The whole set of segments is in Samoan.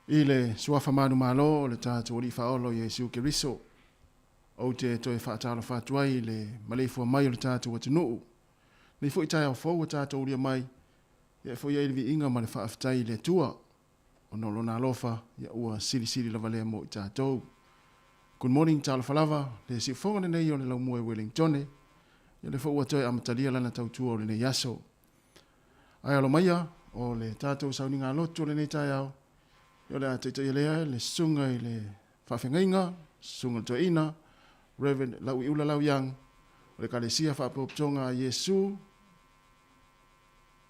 I le Suafa manumalo o le tatou Alii Faaola o Iesu Keriso, ou te toe faatalofa atu ai i le maleifua mai o le tatou atunuu. Nei foi taeao fou ua tatou ulia mai, ia e foi ai le viiga ma le faafetai i le Atua, ona o Lona alofa ia ua silisili lava lea mo i tatou. Good morning, talofa lava, le siufofoga lenei o le laumua i Wellingtone, ia lea foi ua toe amatalia lana tautua o lenei aso. Ae alo maia, o le tatou sauniga lotu o lenei taeao, o le a taitaia lea le susuga i le faafeagaiga, susuga i le toeaina, Reverend Lauiula Lau Young, o le Ekalesia Faapotopotoga a Iesu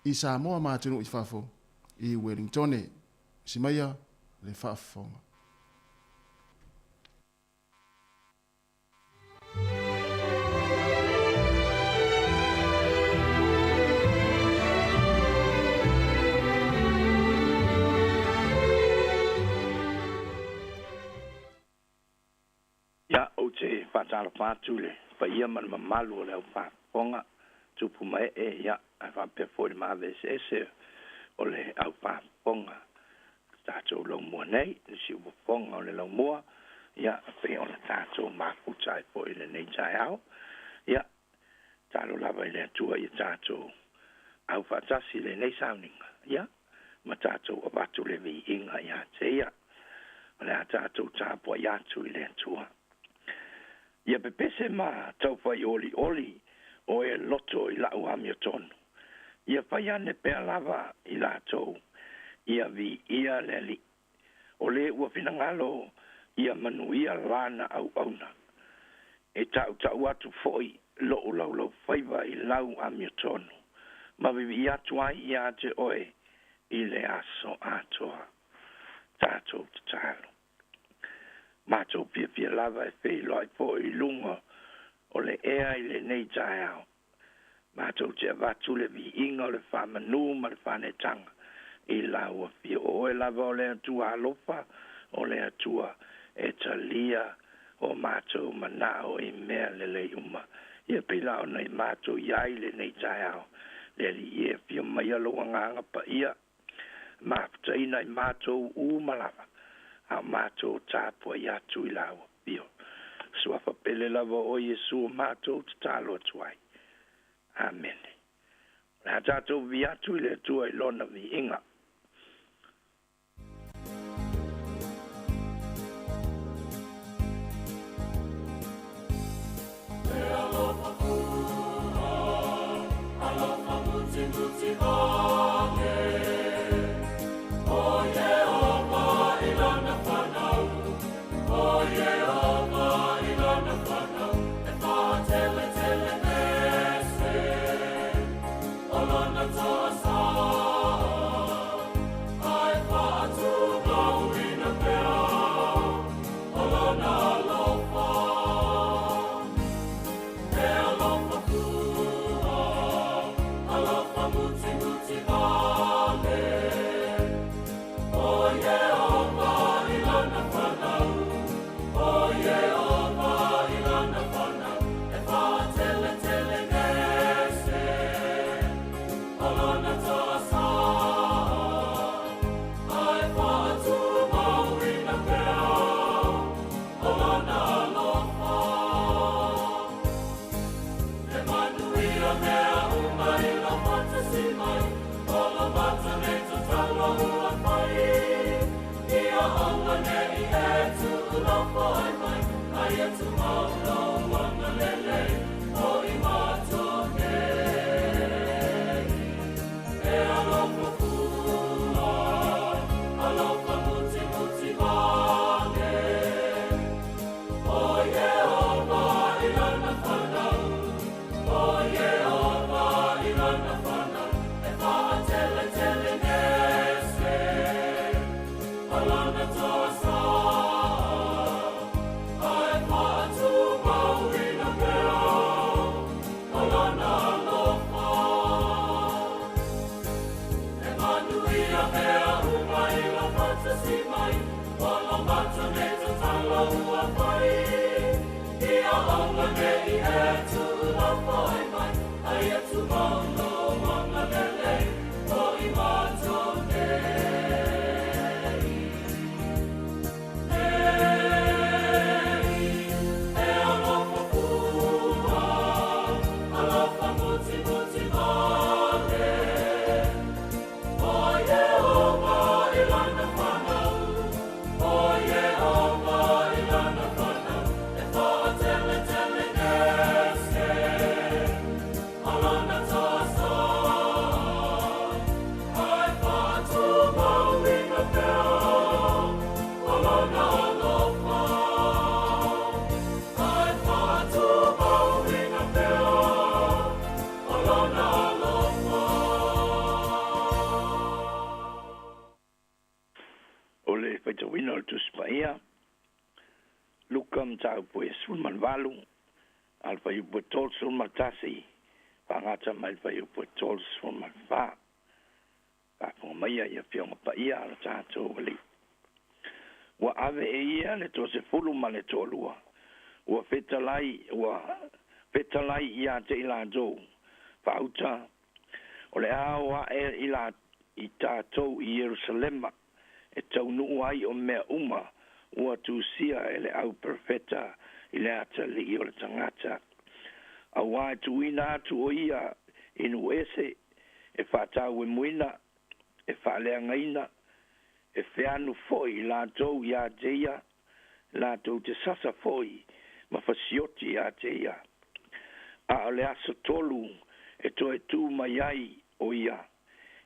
i Samoa ma atunuu i fafo i Wellingtone. Usi maia le faafofoga. Ia, ou te faatalofa atu i le paia ma le mamalu o le au faafofoga, tupu ma ee, ia, ae faapea foi le maave eseese o le au faafofoga. Tatou laumua nei, le siufofoga o le laumua, ia, pei ona tatou mafuta ai foi i lenei taeao. Ia, talo lava i le Atua ia tatou aufaatasi i lenei sauniga, ia, ma tatou avatu le viiga ia te ia. O le a tatou tapuai atu i le Atua. Ia pepese ma taufai olioli o e loto i lau amiotonu. Ia fai ane pea lava i latou, ia viia le Alii. O le ua finagalo ia manuia lana auauna. E tautau atu foi lou laulaufaiva i lau amiotonu, ma vivii atu ai ia te oe i le aso atoa. Tatou tatalo. Matou fiafia lava e feiloai foi i luga o le ea i lenei taeao. Matou te avatu le viiga o le faamanu ma le faanetaga i lau afio. O oe lava o le Atua alofa, o le Atua e talia o matou manao i mea lelei uma. Ia pei la ona i matou iai lenei taeao. Le Alii e afio maia lou agaga paia, mafutaina i matou uma lava, a o matou tapuai atu i lau afio. Suafa pele lava o Iesu o matou tatalo atu ai. Amene. O le a tatou vi atu i le Atua i lona viiga. o le Tusi Paia, Luka mataupu e 18, a le fuaiupu e 31, faagata mai le fuaiupu e 34. Faafofoga maia i Afioga Paia a lo tatou Alii. Ua ave e ia le toasefulu ma le toalua, ua fetalai ua fetalai ia te i latou, faauta, o le a o ae i la i tatou i Ierusalema, e taunuu ai o mea uma ua tusia e le au perofeta i le atalii o le tagata. Auā e tuuina atu o ia i nuu ese, e faatauemuina, e faaleagaina, e feanu foi i latou iā te ia, latou te sasa foi ma fasioti iā te ia. A o le aso tolu e toe tu mai ai o ia,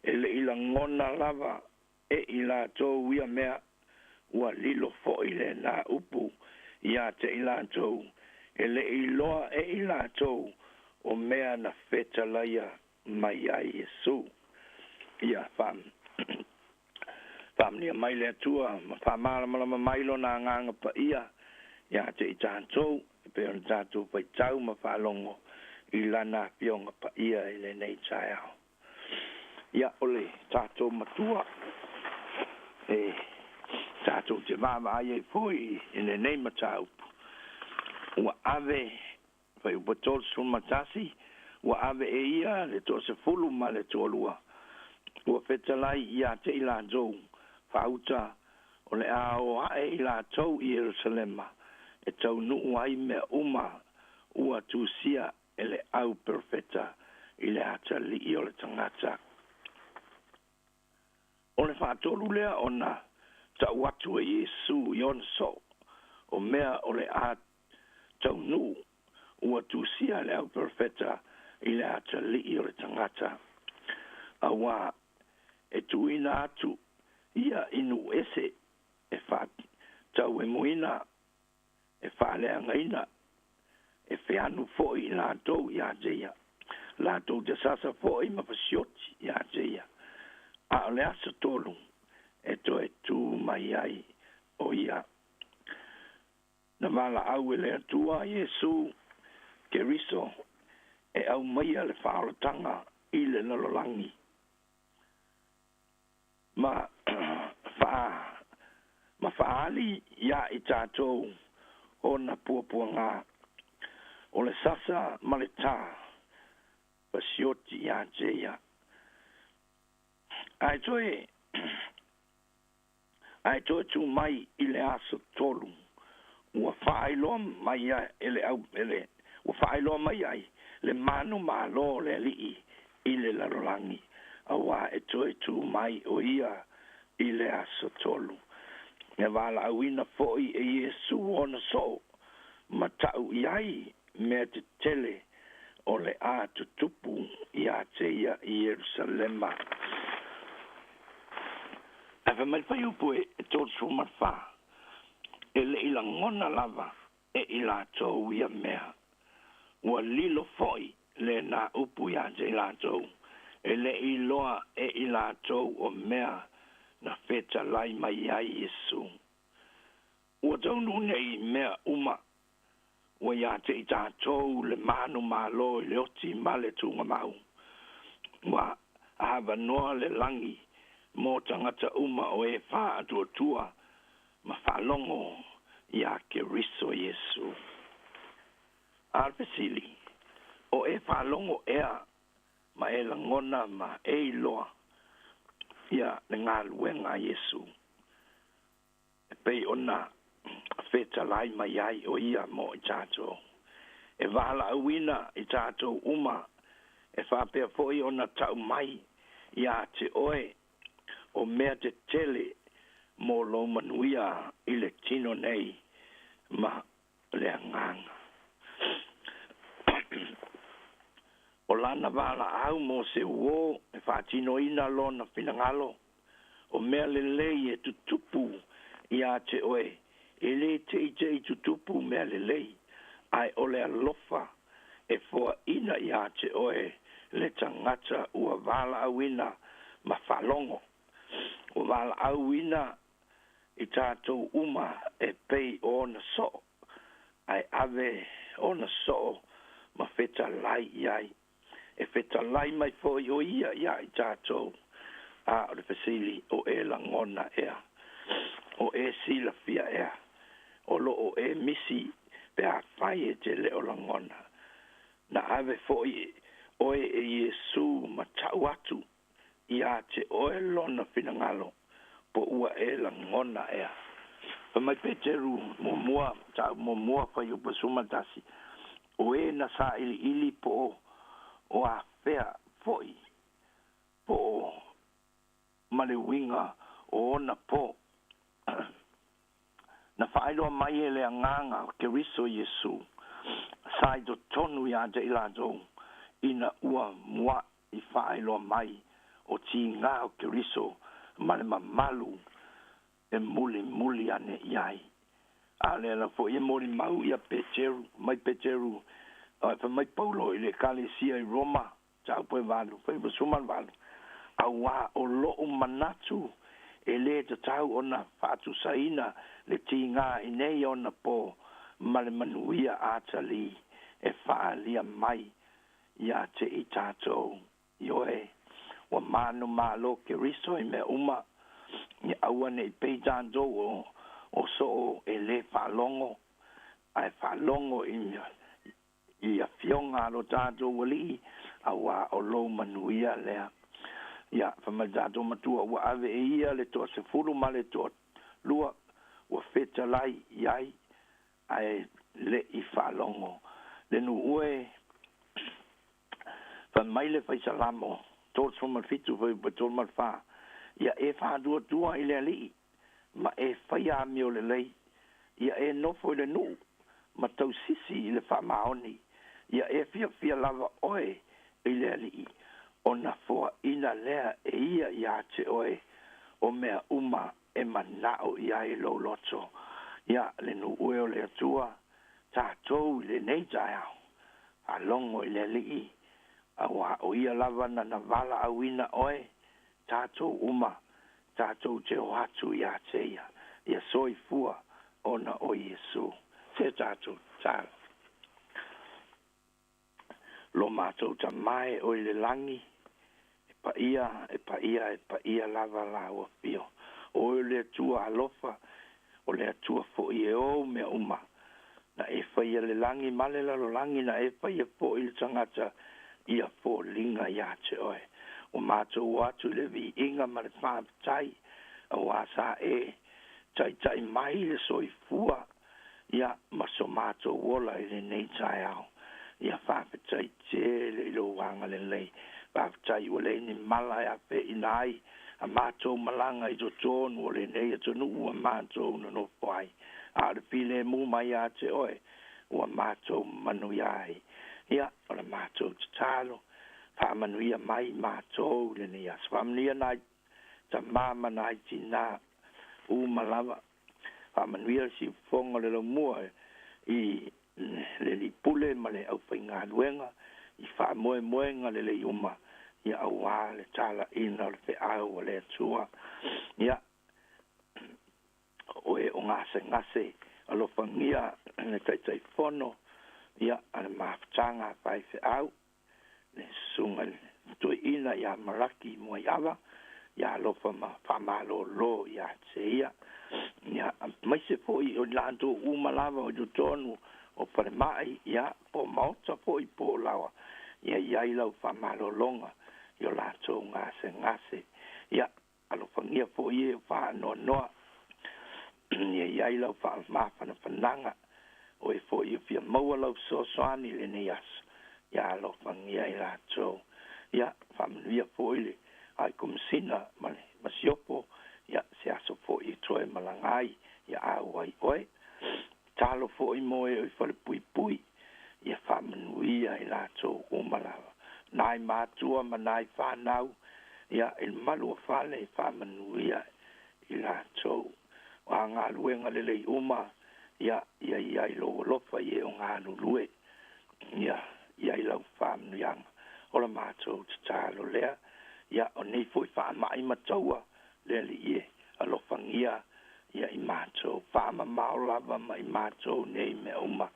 e le i lagona lava e i latou ia mea, ua lilo foi lenā upu iā te i latou, e le i iloa e i latou o mea na fetalaia mai ai Iesu. Ia faamanuia mai le Atua ma faamalamalama mai Lona Agaga Paia iā te i tatou, e pei ona tatou faitau ma faalogo i Lana Afioga Paia i lenei taeao. Ia, o le tatou Matua e tatou te vaavaai ai foi i lenei mataupu, ua ave fuaiupu 31, ua ave e ia le toasefulu ma le toalua, ua fetalai iā te i latou, faauta, o le a o ae i latou i Ierusalema, e taunuu ai mea uma ua tusia e le au perofeta i le atalii o le tagata. O le faatolu lea ona tau atu e Iesu i ona soo o mea o le a taunuu ua tusia le au perofeta i le atalii o le tagata. Auā e tuuina atu ia i nuu ese e faatauemuina, e faaleagaina, e feanu foi i latou iā te ia, latou te sasa foi ma fasioti iā te ia, a o le aso tolu e toe tu mai ai o ia. Na valaau e le Atua Iesu Keriso e aumaia le faaolataga i le lalolagi ma faa ma faaali iā i tatou ona puapuagā, o le sasa ma le tā fasioti iā te ia. Ae toe ae toe tu mai i le aso tolu, ua faailoa mai ai e le au e le ua faailoa mai ai le manumalo o le Alii i le lalolagi, auā e toe tu mai o ia i le aso tolu. E valaauina foi e Iesu ona soo ma tau i ai mea tetele o le a tutupu iā te ia i Ierusalema. Ae fai mai le fuaiupu e 34, e le i lagona lava e i latou ia mea, ua lilo foi lenā upu iā te i latou, e le i iloa e i latou o mea na fetalai mai ai Iesu. Ua taunuu nei mea uma, ua iā te i tatou le manumalo i le oti ma le tugamau. Ua avanoa le lagi mo tagata uma o e faatuatua ma faalogo iā Keriso Iesu. A o le fesili, o e faalogo ea ma e lagona ma e iloa ia le galuega a Iesu e pei ona fetalai mai ai o ia mo i tatou, e valaauina i tatou uma, e faapea foi ona tau mai iā te oe o mea tetele mo lou manuia i le tino nei ma le agaga. O lana valaau mo se uō e faatinoina lona finagalo, o mea lelei e tutupu iā te oe, e lē teitei tutupu mea lelei, ae o le alofa e foaina iā te oe le tagata ua valaauina ma faalogo, ua valaauina i tatou uma e pei o ona soo, ae ave ona soo ma fetalai i ai. E fetalai mai foi o ia iā i tatou. A o le fesili, o e lagona ea? O e silafia ea? O loo e misi pe afai e te le o lagona. Na ave foi oe e Iesu ma tau atu iā te oe lona finagalo, po ua e lagona ea? Fai mai Peteru muamua, tau muamua fuaiupu 11, o e na sailiili po o afea foi po o ma le uiga o ona po, na faailoa mai e le Agaga o Keriso Iesu sa i totonu iā te i latou, ina ua muaʻi faailoa mai o tigā o Keriso ma le mamalu e mulimuli ane i ai. A o lea la foi e molimau ia Peteru mai Peteru, fai mai Paulo i le Ekalesia i Roma, mataupu e 8 fuaiupu 18, auā o loʻu manatu e lē tatau ona faatusaina le tigā i nei ona po ma le manuia atalī e faaalia mai iā te i tatou. Ioe, ua manumalo Keriso i mea uma, ia aua ne i pei tatou o soo e lē faalogo, ae faalogo i afioga a lo tatou Alii, auā o lou manuia lea. Ia fai mai le tatou Matua, ua ave e ia le 12 ma le 2, ua fetalai i ai ae leʻi faalogo le nuu e. Fai mai le Faisalamo 37 fuaiupu 34, ia e faatuatua i le Alii ma e faia amio lelei, ia e nofo i le nuu ma tausisi i le faamaoni, ia e fiafia lava oe i le Alii, ona foaina lea e ia iā te oe o mea uma e manao i ai lou loto. Ia le nuu e o le Atua, tatou i lenei taeao, faalogo i le Alii, auā o ia lava na valaauina oe, tatou uma tatou te o atu iā te ia. Ia soifua ona o Iesu. Se tatou tatalo. Lo matou Tamā e o i le lagi, e paia, e paia, e paia lava lau afio. O oe o le Atua alofa, o le Atua foi e ou mea uma. Na e faia le lagi ma le lalolagi, na e faia foi le tagata ia foliga iā te oe. Ua matou o atu i le viiga ma le faafetai, auā sa e taitai mai le soifua ia ma so matou ola i lenei taeao. Ia faafetai tele i lou agalelei. Faafetai ua leai ni mala e afeʻina ai a matou malaga i totonu o lenei atunuu ua matou nonofo ai, a o le filemu mai iā te oe ua matou manuia ai. Ia o le matou tatalo, faamanuia mai matou i lenei aso, faamanuia nai tamā ma nai tinā uma lava, faamanuia le siufofoga o le laumua i le lipule ma le aufaigaluega i faamoemoega lelei uma, ia auā le talaina o le feau a le Atua. Ia o e o gasegase, alofagia le Taitaifono ia a le mafutaga faifeau, le susuga i le Toeaina ia Maraki Muaiava, ia alofa ma faamalōlō iā te ia. Ia aemaise foi o i latou uma lava o i totonu o falemai, ia po o maota foi po o laoa, ia i ai lau faamalologa i o latou gasegase. Ia alofagia foi e o faanoanoa, ia i ai lau faamafanafanaga. O e foi e fia maua lau fesoasoani i lenei aso, ia alofagia i latou. Ia faamanuia foi le Ai Komesina ma le Masiofo, ia se aso foi e toe malaga ai, ia auai oe. Tatalo foi mo e o i falepuipui, ia faamanuia i latou uma lava, nai matua ma nai fanau, ia i le malu o fale, faamanuia i latou. O a galuega lelei uma, ia ia i ai lou alofa i e o galulue, ia i ai lau faamanuiaga. O le matou tatalo lea. Ia o nei foi faamai ma taua, le Alii e, alofagia ia i matou, faamamao lava ma i matou nei mea uma,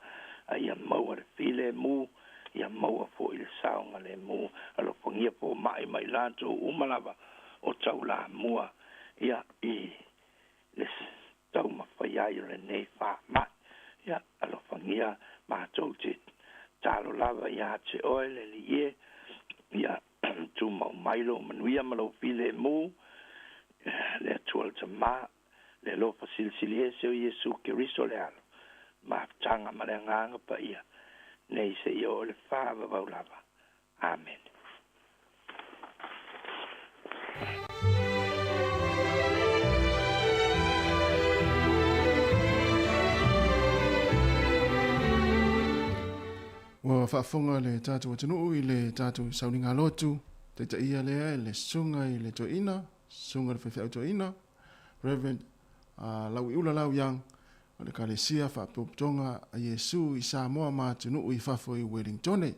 a ia maua le filemu, ia maua foi le saogalemu. Alofagia fomai ma i latou uma lava o taulamua ia i le taumafai ai o lenei faamai. Ia alofagia matou te talo lava ia te oe le Alii e, ia tumau mai lou manuia ma lou filemu, le Atua le Tama, le alofa silisili ese o Iesu Keriso le Alo, mafutaga ma le Agaga Paia, nei seia oo i le faavavau lava. Amene. Ua faafofoga le tatou atunuu i le tatou sauniga lotu, taitaia lea e le Susuga i le Toeaina, Susuga i le Faifeau Toeaina, Reverend Lauiula Lau Young, o le Ekalesia Faapotopotoga a Iesu i Samoa ma atunuu i fafo i Wellingtone.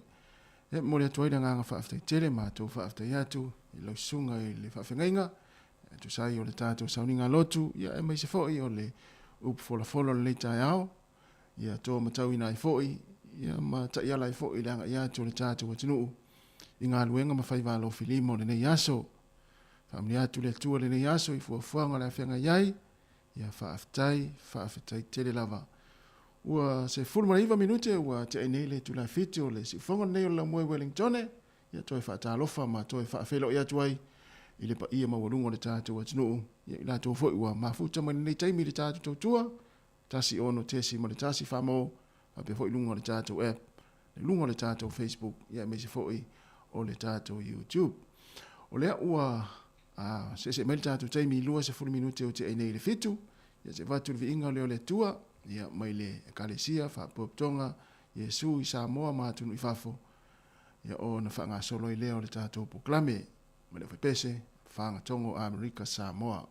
E momoli atu ai le agaga faafetai tele matou faafetai atu i lau susuga i le faafeagaiga e tusa ai o le tatou sauniga lotu, ia aemaise foi o le upu folafola o lenei taeao, ia to matauina ai foi ia ma taiala ai foi le agai atu o le tatou atunuu i galuega ma faiva alofilima o lenei aso. Faamanuia atu le Atua i lenei aso i fuafuaga o le a feagai ai. Ia faafetai, faafetai tele lava. Ua 19 minute ua tea ai nei le itula 7 o le siufogo lenei o le Laumua i Wellingtone. Ia toe faatalofa ma toe faafeiloai atu ai i le paia maualuga o le tatou atunuu. Ia i latou foi ua mafuta mai lenei taimi i le tatou tautua, 16.1 faamau faapea foi luga o le tatou app, luga o le tatou Facebook, ia aemaise foi o le tatou YouTube. O lea ua seese mai le tatou taimi i 20 minute o te nei i le 7, ia te avatu le viiga o lea o le Atua, ia mai le Ekalesia Faapotopotoga Iesu i Samoa ma atunuu i fafo, ia ona faagasolo ai lea o le tatou polokalame ma le Aufaipeese Fagatogo Amerika Samoa.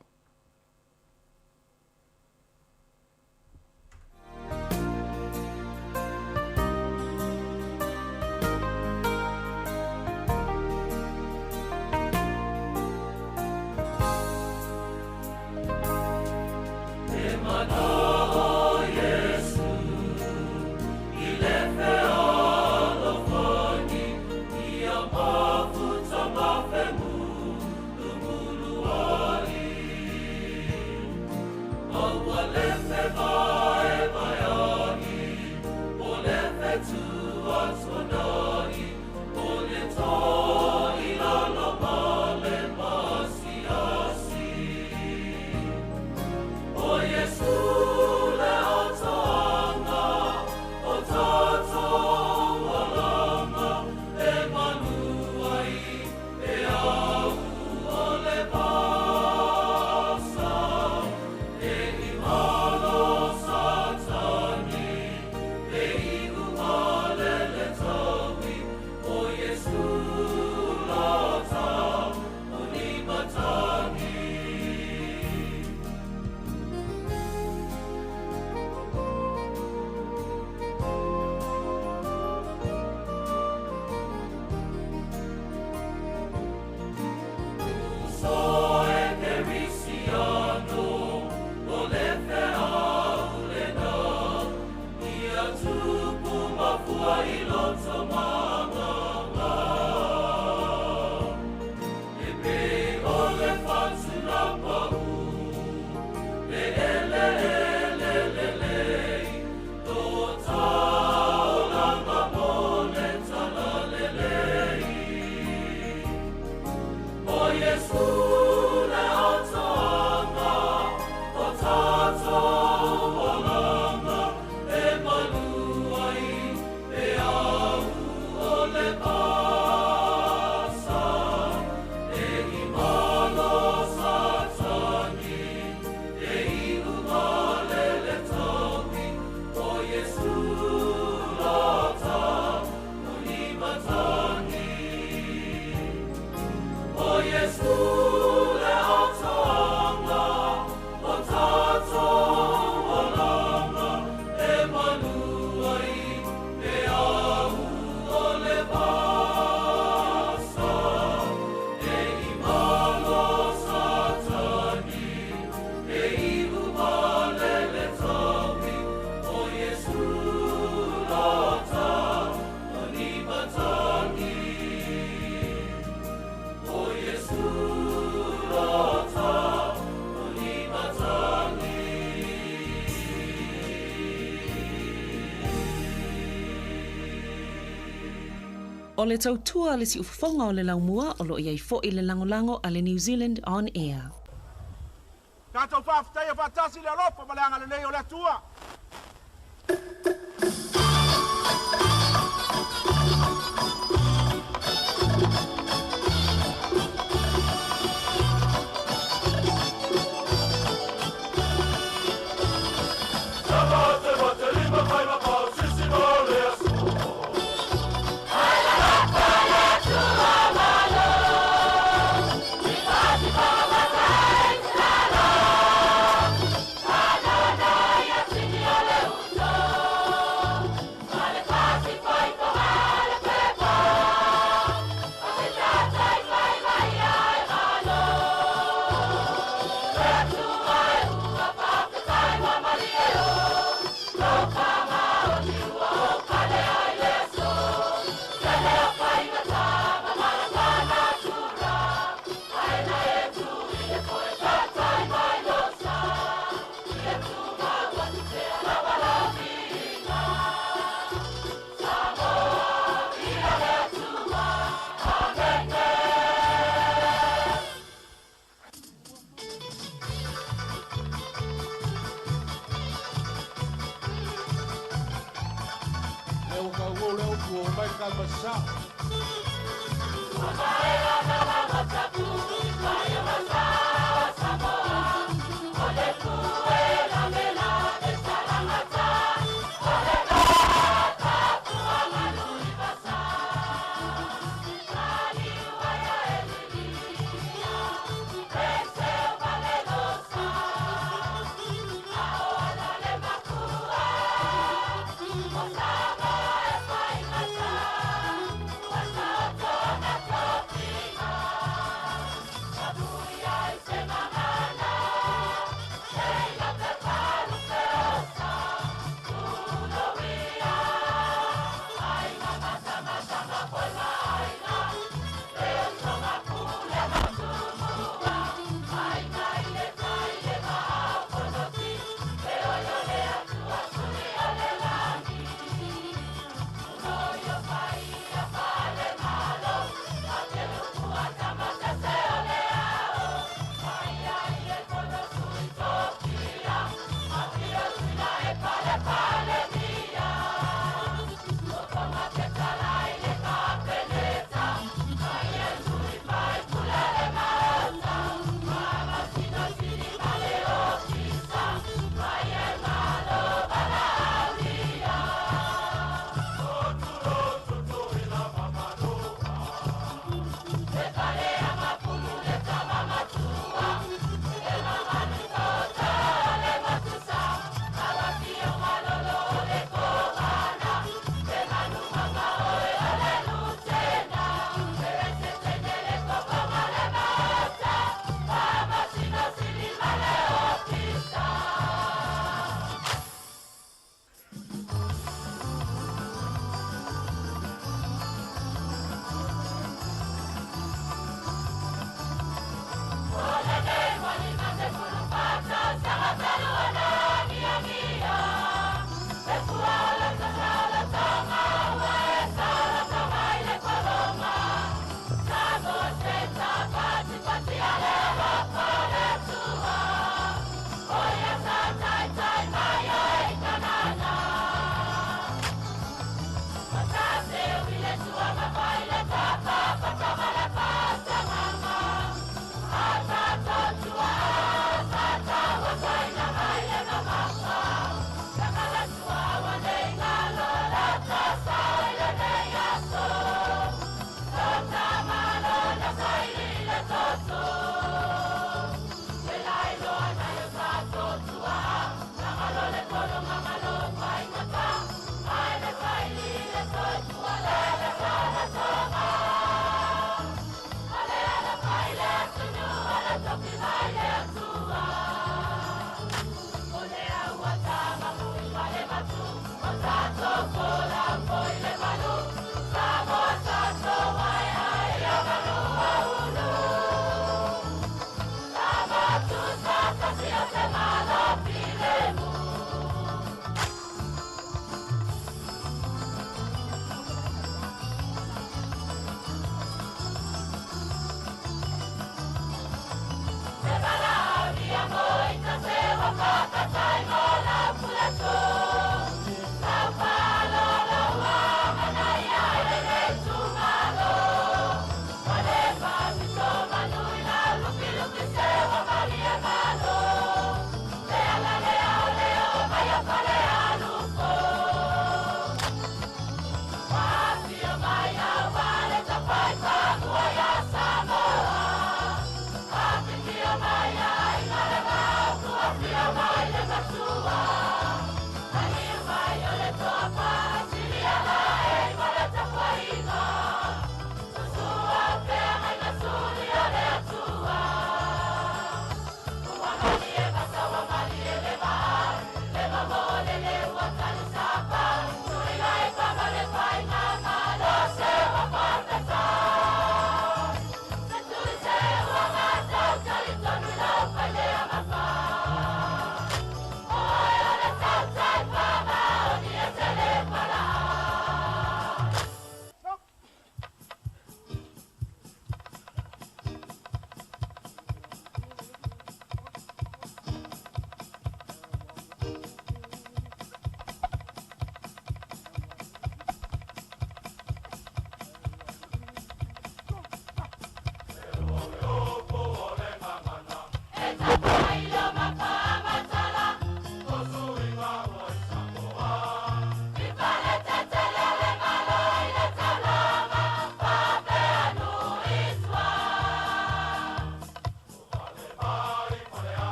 O le tautua le siufofoga o le laumua o lo o i ai foi le lagolago a le New Zealand On Air. Tatou faafetaia faatasi le alofa ma le agalelei o le Atua.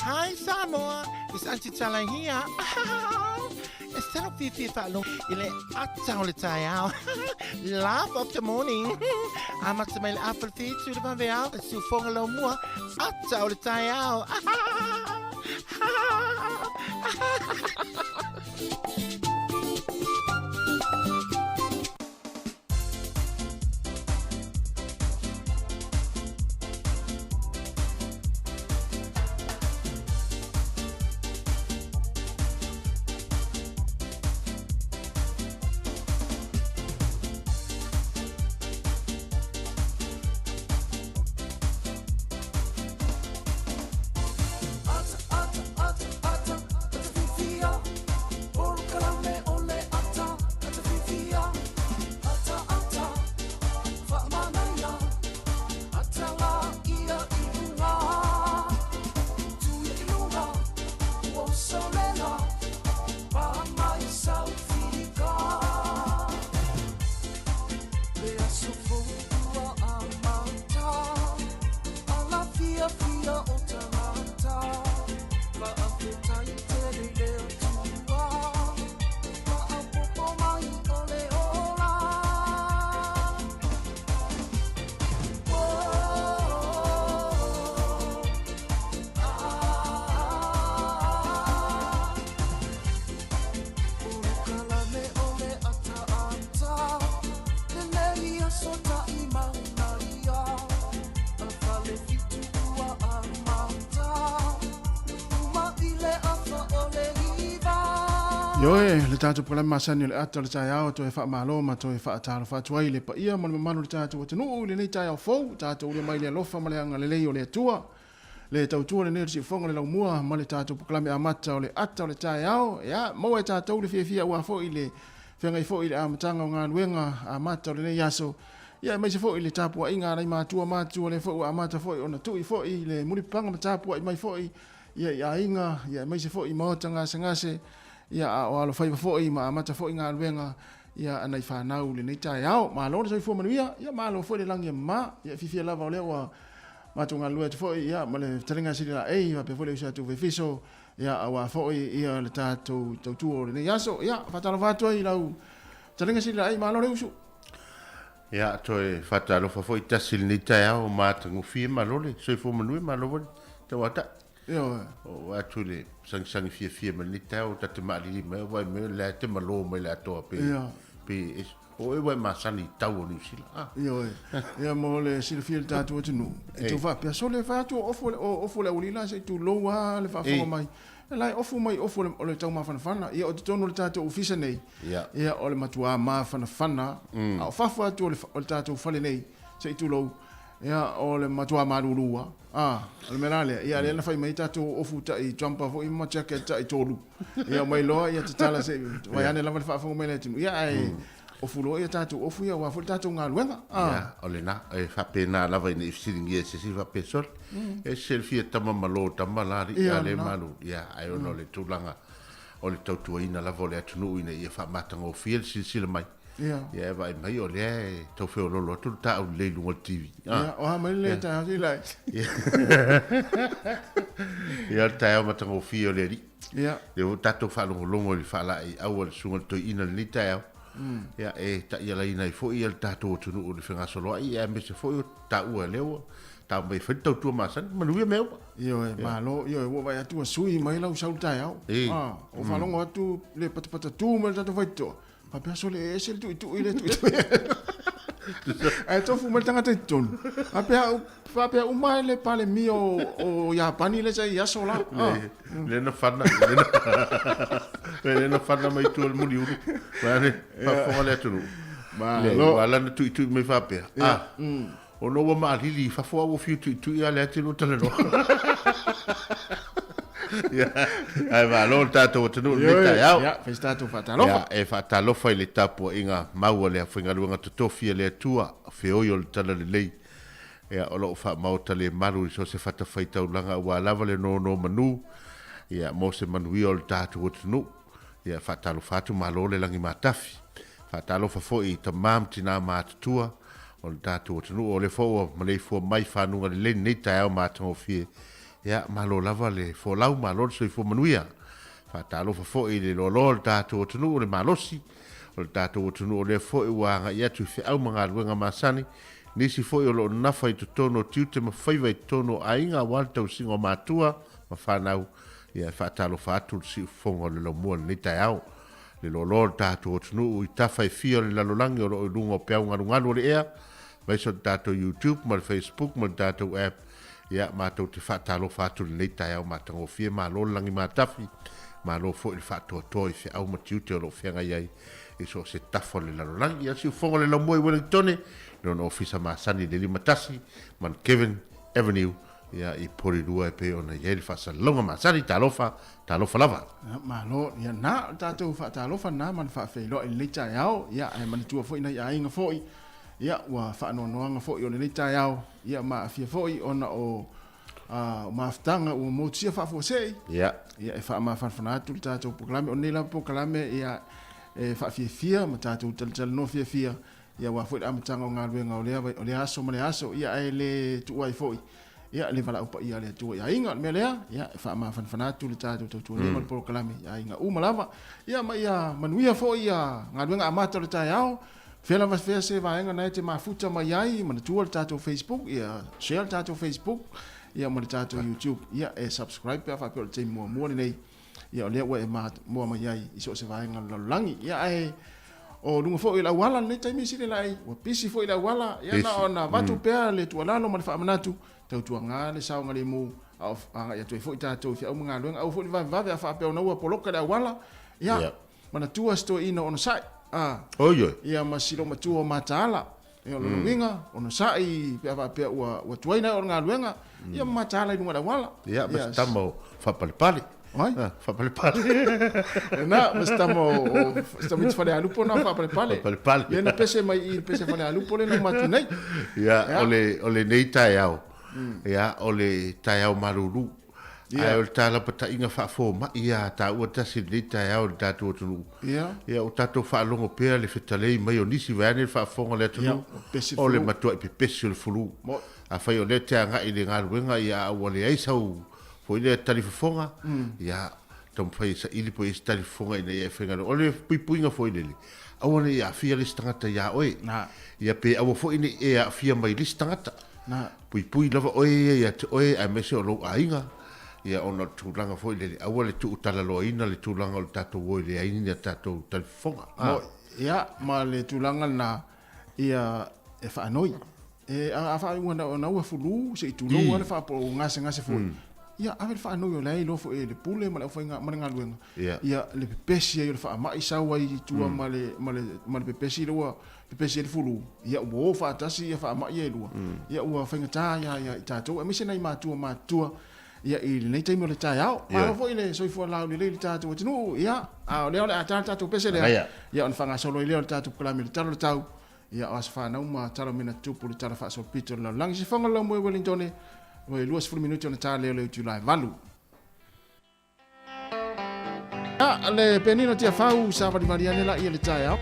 Hi Samoa, it's Auntie Tala here. It's Tala Fifi Fa'along ile ata o le taeao. Laugh of the morning. Amata mai le afa le fitu le vaveao. Le siufoga lau mua. Ata o le taeao. Ata, ata, ata, ata, ata fifia. Ioe, le tatou polokalame masani o le ata o le taeao, toe faamalo ma toe faatalofa atu ai i le paia ma le mamalu o le tatou atunuu i lenei taeao fou, tatou ulia mai i le alofa ma le agalelei o le Atua. Le tautua lenei o le siufofoga o le laumua ma le tatou polokalame amata o le ata o le taeao, ia, maua e tatou le fiafia aua foi le feagai foi i le amataga o galuega amata o lenei aso, ia aemaise foi le tapuaiga a nai matua matutua lea foi ua amata foi ona tui foi le mulipapaga ma tapuai mai foi ia i aiga, ia aemaise foi i maota gasegase, ia a o alofaiva foi ma amata foi galuega ia a nai fanau i lenei taeao. Malo le soifua manuia, ia malo foi le lagi e mama. Ia fiafia lava o lea ua matou galulue atu foi ia ma le fetalaiga a Sili Laei faapea foi le uso atu Fefiso ia aua foi ia le tatou tautua o lenei aso. Ia faatalofa atu ai i lau fetalaiga Sili Laei, malo le uso. Ia, toe faatalofa foi tasi i lenei taeao matagofie malo le soifua manuia, malo foi le tauatai. Ioe. Oo atu i le sagisagi fiafia mai lenei taeao ta te maalili mai o vaai mai o lea te malo mai le atoa pe pe o e ua e masani i tau o Niu Sila. Ah. Ioe. Ia mo le silafia i le tatou atunuu, e tau faapea sole fai atu o ofu o ofu le aualii la se i tulou lava le faafofoga mai. E la e ofu mai ofu o le taumafanafana. Ia o totonu o le tatou ofisa nei, ia o le matuā mafanafana, a o fafo atu o le tatou fale nei, se i tulou, ia o le matuā malūlū lava. A, o le mea la lea, ia lea na fai mai ai tatou ofu tai jumper foi ma jacket tai tolu. Ia omai loa ia tatala se i vaeane lava le faafofoga mai a le atunuu. Ia ae ofu loa ia tatou ofu ia aua foi le tatou galuega. A. Ia, o lena, e faapena lava ina i fesiligia e se isi faapea, Sole, e silafia tama malo tama la alii, a le malu. Ia, ae ona o le tulaga o le tautuaina lava o le atunuu ina ia faamatagofie le silasila mai. Ia. Ia e vaai mai o lea e tau feoloolo atu le taaulelei i luga o le TV. Ia, o a mai le taeao sei lai. Ia, o le taeao matagofie o le Alii. Ia. Lea ua tatou faalogologo i le faalaeiau a le Susuga i le Toeaina i lenei taeao. Ia, e taialaina ai foi le tatou atunuu i le fegasoloai, aemaise foi o taua lea ua tau mai e fai le tautua masani. Manuia mea uma. Ioe, malo, ioe, ua vaai atu ua sui mai lau sau i le taeao. Ah, ua faalogo atu le patapata tu mai le tatou faitotoa. Faapea sole e ese le tuitui le tuitui. Ae tofu mai le tagata i totonu. Faapea, faapea uma le Palemia o, o Iapani le sa i aso la. Ah. Le na fana, le na fana mai tua le muliulu. Vae faafofoga le atunuu. Malo. Le ala na tuitui mai faapea. Ah. Ona ua maalili i fafo a ua fiu tuitui a le ati lo talanoa. Ia, ae malo le tatou atunuu i lenei taeao. Ia, fai se tatou faatalofa. Ia, e faatalofa i le tapuaiga mau a le aufaigaluega totofi a le Atua, feoi o le Talalelei. Ia, o lo o faamaota le malu i so o se fatafaitaulaga aua lava le nonomanu, ia, mo se manuia o le tatou atunuu. Ia, faatalofa atu, malo le lagi matafi. Faatalofa foi i tama ma tina matutua o le tatou atunuu, o lea foi ua maleifua mai fanuga lelei lenei taeao matagofie. Ia, malo lava le folau, malo le soifua manuia. Faatalofa foi i le loaloa o le tatou atunuu, le malosi o le tatou atunuu, o lea foi ua agai atu i feau ma galuega masani, nisi foi o lo o nafa i totonu o tiute ma faiva i totonu o aiga aua le tausiga o matua ma fanau. Ia, e faatalofa atu le siufofoga o le laumua i lenei taeao. Le loaloa o le tatou atunuu i tafa e fia o le lalolagi o lo o i luga o peau galugalu o le ea, aemaise o le tatou YouTube ma le Facebook ma le tatou app. Ia, matou te faatalofa atu i lenei taeao matagofie, malo le lagi matafi, malo foi le faatoatoa i feau ma tiute o lo o feagai ai i so o se tafa o le lalolagi. Ia, siufofoga o le laumua i Wellingtone, lona ofisa masani i le 51 Mount Kevin Avenue, Ia, i Porirua e pei ona i ai le faasalalauga masani. Talofa, talofa lava. Ia, malo. Ia, na o le tatou faatalofa lena ma le faafeiloai i lenei taeao. Ia, ae manatua foi nai aiga foi, ia, ua faanoanoaga foi o lenei taeao, ia, ma aafia foi ona o o mafutaga ua motusia faafuasei. Ia. Ia, e faamafanafana atu le tatou polokalame. O lenei lava polokalame, ia, e faafiafia ma tatou talatalanoa fiafia Ia aua foi le amataga o galuega o lea, o lea aso ma lea aso, ia ae le tuua ai foi ia le valaau paia a le Atua i aiga. O le mea lea, ia e faamafanafana atu le tatou tautua nei ma le polokalame i aiga uma lava. Ia ma ia manuia foi ia galuega amata o le taeao. Fea lava fea se vaega na e te mafuta mai ai, manatua le tatou Facebook, ia share le tatou Facebook, ia ma le tatou YouTube. Ia e subscribe pe a faapea o le taimi muamua lenei. Ia o lea ua e moa mai ai i so o se vaega o le lalolagi. Ia ae o luga foi o le auala lenei taimi sili laei, ua pisi foi le auala, ia na ona avatu pea le tuualalo ma le faamanatu, tautuaga le saogalemu, a o agai atu ai foi tatou i feau ma galuega, aua foi le vavevave a faapea ona ua poloka le auala, ia. Manatua si toeaina onosai, a. Oi oi. Ia ma si loomatua o mataala. Ia o lona uiga, onosai pe a faapea ua ua tuai ona ee o le galuega, ia ma mataala i luga o le auala. Ia, ma se tama o faapalepale. Ai? Faapalepale. Lena, ma se tama o se tamaiti Falealupo lena o faapalepale. Faapalepale. Lea na pese mai i i le pese Falealupo lea na uma atu nei. Ia, o le o lenei taeao, ia, o le taeao malulu. Ae o le talapataiga faafomai a taua tasi i lenei taeao i le tatou atunuu. Ia ua tatou faalogo pea le fetalei mai o nisi vaeane le faafofoga a le atunuu, o le matuai pepesi o le fulu. Afai o lea e te agai i le galuega ia a ua leai sau foi lea talifofoga, ia taumafai e saili po o i ai se talifofoga ina ia e faigaluega. O le puipuiga foi lele, aua ne i aafia le isi tagata iā oe. Ia pe aua foi ne i e aafia mai i le isi tagata. Puipui lava oe ia ia te oe aemaise o lou aiga, ia ona o le tulaga foi lele, aua le tuutalaloaina le tulaga o le tatou o e leai ni a tatou talifofoga. Mo, ia, ma le tulaga lena, ia, e faanoi. E, a, a faaiuga na, ona ua fulu, se i tulou lava le faapo o gasegase foi, ia, ave le faanoi o la e iloa foi e le pule ma le aufaiga, ma le galuega, ia, le pepesi ai o le faamai sau ai i tua ma le, ma le, ma le pepesi lea ua pepesi ai le fulu, ia ua o faatasi ia faamai ia e lua, ia ua faigata ia ia i tatou, aemaise nai matua matutua ia i lenei taimi o le taeao. Malo foi le soifua laulelei i le tatou atunuu, ia, a o lea o le a ta le tatou pese lea, ia ona faagasolo ai lea o le tatou polokalame i le Tala o le Tau, ia o aso fanau ma tala o mea na tutupu i le Tala Faasolopito o le Lalolagi. Sifoga le Laumue Wellingtone, ua e 20 minute ona ta lea o le itula e 8. Ia, le penina Tiafau savalivali ane la ia le taeao.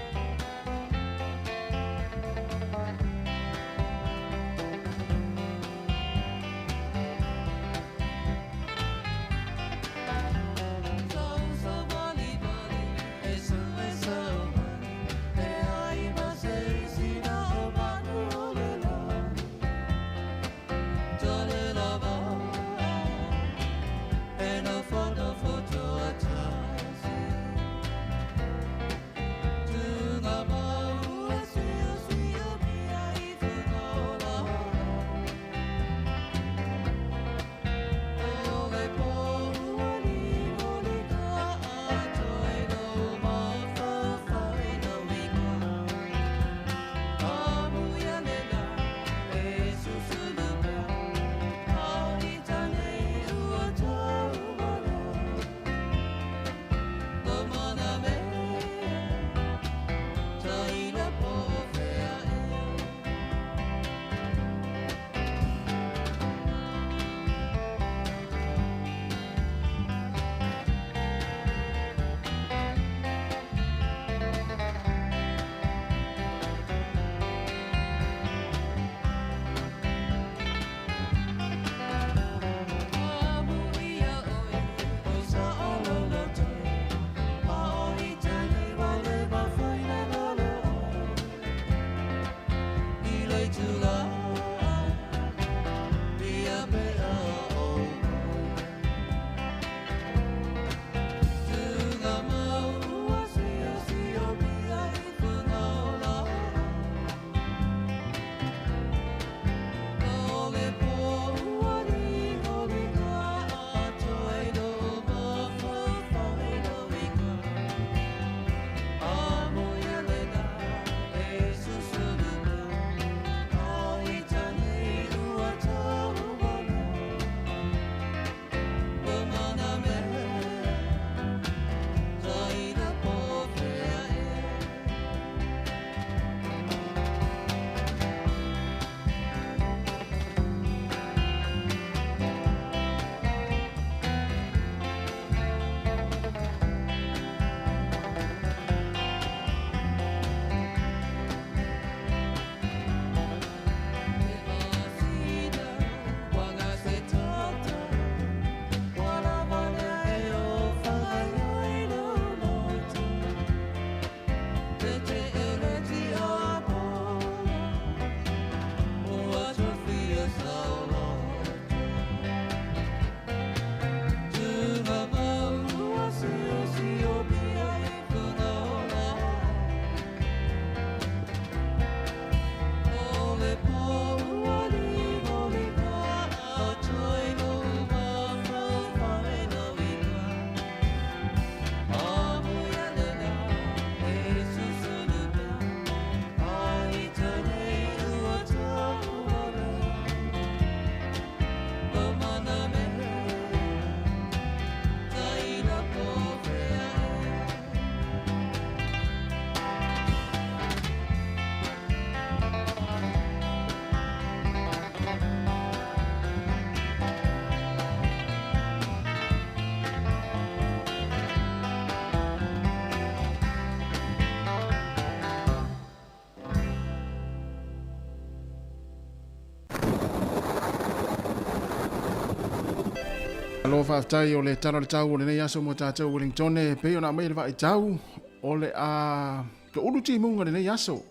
Malo faafetai o le tala o le tau o lenei aso mo tatou Wellingtone e pei ona aumai le vaaitau o le a toulu timuga lenei aso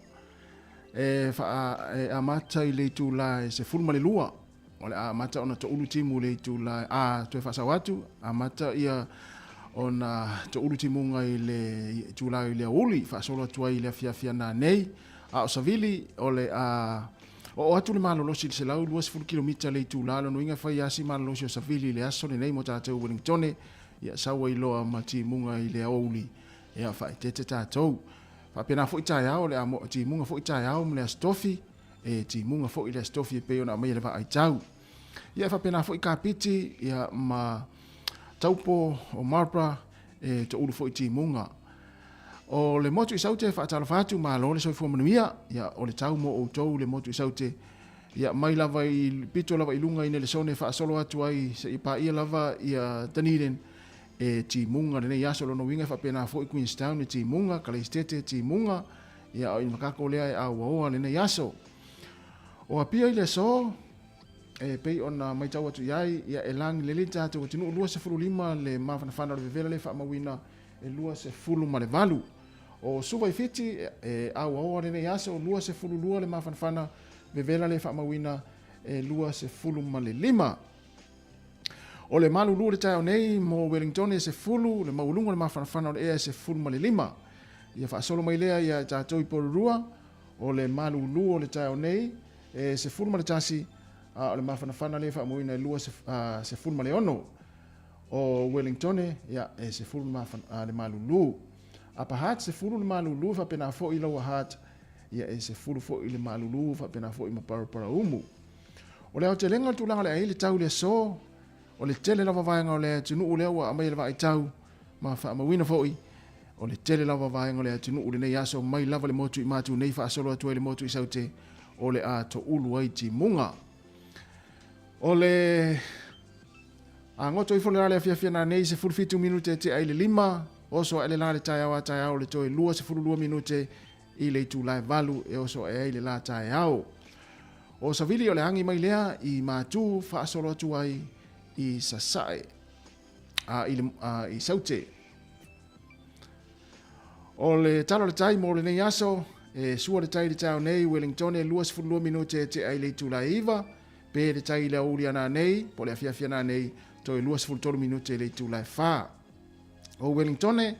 e, faa, e amata i le itula e 12 o le a amata ona toulu timu i le itula a toe faasao atu amata ia ona toulu timuga i le itula i le aouli faasolo atu ai i le afiafi ana nei a o savili o le a Oo atu le malolosi i le 120 kilomita le itula, lona uiga e fai lava si malolosi o Savili i le aso lenei mo tatou Wellingtone, ia sau ai loa ma timuga i le aoauli, ia faaeteete tatou. Faapena foi taeao, o le a timuga foi taeao ma le Aso Tofi, e timuga foi i le Aso Tofi e pei ona aumaia le vaaitau. Ia e faapena foi Kapiti, ia ma Taupo o Marlborough, e toulu foi timuga. O le motu i Saute e faatalofa atu, malo le soifua manuia. Ia, o le tau mo outou le motu i Saute. Ia, mai lava i pito lava i luga i Nelesone faasolo atu ai seia paia lava ia Dunedin e timuga lenei aso. Lona uiga e faapena foi Queenstown e timuga, Kaleistete e timuga, ia, o Invercargill lea e auaoa lenei aso. O Apia i le aso, e pei ona matau atu i ai, ia, e lagi lelei le tatou atunuu, 25 le mafanafana o le vevela lea e faamauina e 28. O Suva i Fiti, e auaoa lenei aso, 22 le mafanafana, vevela le faamauina e 25. O le malulu o le taeao nei mo Wellington e 10, le maualuga o le mafanafana o le ea e 15. Ia faasolo mai lea ia tatou i Porirua, o le malulu o le taeao nei e 11, a o le mafanafana lea e faamauina e 26. O Wellingtone, ia, e 10 le malulu. Upper Hutt, 10 le malulu, faapena foi Lower Hutt, ia, e 10 foi le malulu, faapena foi ma Paraparaumu. O le aotelega o le tulaga o le a i ai le tau i le aso, o le tele lava vaega o le atunuu lea ua aumai e le vaaitau ma faamauina foi, o le tele lava vaega o le atunuu lenei aso mai lava le motu i Matu nei faasolo atu ai le motu i Saute, o le a toulu ai timuga. O le A goto ifo le la le afiafi ana nei, 17 minute e tea i le 5, oso ae le la le taeao a taeao le toe 22 minute i le itula e 8 e oso ae ai le la taeao. O Savili o le agi mai lea i Matu faasolo atu ai i Sasae, a i, le, a, i Saute. O le tala o le tai mo lenei aso, e sua le tai i le taeao nei, Wellingtone 22 minute e tea i le itula e 9, Pe le tai i le aoauli ana nei, po o le afiafi ana nei, toe 23 minute i le itula e 4. O Wellingtone,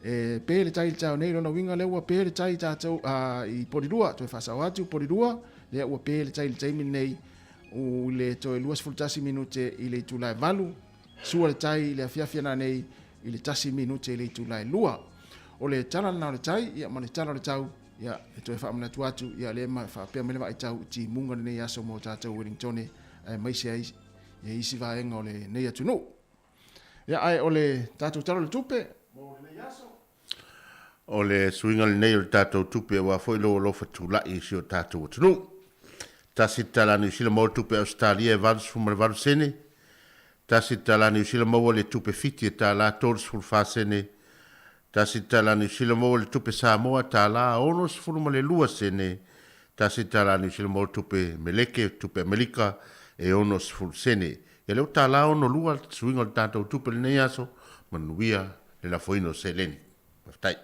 e pe le tai i le taeao nei, lona uiga lea ua pe le tai i tatou, i Porirua, toe faasao atu, Porirua, lea ua pe le tai i le taimi lenei, u le toe 21 minute i le itula e 8, sua le tai i le afiafi ana nei, i le 1 minute i le itula e 2. O le tala lena o le tai, ia ma le tala o le tau, Ia, e toe faamanatu atu, ia lea ma faapea mai le vaaitau i timuga lenei aso mo tatou Wellingtone, aemaise ai ia isi vaega o lenei atunuu. Ia, ae o le tatou Tala o le Tupe mo lenei aso. O le suiga lenei o le tatou tupe aua foi lou alofa tulai i si o tatou atunuu. Tasi le tala Niu Sila maua le tupe Ausetalia e 88 sene, tasi le tala Niu Sila maua le tupe Fiti e tala 34 sene, Tasi le tala Niu Sila maua le tupe Samoa tala 62 sene, tasi le tala Niu Sila maua le tupe Meleke, tupe Amerika e 60 sene. Ia lea ua tala 62 le suiga o le tatou tupe i lenei aso, manuia le lafoina o seleni. Faafetai.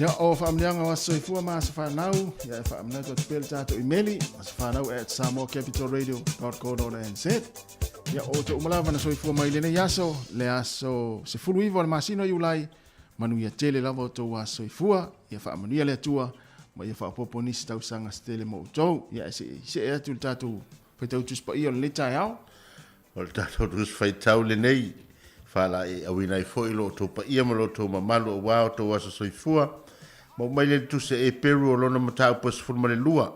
Ia, o faamanuiaga o Aso Soifua ma Aso Fanau, ia e faamanatu atu pea le tatou imeli, asofanau@samoacapitalradio.co.nz. Ia, o outou uma lava na soifua mai lenei aso, le aso 19 o le masina o Iulai, manuia tele lava outou aso soifua, ia faamanuia le Atua, ma ia faaopoopo nisi tausaga se tele mo outou. Ia, e see, see atu le tatou faitau Tusi Paia o lenei taeao. O le tatou Tusi Faitau lenei, faalaeiauina ai foi lo outou paia ma lo outou mamalu aua outou aso soifua. Ma oo mai lea i le Tusi a Eperu o lona mataupu e 12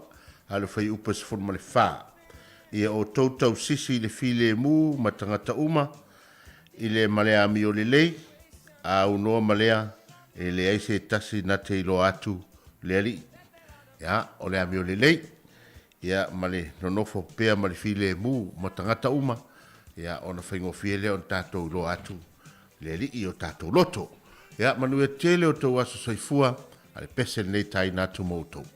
a o le fuaiupu e 14. Ia outou tausisi i le filemu ma tagata uma, i le ma le amio lelei, a aunoa ma lea, e leai se tasi na te iloa atu le Alii. Ia, o le amio lelei. ia ma le nonofo pea ma le filemu ma tagata uma, ia ona faigofie lea ona tatou iloa atu le Alii i o tatou loto. Ia manuia tele o tou aso soifua, A le pese lenei taina atu mo outou.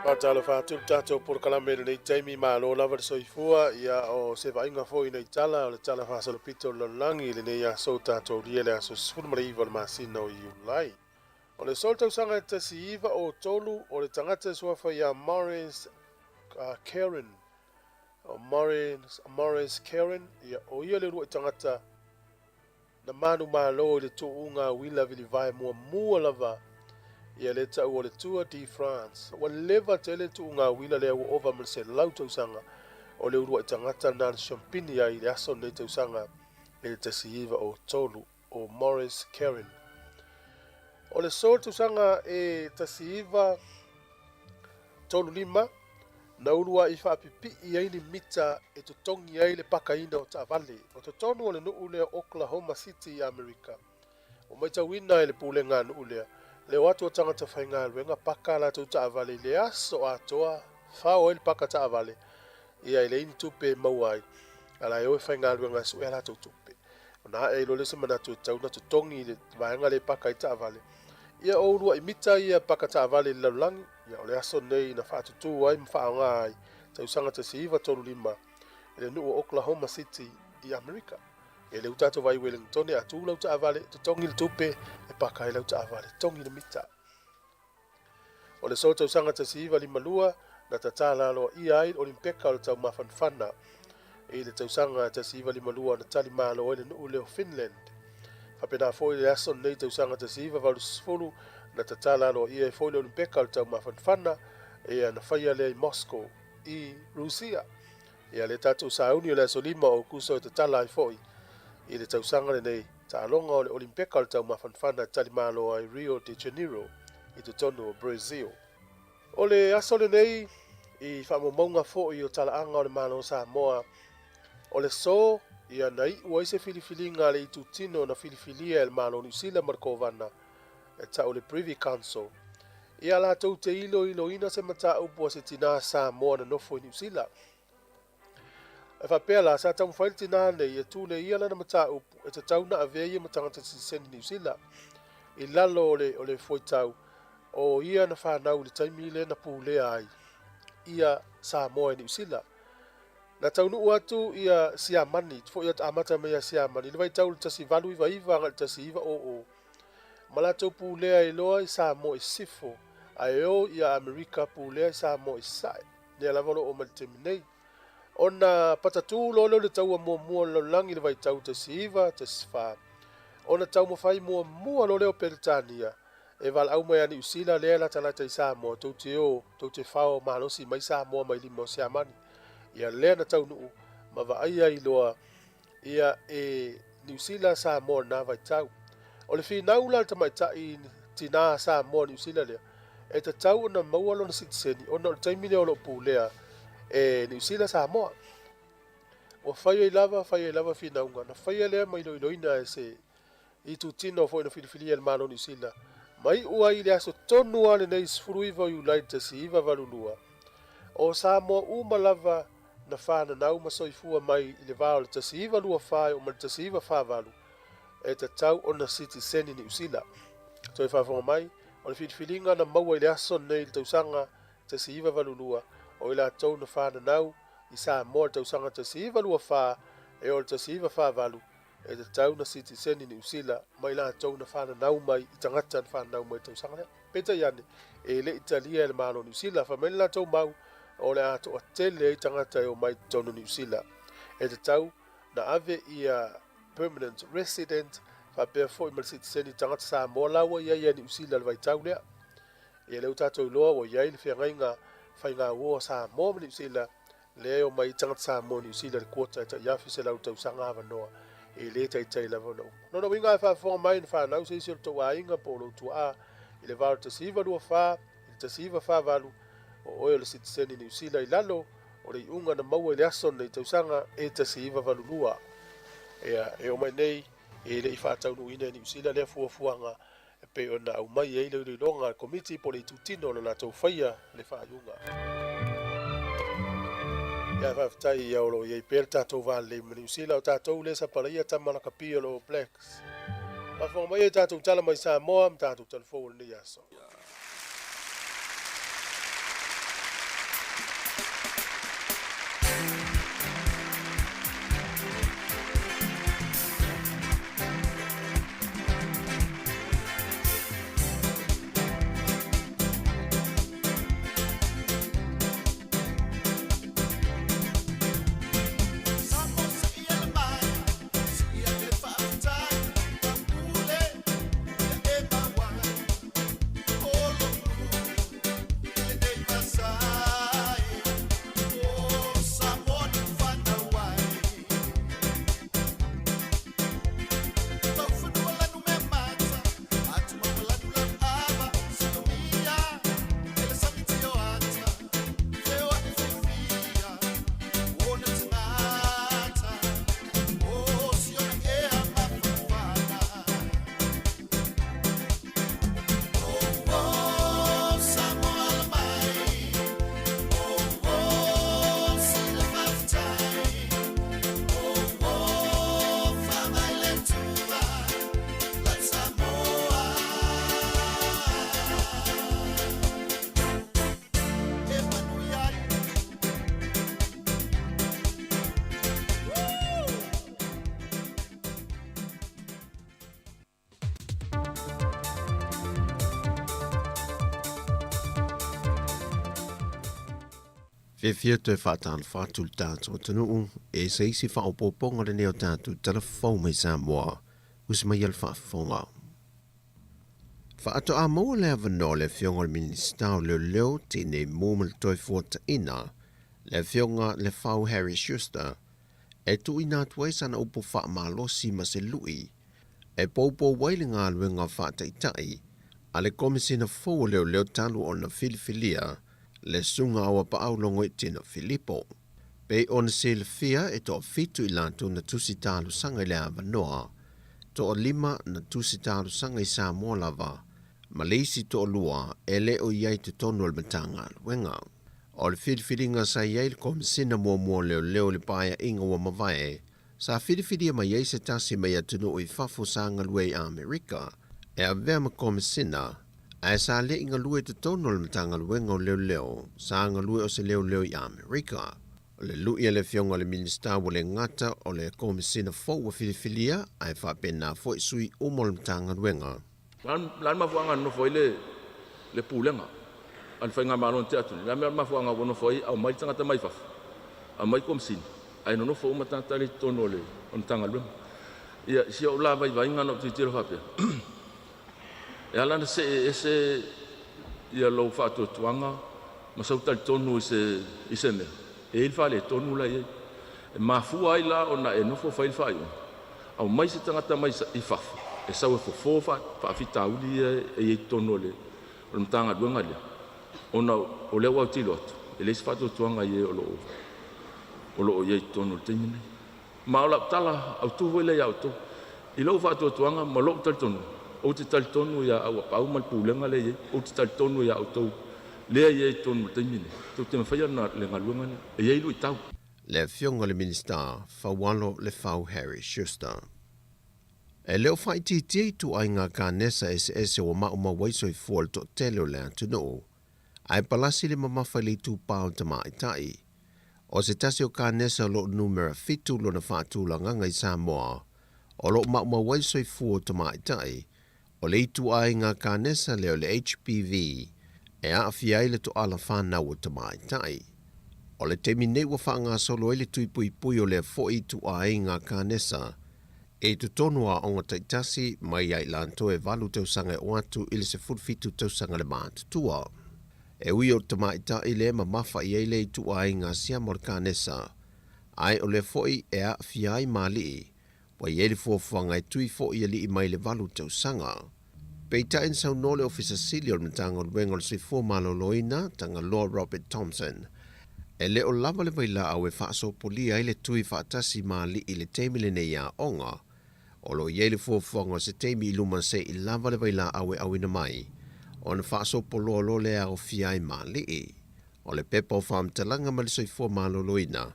Faatalofa atu le tatou polokalame i lenei taimi, malo lava le soifua, ia o se vaaiga foi nei tala o le tala faasolopito o le lalolagi i lenei aso ua tatou aulia le aso 19 o le masina o Iulai. O le so tausaga e 1903, o le tagata e suafa ia Maurice Caron, o Maurice, Maurice Caron, ia, o ia le uluai tagata na manumalo i le tuuga uila vilivae muamua lava ia le tau o le Tour de France. Ua leva tele le tuuga uila lea ua ova ma le 100 tausaga. O le uluai tagata na le siampini ai i le aso lenei tausaga i le 1903, o Maurice Caron. O le so tausaga e 1935, na uluai faapipii ai ni mita e totogi ai le pakaina o taavale o totonu o le nuu lea o Oklahoma City i Amerika. Ua matauina e le pulega a nuu lea le o atu o tagata faigaluega paka a latou taavale i le aso atoa, fao ai le paka taavale, ia e leai ni tupe e maua ai, a la e o e faigaluega e sue a latou tupe. Ona ae ai loa lea o se manatu e tatau ona totogi le vaega lea e paka ai taavale. Ia o uluai mita ia paka taavale i le lalolagi, ia o le aso lenei na faatutū ai ma faaaoga ai tausaga 1935 i le nuu o Oklahoma City i Amerika. Ia lea ua tatou vaai i Wellingtone, a tu lau taavale, totogi le tupe e paka ai lau taavale, totogi le mita. O le so tausaga 1952 na tatala aloaia ai le Olimpeka o le Taumafanafana. I le tausaga 1952 na tali malo ai le nuu lea o Finland. Faapena foi le aso lenei tausaga 1980 na tatala aloaia ai foi le Olimpeka o le Taumafanafana, ia na faia lea i Moscow i Rusia. Ia lea tatou sauni o le aso 5 o Aokuso e tatala ai foi i le tausaga lenei taaloga o le Olimpeka o le Taumafanafana e tali malo ai Rio de Janeiro i totonu o Brazil. O le aso lenei i faamaumauga foi o talaaga o le Malo o Samoa, o le so ia na iu ai se filifiliga a le itutino na filifilia e le Malo o Niu Sila ma le Kovana e tau le Privy Council, ia latou te iloiloina se mataupu a se tinā Samoa na nofo i Niu Sila. E faapea la, sa taumafai le tinā nei e tule ia lana mataupu e tatau na avea ia ma tagata sitiseni Niu Sila i lalo o le, o le fuaitau o ia na fanau i le taimi lea na pulea ai ia Samoa e Niu Sila. Na taunuu atu ia Siamani, foi amata mai ia Siamani i le vaitau i le 1899 agai i le 1900, ma latou pulea ai loa i Samoa i Sisifo, ae o ia Amerika pulea i Samoa i Sasae, lea lava o lo o oo mai i le taimi nei. Ona patatū loa lea o le taua muamua o le lalolagi i le vaitau 1914, ona taumafai muamua loa lea o Peretania e valaau mai ia Niu Sila lea e latalata i Samoa, tou te o, tou te fao malosi mai Samoa mai lima o Siamani. Ia lea na taunuu ma vaaia ai loa ia e Niu Sila Samoa lena vaitau. O le finau la a le tamaitai tinā Samoa Niu Sila lea, e tatau ona maua lona sitiseni ona o le taimi lea o lo o pulea e Niu Sila Samoa. Ua fai ai lava, fai ai lava finauga, na faia lea ma iloiloina e se itutino foi na filifilia e le Malo o Niu Sila, ma iu ai i le aso tonu lava lenei 19 o Iulai 1982, o Samoa uma lava na fananau ma soifua mai i le va o le 1924 e oo mai le 1948, e tatau ona sitiseni Niu Sila. Toe faafofoga mai, o le filifiliga na maua i le aso lenei i le tausaga 1982, o i latou na fananau i Samoa i le tausaga 1924 e oo i le 1948, e tatau na sitiseni Niu Sila ma i latou na fananau mai i tagata na fananau mai i le tausaga lea. Peitai ane, e le i talia e le Malo o Niu Sila, fai mai le latou mau o le a toatele ai tagata e omai i totonu o Niu Sila. E tatau na ave ia permanent resident faapea foi ma le sitiseni tagata Samoa la ua i ai ia Niu Sila i le vaitau lea. Ia lea ua tatou iloa ua i ai le feagaiga faigauo a Samoa ma Niu Sila lea e omai ai tagata Samoa i Niu Sila i le quota e tai 1,100 tausaga avanoa e le taitai lava ona uma. Lona uiga a faafofoga mai na fanau se isi o le tou aiga po o lou tuaa i le va o le 1924 i le 1948, o oe o le sitiseni Niu Sila i lalo o le iuga na maua i le aso lenei tausaga e 1982. Ia, e oo mai nei e le i faataunuuina e Niu Sila lea fuafuaga e pei ona aumai ai le iloiloga a le Komiti po o le itutino o le latou faia le faaiuga. Ia faafetai ia o lo o i ai pea le tatou va lelei ma Niu Sila, o tatou lea e sapalaia tama lakapi o le All Blacks. Faafofoga mai ai tatou tala mai Samoa ma tatou talafou o lenei aso. Fiafia toe faatalofa atu le tatou atunuu e se isi faaopoopoga lenei o tatou tala fou mai Samoa usi mai le faafofoga. Faatoa maua le avanoa le afioga o le Minisita o Leoleo Tinei Mu ma le Toefuataiga, le afioga Lefau Harry Schuster, e tuuina atu ai sana upu faamalosi ma se lui e poupou ai le galuega faataitai a le Komesina fou o Leoleo talu ona filifilia le Susuga Auapaau Logoitino Filipo. Pei ona silafia e toafitu i latou na tusi talosaga i le avanoa, toalima na tusi talosaga i Samoa lava, ma le isi toalua e le o i ai i totonu o le Matagaluega. O le filifiliga sa i ai le Komesina muamua o Leoleo i le Paeaiga ua mavae, sa filifilia mai ai se tasi mai atunuu i fafo sa galue i Amerika e avea ma Komesina, ae sa le i galue i totonu o le Matagaluega o Leoleo, sa galue o se leoleo i Amerika. O le lui a le Afioga i le Minisita ua le gata o le Komesina fou ua filifilia, ae faapena foi sui uma o le Matagaluega. O le a le mafuaaga na nofo ai le Pulega a le Faigamalo na tea atu nei? O le a le mafuaaga ua nofo ai aumai le tagata mai fafo, aumai Komesina, ae nonofo uma tagata lea i totonu o le Matagaluega? Ia, i si ou la vaivaiga na ou tilotilo faapea, e ala ona see ese ia lou faatuatuaga ma sau talitonu i se mea, e i ai le faaletonu la e i ai. E mafua ai la ona e nofo fai le faaiuga, aumai se tagata mai i fafo e sau e fofo faafitauli ia e i ai i totonu o le Matagaluega lea, ona o lea ua autilo atu, e leai se faatuatuaga i e o lo o i ai i totonu i le taimi lenei. Ma o lau tala autu foi lea ia outou, i lou faatuatuaga ma lou talitonuga, ou te talitonu ia Auapaau ma le pulega lea e i ai, ou te talitonu ia outou lea e i ai i totonu i le taimi lenei, tou te mafaia le galuega lea, e i ai luitau. Le Afioga i le Minisita, Faualo Lefau Harry Schuster. E le o faaitiitia ituaiga kanesa eseese ua maumau ai soifua o le toatele o le atunuu, ae palasi le mamafa i le itupa o le tamaitai. O se tasi o kanesa o lo o numera fitu lona faatulagaga i Samoa, o lo o maumau ai le soifua o tamaitai, o le ituaiga kanesa lea o le HPV e aafia ai le toala fanau o tamaitai. O le taimi nei ua faagasolo ai le tui puipui o lea foi ituaiga kanesa i totonu o aoga taitasi mai ia i latou e valu tausaga e oo atu i le 17 tausaga le matutua. E ui o le tamaitai lea e mamafa i ai le ituaiga siama o le kanesa, ae o lea foi e aafia ai ma alii Ua i ai le fuafuaga e tui foi alii mai le valu tausaga. Peitai na saunoa le Ofisa Sili o le Matagaluega o le Soifua Maloloina, Tagaloa Robert Thompson, e le o lava le vailaau e faasopolia ai le tui faatasi ma alii i le taimi lenei aoga. O lo o i ai le fuafuaga o se taimi i luma se i lava le vailaau e auina mai, ona faasopoloa loa lea e aofia ai ma alii. O le pepa o faamatalaga ma le soifua maloloina,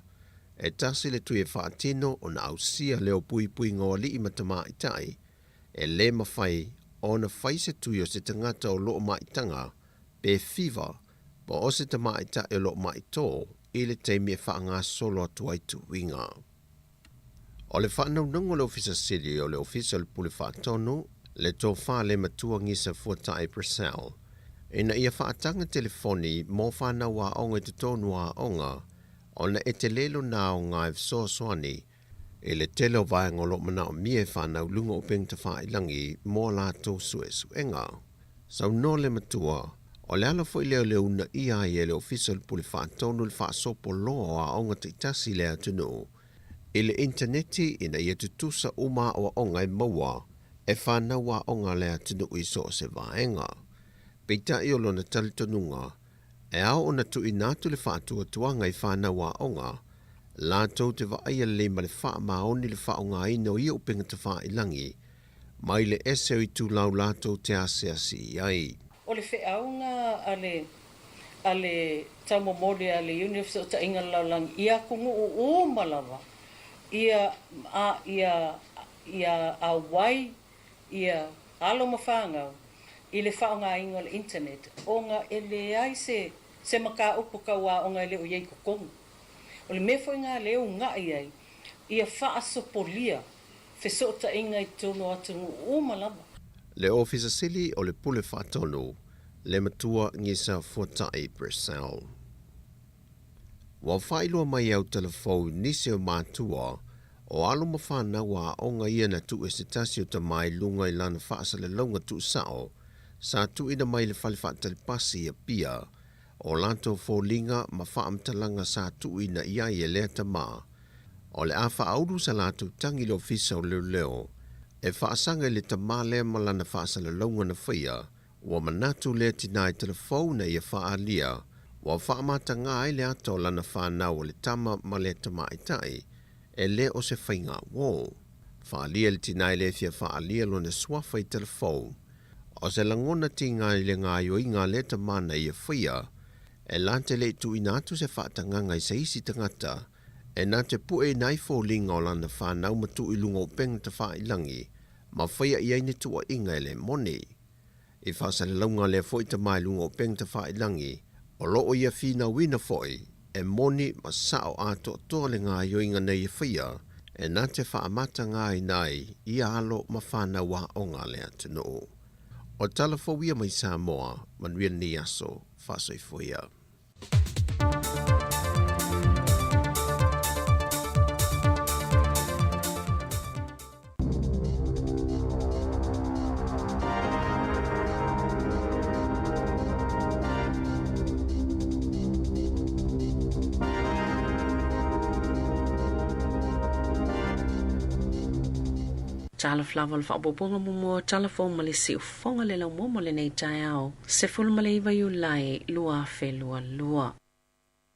e tasi le tui e faatino ona ausia lea o puipuiga o alii ma tamaitai, e le mafai ona fai se tui o se tagata o loo maitaga pe fiva po o se tamaitai o loo maitō i le taimi e faagasolo atu ai tuiga. O le faanaunauga o le Ofisa Sili o le Ofisa o le Pule Faatonu, le Tofa le Matua Gisa Fuatai Purcell, ina ia faataga telefoni mo fanau aoga i totonu o aoga ona e tele lona aoga e fesoasoani i le tele o vaega o lo o manaomia e fanau i luga o upega tafailagi mo a latou suesuega. Saunoa le matua, o le ala foi lea o le uunaia ai e le Ofisa o le Pule Faatonu le faasopo loa o aoga taitasi i le atunuu i le initaneti ina ia tutusa uma aoaoga e maua e fanau aoga a le atunuu i so o se vaega. Peitai o lona talitonuga, e ao ona tuuina atu le faatuatuaga i fanau aoga latou te vaaia lelei ma le faamaoni le faaaogaina o ia upega tafailagi mai le ese o itulau latou te asiasi i ai. O le feauga a le a le taumomoli a le Iuni o Fesootaiga o le Lalolagi i atunuu uma lava ia a ia ia auai ia alo ma fanau i le faaaogaina o le internet ona e leai se se mataupu tau aoga e le o i ai i totonu. O le mea foi lena lea e uunai ai ia faasopolia fesootaiga i totonu o atunuu uma lava. Le Ofisa Sili o le Pule Faatonu, le Matua Gisa Fuatai Purcell. Ua faailoa mai e Autalafou i nisi o matua o alo ma fanau a aoga ia na tuu e se tasi o tama i luga i lana faasalalauga tuusao sa tuuina mai i le fale faatali pasi i Apia o latou foliga ma faamatalaga sa tuuina i ai e lea tama o le a faaulu sa latou tagi i le Ofisa o Leoleo e faasaga i le tama lea ma lana faasalalauga na faia. Ua manatu lea tinā i Talafou ina ia faaalia ua faamatagā ai le ata o lana fanau o le tama ma le tamaitai, e le o se faiga uō. Faaalia le tinā e le fia faaalia lona suafa i Talafou. O se lagona tigā i le gaoioiga a lea tama na ia faia, e la te le i tuuina atu se faatagaga i se isi tagata, e na te puʻe ina ai foliga o lana fanau ma tuu i luga o upega tafailangi ma faia i ai ni tuuaiga e le moni. I faasalalauga lea foi tama i luga o upega tafailangi, o lo o ia finauina foi e moni ma sao atoatoa le gaoioiga nei e faia, e na te faamatagāina ai ia alo ma fanau aoga a le atunuu. O tala fou ia mai Samoa, manuia lenei aso, faasoifua ia. Talofa lava o le faaopoopoga muamua o tala fou ma le siufofoga le laumua mo lenei taeao, 19 Iulai 2022.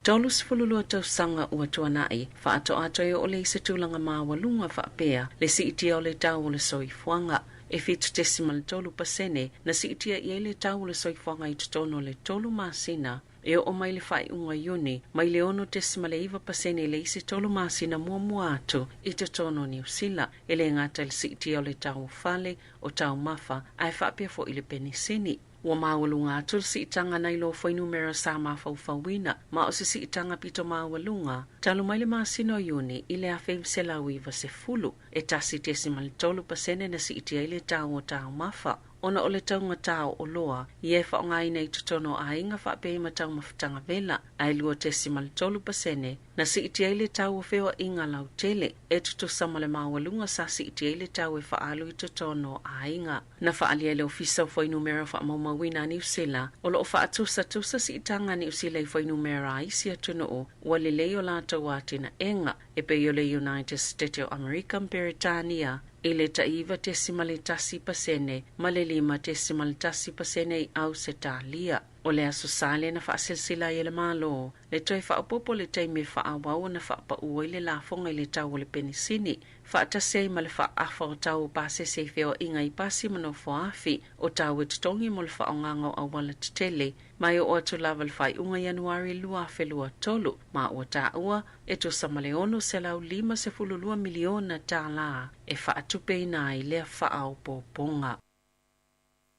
32 tausaga ua tuanai, faatoa toe oo lea i se tulaga maualuga faapea le siitia o le tau o le soifuaga. E 7.3% na siitia i ai le tau o le soifuaga i totonu o le tolu masina e oo mai le faaiuga Iuni, mai le 6.9% i le isi tolu masina muamua atu i totonu o Niu Sila. E le gata i le siitia o le tau o fale, o taumafa, ae faapea foi le penisini. Ua maualuga atu le siitaga nai lo fuainumera sa mafaufauina, ma o se siitaga pito maualuga talu mai le masina o Iuni i le 1990, e 1.3% na siitia ai le tau o taumafa, ona o le taugatā o oloa ia e faaaogaina i totonu o aiga faapea ai ma taumafataga vela, ae 2.3% Na siitia ai le tau o feoaiga lautele, e tutusa ma le maualuga sa siitia ai le tau e faaalu i totonu o aiga. Na faaalia e le Ofisa o Fuainumera Faamaumauina a Niu Sila, o lo o faatusatusa siitaga a Niu Sila i fuainumera a isi atunuu ua lelei o latou atinaega, e pei o le United Setete o Amerika ma Peretania, i le tai 9.1% ma le 5.1% i Ausetalia. O le Aso Sa lea na faaselasela ai e le Malo le toe faaopoopo le taimi e faaauau ona faapaū ai le lafoga i le tau o le penisini, faatasi ai ma le faaafa o tau o pasese i feoaiga i pasi ma nofoaafi o tau e totogi mo le faaaogaga o auala tetele ma e oo atu lava i le faaiuga Ianuari 2023, ma ua taua e tusa ma le $652 miliona tālā e faatupeina ai lea faaopoopoga.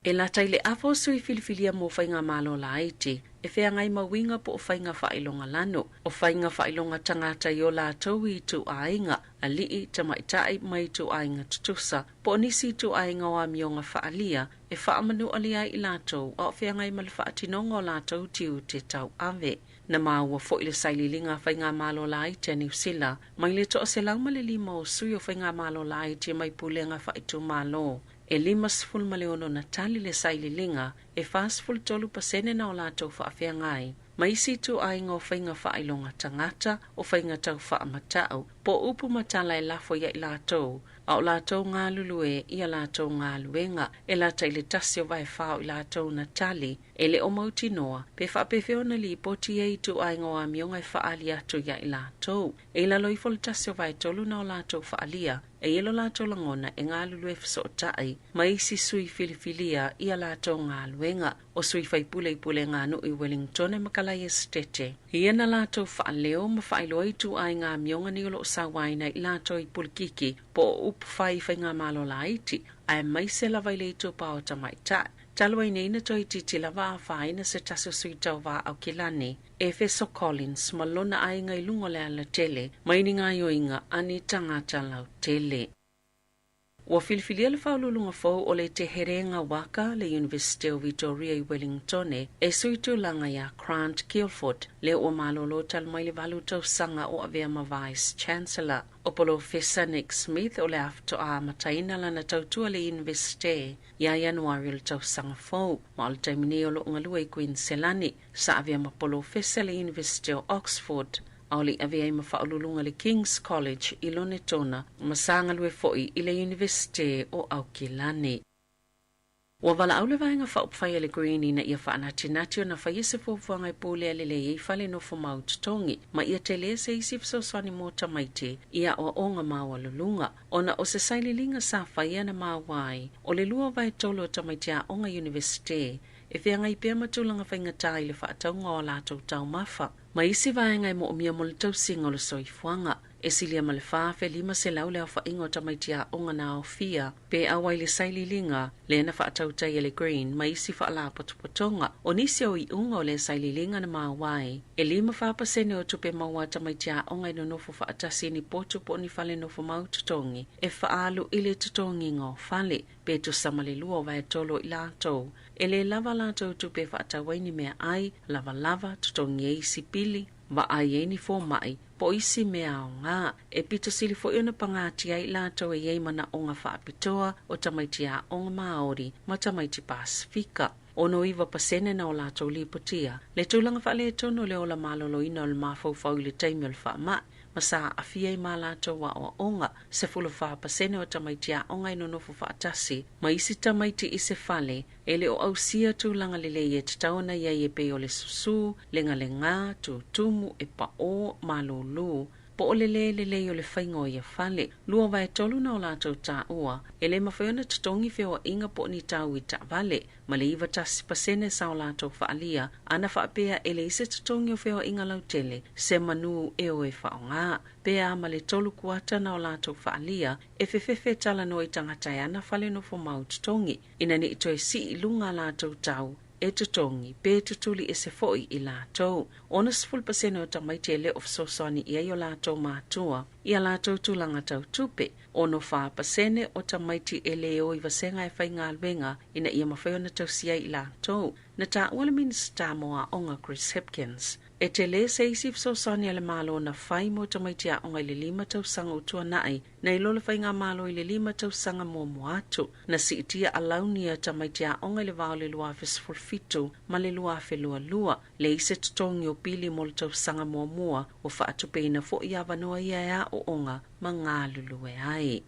E lata i le afa o sui filifilia mo faigamalo laiti e feagai ma uiga po o faiga faailoga lano, o faiga faailoga tagata i o latou ituaiga, alii, tamaitai ma ituaiga tutusa, po o nisi ituaiga o amioga faaalia e faamanualia ai i latou a o feagai ma le faatinoga o latou tiute tauave. Na maua foi le sailiiliga a faigamalo laiti a Niu Sila mai le 105 o sui o faigamalo laiti mai pulega faaitumalo E 56 na tali le sailiiliga, e 43% na o latou faafeagai ma isi ituaiga o faiga faailoga tagata, o faiga tau faamatau, po o upu ma tala e lafo ia i latou, a o latou galulue i a latou galuega. E lata i le tasi o vaefā o i latou na tali, e le o mautinoa pe faapefea ona lipoti ia ituaiga o amioga e faaali atu ia i latou. E i lalo ifo le tasi o vaetolu na o latou faalia, E i ai lo latou lagona e galulue fesootai ma isi sui filifilia i a latou galuega. O sui faipule i Pulega a Nuu i Wellingtone ma Kalaia Esetete, ia na latou faaleo ma faailoa ituaiga amioga nei o lo o sauaina i latou i pulikiki po o upu fai i faigamalo laiti, aemaise lava i le itupa o tamaitai. Talu ai nei na toe itiiti lava a afaina se tasi o sui tauva Aukilani, Efeso Collins ma lona aiga i luga o le alatele mai ni gaoioiga a ni tagata lautele. Ua filifilia le faauluuluga fou o le Te Herenga Waka le Iunivesite o Vitoria i Welingtone e sui tulaga iā Grant Guilford, lea ua malolo talu mai le 8 tausaga o avea ma Vice Chancellor. O Polofesa Nick Smith o le a faatoa amataina lana tautua i le Iunivesite ia Ianuari o le tausaga fou, ma o le taimi nei o loo galue i Kuiniselani. Sa avea ma Polofesa i le Iunivesite o Oxford, a o le i avea ai ma faauluuluga i le King's College i Lonetona, ma sa galue foi i le Iunivesite o Aukilani. Ua valaau le Vaega Faaupufai a le Green ina ia faanatinati ona faia se fuafuaga e pulea lelei ai fale nofomau totogi, ma ia tele se isi fesoasoani mo tamaiti i aoaoga maualuluga, ona o se sailiiliga sa faia na maua ai o le 2/3 o tamaiti aoga Iunivesite e feagai pea ma tulaga faigata i le faatauga o a latou taumafa ma isi vaega e moomia mo le tausiga o le soifuaga. E silia ma le 4,500 le aofaiga o tamaiti aoga na aofia pe auai le sailiiliga lea na faatautai e le Green ma isi faalapotopotoga. O nisi o iuga o lea sailiiliga na maua ai, e 54% o tupe maua a tamaiti aoga e nonofo faatasi i ni potu po o ni fale nofomau totogi e faaalu i le totogiga o fale, pe tusa ma le 2/3 o i latou e lē lava a latou tupe e faatau ai ni meaai, lavalava, totogi ai isi pili, vaai ai ni fomai, po o isi mea aoga. E pito sili foi ona pagatia ai i latou e i ai manaoga faapitoa o tamaiti aoga Māori ma tamaiti Pasifika. 69% na o latou lipotia le tulaga faaletonu o le ola maloloina o le mafaufau i le taimi o le faamai, ma sa aafia ai ma latou aoaoga. 14% o tamaiti aoga e nonofo faatasi ma isi tamaiti i se fale e le o ausia tulaga lelei e tatau ona i ai e pei o le susū, legalegā, tutumu, e paʻō, malūlū, po o le lē lelei o le faiga o ia fale. 2/3 na o latou taua e lē mafai ona totogi feoaiga po o ni tau i taavale, ma le 91% sa o latou faaalia ana faapea e leai se totogi o feoaiga lautele se manu e o e faaaoga. Pe a ma le 3/4 na o latou faaalia e fefefe talanoa i tagata e ana fale nofomau totogi, ina ne i toe sii i luga a latou tau e totogi pe tutuli ese foi i latou. 60% o tamaiti e le o fesoasoani i ai o latou matua i a latou tulaga tau tupe. 64% o tamaiti e lē o i vasega e faigaluega ina ia mafai ona tausia ai i latou. Na taua le Minisita mo Aoga Chris Hipkins e tele se isi fesoasoani a le Malo na fai mo tamaiti aoga i le 5 tausaga ua tuanai, nai lo le faigamalo i le 5 tausaga muamua atu. Na siitia alauni a tamaiti aoga i le va o le 2017 ma le 2022, leai se totogi o pili mo le tausaga muamua, ua faatupeina foi avanoa ia e aoaoga ma galulue ai.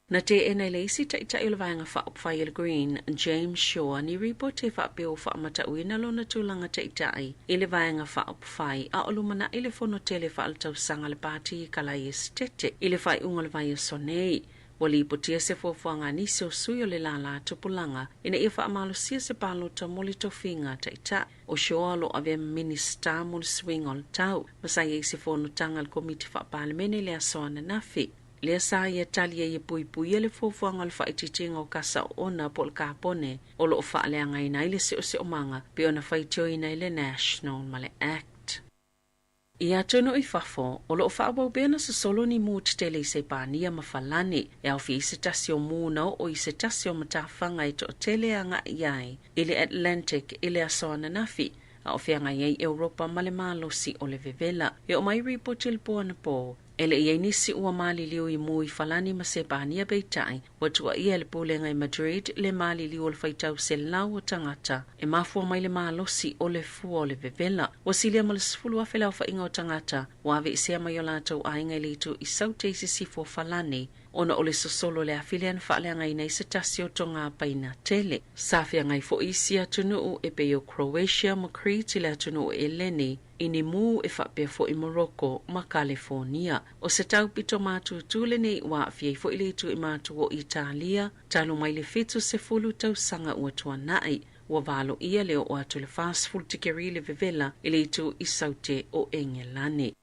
Na teena e le isi taitai o le Vaega Faaupufai a le Green, James Shaw, ni ripoti e faapea ua faamatauina lona tulaga taitai i le Vaega Faaupufai a o lumanai le fono tele faaletausaga a le Pati Kalai Esetete i le faaiuga o le vaiaso nei. Ua lipotia se fuafuaga a nisi o sui o le lālā tupulaga ina ia faamalosia se palota mo le tofiga taitai. O Shaw o lo o avea ma Minisita mo le suiga o le tau, ma sa i ai se fonotaga a le Komiti Faa-Palemene i le aso ananafi. Lea sa ia tali ai e puipuia le fuafuaga o le faaitiitiga o kasa oona po o le kapone o lo o faaleagaina ai le seoseomaga pei ona faitioina i le National ma le Act. I atunuu i fafo, o lo o faaauau pea ona sosolo ni mū tetele i Sepania ma Falani, e aofia ai se tasi o mū na oo i se tasi o matafaga e toatele e agai i ai i le Atlantic i le aso ananafi, a o feagai ai Europa ma le malosi o le vevela. E oo mai ripoti i le po anapo, e le i ai nisi ua maliliu i mū i Falani ma Sepania peitai, ua tuuaia e le pulega i Madrid le maliliu o le faitau 100 o tagata e mafua mai le malosi o le fua o le vevela. Ua silia ma le 10,000 le aofaiga o tagata ua aveesea mai o latou aiga i le itu i Saute i sisifo o Falani, ona o le sosolo o le afi lea na faaleagaina ai se tasi o togapaina tele. Sa feagai foi isi atunuu e pei o Croatia ma Crete i le atunuu o Eleni, i ni mū e faapea foi Morocco ma Kalefonia. O se taupito matutu lenei ua aafia ai foi le itu i matu o Italia, talu mai le 70 tausaga ua tuanai. Ua valoia le oo atu i le 40 tikeri le vevela i le itu i Saute o Engelani.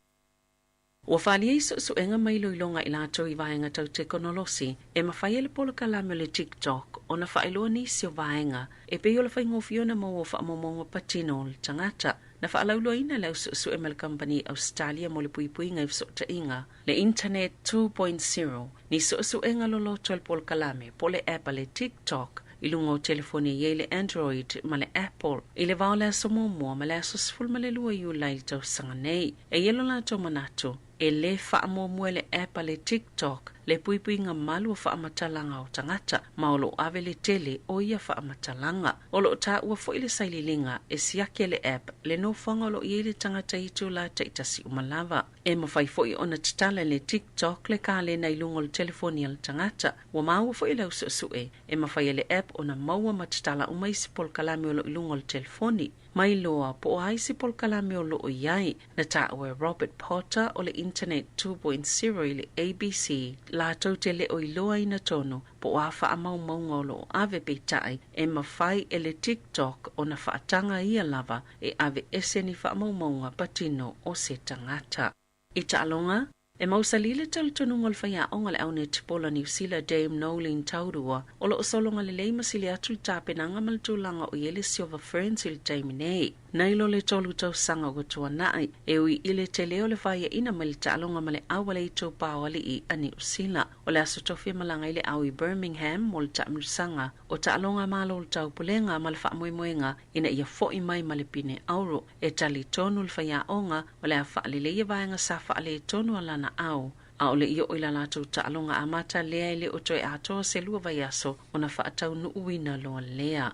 Ua faaalia i suesuega ma iloiloga i latou i vaega tau tekonolosi e mafai ai le polokalame o le TikTok ona faailoa nisi o vaega e pei o le faigofie ona maua o faamaumauga patino o le tagata. Na faalauiloaina e le au suesue ma le kamupani Ausetalia mo le puipuiga i fesootaiga, le Internet 2.0, ni suesuega loloto a le polokalame po o le app a le TikTok i luga o telefoni e i ai le Android ma le Apple i le va o le aso muamua ma le aso 12 Iulai i le tausaga nei. E i ai lo latou manatu, e lē faamuamua e le app a le TikTok le puipuiga malu o faamatalaga o tagata, ma o lo o ave le tele o ia faamatalaga. O lo o taua foi le saililiga e siaki e le app le nofoaga o lo o i ai le tagata i itulā taitasi uma lava. E mafai foi ona tatala e le TikTok le kalena i luga o le telefoni a le tagata. Ua maua foi e le au suesue, e mafai e le app ona maua ma tatala uma isi polokalame o lo o i luga o le telefoni. Mai loa po o a isi polokalame o lo o i ai, na taua e Robert Potter o le Internet 2.0 i le ABC, latou te le o iloaina tonu po o a faamaumauga o lo o ave peitai e mafai e le TikTok ona faataga ia lava e ave ese ni faamaumauga patino o se tagata. I taaloga, e mausali le talitonuga o le faiaoga o le au netipola o Niu Sila Dame Noeline Taurua o lo o sologa lelei ma sili atu le tapenaga ma le tulaga o i ai le Silver Ferns i le taimi nei. Nai lo le tolu tausaga ua tuanai, e ui i le tele o le faiaina mai le taaloga ma le au a le itupa o alii a Niu Sila. O le aso tofi e malaga ai le au i Birmingham mo le taamilosaga o taaloga a Malo o le Taupulega ma le faamoemoega ina ia fo'i mai ma le pine auro. E talitonu le faiaoga o le a faaleleia vaega sa faaletonu a lana au, ʻaʻole i oo i la latou taaloga amata lea e le o toe atoa se lua vaiaso ona faataunuuina loa lea.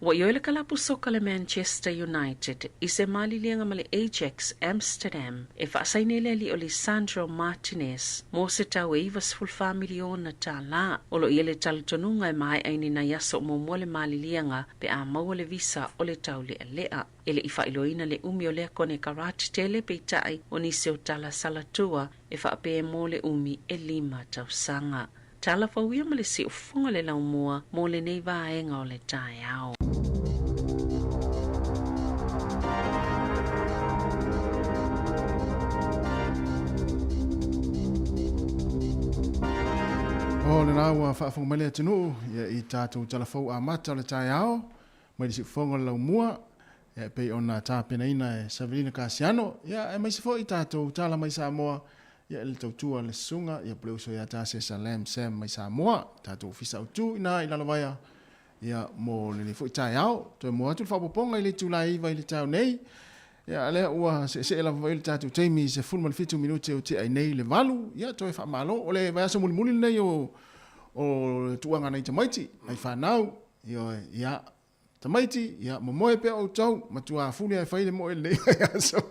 Ua ioe le kalapu soka le Manchester United i se maliliega ma le Ajax Amsterdam e faasaini ai le alii o Lisandro Martinez mo se tau e $94 miliona tālā. O lo o i ai le talitonuga e maea i ni nai aso muamua le maliliega pe a maua le visa o le taulealea. E le i faailoaina le umi o lea konekarate tele, peitai o nisi o tala salatua e faapea mo le umi e lima tausaga. Tala fou ia ma le siufofoga le laumua mo lenei vaega o le taeao. O lena ua faafofoga mai le atunuu ia i tatou tala fou amata o le taeao mai le siufofoga o le laumua ia e pei ona tapenaina e Savelina Kasiano ia aemaise foi tatou tala mai Samoa ia i le tautua a le susuga ia po le uso ia Tasesa Lam Sam mai Samoa tatou ofisa autu ina i Lalovaea ia mo lenei foi taeao. Toe mua atu le faaopoopoga i le itula e 9 i le taeao nei. Ia lea ua seesee lava foi le tatou taimi i 17 minute o tea ai nei le 8. Ia toe faamalo. O le vaiaso mulimuli lenei o o le tuuaga nai tamaiti, nai fanau. Ioe, ia tamaiti, ia momoe pea outou, matua fuli ae fai le moe lenei vaiaso.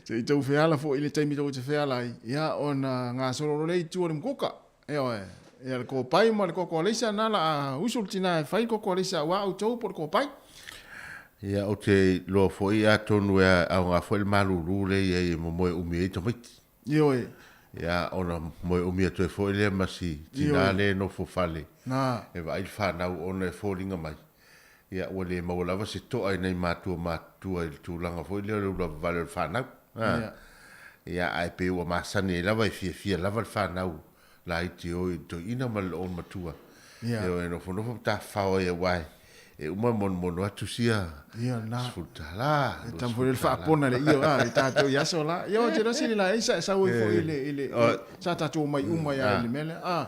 Se i tou feala foi i le taimi tou te feala ai, ia ona gasolo loa lea i tua o le mukuka. Ioe, ia le kopai ma le koko aleisa na la a usu le tina e fai le koko aleisa aua outou po o le kopai. Ia, ou te iloa foi atonu e aoga foi le malulu lea i ai e momoe umi ai tamaiti. Ioe. Ia, ona moe umi atu ai foi lea ma si tina lea e nofo fale Na. e vaai le fanau ona e foliga mai, ia, ua le maua lava se to'a i nai matua matutua i le tulaga foi lea o le ulavavale o le fanau. Ia. Ia, ae pei ua masani ai lava e fiafia lava le fanau laiti e o i le toeaina ma le logomatua. Ia. E o e nofonofo ma tafafao ai aua e uma e monomono atu sia Ia, lena. $10, E tama foi le faapona le io a i tatou i aso la. Ia o te losi le la e sa sau ai foi i le i le sa tatou omai uma ia i le mea lea. A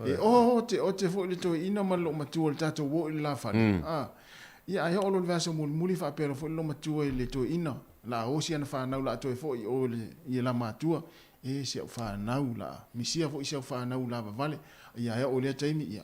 e o te o te foi le toeaina ma le loomatua le tatou o i le la fale. A ia ai oo loa le vaiaso mulimuli faapea loa foi le loomatua i le toeaina la a osi ana fanau la a toe foi i o i le i la matua. E si au fanau la misia foi si au fanau la vavale ia e oo i lea taimi ia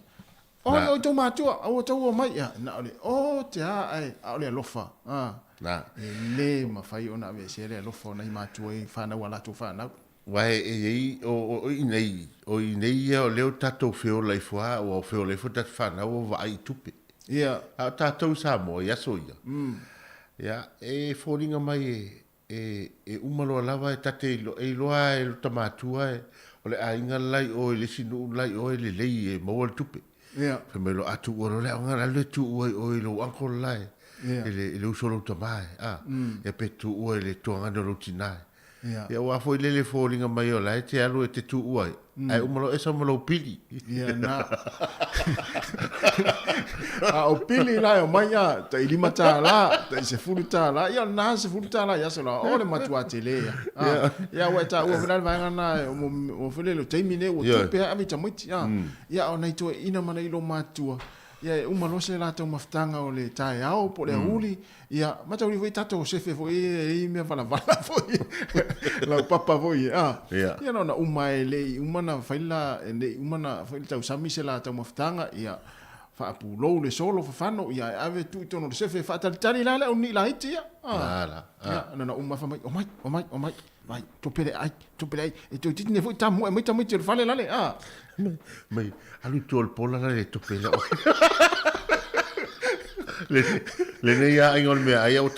o le outou matua aua tou o mai ia na o le o te a ae a o le alofa a na e le mafai ona aveesea le alofa o nai matua i fanau a latou fanau. Aua e i ai o i nei o i nei ia o lea o tatou feola ifo a ua feola ifo tatou fanau ua vaai i tupe. Ia. A o tatou i Samoa i aso ia. Ia e foliga mai e E, e uma loa lava e ta te ilo, e iloa lava e lota matua e, o le aiga le la i o i le isi nuu le la i o e lelei e maua le tupe. Ia. Fai mai loa, a tuua loa le aoga, alu e tuua i o i lou uncle le la e, Ia. i le, i le uso o lou tama e, a. Ia pe tuua i le tuagane o lou tina e. Ia aua foi lele e foliga mai o la e te alu e te tuua ai, ae uma loa esa ma lou pili. Ia na. A o pili la e omai a, tai $5, tai $10, ia o lena $10 i aso la, o le matua tele ia. A, ia ua e taua foi la le vaega lena, o foi lele o taimi nei ua tupe lava e ave i tamaiti. A, ia a o nai toeaiina ma nai olomatua, ia e uma loa se latou mafutaga o le taeao po o le aoauli, ia matauli foi tatou sefe foi e i ai mea valavala foi, laupapa foi a. Ia na ona uma e le i uma na fai la, e le i uma na foi le tausami se latou mafutaga, ia faapulou le solo fafano, ia e ave tuu i totonu o le sefe e faatalitali la le au nii laiti ia. La la. Ia na ona uma fai mai, omai, omai, omai. Vai, tope le ai, tope le ai. E toeitiiti nei foi tamoe mai tamaiti o le fale lale, a. Mai, alu i tua o le pola lale e tope le oe. Le, lenei a aiga o le mea ai, a ua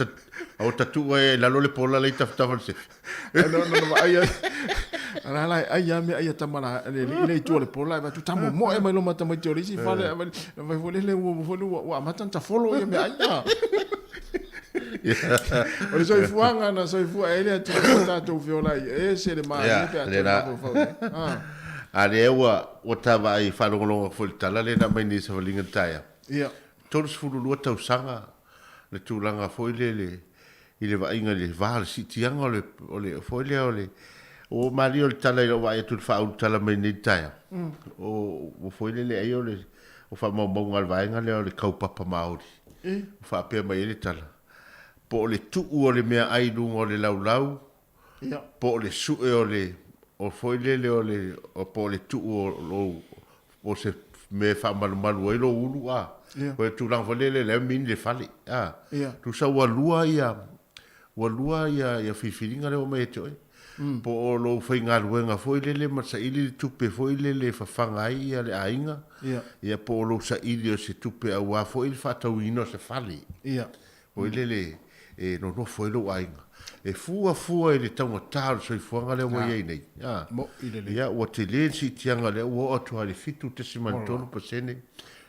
tatuu ai i lalo le pola le i tafatafa o le sefe. Ai, no, no, no, ai, ai. Ala la, ai a mea ai a tama la, le li le i tua o le pola, e vatu tamomoe mai loma tamaiti o le isi fale, vai, vai foi lele ua, foi lele ua, ua amata ona tafolo ia mea ai, a. O le soifuaga na soifua ai le Atua ua tatou feola ai, e ese le manaia pe a toe mafaufau i ai. Ah. A lea ua ua ta vaai faalogologo atu foi i le tala lea na aumai nei i savaliga i le taeao. Ia. 32 tausaga le tulaga foi lele i le vaaiga i le va o le siitiaga o le o le foi lea o le ua malie o le tala i lau vaai atu i le faaulu tala mai nei i le taeao. O ua foi lele ai o le o faamaumauga a le vaega lea o le kaupapa Māori. Ua faapea mai ai le tala, po o le tuu o le meaai i luga o le laulau, po o le sue o le, o foi lele o le, po o le tuu o lou, o se mea e faamalumalu ai lou ulu, a. O le tulaga foi lele lea mean le fale, a. Tusa ua lua ia, ua lua ia, ia filifiliga lea ua aumai ia te oe. Po o lou faigaluega foi lele ma saili le tupe foi lele e fafaga ai ia le aiga, ia po o lou saili o se tupe aua foi le faatauina o se fale foi lele e nonofo ai lou aiga. E fua fua i le taugata o le soifuaga lea ua i ai nei, a, ia ua tele le siitiaga lea ua oo atu lava i le 7.3%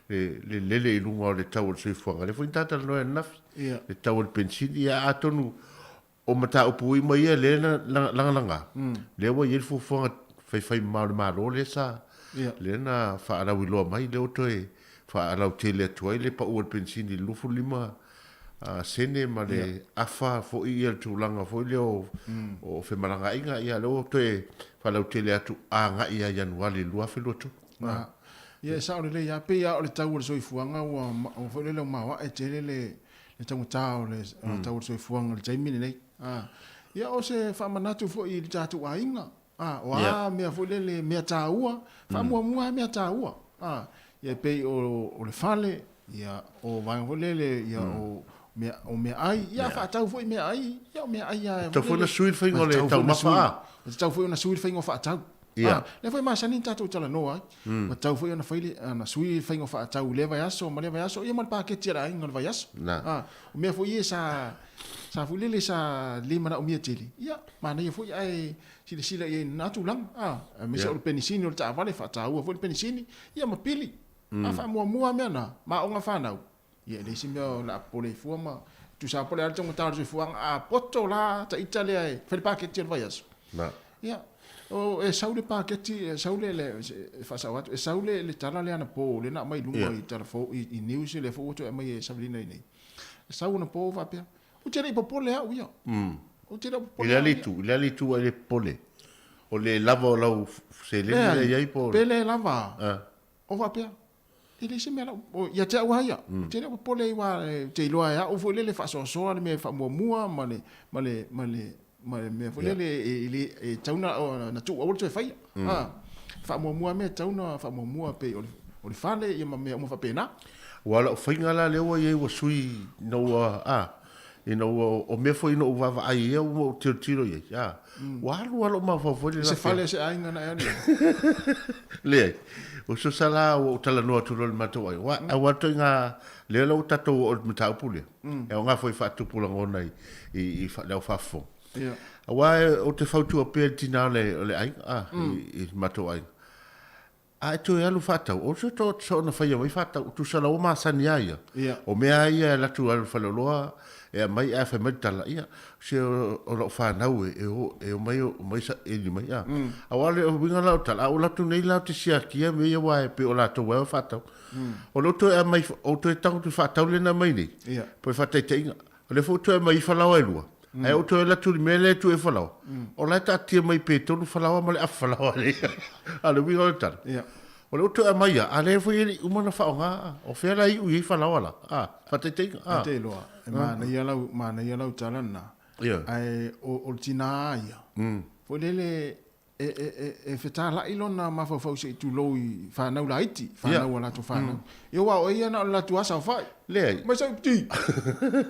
le lele i luga o le tau o le soifuaga. Lea foi na ta talanoa ai ananafi, le tau o le penisini, ia atonu O mataupu ui mai ia lea na lagalaga, lea ua i ai le fuafuaga faifaimamao a le Malo lea sa, lea na faalauiloa mai, lea ua toe faalautele atu ai le pau o le penisini i le 25 sene ma le afa foi ia le tulaga foi lea o femalagaaiga, ia lea ua toe faalautele atu agai ia Ianuari 2023. Ia e sao lelei lava, pei lava o le tau o le soifuaga ua foi lele ua maoae tele le le taugata o le tau o le soifuaga i le taimi lenei. A, ia o se faamanatu foi i le tatou aiga, a, o a mea foi lele, mea taua, faamuamua lava mea taua. A, ia e pei o, o le fale, ia o vaega foi lele, ia o mea, o meaai, ia faatau foi meaai, ia o meaai lava. E tatau foi ona sui le faiga o le taumafa a. E tatau foi ona sui le faiga o faatau. Ia. A, lea foi e masani ona tatou talanoa ai. Ua tatau foi ona fai le, ona sui le faiga o faatau i lea vaiaso ma lea vaiaso, ia ma le paketi a le aiga o le vaiaso. Na. A, o mea foi ia sa, sa foi lele sa le manaomia tele, ia, manaia foi ae silasila i ai i lena tulaga. A, aemaise o le penisini o le taavale, faataua foi le penisini, ia ma pili. A faamuamua mea na, ma aoga fanau, ia e leai se mea o le a popole ai fua ma tusa lava po o le a le taugata o le soifuaga, a poto la ta ita lea e fai le paketi o le vaiaso. Na. Ia, o, e sau le paketi, e sau le, le e faasao atu, e sau le, le tala lea anapo, lea na aumai i luga i tala fou, i, i news lea foi ua toe aumai e savalina i nei. E sau anapo faapea, ou te le i popole au ia. Ou te le o popole I le a le itu, i le a le itu ai le popole? O le lava o lau seleni lea i ai po o le... Pe le lava. O faapea, E leai se mea lau, ia te au lava ia, ou te le o popole aua ou te iloa e au foi lele faasoasoa le mea e faamuamua ma le, ma le, ma le, ma le mea foi lele e, le, e tatau ona tuu aua le toe faia. A, faamuamua mea e tatau ona faamuamua pei o le, o le fale ia ma mea uma faapena. Aua o lau faiga la lea ua i ai ua sui ina ua, a, ina ua, o mea foi ina ou vaavaai i ai ua ou tilotilo i ai, a, ua alu lava lou mafaufau foi lele. Se fale o se aiga na e alu ai? Leai. Ua sosa la ua ou talanoa atu loa i le matou aiga. Aua, aua ituaiga, lea la ua tatou oo i le mataupu lea, e aoga foi e faatupu lagona i, i, i le au faafofoga. Aua ou te fautua pea i le tina o le, o le aiga, a, i, i le matou aiga. A e toe alu faatau, o se to soona faia mai faatau, tusa la ua masani a ia. O mea a ia e alu atu i le faleoloa e aumai ae fai mai le tala, ia, se o lau fanau e o e omai omai saili mai a. Aua o le uiga la o le tala, a ou alu atu nei la ou te siakia mea ia aua e pei o latou lava e faatau. O lea ua toe aumai, ou toe tago atu i le faatau lea na aumai nei, po o le faataitaiga, O lea foi ua toe aumai ai falaoa e lua, ae ou toe alu atu i le mea lea e tuu ai falaoa, o la e taatia mai pe tolu falaoa ma le afu falaoa lea. A o le uiga o le tala, o lea ua toe aumai lava, a o lea foi e le i uma ona faaaoga. O fea la e iu i ai falaoa la? A, faataitaiga, a. E te iloa, e manaia lau, manaia lau tala lena, ae o le tina lava ia, foi lele e fetalai lona mafaufau se i tulou i fanau laiti, fanau a latou fanau. Ia aua o ia na o le latou lava saofai. Leai. Mai sau ti.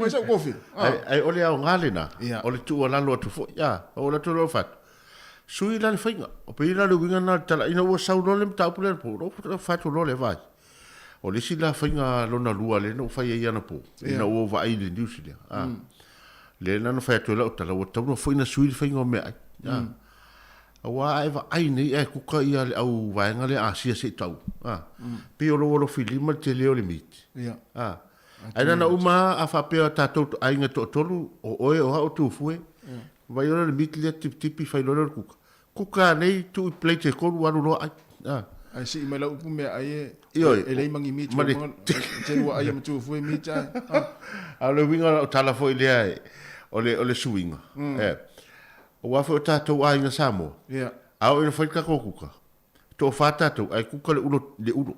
Mai sau kofi. Ai o le aoga lena, o le tuualalo atu foi, a, o le atu loa fatu. Sui la le faiga. O pei la le uiga lena o le tala, ina ua sau loa le mataupu lea anapo, ou fatu loa lea, vaai. O le isi la faiga lona lua lea na ou fai ai anapo, ina ua ou vaai i le news lea, a. Lea la na fai atu ai lau tala, ua tatau foi ona sui le faiga o meaai. A. Aua a e vaai nei ae kuka ia le au vaega lea Asia se i tau, a. Pei o lou alofi lima le tele o le meat. A. Ae na ona uma lava a faapea tatou aiga e toatolu, o oe, o au, o Tufue, vaai loa le meat lea tipitipi fai loa lea o le kuka. Kuka nei tuu i plate e tolu alu loa ai. A. Ae sii mai lau upu meaai e, Ioe. e leai ma ni meat Ma le te lua ai ma Tufue meat ae. A. A o le uiga o lau tala foi lea, o le, o le suiga. E. Aua foi o tatou aiga Samoa, a oo ina fai le tatou kuka, e toafa tatou ae kuka le ulo, le ulo.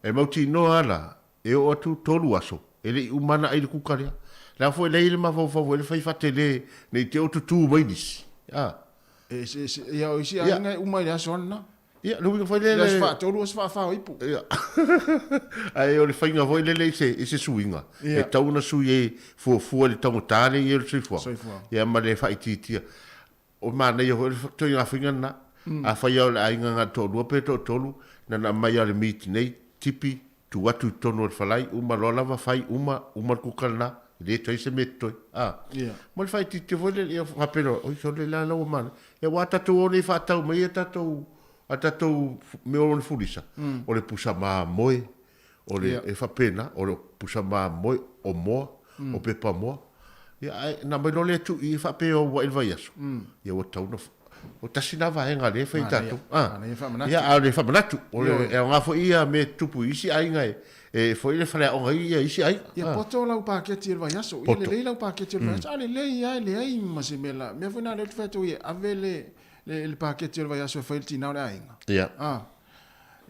E mautinoa lava la, e oo atu tolu aso, e le i uma ona ai le kuka lea. Leaga foi lea e i ai le mafaufau foi lea fai faatele ne i te i ua tutu mai nisi. A. E eseese, ia o isi aiga e uma i le aso lava lena. Ia, le uiga foi lele. Le aso faatolu, aso faafa o ipu. Ia. Ae o le faiga foi lele i se, i se suiga, e tatau ona sui e fuafua i le taugata lea e i ai o le soifuaga. Soifuaga. Ia ma le faaitiitia. O manaia foi le ituaiga faiga lena. Afai lava o le aiga na o le toalua pe toatolu, na ona aumai lava o le meat nei, tipi, tuu atu i totonu o le falai, uma loa lava fai, uma, uma le kuka lena, e le toe i ai se mea totoe. A. Ia. Mo le faaitiitia foi lele, ia faapea loa, oi sole la la ua manaia. Ia aua tatou o nei faatau mai a tatou a tatou mea o le fulisa, o le pusa mamoe, o le e faapena, o le pusa mamoe, o moa, o pepa moa. Ia ae na aumai loa lea tuu i i faapea ua i le vaiaso, ia ua tatau ona O tasi lena vaega lea e fai e tatou. Ia, a o le faamanatu, o le e aoga foi ia mea e tutupu i isi aiga e foi le faleaoga ai ia isi aiga. Ia poto lau paketi i le vaiaso. Ia lelei lau paketi i le vaiaso. A lelei lava e leai ma se mea la. Mea foi na lea ou te fai atu ai e ave le le paketi o le vaiaso e fai e le tina o le aiga. Ia.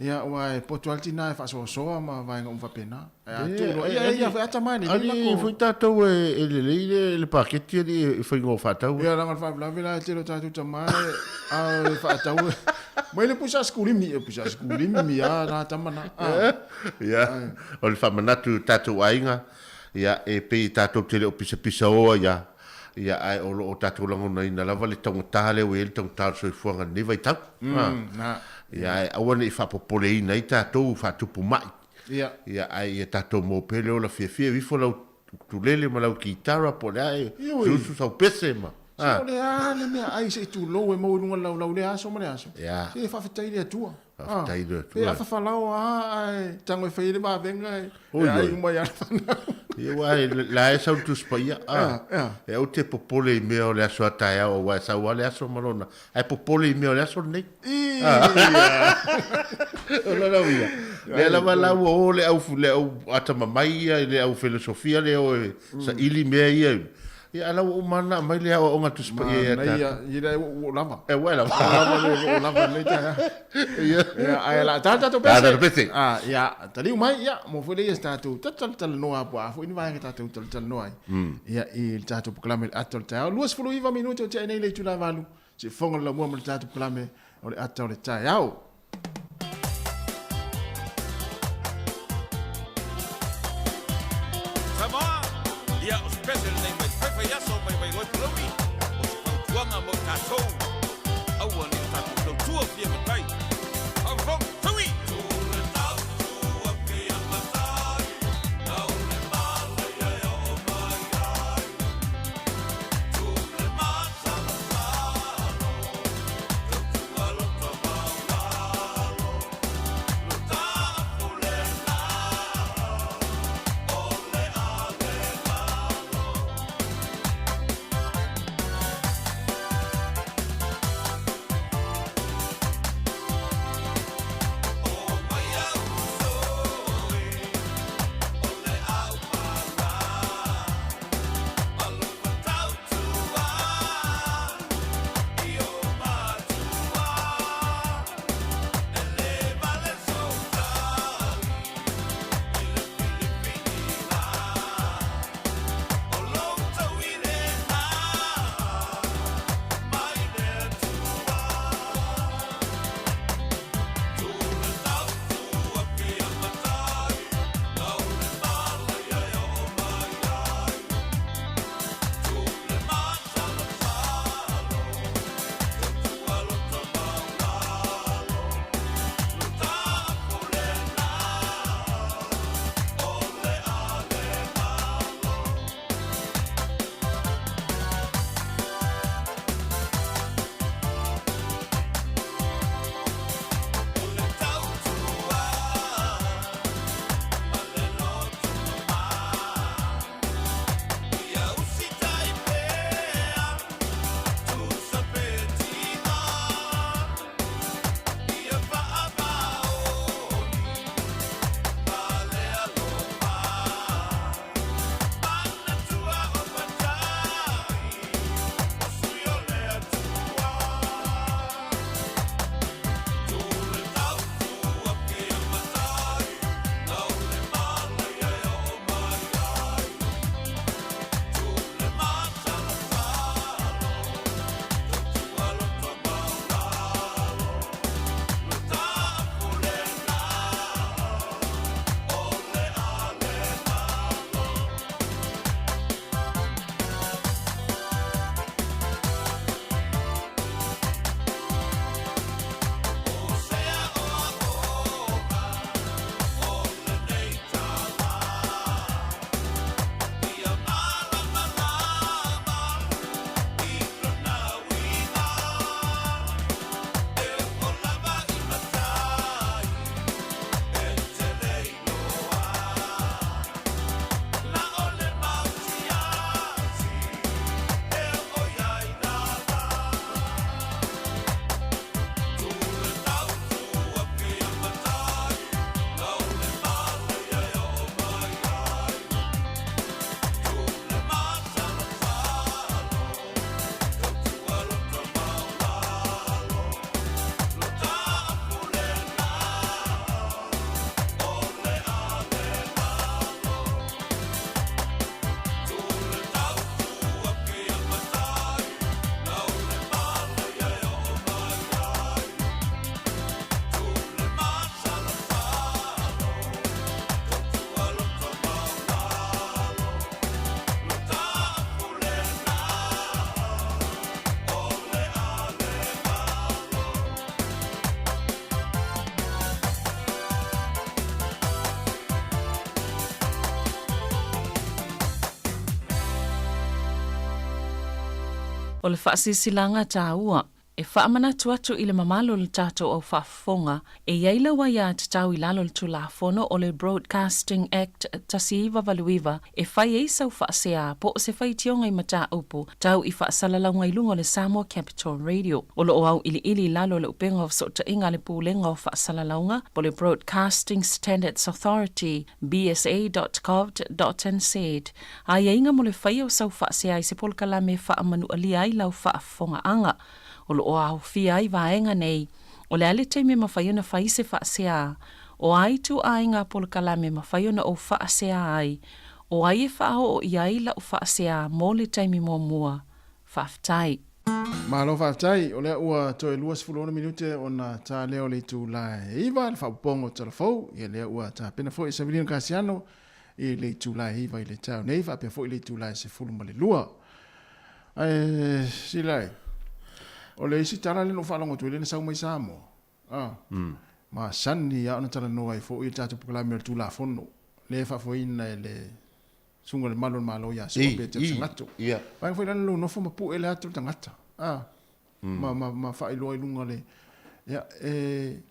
Ia, aua e poto lava le tina e faasoasoa ma vaega uma faapena. Ae a tuu loa, ia, ia, ata mai lelei lako. Alii foi tatou e lelei le paketi alii e faiga o faatau. Ia, leaga o le faalavelave la e tele o tatou tama a e faatau mai le pusa sekulimi, e pusa sekulimi a na tama na. Ia, o le faamanatu i o tatou aiga, ia, e pei tatou te le o pisapisaoa ia, ia, ae o lo o tatou lagonaina lava le taugata lea ua i ai le taugata o le soifuaga i lenei vaitau. Ia, ae aua ne i faapopoleina ai tatou faatupu mai. Ia. Ia, ae ia tatou maua pea le ola fiafia, aveifo lau ukulele ma lau kitara po o le a e susu sau pese ma. Se o le a le meaai se i tulou e maua i luga o le laulau i lea aso ma lea aso. Se faafetai i le Atua. Faafetai i le Atua. Pe afa falaoa lava ae tago e fai ai le vavega e ai uma ai lava le fanau. Ia aua la e sau le Tusi Paia, e aua te popole i mea o le aso a taeao aua e sau lava le aso ma lona, ae popole i mea o le aso lenei. O lona uiga, lea lava la ua o le au, le au atamamai ia, le au felosofia lea e o e saili mea ia. Ia, a la ua uma lava ona aumai le aoaoga Tusi Paia ia tatou. Manaia, ia lea ua ou lava. E, ua e lava. Ua lava le, ua ou lava i lenei taeao. Ia. Ia, ae o le a ta le tatou pese. Ta le tatou pese. Ah, ia, taliu mai, ia, mo foi lea ia se tatou talatalanoa po o a foi ni vaega tatou talatalanoa ai. Ia, i le tatou polokalame i le ata o le taeao. 29 minute o tea nei le itula e 8, se i fofoga le laumua ma le tatou polokalame o le ata o le taeao. Samoa, ia o se pese lenei mai le faifaiaso mai Vailoe Palauli, o se fautuaga mo i tatou, aua ne i o tatou tautua fia matai. Faafofoga, taui! O le faasilasilaga taua e faamanatu atu i le mamalu o le tatou au faafofoga, e i ai lau aiatatau i lalo o le Tulafono o le Broadcasting Act 1989 e fai ai sau faasea po o se faitioga i mataupu tau i faasalalauga i luga o le Samoa Capital Radio. O lo o auiliili i lalo o le upega o fesootaiga a le Pulega o Faasalalauga po o le Broadcasting Standards Authority, bsa.govt.nz, aiaiga mo le faia o sau faasea i se polokalame e faamanualia ai lau faafofogaaga. O lo o aofia ai vaega nei, o le a le taimi e mafai ona fai se faasea, o a ituaiga polokalame e mafai ona ou faasea ai, o ai e faaoo i ai lau faasea mo le taimi muamua. Faafetai. Malo faafetai, o lea ua toe 26 minute ona ta lea o le itula e 9 le faaopoopoga o tala fou, ia lea ua tapena foi e Savilino Kasiano i le itula e 9 i le taeao nei faapea foi le itula e 12. Ae sila e, o le isi tala lea na ou faalogo atu ai lea na sau mai Samoa, a, masani lava ona talanoa ai foi i le tatou polokalame o le Tulafono lea e faafoeina e le Susuga i le Malu o le Malo ia Su'a Petero Sagatto. Vaega foi la na lou nofo ma pue le ata o le tagata, a, ma faailoa i luga o le, ia, e,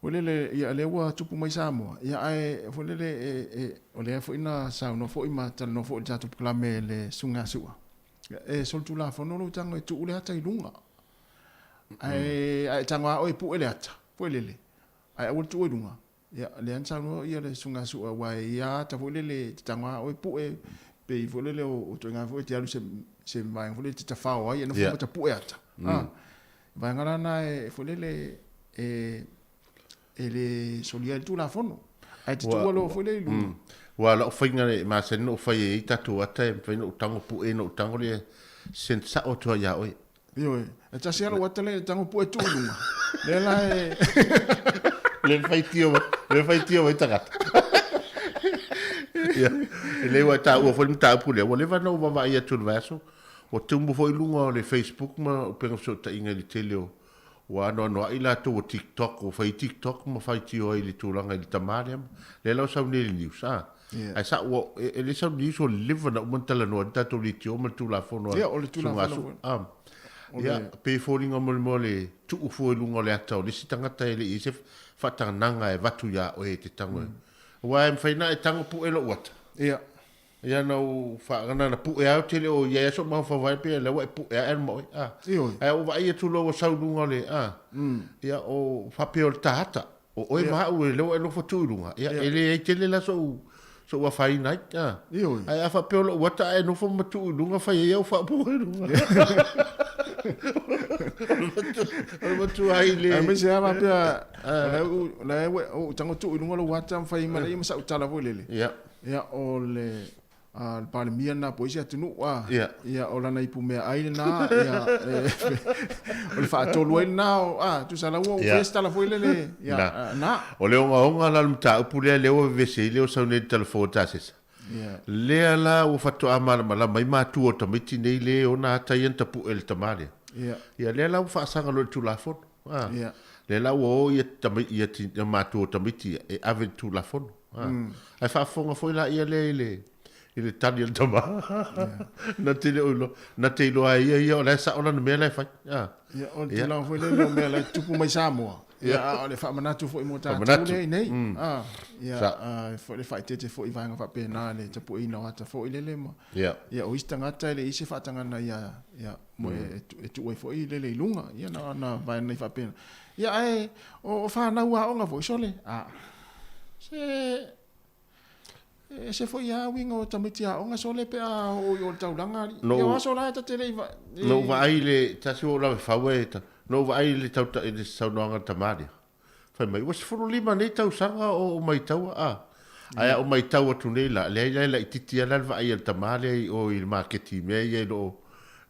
foi lele, ia, lea ua tupu mai Samoa, ia, ae, foi lele, e, e, o lea foi na saunoa foi ma talanoa foi i le tatou polokalame e le Susuga ia Su'a, e solitulafono lou tago e tuu le ata i luga. Ae, ae tago lava oe e pue le ata, foi lele, ae aua le tuua i luga. Ia, lea na saunoa ia le Susuga Su'a, aua e i ai ata foi lele e te tago lava oe pue, pei foi lele o ituaiga foi e te alu i se vaega foi lele e te tafao ai, e nofo ma tapue ata. A, vaega la na e foi lele e e le solia ai le Tulafono, ae te tuua loa foi lele i luga. Aua o lau faiga e masani ona ou fai ai tatou ata e mafai ona ou tago pue ona ou tago lea send sao atu lava ia oe. Ioe, e tasi lava lou ata lea e tago pue tuu i luga. Lea la e Le faitio mai, le faitio mai tagata. Ia, e le ua taua foi le mataupu lea, ua leva ona ou vaavaai atu i le vaiaso, ua tumu foi i luga o le Facebook ma upega fesootaiga i le tele o ua anoanoai latou o TikTok, ua fai TikTok ma faitio ai i le tulaga i le tama lea. Lea la ua sau nei i le news, a. Ae sa ua e le sau news ua leva ona uma ona talanoa ai le tatou leitio ma le Tulafono a Ia, o le Tulafono foi. A. Ia, pei e foliga mo le mea o le tuu fua i luga o le ata o le isi tagata e le i i ai se faatagaga e avatu ia oe e te tago ai. Aua e mafai ona e tago pue lou ata. Ia. Ia na ou faagana na pue lava ou te le o i ai lava sou mafaufau ai pei o lea ua e pue ae ma oe. A. Ioe. Ae ou vaai atu loa ua sau i luga o le, a. Ia o faapea o le ta ata. O oe ma au lea ua e nofo atu i luga, ia, e leai tele la sou, sou afaina ai. A. Ioe. Ae a faapea o lou ata ae nofo ma tuu i luga fai ai au faaopoopo i luga. O le matua ai le... Aemaise lava faapea, o la e ua ou tago tuu i luga lou ata ma fai ma ma sau tala foi lele. Ia. Ia, o le a le Palemia lena po o isi atunuu a. Ia. Ia, o lana ipumeaai lena, ia, e, o le faatolu ai lena o, a, tusa la ua ou faia se tala foi lele, ia, Na. na. O le ogaoga la o le mataupu lea, lea ua vevesi ai lea ua sau nei le tala fou a Tasesa. Ia. Lea la ua faatoa malamalama ai matua o tamaiti nei le ona ata ia na tapue e le tama lea. Ia. Ia, lea la ua faasaga loa i le Tulafono. A. Ia. Lea la ua o ia, tama, ia, ia matua o tamaiti ia e ave i le Tulafono. Ae faafofoga foi la ia lea i le i le tali a le tama. Na te le o iloa, na te iloa e ia ia o la e sao lana mea la e fai. Ia, o le tulaga foi lele o mea la e tutupu mai Samoa. Ia, a o le faamanatu foi mo tatou lea i inei. Ia, foi le faaeteete foi i vaega faapena le tapueina o ata foi lele ma. Ia, o isi tagata e leai se faatagaga ia, ia, mo e tuu ai foi lele i luga. Ia, na ona vaega nei faapena. Ia, ae o fanau aoga foi, sole, a. Se e ese foi a uiga o tamaiti aoga sole pe a oo i o le taulaga alii. Ia o aso la e ta te le i va Na ou vaai i le tasi o ou lave fau e ta, na ou vaai i le tauta i le saunoaga a le tama lea. Fai mai, ua 15 nei tausaga o ou maitaua a. Ae a ou maitau atu nei la, leai la e laitiiti lava la le vaai a le tama lea i o i le maketi i mea ia i loo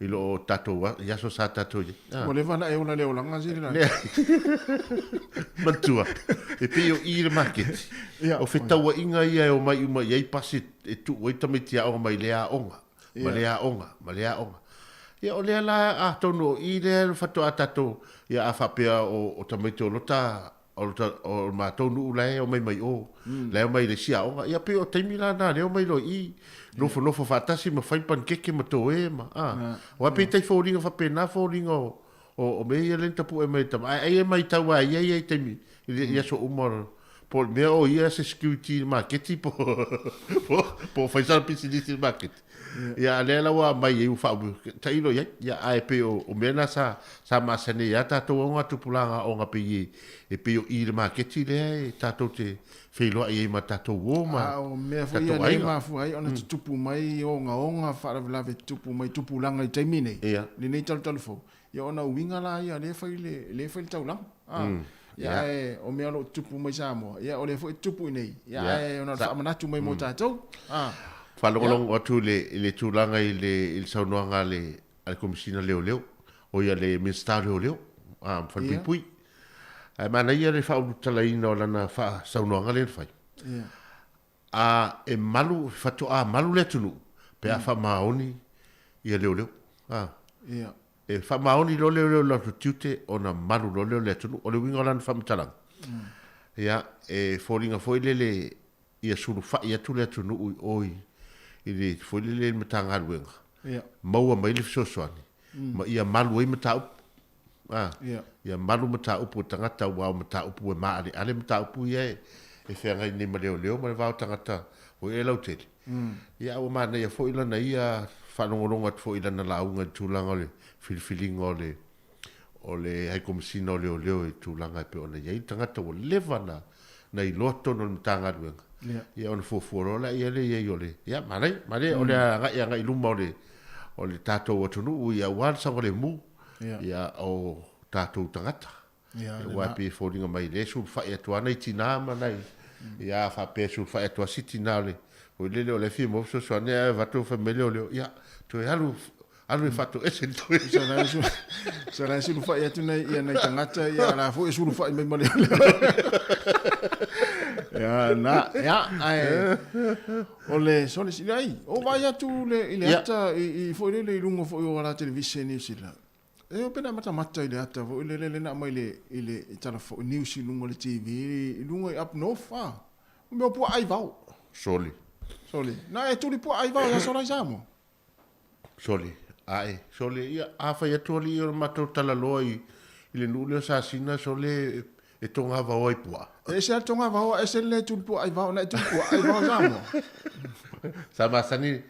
i lo tatou i aso sa tatou i ai. Ua leva ona e ola le olaga sili la. Matua, e pei o i le maketi. O fetauaiga ia e omai uma i ai pasi e tuu ai tamaiti aoga mai lea aoga, ma lea aoga, ma lea aoga. Ia o lea la atonu o i lea faatoa tatou, ia a faapea o tamaiti o lota o le matou nuu la e omai mai o, la e omai i le isi aoga. Ia pei o taimi la na lea omai loa i i, nofonofo faatasi ma fai panikeke ma toe ma, a. Aua pei tai foliga faapena foliga o, o mea ia lea na tapue mai e tama. Ae ai e matau lava ia ia i taimi, i aso uma o, po o le mea o ia se security i le maketi po o fai sana pisinisi i le maketi. Ia, a lea la ua aumai ai ua faaumi, tailo i ai. Ia, ae pei o, o mea na sa, sa masani ai lava tatou augatupulaga aoga pei e, e pei o i i le maketi lea e tatou te feiloai ai ma tatou uo ma A o mea foi ia tatou lea e aiga. mafua ai ona tutupu mai ogaoga faalavelave tutupu mai tupulaga i taimi nei, lenei talutalu fou, Ia ona uiga la ia lea e fai le, lea e fai le taulaga. A, ia ae o mea o lo o tutupu mai Samoa, ia o lea foi e tutupu i inei, ia ae ona o le faamanatu mai mo tatou. A, ia. Faalogologo atu i le, i le tulaga i le, i le saunoaga a le, a le Komesina Leoleo, o ia le Minisita o Leoleo, a, ma Falepuipui. Ae manaia le faaulutalaina o lana faasaunoaga lea na fai. A e malu, faatoa malu le atunuu pe a faamaoni ia leoleo. A. E faamaoni loa leoleo i lo latou tiute ona malu loa lea o le atunuu. O le uiga o lana faamatalaga, ia, e foliga foi lele ia sulufai atu le atunuu i o i le foi lele i le Matagaluega, maua mai le fesoasoani ma ia malu ai mataupu. A, ia malu mataupu a tagata aua o mataupu e maaleale mataupu ia e feagai nei ma leoleo ma le va o tagata foi ia lautele. Ia a ua manaia foi lana ia faalogologo atu foi i lana lauga i le tulaga o le filifiliga o le o le Hai Komesina o Leoleo i tulaga e pei ona i ai le tagata ua leva na na iloa totonu o le Matagaluega. Ia ona fuafua loa lea lea i ai o le, ia manaia, manaia o le agai agai i luma o le o le tatou atunuu ia aua le saogalemu. Ia o tatou tagata. Aua e pei e foliga mai lea e sulufai atu lava nai tina ma nai, ia a faapea e sulufai atu lava si tina o le, foi lele o lea e fia maua fesoasoani ae avatu fai mai leoleo, ia toe alu, alu e faatoese le toe. Sa la e sulufai atu nai, ia nai tagata, ia a la foi e sulufai mai ma leoleo. Ia, na, ia, ae, O le sole sili ai, o vaai atu le, i le ata, i, i foi lele i luga foi o ala televiseni Niu Sila. E o pena matamata i le ata foi lele le na mai le, i le i tala foi news i luga o le TV, i luga i up north, ah. O mea o puaa ai vao. Sole. Sole. Na e tuli puaa ai vao ia sola i Samoa. Sole, ae, sole, ia, a fai atu alii o le matou talaloa i, i le nuu lea o Sasina, sole, e togavao ai puaa. E ese lava le togavao, ese le le tuli puaa ai vao, na e tuli puaa ai vao Samoa. Sa masani,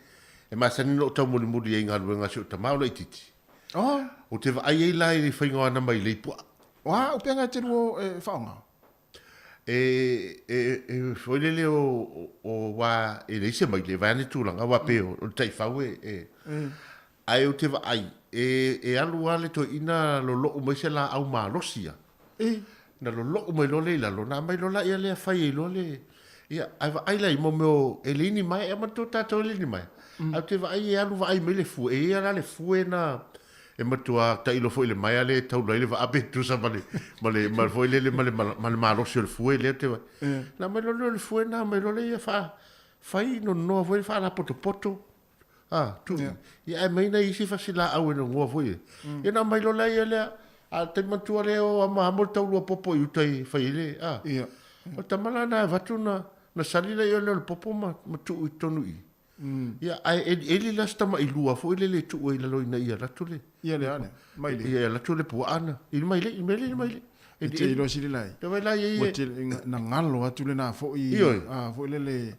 e masani ona ou taumolimoli ai i galuega a si ou tama o laitiiti. Oh. Ou te vaai ai la i le faiga o ana mailei puaa. O a upega e te lua e faaaoga? E, e, e foi lele o, o, wā, e leai se maile, vaeane tulaga, wā pei o, o le taifau e, e. Ae ou te vaai, e, e alu lava le toeaina lolo'u mai se laau malosi ia. Na lolo'u mai loa lea i lalo, na aumai loa laia lea fai ai loa le, ia, ae vaai la i mo mea o, e leai ni maea, manatua tatou e leai ni maea. Ae ou te vaai e alu vaai mai le fue, e i ai lava la le fue na, E matua tailo foi i le maea lea e taula ai le vaa pe tusa ma le, ma le, ma le foi lele ma le, ma le malosi o le fue lea te Na mai loa lea o le fue na aumai loa lea ia faa, fai nonoa foi le faalapotopoto. A, tu, ia ae aumai nai isi fasilaau e nonoa foi e. Ia na aumai loa lea lea, a o le taimi matua lea e o amoamo le taulua popo i uta e fai ai le, a. O le tama la na avatu na, na sali lea o le popo ma, ma tuu i totonu i i. Ia, ae elieli la si tamailua foi lele e tuu ai i lalo ina ia alu atu le... Ia le a lea? Maile. Ia alu atu le puaa na. I le maile, i le maile, i le maile. E te iloa sili lai. Te vai la ia ia. Na galo atu lena foi. Ioe. A foi lele.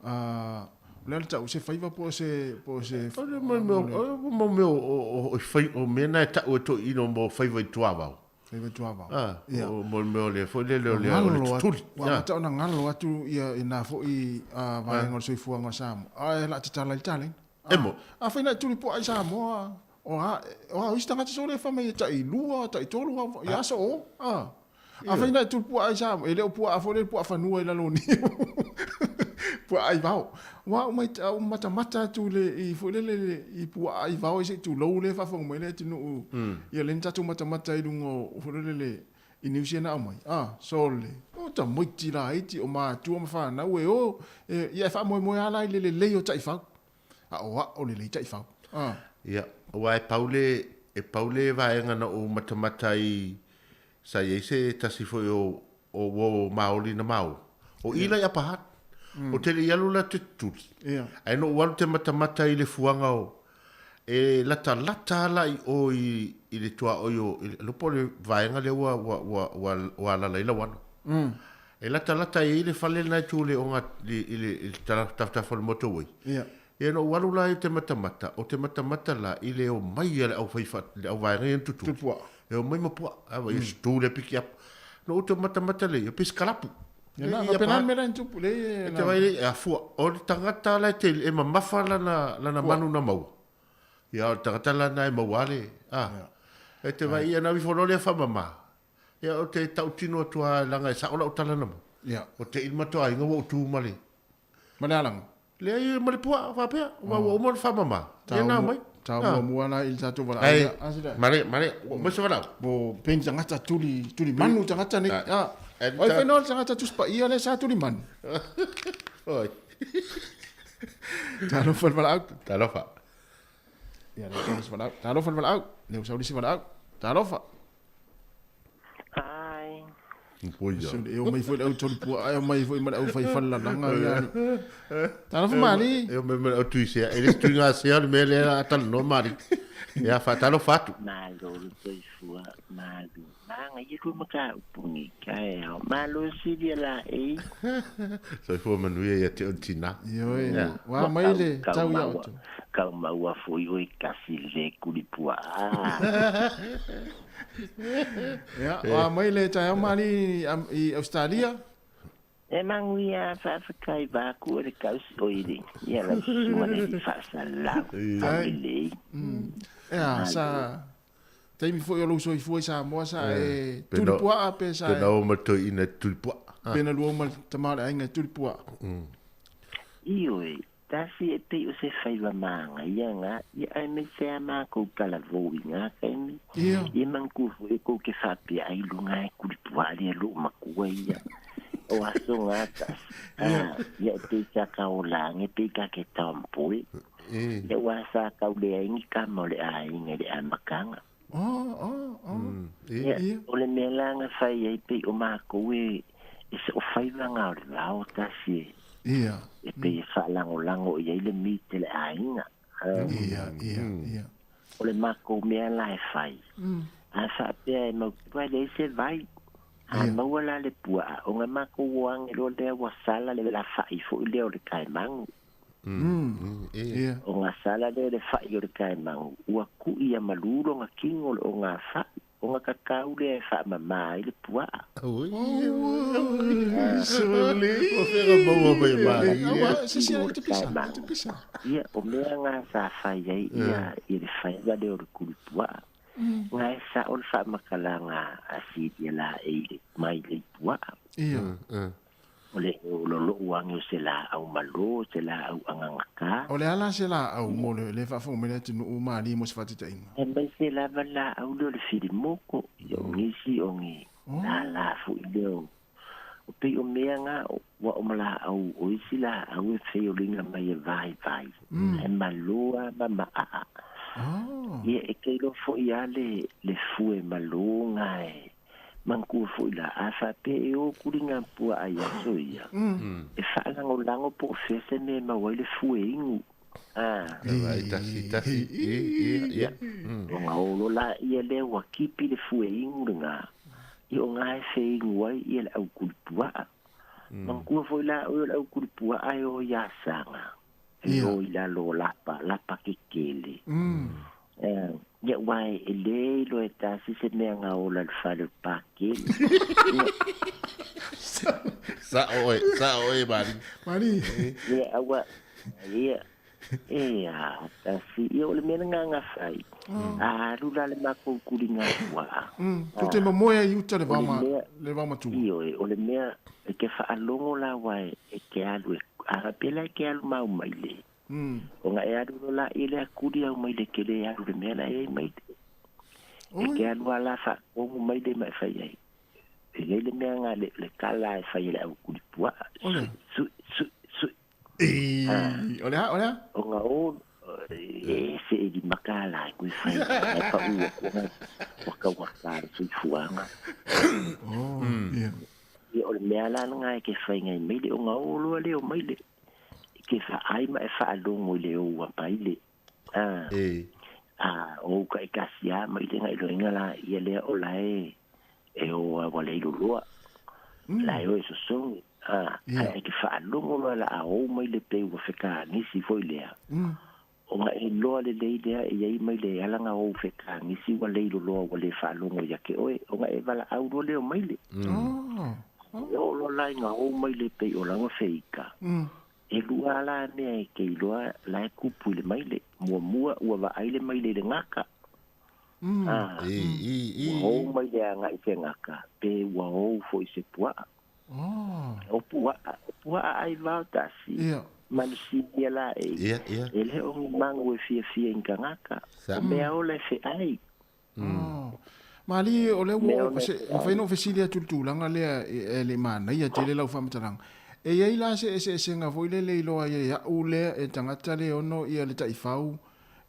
A o le a le tau se faiva po o se po o se. O le mau mea o mau mea o fai o mea na e tau e toeaiina mo faiva i tuavao. Faiva i tuavao. A, o mo le mea o le foi lele o le o le tutuli. Ua amata ona galo atu ia i na foi vaega o le soifuaga o Samoa. Ae o le a tatala ai le talaiga. E mo. Afai na e tuli puaa i Samoa, o a, o a o isi tagata sole e fai mai e tai lua, tai tolu i aso o. A. Afai na e tuli puaa i Samoa, e le o puaa foi lele puaa fanua i lalo o niu. Puaa ai vao. Ua au mai, au matamata atu i le, i foi lele i puaa ai vao se i tulou le faafofoga mai le atunuu. Ia lea na tatou matamata i luga o foi lele i news ia na aumai. A, sole, o tamaiti laiti, o matua ma fanau e o, e, ia e faamoemoe lava la i le lelei o taifau. A o a'o lelei taifau. A. Ia, aua e pau le, e pau le vaega na ou matamata ai, sa i ai se tasi foi o. o uo Maoli na maua. O i la i Upper Hutt. O te le i alu la te tutuli. Ae no ou alu te matamata i le fuaga o, e latalata lava la i o i, i le tuaoi o, i le, po o le vaega lea ua, ua, ua, ua, ua alala ai lau alo. E latalata i ai le fale lena e tu i le oga, i le, i le tafatafa o le motorway. Ia na ou alu la i te matamata, o te matamata la i le omai a le aufai le auvaega ia na tutuli. Tuli puaa. E omai ma puaa. A vai mm. tu le piki up. No ou te matamata le ia, pes kalapu. Ia na, na pena mera in tupu le. E te vai le, a fua. O le tangata la e te, e mamafa lana, lana manu na maua. Ia o le tangata lana e maua le, a. E te vai ia na wifo lo lea whamama. Ia o te tautino atu a langa e sao lau tala na mau. Ia. O te ilma toa inga ua utu ma le. Ma le alaga. Leai ma le puaa faapea, ua ua uma ona faamama. Ia na mai. Tau muamua la i le tatou valaau lea. A sila. Male, male, ua uma se valaau. Bo peni tagata tuli, tuli manu tagata nei. A. Oi fai no le tagata Tusi Paia lea sa tuli manu. Oi. Talofa le valaau. Talofa. Ia le talofa le valaau. Talofa le valaau. Le ua sau le isi valaau. Talofa. Hi. Poia. E o mai foi le au tolu pua, e o mai foi ma le au fai falalaga ia. Talofa Mali. E o mai ma le au tuisea. E le se tuiga sea le mea lea a talanoa Mali. Ia faatalofa atu. Malo le soifua, malo. Maga ia lua mataupu nei taeao. Malo sili la e. Soifua manuia ia te o le tina. Ioe, ua mai le tau ia outou. Kau maua foi oe kasi le kuli puaa. Ia, ua mai le taeao Mali i Australia. E manuia faafetai vaku o le kausi oi le ia lau susuga le alii faasalau aulelei. Ea, sa taimi foi o lou soifua i Samoa sa e tuli puaa pe sa e. Pe na o ma le toeaina e tuli puaa. Pe na lua uma le tama o le aiga e tuli puaa. Ioe, tasi e pei o se faiva magaia nga ia aemaise a makou talavou i nga taimi. Ia manatua foi e kou ke faapea ai luga e tuli puaa le aloo matua ia. O aso nga tasi. Ia e pei sa ka ola age pei ka ke tomboy. Ia ua sa kau leai ni kama o le aiga i le amataga. Ia, o le mea la na fai ai pei o makou e e soofaiva nga o le vao tasi e. E pei e faalagolago i ai le meet e le aiga. O le makou mea la e fai. A faapea e mautua e leai se vai. A maua la le puaa, o nga makou o age loa lea ua sala le lafa'i foi lea o le kaemagu. O nga sala lea le fa'i o le kaemagu, ua ku'i ia malu lona kino o nga fa'i, o nga kakau lea e faamamā ai le puaa. Ia, o mea nga sa fai ai ia i le faiva lea o le kuli puaa. Nga e sa'o le faamatalaga a Silia Laei mai le puaa. O le lolo'u age o se laau malo, se laau agagata. O le a la se laau mo le le faafofoga mai le atunuu malie mo se faataitaiga? Aemaise lava le laau lea o le filimoko, ia o nisi o ni lala foi lea o o pei o mea na ua o ma laau o isi laau e feoliga mai e vaivai, ae malo lava ma maaa. Ia e ke iloa foi lava le le fue malo na e Manatua foi la, a faapea e o kuli nga puaa i aso ia, e faalagolago po o fea se mea e maua ai le fue inu. A. Vai, tasi, tasi, i, i, ia. Ona olo la ia lea ua kipi le fue inu lena, i o nga e fe inu ai ia le au kuli puaa. Manatua foi la oe o le au kuli puaa e o i Asaga, e o i lalo o lapa, lapa kekele. Ia aua e le iloa e tasi se mea na ola i le fale o le pakele. Sa'o oe, sa'o oe Mari. Mari. Ia aua, ia, e a, tasi, ia o le mea lena na fai. A alu la le makou kuliga puaa. Tou te momoe ai i uta le vao ma, le vao matua. Ioe, o le mea e ke faalogo la aua e ke alu e, a pela e ke alu mau mai le. Ona e alu loa la i le akuli au mai le kele e alu le mea la e ai mai le. E ke alu a la faakomu mai le ma e fai ai. E iai le mea nga le, le kala e fai e le au kuli puaa. Sui, sui, sui, sui. O le a, o le a? Ona o, e ese e lima kala e koe fai. Ai pa ua kua, waka waka le soifuaga. Oh, ia. la lena e ke faiga i maile o gaō loa le o maile e ke faai ma e faalogo i le ou a maile a a ou ta'itasi a maile ga'iloiga laia lea o lae e o a ua le iloloa la e o e sosogi a ae e ke faalogo loa la'a ou maile pei ua fekagisi foi lea o ga'iloa lelei lea e iai mai le alaga ou fekagisi ua le iloloa ua lē faalogo ia ke oe o ga'e vala'au loa lea o maile e oo loa la ina ou maile pei o laua feika e lua ala mea e ke iloa la e kupu i le maile muamua ua vaai le maile i le gaka ua ou mai le aga'i se gaka pe ua ou fo'i se pua'a o pua'a o pua'a ai vao tasi ma le sinia laei e lē o ni magu e fiafia i tagata o mea ola e fe'ai. Mali o lea ua mafai ona ou fesili atu i le tulaga lea e le i manaia tele lau faamatalaga. E i ai la se eseesega foi lele i loa ai e a'u lea e tagata le ono ia le taifau,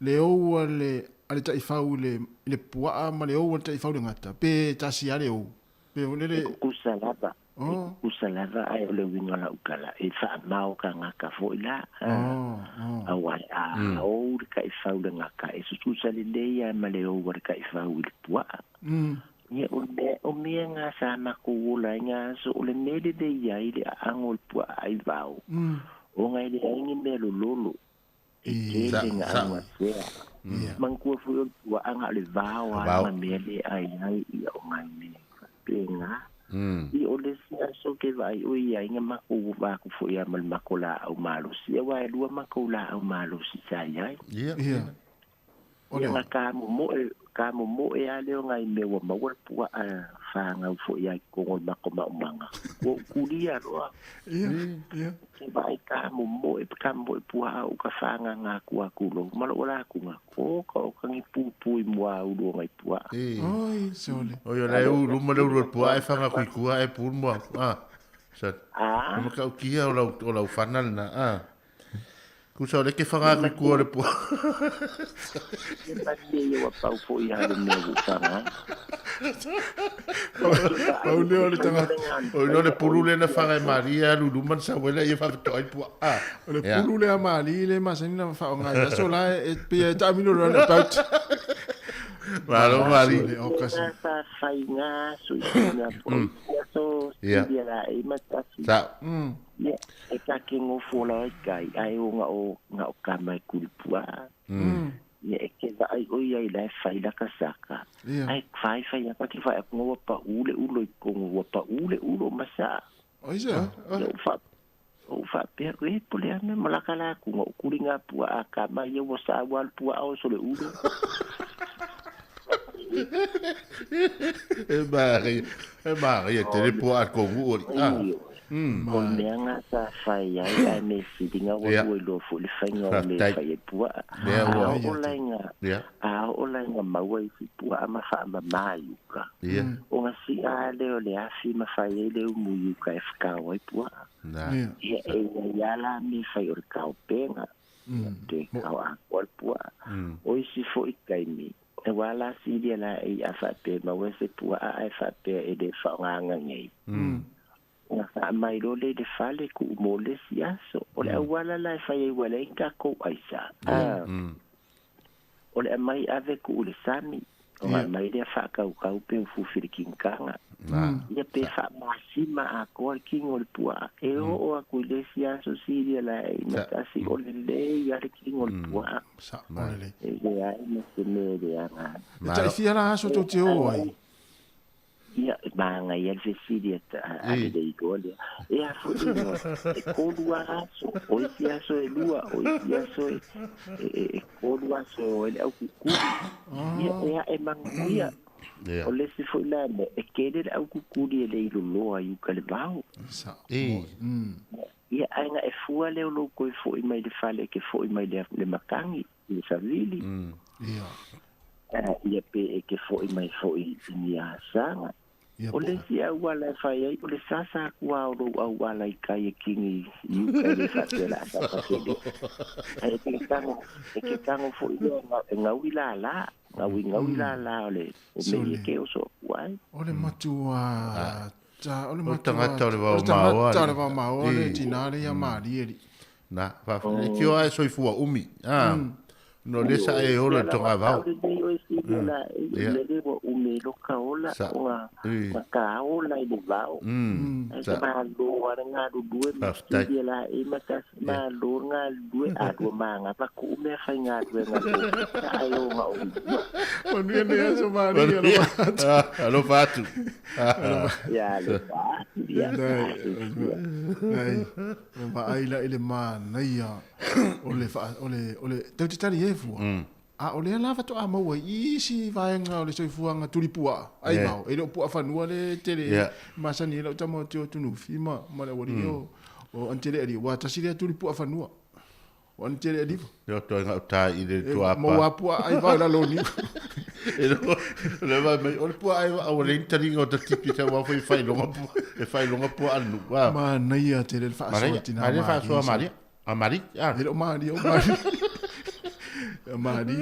le ou a le a le taifau i le i le puaa ma le ou a le taifau i le gata, pe tasi lava le ou? Pe foi lele. E kukusa lava, e kukusa lava ae o le uiga o lau tala, e faamao tagata foi la, auā a ou le taifau i le gata, e sususa lelei lava ma le ou a le taifau i le puaa. Ia, o le mea, o mea na sa matou ola ai na aso, o le mea lelei ai le aago o le puaa aivao, ona e leai ni mea lololo. E tele na augasea. Manatua foi o le puaaga o le vao lava na mea lea e ai ai ia o nai mea faapena. Ia o le isi aso ke vaai oe i ai na matou ova atu foi lava ma le matou laau malosi aua e lua matou laau malosi sa i ai. Ia. Ia na tamomoe, tamomoe lava lea o nai mea ua maua le puaa fanau foi lava i totonu o le matou maumaga. Ua ou tulia loa. Ia, ia. Ke vaai tamomoe, tamomoe puaa ou ka fagaga atu a tulou ma lou ala atu na oka oka ni pupu i mua ulu o nai puaa. Oi, sole. Oi, o la e ulu ma le ulu o le puaa e fanga kui kua e pulu mua. Ah, sa. Ah. O matautia o lau, o lau fana lena. Ah. Kusa o le ke fanga kui kua o le puaa. E malie ia ua pau foi a le mea ua fanga. Pau lea o le tagata. Oi no le pulu lea na fanga e Maria alu i luma na sau ai lea ia faafetoai le puaa. Ah. O le pulu lea a Malie le masani na faaaoga i aso la e pei e taamilo loa le about. Malo Malie. O kasi. Sa faiga aso i sina po. Aso silia la e matasi. Sa. Ia, e ta ke gofo la ai kai, ae o nga o nga o kama e kuli puaa. Ia, e ke vaai oi ai la e fai la ka saka. Ae fai fai aka ke fai aku ua pa ule ulo i kongo, ua pa ule ulo masa. Oi se? Ia, u fa o fa pea e pole ame malaka la ku nga kuli nga pua a kama ia ua sa ua pua o so le ulo. E mari, e mari e tele pua a kongu ori. Ah. O le mea nga sa fai ai ae me whiringa ua lua iloa foi le faiga o me fai ai puaa. A oo la i nga, a oo la i nga maua isi puaa ma faamama i uka. O nga si'a a lea o le afi ma fai ai le umu i uka e whakao ai puaa. Ia e ia ia la me fai o le kaopenga. Te kao akoa le puaa. O isi foi taimi, e wā la silia la e i a whaapea maua se puaa ae whaapea e le whaongaanga nei. Na faamai loa lea i le fale, tuu mo le isi aso. O le auala la e fai ai ua leai ni tatou aisa. O le aumai ave tuu i le sami, ona aumai lea faatautau pe ufufi i le kinikaga. Ia pe faamasima atoa le kino o le puaa. E oo atu i le isi aso silia la e matasi o lelei lava le kino o le puaa. E leai ma se mea e leaga ai. E taifia la aso tou te oo ai? Ia, e māngai ai le fesili a a le leiloa lea. E a foi le igoa, e tolu lava aso, o isi aso e lua, o isi aso e, e, e, e tolu aso e o ai le aukukuli. Ia, e ae manuia. O le isi foi la mea, e tele le aukukuli e le iloloa i uka i le vao. Ia, ae na e fua lea o lou toe foi mai le fale e ke foi mai le, le matagi, i le savili. Ia. Ia pe e ke fo'i mai fo'i i ni asaga. O le isi auala e fai ai, o le sasa atu lava o lou auala i kai e kingi i uka e le faapea o le a sasa tele. Ae e ke tago, e ke tago fo'i lea e gaui lala, gaui gaui lala o le mea e ke oso atu ai. O le matua. tagata, o le O le matua, tagata o le o le vao maoa tagata o le alii. vao maoa le I. tinā lea ia Malie alii. Na, faafetai. E tio lava e soifua umi, a. Ona o lea sa e Ioe, ola ia i le lava togavao. sao lelei oe Silia laei, o le Ia. mea lea ua umi ai loka ola, Sa. o ga I. ga ola i le vao. Ae sa malo lava le galulue ma Faafetai. Silia laei ma tasi malo le galulue, a lua magava ku'u mea faigaluega a le ofisa ae oga o lua. Manuia lenei aso Malie, Manuia. alofa atu. Alofa atu. Ia alofa atu, ia talosia. Leai, e vaai la i le manaia o le faa, o le, o le, tatou te tali e fua. A o lea la faatoa maua i isi vaega o le soifuaga tuli puaa, ai vao, e le o puaa fanua le tele masani ai lau tama o Teo Tunufi ma, ma le aualii o, o Anitele Ali'i, aua tasi lea tuli puaa fanua, o Anitele Aliva. Leo toe gauta i le E tuapa. maua puaa ai vao i lalo o niu. E le vai mai, o le puaa ai vao, ua leai ni taliga o tatipi sa ua foi e faailoga pua, e faailoga puaa a le nuu. Ah. Manaia tele le faasoa Manaia, tina manaia Malie faasoa sa. Malia. A Mali, ah. E le o Malia, o Mali. A Mali.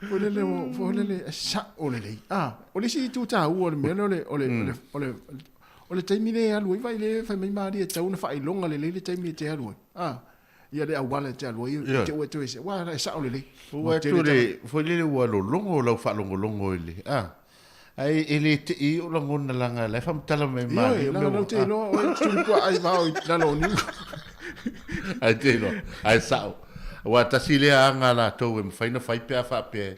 Foi lele, foi lele, e sa'o lelei. Ah, o le isi itu tāua o le mea lea o le, o le, o le, o le, o le taimi lea e alu ai, vaai lea fai mai Malia e tatau ona faailoga lelei le taimi e te alu ai. Ah, ia le auala e te alu ai, Ioe. te ua toe ese. Ua, e sa'o lelei. Ua Ua atu tele le, tagata. foi lele ua lologo lau faalogologo i le, ah. Ai e le tei i o lagona laga la e faamatala mai Ioe, Malie laga mea lau ua, te ah. iloa oe tuli puaa ai vao i lalo o niu. Ai te iloa, ai sa'o. Aua tasi lea aga a latou e mafai ona fai pe a faapea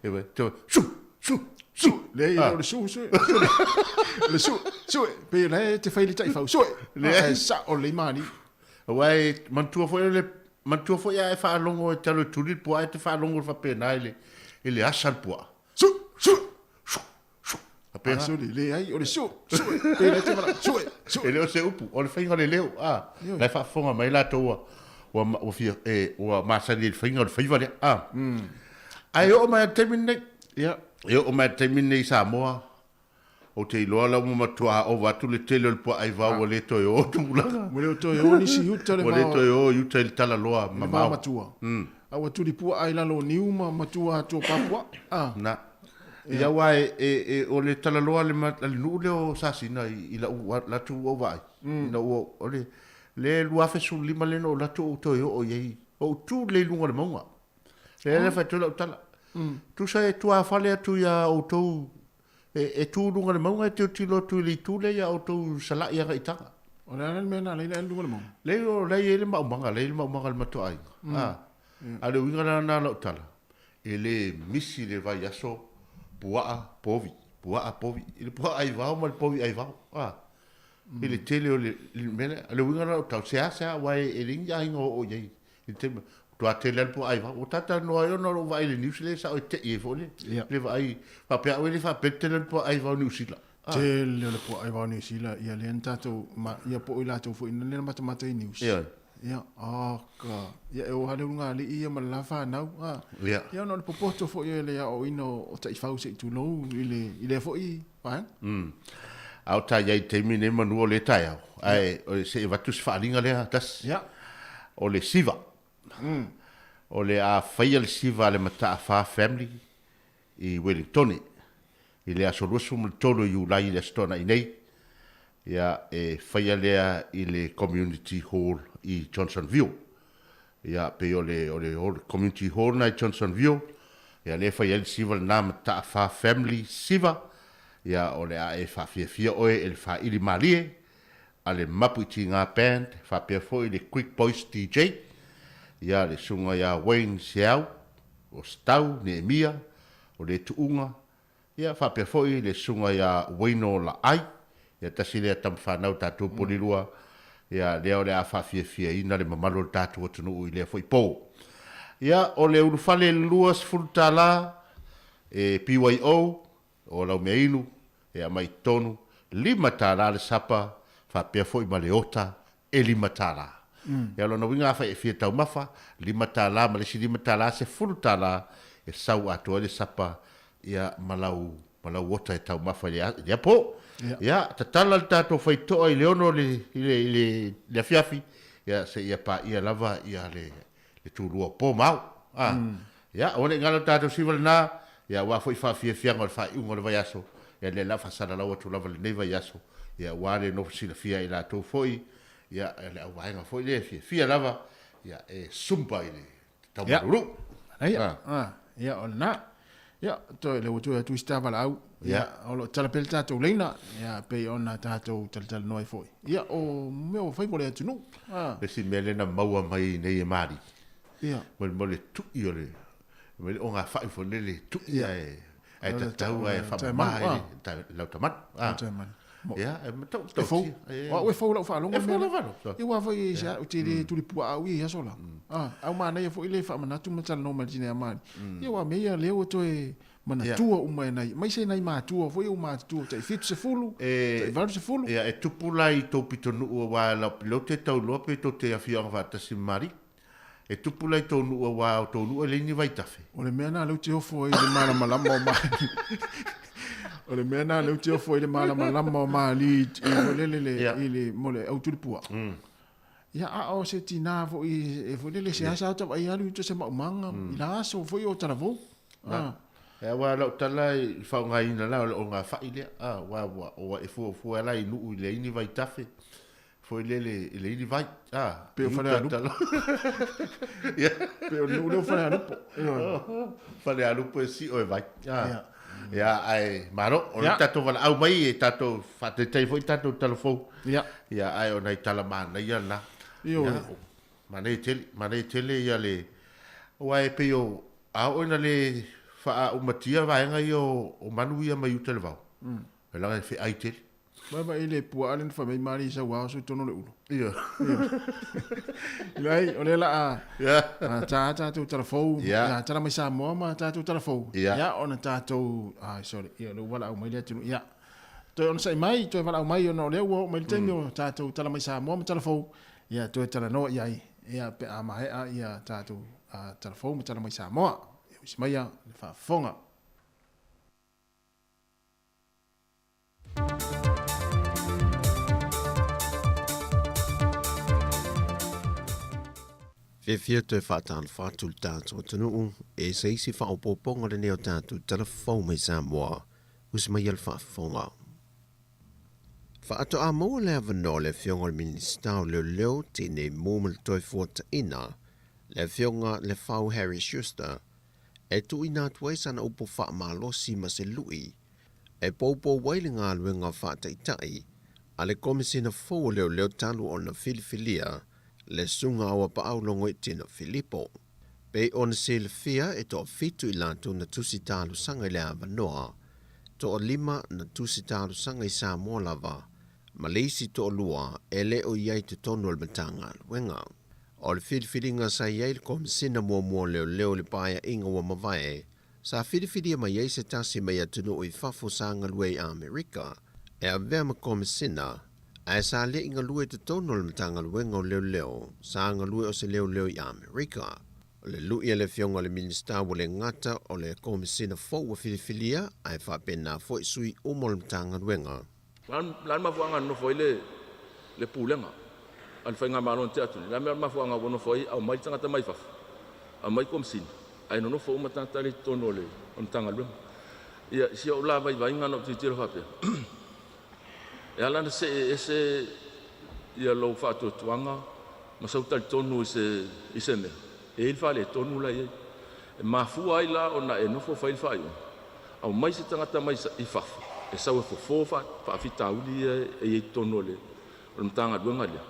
e e te su, su, su. Leai, Ah. o le su, su, o le su, su, pei o la e te fai le taifau, su, Leai. ae sa'o lelei Malie. Aua e manatua foi le manatua foi a e faalogo e talo e tuli le puaa e te faalogo faapena i le i le asa le puaa. Su, su, Su, su. Faapena. Ah, sole, leai, o le su, su, pei la e te vala, su, su. E le o se upu, o le faiga o le leo, ah. Ioe. La e faafofoga mai latou ua ua ua fia e ua masani i le faiga o le faiva lea, ah. Ae oo mai i le taimi lenei. Ia. E oo mai i le taimi lenei i Samoa, Ou te iloa la ua matua ova atu le tele o le puaa aivao ua le toe o tulaga. Ua le toe o nisi i uta le Ua le vao. toe o i uta i le talaloa I le vao mamao. matua. A ua tuli puaa i lalo o niu ma matua atu o Papua. A. Na. Ia aua e, e, e, o le talaloa a le, ma, a le nuu lea o Sasina i, i lau latu ua ou vaai. Ina ua, o le, le 2015 lea na ou alu atu ou toe oo i ai. Ou tu lelei i luga o le mauga. Lea lea fai atu ai lau tala. Tusa e tuafale atu iā outou e, e tu i luga o le mauga e tilotilo atu i le itu lea iā outou salai agai i taga. O le a la le mea na ala ai le alu i luga o le mauga? Leai, o la e i ai le maumaga, la e i ai le maumaga a le matou aiga. A, a o le uiga la lena o lau tala, e le misi le vaiaso puaa povi, puaa povi, i le puaa aivao ma le povi aivao. A, i le tele o le, le mea lea. O le uiga la o lau tala, seasea aua e, e leai ni aiga o oo i ai i le taimi. Matua tele lava le puaa aivao. Ua talatalanoa ai ona o lou vaai i le news lea sa oe tei ai foi le, le vaai, faapea au e le faapea le tele o le puaa aivao i Niu Sila. Tele o le puaa aivao i Niu Sila, ia lea na tatou, ma, ia po o i latou foi na lea na matamata i news. Ioe. Ia, oka. Ia e o lava le ulugalii ia ma le la fanau. A. Ia. Ia ona o le popoto foi o le aoaoina o taifau se i tulou i le, i lea foi vaega. A o ta i ai i le taimi lenei manu o lea taeao, ae se i avatu se faaaliga lea tasi. Ia. O le siva. O le a faia le siva a le Mataafa Family i Wellingtone i le aso 23 o Iulai i le Aso Toonai nei. Ia, e faia lea i le Community Hall i Johnsonville. Ia, pei o le, o le hall, Community Hall lena i Johnsonville, ia lea e faia ai le siva lena Mataafa Family Siva. Ia, o le a e faafiafia oe e le faaili malie a le Mapu Itiga Band faapea foi le Quick Boys DJ, ia, le susuga ia Wayne Seau, o Stau, Neemia, o le Tuuga, ia, faapea foi le susuga ia Wayno Laai, ia, tasi lea tama fanau tatou polilua, ia, lea o le a faafiafiaina le mamalu o le tatou atunuu i lea foi po. Ia, o le ulufale $20 e BYO, O lau meainu e aumai i totonu, $5 le sapa, faapea foi ma le ota e $5. Ia o lona uiga afai e fia taumafa, $5 ma le isi $5, $10 e sau atoa ai le sapa ia ma lau ma lau ota e taumafa i le i lea po. Ia, tatala le tatou faitoa i le 6 i le i le i le afiafi, ia seia paia lava ia le le tulua o po ma ao. A, ia, aua ne i galo le tatou siva lena, ia, aua foi faafiafiaga o le faaiuga o le vaiaso, ia, lea la faasalalau atu lava lenei vaiaso, Ia, aua le nofo silafia e i latou foi, ia, le auvaega foi lea e fiafia lava, ia, e zumba i le taumalulu. Ia, ia, o lena. Ia, toe le ua toe atu i se tavalaau. Ia, o lo o tala pea le tatou leina, ia, pei ona tatou talatalanoa ai foi. Ia, o mea ua fai mo le atunuu. Le isi mea lea na maua mai nei e Mali, ia. Mo le tui o le, mo le ogafai foi lele tui ae, ae tatau ae faamama i le lautamanu. Ia, e matau E fou. O au e fou lau faalogo. E fou lau faalogo. Ia ua foi se au te le tuli pua au i aso la. Ah, au manaia foi le faamanatu ma talanoa mai le tinei a Mali. Ia ua mea ia lea ua toe manatua uma e nai, aemaise nai matua foi ua matutua tai 70, tai 80. Ia, e tupu la i tou pitonuu aua lea ou te tau iloa pe tou te afioaga faatasi ma Mali. E tupu la i tou nuu aua o tou nuu e leai ni vaitafe. O le mea lena lea ou te ofo ai i le malamalama o Mali. O le mea lena lea ou te ofo ai i le malamalama o Mali i foi lele le i le mo le au tulipua. Ia a o se tinā foi e foi lele se asa ata vaai alu i uta se maumaga i la aso foi o talavou. E aua lau tala i faaaogaina la o le ogafai lea, aua ua e fuafua la i nuu i leai ni vaitafe. Foi lele i le ili vai. Ah, Pei o Falealupo. Ia. Pei o le nuu lea o Falealupo. Falealupo e sio e vai. Ah. Ia, ae malo, o le tatou valaau mai e tatou faataitai foi tatou tala fou. Ia. Ia, ae o nai tala manaia na. Ioe. Manaia tele, manaia tele ia le aua e pei o a oo ina le faaumatia vaega ia o manu ia mai uta i le vao. E laga e feai tele. Vae i le puaa lea na fai mai Mali i sau ao sui tonu le ulu. Ia. Leai, o lea la a tā tātou talafou, ia tala mai Samoa ma tātou talafou. Ia, ona tātou, ai, sorry, ia, lea ua valaau mai le atunuu. Ia, toe onosai mai, toe valaau mai ona o lea ua oo mai le taimi o tātou tala mai Samoa ma talafou, ia, toe talanoa i ai, ia, pe a maea ia tātou talafou ma tala mai Samoa. Ia, usi maia le faafofoga. Fiafia toe faatalofa atu le tatou atunuu e se isi faaopoopoga lenei o tatou tala fou mai Samoa, usi mai le faafofoga. Faatoa maua le avanoa le Afioga o le Minisita o Leoleo, Tinei Mu ma le Toefuataiga, le Afioga Lefau Harry Schuster, e tuuina atu ai sana upu faamalosi ma se lui e poupou ai le galuega faataitai a le Komesina fou o Leoleo talu ona filifilia le Susuga Auapaau Logoitino Filipo. Pei ona silafia e toafitu i latou na tusi talosaga i le avanoa, toalima na tusi talosaga i Samoa lava, ma le isi toalua e le o i ai i totonu o le Matagaluega. O le filifiliga sa i ai le Komesina muamua o Leoleo i le Paeaiga ua mavae, sa filifilia mai ai se tasi mai atunuu i fafo sa galue i Amerika e avea ma Komesina, ae sa le i galue i totonu o le Matagaluega o Leoleo, sa galue o se leoleo i Amerika. O le lui a le Afioga i le Minisita ua le gata o le Komesina fou ua filifilia, ae faapena foi sui uma o le Matagaluega. O le a le mafuaaga na nofo ai le Pulega a le Faigamalo na tea atu nei? O le a le mafuaaga ua nofo ai aumai le tagata mai fafo, aumai Komisini, ae nonofo uma tagata lea i totonu o le Matagaluega. Ia, i si ou la vaivaiga na ou tilotilo faapea, e ala ona see ese ia lou faatuatuaga ma sau talitonu i se mea, e i ai le faaletonu la e i ai. E mafua ai la ona e nofo fai le faaiuga, aumai se tagata mai i fafo e sau e fofo faafitauli ia e i ai i totonu o le Matagaluega lea,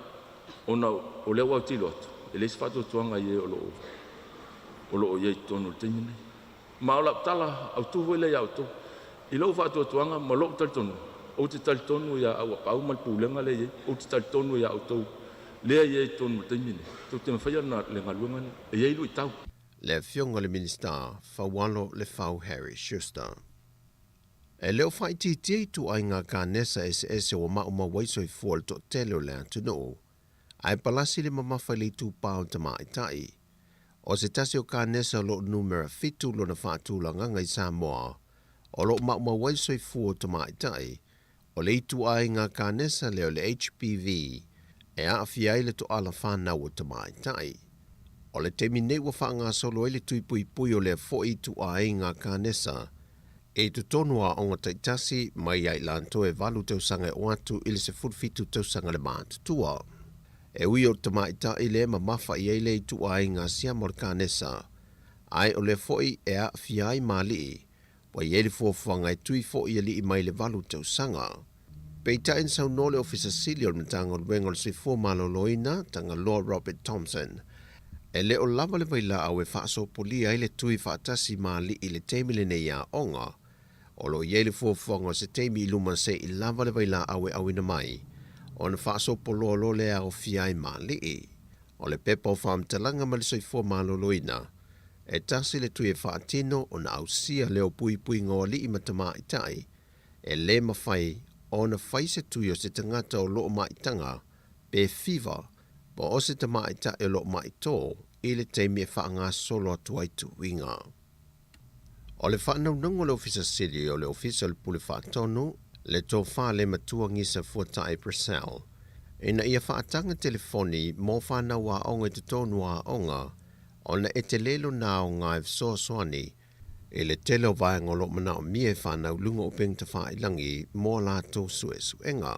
ona o lea ua autilo atu, e leai se faatuatuaga i e o lo o i ai i totonu i le taimi lenei. Ma o lau tala autu foi lea ia outou, i lou faatuatuaga ma lou talitonuga, ou te talitonu ia Auapaau ma le Pulega lea e i ai, ou te talitonu ia outou lea e i ai i totonu i le taimi lenei, tou te mafaia le galuega lea, e i ai luitau. Le Afioga i le Minisita, Faualo Lefau Harry Schuster. E le o faaitiitia ituaiga kanesa eseese ua maumau ai soifua o le toatele o le atunuu, ae palasi le mamafa i le itupa o tamaitai. O se tasi o kanesa o lo o numera fitu lona faatulagaga i Samoa, o lo o maumau ai le soifua o tamaitai, o le ituaiga kanesa lea o le HPV e aafia ai le toala fanau o tamaitai. O le taimi nei ua faagasolo ai le tui puipui o lea foi ituaiga kanesa. I totonu o aoga taitasi mai ia i latou e 8 tausaga e oo atu i le 17 tausaga le matutua. E ui o le tamaitai lea e mamafa i ai le ituaiga siama o le kanesa, ae o lea foi e aafia ai ma alii, ua i ai le fuafuaga e tui foi alii mai le 8 tausaga. Peitai na saunoa le Ofisa Sili o le Matagaluega o le Soifua Maloloina, Tagaloa Robert Thompson, e le o lava le vailaau e faasopolia ai le tui faatasi ma alii i le taimi lenei aoga. O lo o i ai le fuafuaga o se taimi i luma se i lava le vailaau e auina mai, ona faasopoloa loa lea e aofia ai ma alii. O le pepa o faamatalaga ma le Soifua Maloloina, e tasi le tui e faatino ona ausia lea o puipuiga o alii ma tamaitai, E lē mafai ona fai se tui o se tagata o loo maitaga pe fever po o se tamaitai o loo maitō i le taimi e faagasolo atu ai tuiga. O le faanaunauga o le Ofisa Sili o le Ofisa o le Pule Faatonu, le Tofa le Matua Gisa Fuatai Purcell, ina ia faataga telefoni mo fanau aoga i totonu o aoga ona e tele lona aoga e fesoasoani I le tele o vaega o lo o manaomia e fanau luga o upega tafailagi mo a latou suesuega.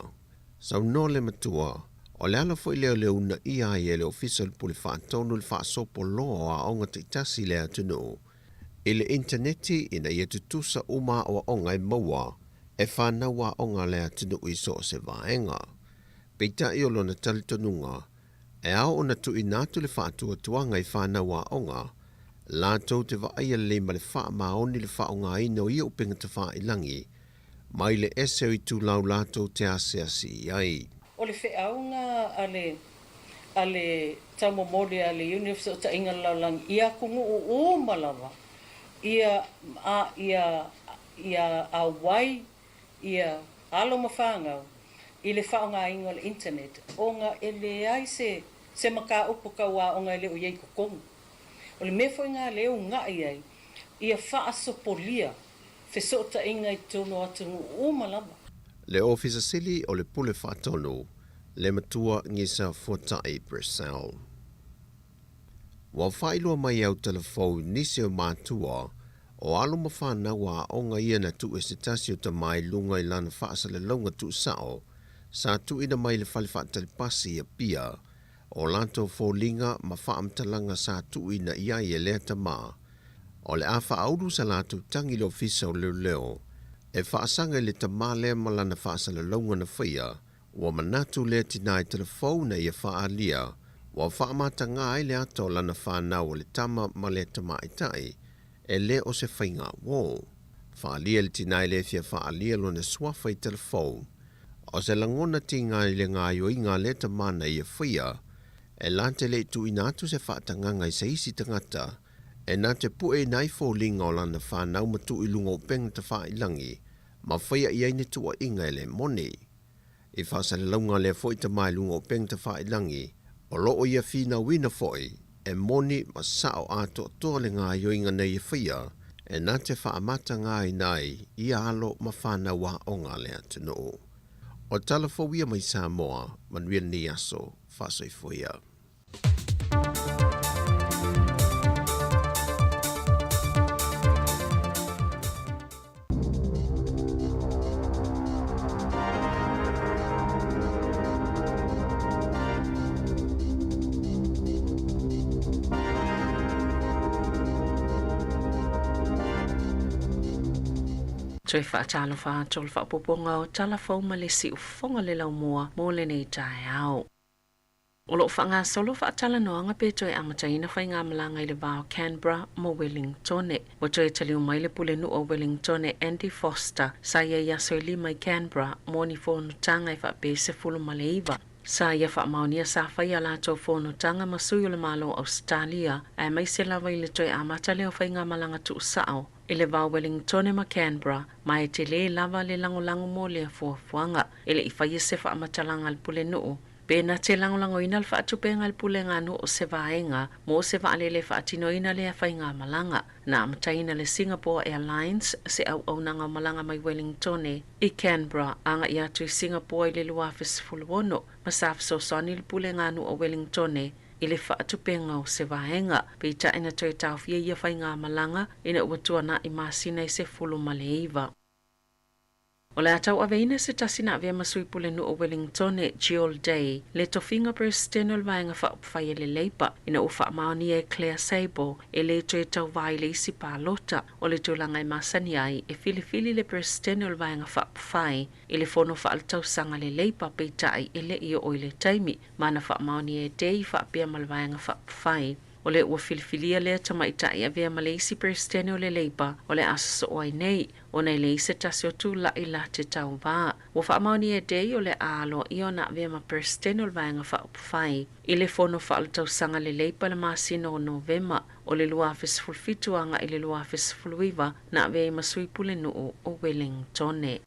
Saunoa le matua, o le ala foi lea o le uunaia ai e le Ofisa o le Pule Faatonu le faasopo loa o aoga taitasi i le atunuu i le initaneti ina ia tutusa uma aoaoga e maua e fanau aoga a le atunuu i so o se vaega. Peitai o lona talitonuga, E ao ona tuuina atu le faatuatuaga i fanau aoga, latou te vaaia lelei ma le faamaoni le faaaogaina o ia upega tafailagi, mai le ese o itulau latou te asiasi i ai. O le feauga a le a le taumomoli a le Iuni o Fesootaiga le Lalolagi i atunuu uma lava ia a ia ia auai ia alo ma fanau i le faaaogaina o le internet ona e leai se se mataupu tau aoga e le o i ai i totonu. O le mea foi lena lea e uunai ai ia faasopolia fesootaiga i totonu o atunuu uma lava. Le Ofisa Sili o le Pule Faatonu, le Matua Gisa Fuatai Purcell. Ua faailoa mai e Autalafou nisi o matua o alo ma fanau a aoga ia na tuu e se tasi o tama i luga i lana faasalalauga tuusao sa tuuina mai i le fale faatalipasi i Apia o latou foliga ma faamatalaga sa tuuina i ai e lea tama o le a faaulu sa latou tagi i le ofisa o leoleo e faasaga i le tama lea ma lana faasalalauga na faia. Ua manatu lea tinā i telefou na ia faaalia, ua faamatagā ai le ata o lana fanau o le tama ma le tamaitai, e le o se faiga uō. Faaalia le tinā e le fia faaalia lona suafa i telefou. O se lagona tīgā i le gaoioiga a lea tama na ia faia, e la te le i tuuina atu se faatagaga i se isi tagata, e na te puʻe ina ai foliga o lana fanau ma tuu i luga o upega tafailagi, ma faia i ai ni tuuaiga e le moni. I faasalalauga lea foi tama i luga o upega tafailagi, o lo o ia finauina foi e moni ma sao atoatoa le gaoioiga nei e faia, e na te faamatagaina ai ia alo ma fanau aoga a le atunuu. O tala fou ia mai Samoa, manuia lenei aso, faasoifua ia. Toe faatalofa atu o le faaopoopoga o tala fou ma le siufofoga le laumua mo lenei taeao. O lo o faagasolo faatalanoaga pe toe amataina faigamalaga i le va o Canberra ma Wellingtone. Ua toe taliu mai le pulenuu o Wellingtone Andy Foster sa i ai i aso e 5 i Canberra mo ni fonotaga e faapea 19. Sa ia faamaonia sa faia a latou fonotaga ma sui o le Malo o Ausetalia aemaise lava i le toe amata lea o faigamalaga tuusao i le va o Wellingtone ma Canberra ma e tele lava le lagolago mo lea fuafuaga. E le i faia se faamatalaga a le pulenuu Pe na te lagolagoina le faatupega e le Pulega Nuu o se vaega mo se vaalele e faatinoina lea faigamalaga. Na amataina le Singapore Airlines se auaunaga o malaga mai Wellingtone i Canberra agai atu i Singapore i le 2016 ma sa fesoasoani le Pulega Nuu o Wellingtone i le faatupeina o se vaega. Peitai na toe taofia ia faigamalaga ina ua tuana'i masina e 19. O le a tauaveina se tasi na avea ma sui pulenuu o Wellingtone, Jill Day, le tofiga Peresetene o le Vaega Faaupufai a le Leipa, ina ua faamaonia e Claire Sable e lē toe tauvā i le isi palota. O le tulaga e masani ai e filifili le Peresetene o le Vaega Faaupufai i le fono faaletausaga a le Leipa, peitai e le i oo i le taimi ma na faamaonia e Day faapea ma le Vaega Faaupufai. O lea ua filifilia lea tamaitai e avea ma le isi Peresetene o le Leipa o le a sosoo ai nei, ona e leai se tasi o tula'i la te tauvā. Ua faamaonia e Day o le a aloaia ona avea ma Peresetene o le Vaega Faaupufai i le fono faaletausaga a le Leipa i le masina o Novema o le 2017 agai i le 2019 na avea ai ma sui pulenuu o Wellingtone.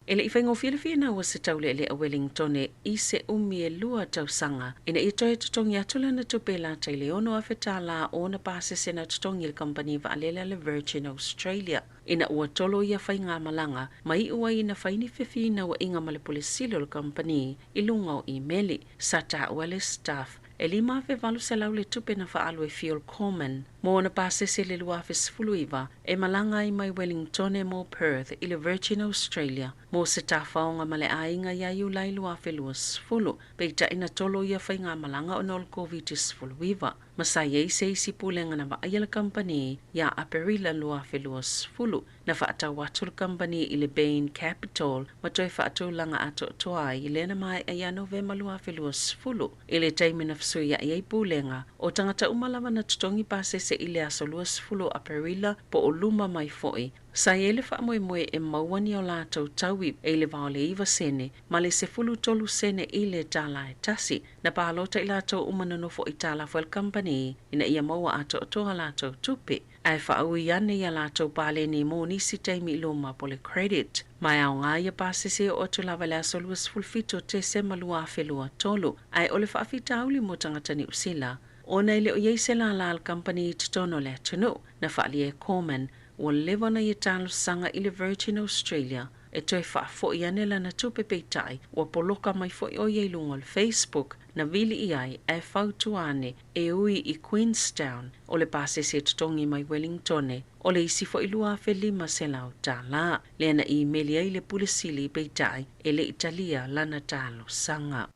E le i faigofie le finau a se taulealea a Wellingtone i se umi e 2 tausaga ina ia toe totogi atu lana tupe lata i le $6,000 o ona pasese na totogi i le kamupani vaalele a le Virgin Australia ina ua tolo ia faigamalaga ma iu ai ina fai ni fefinauaiga ma le pule sili o le kamupani i luga o imeli. Sa taua le staff e $5,800 le tupe na faaalu e Phil Coleman mo ona pasese i le 2019 e malaga ai mai Wellingtone mo Perth i le Virgin Australia mo se tafaoga ma le aiga ia Iulai 2020. Peitai na tolo ia faigamalaga ona o le COVID-19 ma sa i ai se isi pulega na vaaia le kamupani ia Aperila 2020. Na faatau atu le kamupani i le Bain Capital ma toe faatulaga atoatoa ai lea na maea ia Novema 2020. I le taimi na fesuiai ai pulega, o tagata uma lava na totogi pasese i le aso 20 o Aperila po o luma mai foi, sa i ai le faamoemoe e maua ni o latou taui e i le va o le 9 sene ma le 13 sene i le tala e tasi. Na palota i latou uma nonofo i talafo e le kamupani ina ia maua atoatoa latou tupe, ae faaui ane ia latou paleni mo nisi taimi i luma po le credit. Ma e aoga ia pasese e oo atu lava i le aso 27 o Tesema 2023, ae o le faafitauli mo tagata Niu Sila ona e le o i ai se lālā a le kamupani i totonu o le atunuu. Na faaalia e Coleman ua leva ona ia talosaga i le Virgin Australia e toe faafoi ane lana tupe, peitai ua poloka mai foi o ia i luga o le Facebook na vili i ai ae fautua ane e ui i Queenstown o le pasese e totogi mai Wellingtone o le isi foi $2,500 lea na imeli ai le pule sili, peitai e le i talia lana talosaga.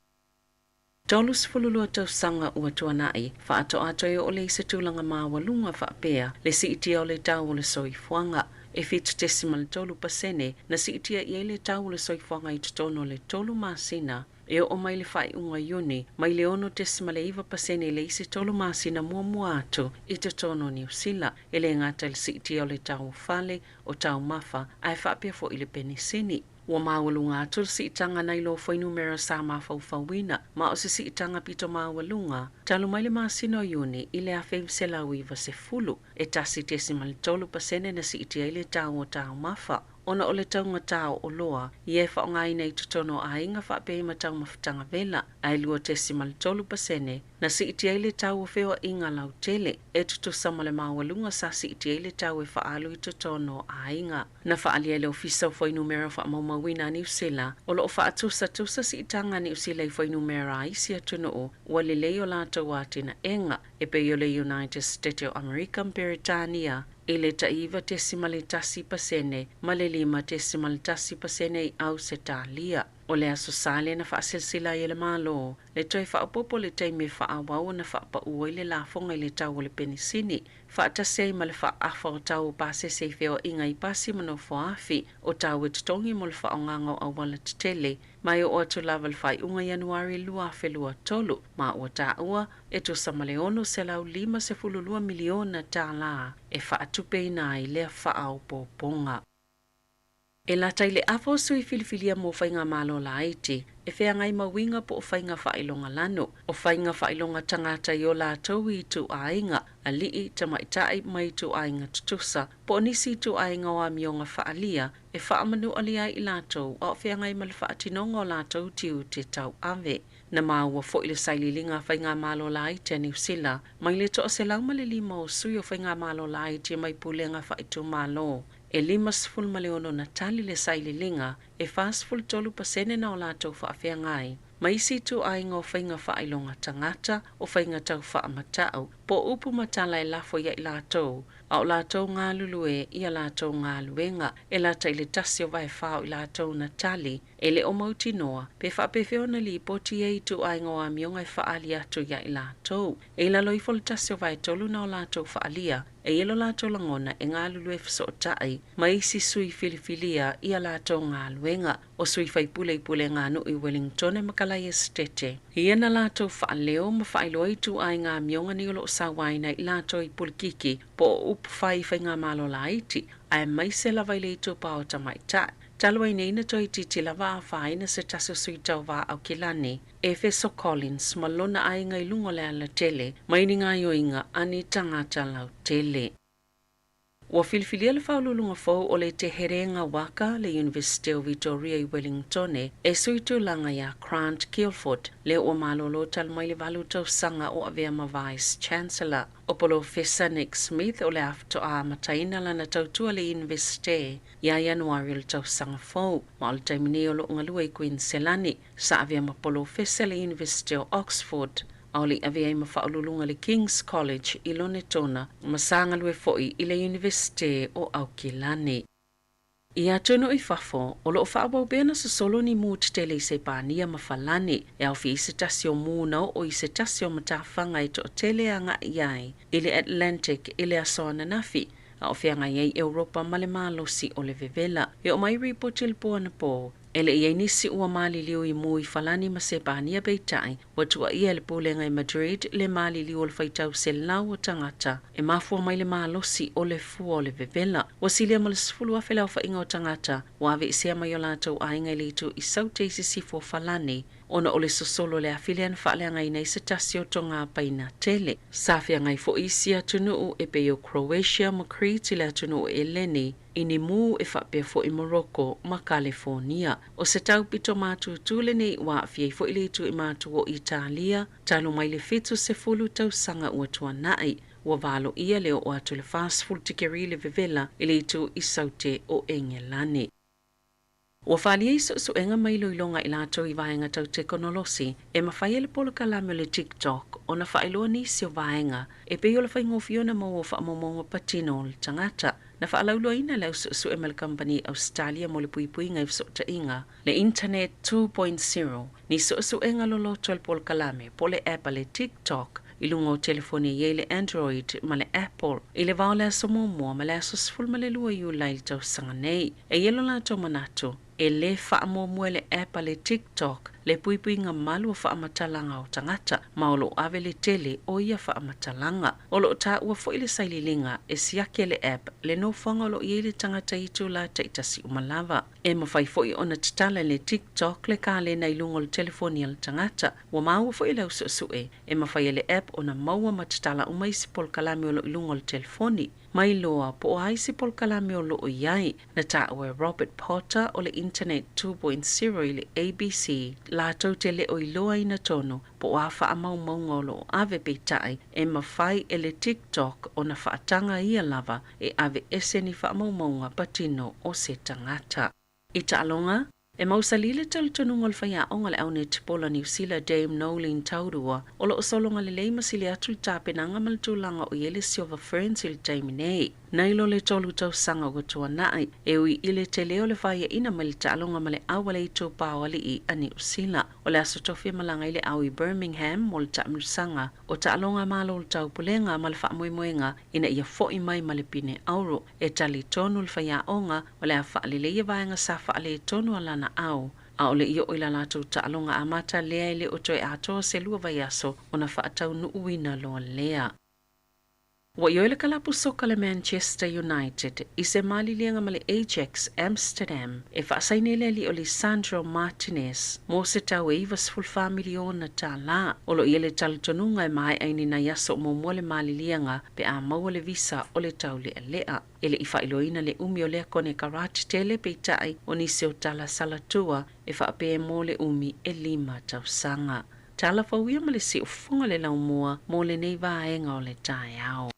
32 tausaga ua tuana'i, faatoa toe oo lea i se tulaga maualuga faapea le siitia o le tau o le soifuaga. E 7.3% na siitia i ai le tau o le soifuaga i totonu o le 3 masina e oo mai le faaiuga Iuni, mai le 6.9% i le isi 3 masina muamua atu i totonu o Niu Sila. E lē gata i le siitia o le tau o fale, o taumafa, ae faapea fo'i le penisini. Ua maualuga atu le siitaga nai lo fuainumera sa mafaufauina, ma o se siitaga pito maualuga talu mai le masina o Iuni i le 1990. E 1.3% na siitia ai le tau o taumafa ona o le taugatā o oloa ia e faaaogaina i totonu o aiga faapea ai ma taumafataga vela, ae 2.3% na siitia ai le tau o feoaiga lautele e tutusa ma le maualuga sa siitia ai le tau e faaalu i totonu o aiga. Na faaalia e le Ofisa o Fuainumera Faamaumauina a Niu Sila o loo faatusatusa siitaga a Niu Sila i fuainumera a isi atunuu ua lelei o latou atinaega e pei o le United States o Amerika ma Peretania i le tai 9.1% ma le 5.1% i Ausetalia. O le aso Sa lea na faaselasela ai e le Malo le toe faaopoopo le taimi e faaauau ona faapaʻu ai le lafoga i le tau o le penisini, faatasi ai ma le faaafa o tau o pasese i feoaiga i pasi ma nofoafi o tau e totogi mo le faaaogaga o auala tetele ma e oo atu lava i le faaiuga Ianuari 2023, ma ua taua e tusa ma le $652 miliona tālā e faatupeina ai lea faaopoopoga. E lata i le afa o sui filifilia mo faigamalo laiti e feagai ma uiga po o faiga faailoga lanu, o faiga faailoga tagata i o latou i ituaiga alii tamaitai ma ituaiga tutusa po o nisi ituaiga o amioga faaalia e faamanualia ai i latou a o feagai ma le faatinoga o latou tiute tauave. Na maua foi le sailiiliga a faigamalo laiti a Niu Sila mai le 105 o sui o faigamalo laiti mai pulega faaitumalo e 56 na tali le sailiiliga e 43% na o latou faafeagai ma isi ituaiga o faiga faailoga tagata, o faiga tau faamatau, po o upu ma tala e lafo ia i latou, a o latou galulue i a latou galuega. E lata i le tasi o vaefa o i latou na tali, e le o mautinoa pe faapefea ona lipoti ia ituaiga o amioga e faaali atu ia i latou. E i lalo ifo le tasi o vaetolu na o latou faaalia, e i ai lo latou lagona e galulue fesootai ma isi sui filifilia i a latou galuega. O sui faipule i Puleganuu i Wellingtone ma Kalaia Setete, ia na latou faaleo ma faailoa ituaiga amioga nei o loo sauaina i latou i polikiki po o upu fai i faigamalo laiti, aemaise lava i le itupa o tamaitai. Talu ai nei na toeitiiti lava afaina se tasi o sui tauvā Aukilani, Efeso Collins, ma lona aiga i luga o le alatele mai ni gaoioiga a ni tagata lautele. Ua filifilia le faauluuluga fou o le Te Herenga Waka le Iunivesite o Vitoria i Wellingtone e sui tulaga iā Grant Guilford, lea ua malolo talu mai le 8 tausaga o avea ma Vice Chancellor. O Polofesa Nick Smith o le a faatoa amataina lana tautua i le Iunivesite ia Ianuari o le tausaga fou, ma o le taimi nei o loo galue i Kuiniselani. Sa avea ma polofesa i le Iunivesite o Oxford, a o le i avea ai ma faauluuluga i le King's College i Lonetona, ma sa galue foi i le Iunivesite o Aukilani. I atunuu i fafo, o loo faaauau pea ona sosolo ni mu tetele i Sepania ma Falani, e aofia ai se tasi o mu na oo i se tasi o matafaga e toatele agai i ai i le Atlantic i le aso ananafi, a o feagai ai Europa ma le malosi o le vevela. E oo mai ripoti i le po anapo, e le i ai nisi ua maliliu i mu i Falani ma Sepania, peitai, ua tuuaia e le pulega i Madrid le maliliu o le faitau selau o tagata e mafua mai le malosi o le fua o le vevela. Ua silia ma le 10,000 le aofaiga o tagata ua aveesea mai o latou aiga i le itu i Saute i sisifo o Falani, ona o le sosolo o le afi lea na faaleagaina ai se tasi o togapaina tele. Sa feagai foi isi atunuu e pei o Croatia ma Crete i le atunuu o Eleni, i ni mu e faapea foi Morocco ma Kalefonia. O se taupito matutu lenei ua aafia ai foi le itu i matu o Italia, talu mai le 70 tausaga ua tuanai. Ua valoia le oo atu i le 40 tikeri le vevela i le itu i Saute o Engelani. Ua faaalia i suesuega ma iloiloga i latou i vaega tau tekonolosi e mafai e le polokalame o le TikTok ona faailoa nisi o vaega e pei o le faigofie ona maua o faamaumauga patino o le tagata. Na faalauiloaina le au suesue ma le kamupani Ausetalia mo le puipuiga i fesootaiga, le Internet 2.0, ni suesuega loloto a le polokalame po o le app a le TikTok i luga o telefoni e i ai le Android ma le Apple i le va o le aso 1 ma le aso 12 Iulai i le tausaga nei. E i ai lo latou manatu, e lē faamuamua e le app a le TikTok le puipuiga malu o faamatalaga o tagata, ma o loo ave le tele o ia faamatalaga. O loo taua foi le saililiga e siaki e le app le nofoaga o loo i ai le tagata i itulā taitasi uma lava. E mafai foi ona tatala e le TikTok le kalena i luga o le telefoni a le tagata. Ua maua foi e le au suesue, e mafai e le app ona maua ma tatala uma isi polokalame o loo i luga o le telefoni, mai loa po o a isi polokalame o loo i ai. Na taua e Robert Potter o le Internet 2.0 i le ABC, latou te le o iloaina tonu po o a faamaumauga o loo ave, peitai e mafai e le TikTok ona faataga ia lava e aveese ni faamaumauga patino o se tagata. I taaloga, e mausali le talitonuga o le faiaoga o le au netibolo a Niu Sila Dame Noeline Taurua o lo o sologa lelei ma sili atu le tapenaga ma le tulaga o i ai le Silver Ferns i le taimi nei nai lo le 3 tausaga ua tuanai, e ui i le tele o le faiaina mai le taaloga ma le au a le itupa o alii a Niu Sila. O le aso tofi e malaga ai le au i Birmingham mo le taamilosaga o taaloga a Malo o le Taupulega ma le faamoemoega ina ia foi mai ma le pine auro. E talitonu le faiaoga o le a faaleleia vaega sa faaletonu a lana au, a o le i oo i la latou taaloga amata lea e le o toe atoa se 2 vaiaso ona faataunuuina loa lea. Ua ioe le kalapu soka le Manchester United i se maliliega ma le Ajax Amsterdam e faasaini ai le alii o Lisandro Martinez mo se tau e $94 miliona tālā. O lo o i ai le talitonuga e maea i ni nai aso o muamua le maliliega pe a maua le visa o le taulealea. E le i faailoaina le umi o lea konekarate tele, peitai o nisi o tala salatua e faapea e mo le umi e 5 tausaga. Tala fou ia ma le siufofoga le laumua mo lenei vaega o le taeao.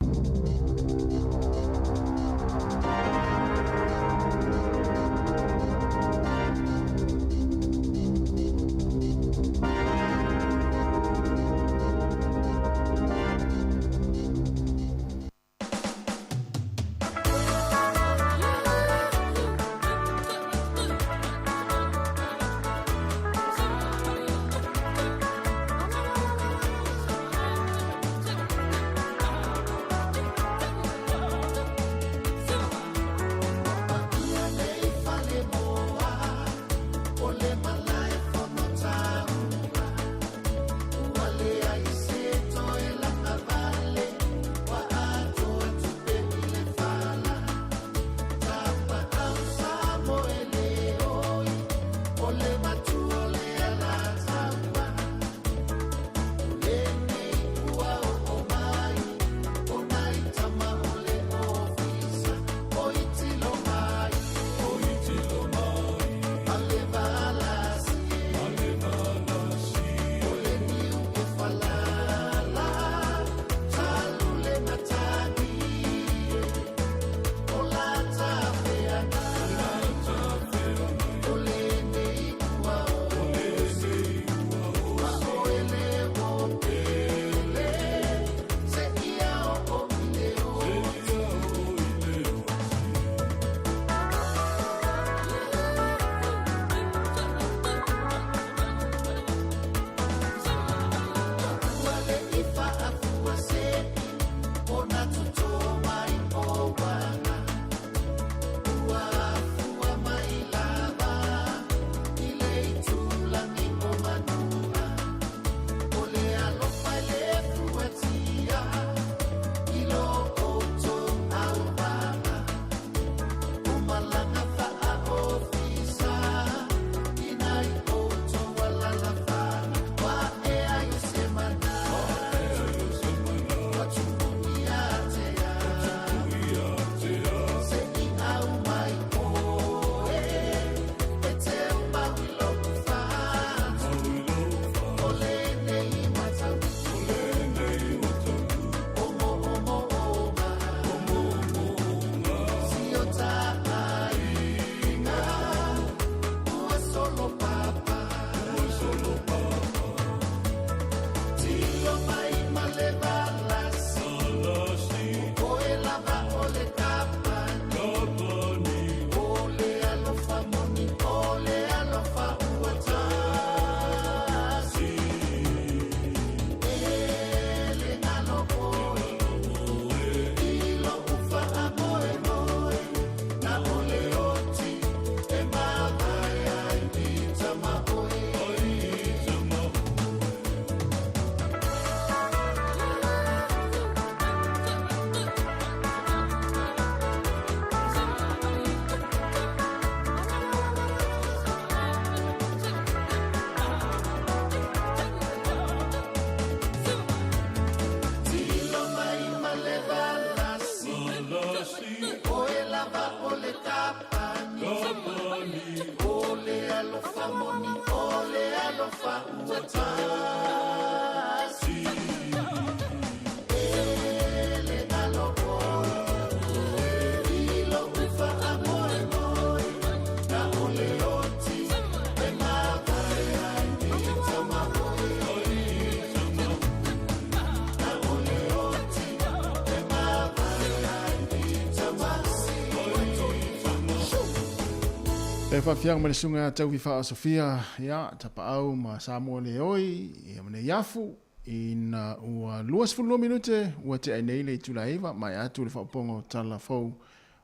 E faafiaga mai le susuga ia Taufi Faaosofia, ia, Tapaau ma Samoa le oi, ia ma Neiafu, ina ua 22 minute ua tea ai nei le itula e 9, maea atu le faaopoopoga o tala fou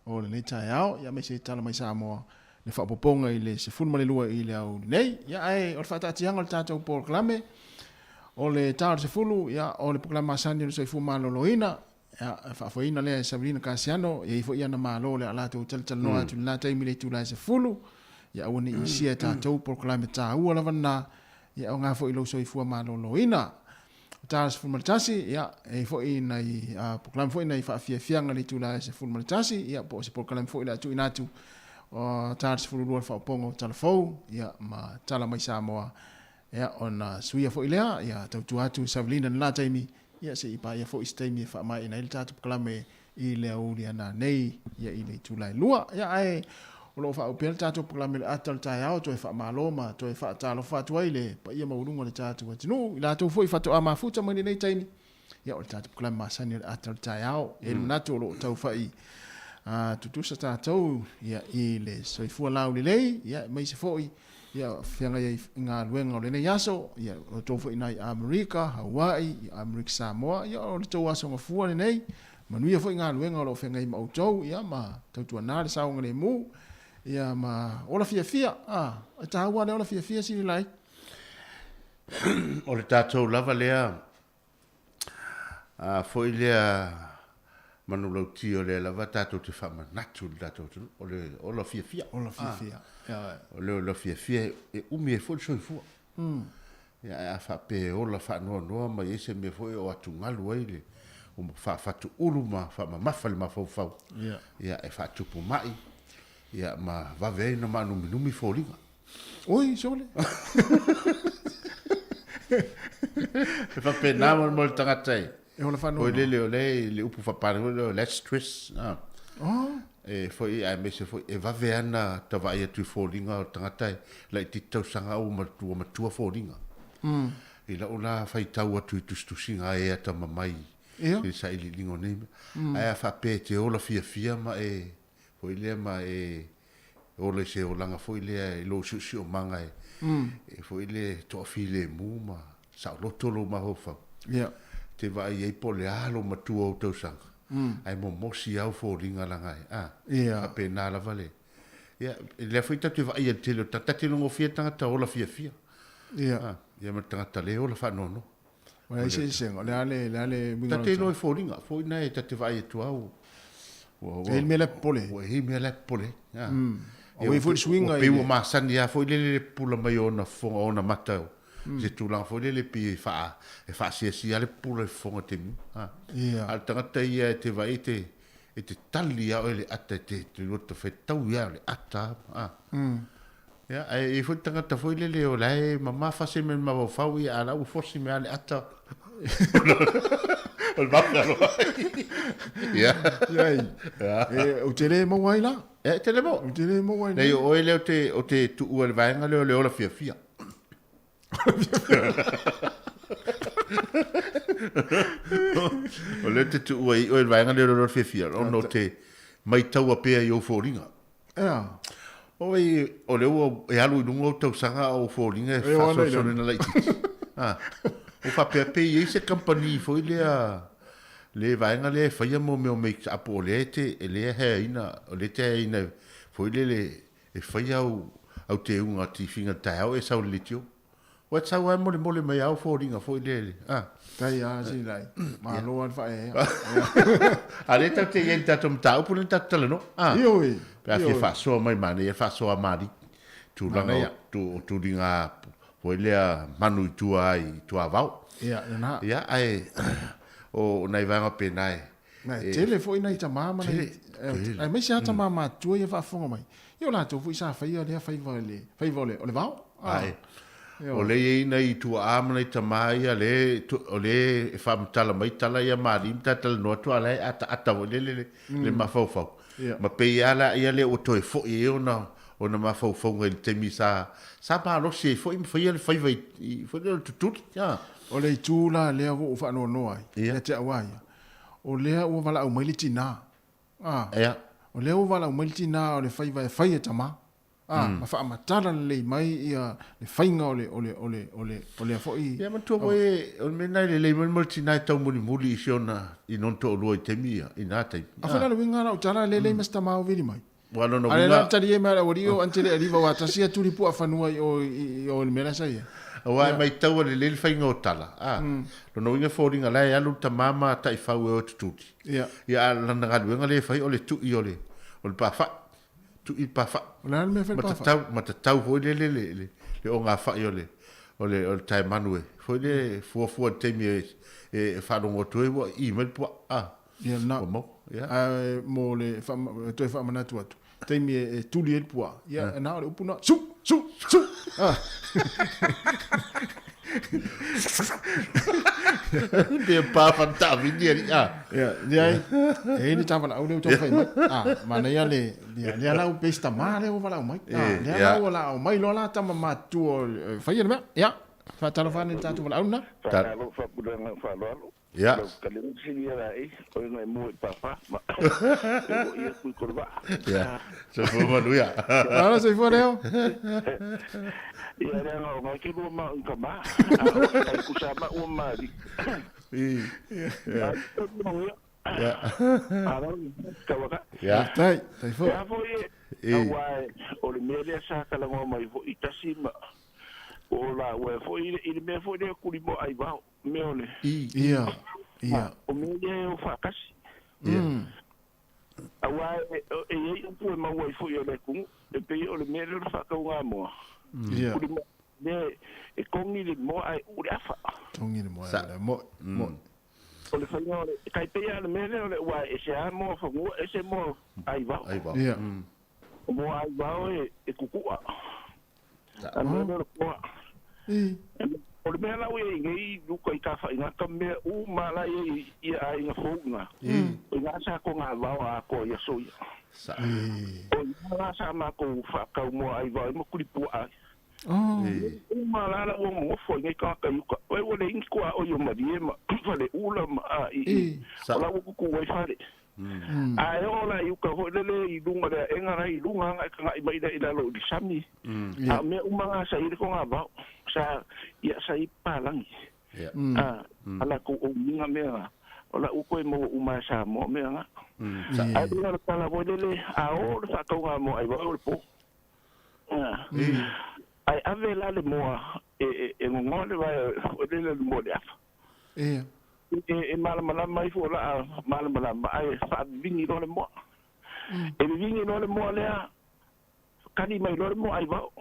o lenei taeao, ia aemaise tala mai Samoa le faaopoopoga i le 12 i le aoauli nei. Ia ae o le faataatiaga o le tatou polokalame, o le ta o le 10, ia o le polokalame masani o le soifua maloloina, ia e faafoeina lea e Savelina Kasiano, e i ai foi ana malo o le a latou talatalanoa atu i lena taimi i le itula e 10, ia aua ne i isia e tatou polokalame taua lava lena, ia aoga foi i lou soifua maloloina. Ta 11, ia, e i ai foi nai polokalame foi nai faafiafiaga i le itula e 11, ia, po o se polokalame foi o le a tuuina atu ta 12 le faaopoopoga o Tala Fou, ia, ma Tala Mai Samoa, ia, ona suia foi lea, ia, tautua atu Savelina i lena taimi, ia, se i paia foi se taimi e faamaeaina ai le tatou polokalame i le aoauli a nanei, ia, i le itula e 2. Ia, ae o lo o faaauau pea le tatou polokalame i le ata o le taeao, toe faamalo ma toe faatalofa atu ai i le paia maualuga o le tatou atunuu, i latou foi faatoa mafuta mai lenei taimi, ia, o le tatou polokalame masani o le ata o le taeao. E i ai le manatu o lo o taufai tutusa tatou, ia, i le soifua laulelei, ia, aemaise foi, ia, feagai ai i galuega o lenei aso, ia, o outou foi i Amerika, Hawaii, ia, Amerika Samoa, ia, o le tou aso gafua lenei, manuia foi galuega o lo o feagai ma outou, ia, ma tautuana le saogalemu, ia, ma ola fiafia, a, e taua le ola fiafia sili lai. O le tatou lava lea A foi lea manulauti o lea lava tatou te faamanatu i le tatou atunuu, o le ola fiafia. Ola fiafia. O le ola fiafia e umi ai foi le soifua. Ia, ae a faapea e ola faanoanoa ma i ai se mea foi o atugalu ai le faafatuulu ma faamamafa le mafaufau, ia, e faatupu mai, ia, ma vave ai ona maanuminumi foliga. Oi, sole. E faapena mo le tagata e. E ola faanoanoa. Foi lele o le le upu faapalagi o le stress. Ah. Oh. E foi aemaise foi e vave ana ta vaai atu i foliga o le tagata e laitiiti tausaga ua matua matua foliga. I lau la faitau atu i tusitusiga e atamamai i le sailiiliga o nei mea. Ae a faapea e te ola fiafia ma e foi lea ma e ola i se olaga foi lea i lou siosiomaga e, e foi lea e toafilemu ma saoloto lou mafaufau. Yeah. Te vaai ai po o le a lou matua o tausaga, ae momosi au foliga laga e, a, yeah. Faapena lava le, ia, lea foi tatou te vaai ai i le tele o tagata, ta te logofia tagata ola fiafia. Yeah. A, ia ma le tagata le ola faanoanoa. O le ai eseesega, o le a le, le a le uiga o le. Ta te iloa i foliga, foi na e ta te vaai atu au, ua, ua. E i ai le mea la e popole. Ua i ai mea la e popole. A. Ua i ai foi le suiga i le. Ua pei ua masani lava foi lele le pupula mai o ona fofoga, o ona mata, se tulaga foi lele pei e faa, e faasiasia lava le pupula i fofoga i taimi uma. A. Ia. A o le tagata ia e te vaai e te, e te tali lava oe i le ata, e te, te lua fetaui lava o le ata lava. A. Ia, ae i ai foi le tagata foi lele o la e mamafa se mea i le mafaufau, ia, a o la ua fosi mai lava le ata o le mafaufau. Ia. Iai. E, ou te le maua ai la. E, te le maua. Ou te le maua ai. Nei, o oe lea o te tuua i le vaega lea o le ola fiafia. O lea te tuua i oe i le vaega lea o le ola fiafia, ona o te maitaua pea i ou foliga. Ea. Oi, o lea ua e alu i luga ou tausaga a o ou foliga e faasolosolo ina laitiiti. A, ua faapea pe i ai se kamupani foi lea, le vaega lea e faia mo mea o make up o lea e te, lea e haeaina, o lea e te haeaina foi lele e fai au, au teuga tifiga i le taeao e sau i le leitio. Ua e sau lava e molemole mai au foliga foi lea, a. Tai a si lai. Malo lava le faaeaea. A lea tatou te i ai i le tatou mataupu lea na tatou talanoa, a. Ioe. Pe a fia faasoa mai manaia faasoa mali. Tulaga o tuliga foi lea manu i tua ai i tuavao. Ia, lena. Ia, ae o nai vaega pena e. Na e tele foi nai tama ma nai, aemaise lava tama matutua ia faafofoga mai. Ia o latou foi sa faia lea faiva i le faiva o le vao. Ae. O lea e i ai nai tuaa ma nai tama ia lea o lea e faamatala mai tala ia mali ma talatalanoa atu a o la e ataata foi lele le mafaufau. Ma pei lava la ia lea ua toe foi ai ona ona mafaufauga i le taimi sa sa malosi ai foi ma faia le faiva i foi lea o le tutuli. O le itu la lea ua ou faanoanoa ai ia te au lava ia, o lea ua valaau mai le tina. Ea. O lea ua valaau mai le tina o le faiva e fai e tama. A, ma faamatala lelei mai ia le faiga o le, o le, o le, o le, o lea foi. Ia manatua foi o le mea lena e lelei mai mo le tina e taumolimuli i si ona i lona toalua i taimi ia, i na taimi. A foi la le uiga o lau tala, lelei ma si tama o vili mai. Ua lona A lea la talie mai a le aualii o ante le aliva aua tasi a tuli puaa fanua i o i o i le mea la sa i ai. Aua e maitau a lelei le faiga o tala, a, lona uiga e foliga la e alu le tama ma taifau e o e tutuli. Ia. Ia a o lana galuega lea e fai o le tui o le o le pafa'i, tui le pafa'i. O le a le mea e fai le pafa'i? Ma tatau, ma tatau foi lele le le le ogafai o le o le o le taemanu e foi lele fuafua i le taimi e e faalogo atu ai ua ii mai le puaa, a. Ia lena. Ua maua, ia. Ae mo le toe faamanatu atu, taimi e tuli ai le puaa, ia na o le upu lena, su, su, su! Ah. Pe pa fantaavini alii, ah. Ia, leai, e i ai le tavalaau lea ua taumafai mai. Ah, manaia le, lea, lea la ua pei se tama lea ua valaau mai. Ah, lea la ua la aumai loa la tama matutua e faia le mea. Ia, faatalofa ane i le tatou valaau lena. Faatalofa atu le agaga faaaloalo. Ia. Lau fetalaiga fesili ia la ei, o inga e mua i papa ma e mo ia kui ko le vaa. Ia. Soifua manuia. Malo soifua leo. Ia leaga o ngai ke lua ma o ka ma. A o kai kusa ma ua mali. Ia. Ia. Malo kawaka. Ia. Tai, tai fo. Ia foi e. Aua o le mea lea sa kalagoa mai foi tasi ma o la ua foi i le mea foi lea kuli mo ai vao. Mea o le. Ia, ia. O mea ia e o faatasi. Aua e i ai upu e maua ai foi e le atunuu, e pei o le mea lea o le faatauga moa. Ia. Kuli moa, mea e togi le moa ae uu le afa. Togi le moa ae uu le moa. O le faiga o le, e tai pei lava o le mea lea o le, aua e ese lava moa fanua, ese moa aivao. Aivao. Ia. O moa aivao e kukua. A mea lea o le koa. O le mea la ua i ai nei uka i Tafaigata mea uma la i ai i aiga fou ina. O ina sa ko ngā vao a akoa i aso ia. O ina la sa mākou whaakau moa ai vao i ma kuri pua ai. Uma la la ua ngongofo i nei tagata i uka. Oi ua le ingi koa oi o malie ma fale ula ma a i. O la ua kuku ai fale. A e oo la i uka foi lele i luga le aega la i luga aga e taga'i mai lea i lalo i le sami. A o mea uma ga sa i le kogavao, sa ia sa i papalagi. A, a latou oumiga mea ga, o la'u toe maua uma e Samoa mea ga. Ae luga o le tala foi lele, a oo le faatauga moa ai vao o le po. Ae ave la le moa e e gogoa le vae foi lele o le moa i le afa. Ia. E malamalama ifo laa malamalama ae faavivini loa le moa. E vivini loa le moa lea, kali mai loa le moa ai vao.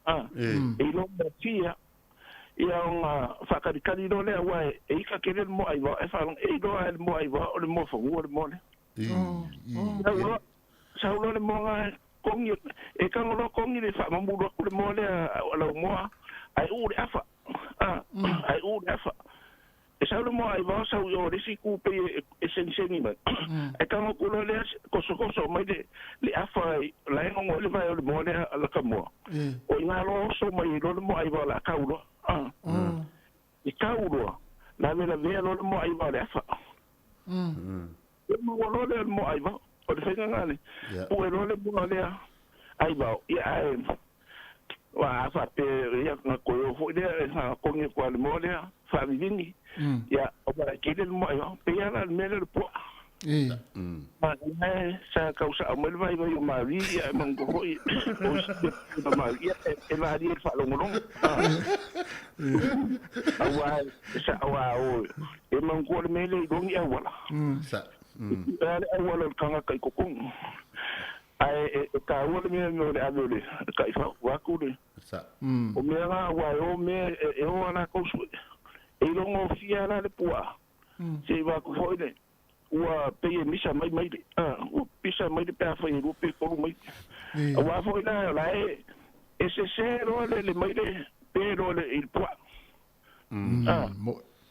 A, e iloa mea fia, ia ona faakalikali loa lea, aua e ika tele le moa ai vao, e faalogo, e iloa lava e le moa ai vao, o le moa fanua le moa lea. Sau loa, sau loa le moa kogi, e tago loa kogi le faamamulu atu le moa lea, lau moa, ae uu le afa. A, ae uu le afa. E sau le moa ai vao sau i o le isi itu pei e segisegi mai. Ae tago atu loa lea kosokoso mai le le afa la e gogo ai le vae o le moa lea a laka moa. O i ina loa oso mai ai loa le moa ai vao o le a tau loa. A, i tau loa, lavelavea loa le moa ai vao o le afa. Ia maua loa lea o le moa ai vao. O le faiga lena le pue loa le moa lea ai vao. Ia ae Aua a faapea ia na toe o foi lea na togi atu lava i le moa lea faavivini, ia ua laitiiti le moa i vao. Pei lava la o le mea lea o le puaa. Lena sa tau sao mai le vaivai o Marie, ia e manatua foi o isi mea o Marie, ia e malie i le faalogologo. Aua e sao lava o e manatua le mea lea i luga ni auala. E a le auala o le tagata i totonu. Ae e taua le mea o le ave o le taifau vaeatu le. O mea la aua e o mea e o a latou sue. E iloga la le puaa. Se i vaeatu foi le ua pei e misa mai maile. Ua pisa maile pe afai e lua pe tolu maile. Aua foi la la e e sese loa le maile pe loa le i le puaa.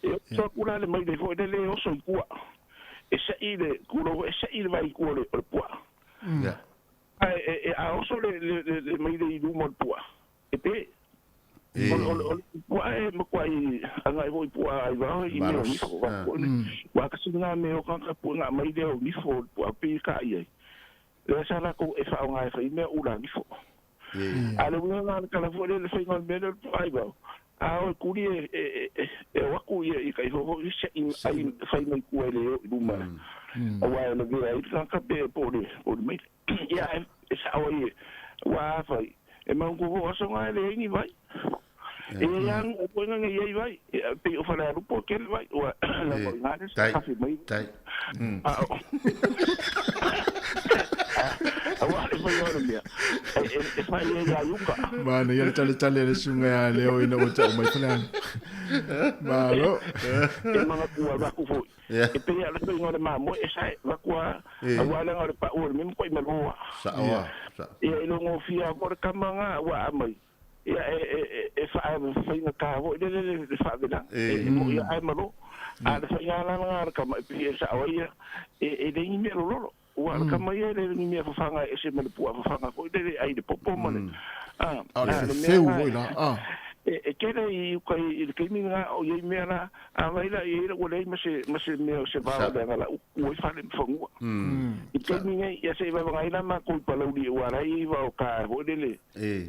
E oso atu la le maile foi lele e oso i tua. E se'i le tulou e se'i le vai i tua o le puaa. Ae e a oso le le maile i luma o le puaa, e pe. O le puaa e matuai agai foi i puaa ai vao i mea o nifo. Ua kasi lena mea o tagata puega maile o nifo o le puaa pei e taai ai. Lea sa latou e faaaoga e fai mea ula nifo. A o le uiga lena o le tala foi lea i le faiga o le mea lea o le puaa aivao, a o e kuli e e e e o atu ia i ka ifo foi se'i ai fai mai tua e le o i luma aua e lavea ai le tagata pe po o le po o le maile. Ia ae e sa'o ai aua afai e mautu foi o aso na e leai ni vai. E i ai lava nuu foi na i ai vai, e pei o Falealupo e tele vai, ua leaga o i ina lea sa kafe mai. A o aua le faia o le mea, e fai ai ia iuka. Manaia le taletale a le susuga ia Leo ina ua tau mai Falealupo. Malo. E manatua avatu foi. E pei lava o le faiga o le mamoe e sae avatu lava, aua leaga o le pau o le mea e matuai malo lava. Sao lava. Ia e iloagofie lava foi le tama na ua aumai. Ia, e faafaigata foi lele le faavelaga, e moni lava ae malo. A o le faiga la lena a le tama e pei e sao ai ia, e leai ni mea lololo. Aua o le tama ia e leai ni mea fafaga e ese ma le puaa fafaga foi lele e ai i le popo ma le, a, o le fefeu foi la, a. E tele i uka i le taimi lena o i ai mea la, A vai la i ai ua leai ma se, ma se mea o se vao leaga la uku ai fale ma fanua. I taimi nei, ia se i vavaga ai la matou i Palauli aua la e i ai vao ka foi lele. E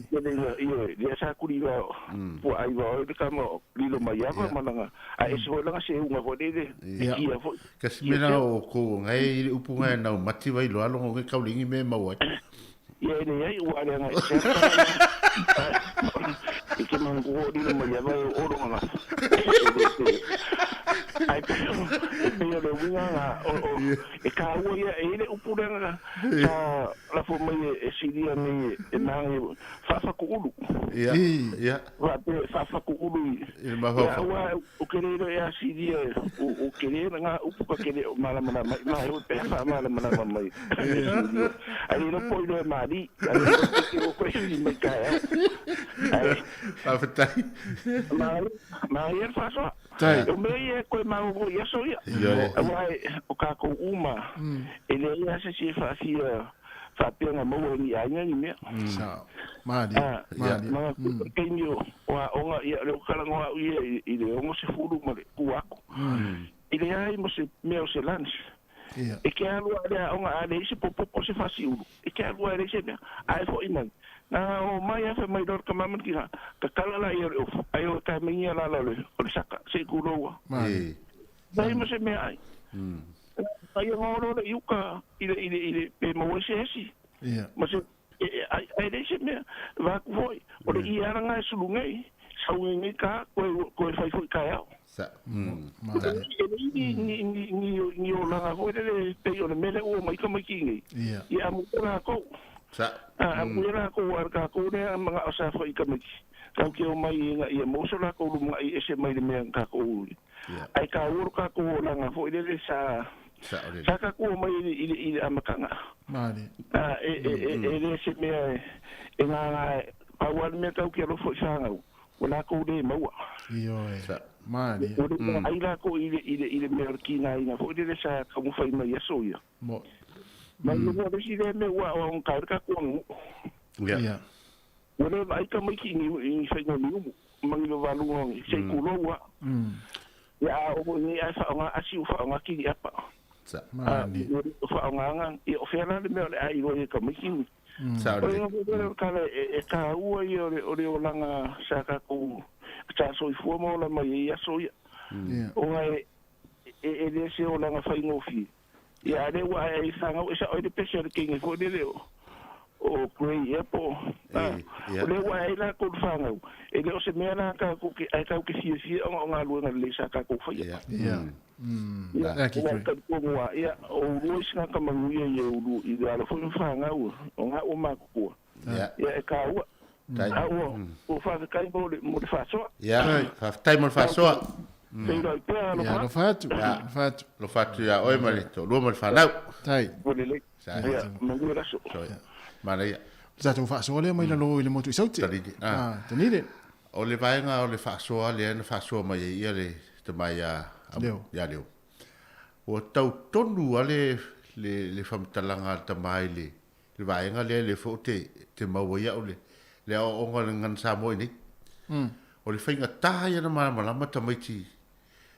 tele ina, ioe, lea sa kuli vao, puaa ai vao ai le tama o lilo mai ava ma lana, a ese foi lana seuga foi lele, e kia foi. Kasi mea la o kou ngai i le upu ngai nau mati vai loa longo ngai kaulingi me mau ai. Ia e leai ua aleaga e se ata i ke mangu o lilo mai ava e o ronga nga. Ai e pei o le uiga nga o e kāua ia e i le upu lea nga sa lafo mai e Silia nei e maangai faafakuulu. Ia, ia. Faapea faafakuulu i. I le mafaufau. Ia aua o ke le iloa ia Silia o ke le nga upu ka ke le o malamalama i mai pe faamalamalama mai e Silia. Ai le iloa po o iloa e mali. Ai le iloa pe ke o koe i mai taeao. Ai. Faafetai. Maia le faasoa. Tai. O mea ia e koe magogo i aso ia. Ioe. Aua o kākou uma, e leai lava se isi e faafia faapea na maua e ni aiga ni mea. Sao. Malie, malie. Ma le taimi o aoga, ia, lea ua talanoa au ia i le 60 ma le tua atu. E leai ma se mea o se lunch. E ke alu lava i le aoga, a leai se popo po o se fasiulu, e ke alu lava e leai se mea. Ae foi mai, na o mai lava fai mai loa le tama ma le tina, tatala laia o le ofu, ae o e taemaia lala o le saka, se i kulou lava. Leai ma se mea ai. Ai e ngolo le i uka i le, i le, i le, pe maua ai se esi. Ma se, e, e, ai, ai leai se mea, vaeatu foi, o le ie lava lena e sulu nei, sau nei nei ka, koe, koe fai foi taeao. Sa, E leai ni, ni, ni, ni, ni olaga foi lele pei o le mea lea ua omai tamaiti nei. Ia amuia lakou. Sa. A, amuia lakou, a o le tatou lea manao sa fai i tamaiti. Tatou te omai ina ia maua so latou lumanai ese mai le mea na tatou Ae taua lo tatou olaga foi lele sa sa tatou omai i le i le amataga. A e e e le se mea e gagā pau lava le mea tatou te alofa i fanau ua latou le maua. Ioe. Malie. Ua le vaai latou i le i le i le mea o le tigaina foi lele sa taumafai mai i aso ia. Ma i luga o le isi lea mea ua aoaoga ai le tatou aganuu. Ia. Ua le vaai tamaiti i ni faiga niumu ma ni vavaluga o ni se i tulou lava. Ia a oo foi nei ae faaaoga asi ua faaaoga kiliapa. A ua le o faaaogaina, ia o fea la le mea o le a iloa ai e tamaiti ni. O le foi lea o le tala e taua ia o le olaga sa tatou sa soifua ma ola mai ai i aso ia. Ona e le se olaga faigofie. Ia, a o lea ua ae ai i fanau, e sao ai le pese a le teine foi lele o, o Grey ea po o, a, o lea ua ae ai latou i le fanau, e le o se mea la tatou te, ae tatou te fiafia ona o galuega lelei sa tatou faia. Ia, Ia, aua e talitonu lava, ia, o ulua isi tagata manuia ia ulu i le alo foi ma fanau, o na ua matutua. Ia, e taua. A ua, ua faafetai mo le, mo le faasoa. Ia, faafetai mo le faasoa. Feiloai pea, alofa. Ia, alofa atu. Alofa atu. Alofa atu ia oe ma le toalua ma le fanau. Tai. Ua lelei. Ia, manuia le aso. Manaia. O le tatou faasoa lea mai lalo i le motu i Saute. Tanile. Ah, Tanile. O le vaega o le faasoa lea na faasoa mai ai ia le tama ia Leo. Ia Leo. Ua tau tonu lava le, le, le faamatalaga a le tama i le, le vaega lea lea foi ou te, te maua ai au le, le aoaoga o le gagana Samoa i nei. O le faigata ia ona malamalama tamaiti.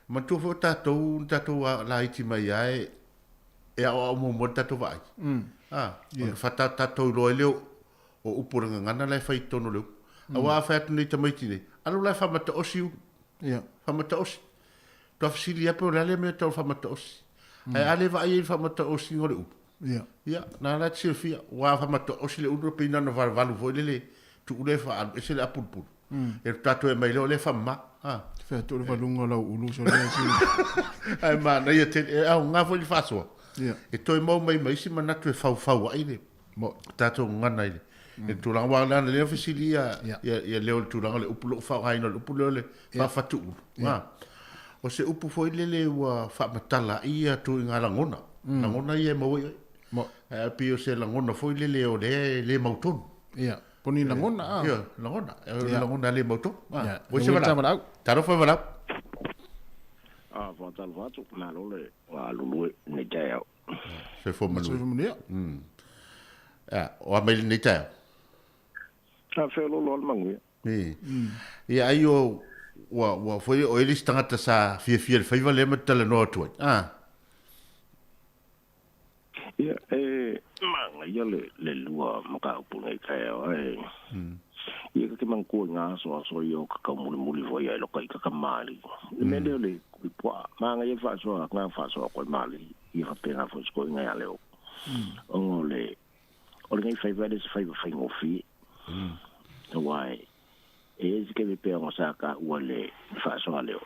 Manatua foi o tatou na tatou laiti mai lava e, e aoao muamua le tatou vaai. A, ona faatoa tatou iloa ai lea o, o upu o le gagana la e fai i totonu o le upu. Aua a fai atu nei tamaiti nei, alu la e faamataosi ulu. Ia. Faamataosi. Toa fesili ia pe o le a lea mea e tau o le faamataosi. Ae a le vaai ai i le faamataosiga o le upu. Ia. Ia, na la e te silafia, ua faamataosi le ulu pei na ona valuvalu foi lele, tuu lea e faaalu ese le apulupulu. E tatou e aumai lea o lea e faamama. A. Fai atu o le valuga o lau ulu so lea sili. Ae manaia tele, e aoga foi le faasoa. Ia. E toe maua mai ma isi manatu e faufau ai le tatou gagana i le tulaga. Aua leaga lea fesili ia, ia, ia leo i le tulaga o le upu, lou faaaogaina o le upu lea o le faafatuulu. A. O se upu foi lele ua faamatala ai ia tuuiga lagona, lagona ia e maua i ai. Ae pei o se lagona foi lele o lea e le mautonu. Ia, po ni lagona, a. Ia, lagona. O le lagona le mautonu. Ia, Oi se valaau. Talofa valaau. A, faatalofa atu, malo le galulue i lenei taeao. Soifua manuia. Soifua manuia. A, o a mai lenei taeao? A, feoloolo lava le manuia. Ia, ai o, ua, ua foi o le isi tagata sa fiafia i le faiva lea ma te talanoa atu ai. A. Ia, e manaia le, le lua mataupu nei taeao, ae ia ka ke manatua i ngā aso aso ia o ka taumulimuli foi ai loka i ka kamali'i. Le mea lea o le kulipuaa, manaia le faasoa, ngā faasoa koe mali'i, ia faapena foi se koiga ia leo. Ona o le, o lenei faiva e le se faiva faigofie. Aua e, e i ai se taimi pea ona sa taua i le faasoa leo.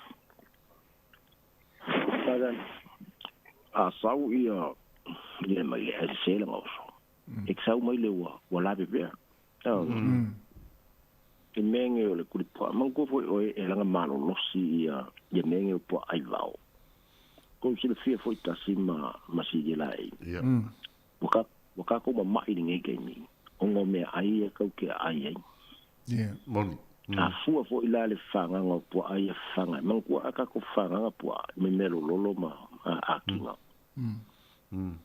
A sau ia ia mai le ae sese lana oso. E sau mai le ua ua lave pea. E mea nei o le kulipuaa. Manatua foi oe e laga malolosi ia ia mea nei o puaa ai vao. Kou silafia foi tasi ma ma silia laei. Ua ka ua kākou mamaʻi i lenei taimi ona o meaai ia kau ke aai ai. Moni. A fua foi la le fagaga o puaa ia faga. Manatua a kākou fagaga puaa me mea lololo ma ākiga.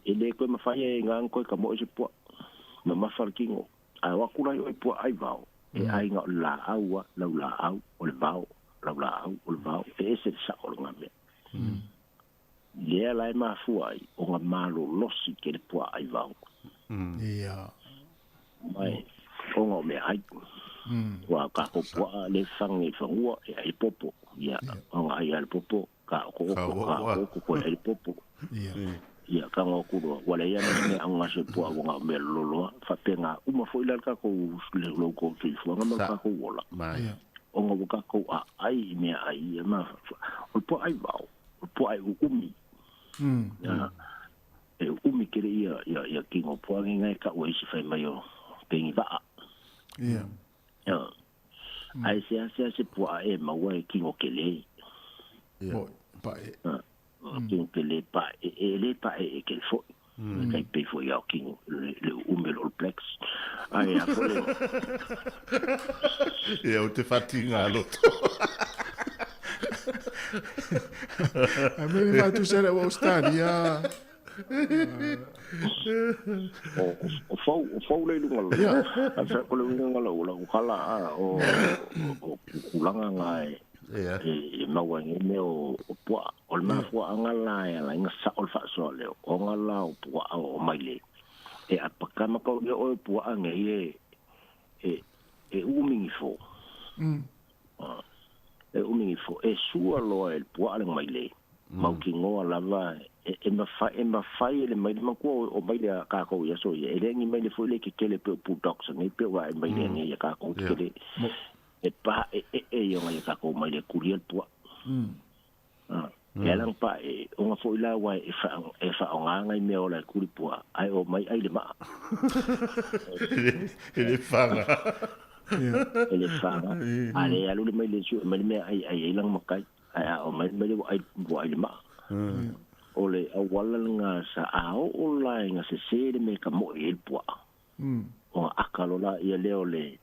E le koe mawhai e ngā koe ka moe se puaa. Mamafa le kino. A o aku lai o e puaa ai vao. E ai ngā o le laau a, lau laau, o le vao, lau laau, o le vao. E ese le sao o le ngā mea. Lea la e mafua ai o ngā malolosi ke le puaa ai vao. Ia. Mai, o ngā o mea ai. Ua kākou puaa le whange i whangua e ai popo. Ia, o ngā ai a le popo, ka oko oko, ka oko oko koe ai le popo. Ia, ka ngā okuroa. Ua le ia nei mea au ngā se puaa ua ngā o mea lololoa. Whapea ngā uma foi la le kākou le lou kou tuifuanga ma le kākou ola. O ngā ua kākou a ai i mea ai ia ma, o le puaa ai vao, o le puaa ai uumi. Ia, e uumi kere ia, ia, ia kingo puaa nge ngai ka ua isi whai mai o pengi vaa. Ia. Ia. Ai se ase ase puaa e maua e kingo kele. Ia. Mo, pa e. Kingo kele pa e, e le pa e e kele foi. Kai pei foi au kingo le, le uumi o le All Blacks. Ai a foi le. Ia, o te whatinga loto. A me le whatusa le ua Australia. O fau, o fau le lunga le. A whea ko le lunga le ula ukala a o o kulanga ngā e e maua nge mea o puaa. O le mafuaanga la e ala inga sa o le faasoa leo. O ngā la o puaa o maile. E apakama kau leo o puaa nge e e e umingi fo. E umingi fo. E sua loa e puaa le maile. Mau ki ngoa lava e mawhai e le maile makua o maile a kākou ia so ia. E lengi maile foi le ke kele pe o bulldogs ngai pe wa e maile ngai ia kākou te kele. E pa e e e ia ngai kākou maile kulia le pua. E alang pa e onga foi la wa e wha e wha o ngā ngai mea ola e kuri pua. Ai o mai ai le maa. E le whanga. E le whanga. A le alu le maile su maile mea ai ai ai lang makai. Ai a o mai mai ai wa ai le maa. O le awala ngā sa ao o la e ngā se se le me ka mo e le pua. O ngā akalo la ia leo le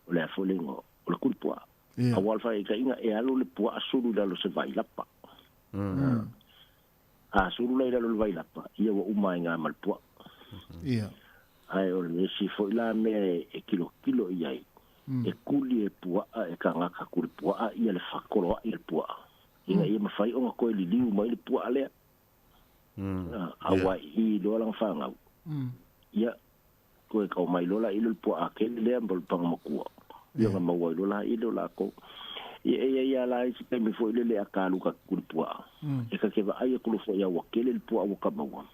o le afolengo o le kuri pua. A wal whai ka inga e alu le pua asuru lalo se vai lapa. A suru lai lalo le vai lapa. Ia wa uma e ngā mal pua. Ia. Ai o le si foi la mea e kilo kilo i ai. E kuli e pua e ka ngaka kuri pua ia le whakoloa i le pua. Inga ia mawhai o ngā koe liliu mai le pua alea. A wai i loa langa whangau. Ia Toe kau mai loa la i le puaa kele lea ma le pagamakua. Ia na maua ai loa la i le o lakou. Ia e iai a la isi taimi foi lele a ka alu ka kuli puaa. E ka ke vaai aku loa foi a ua kele le puaa ua ka maua.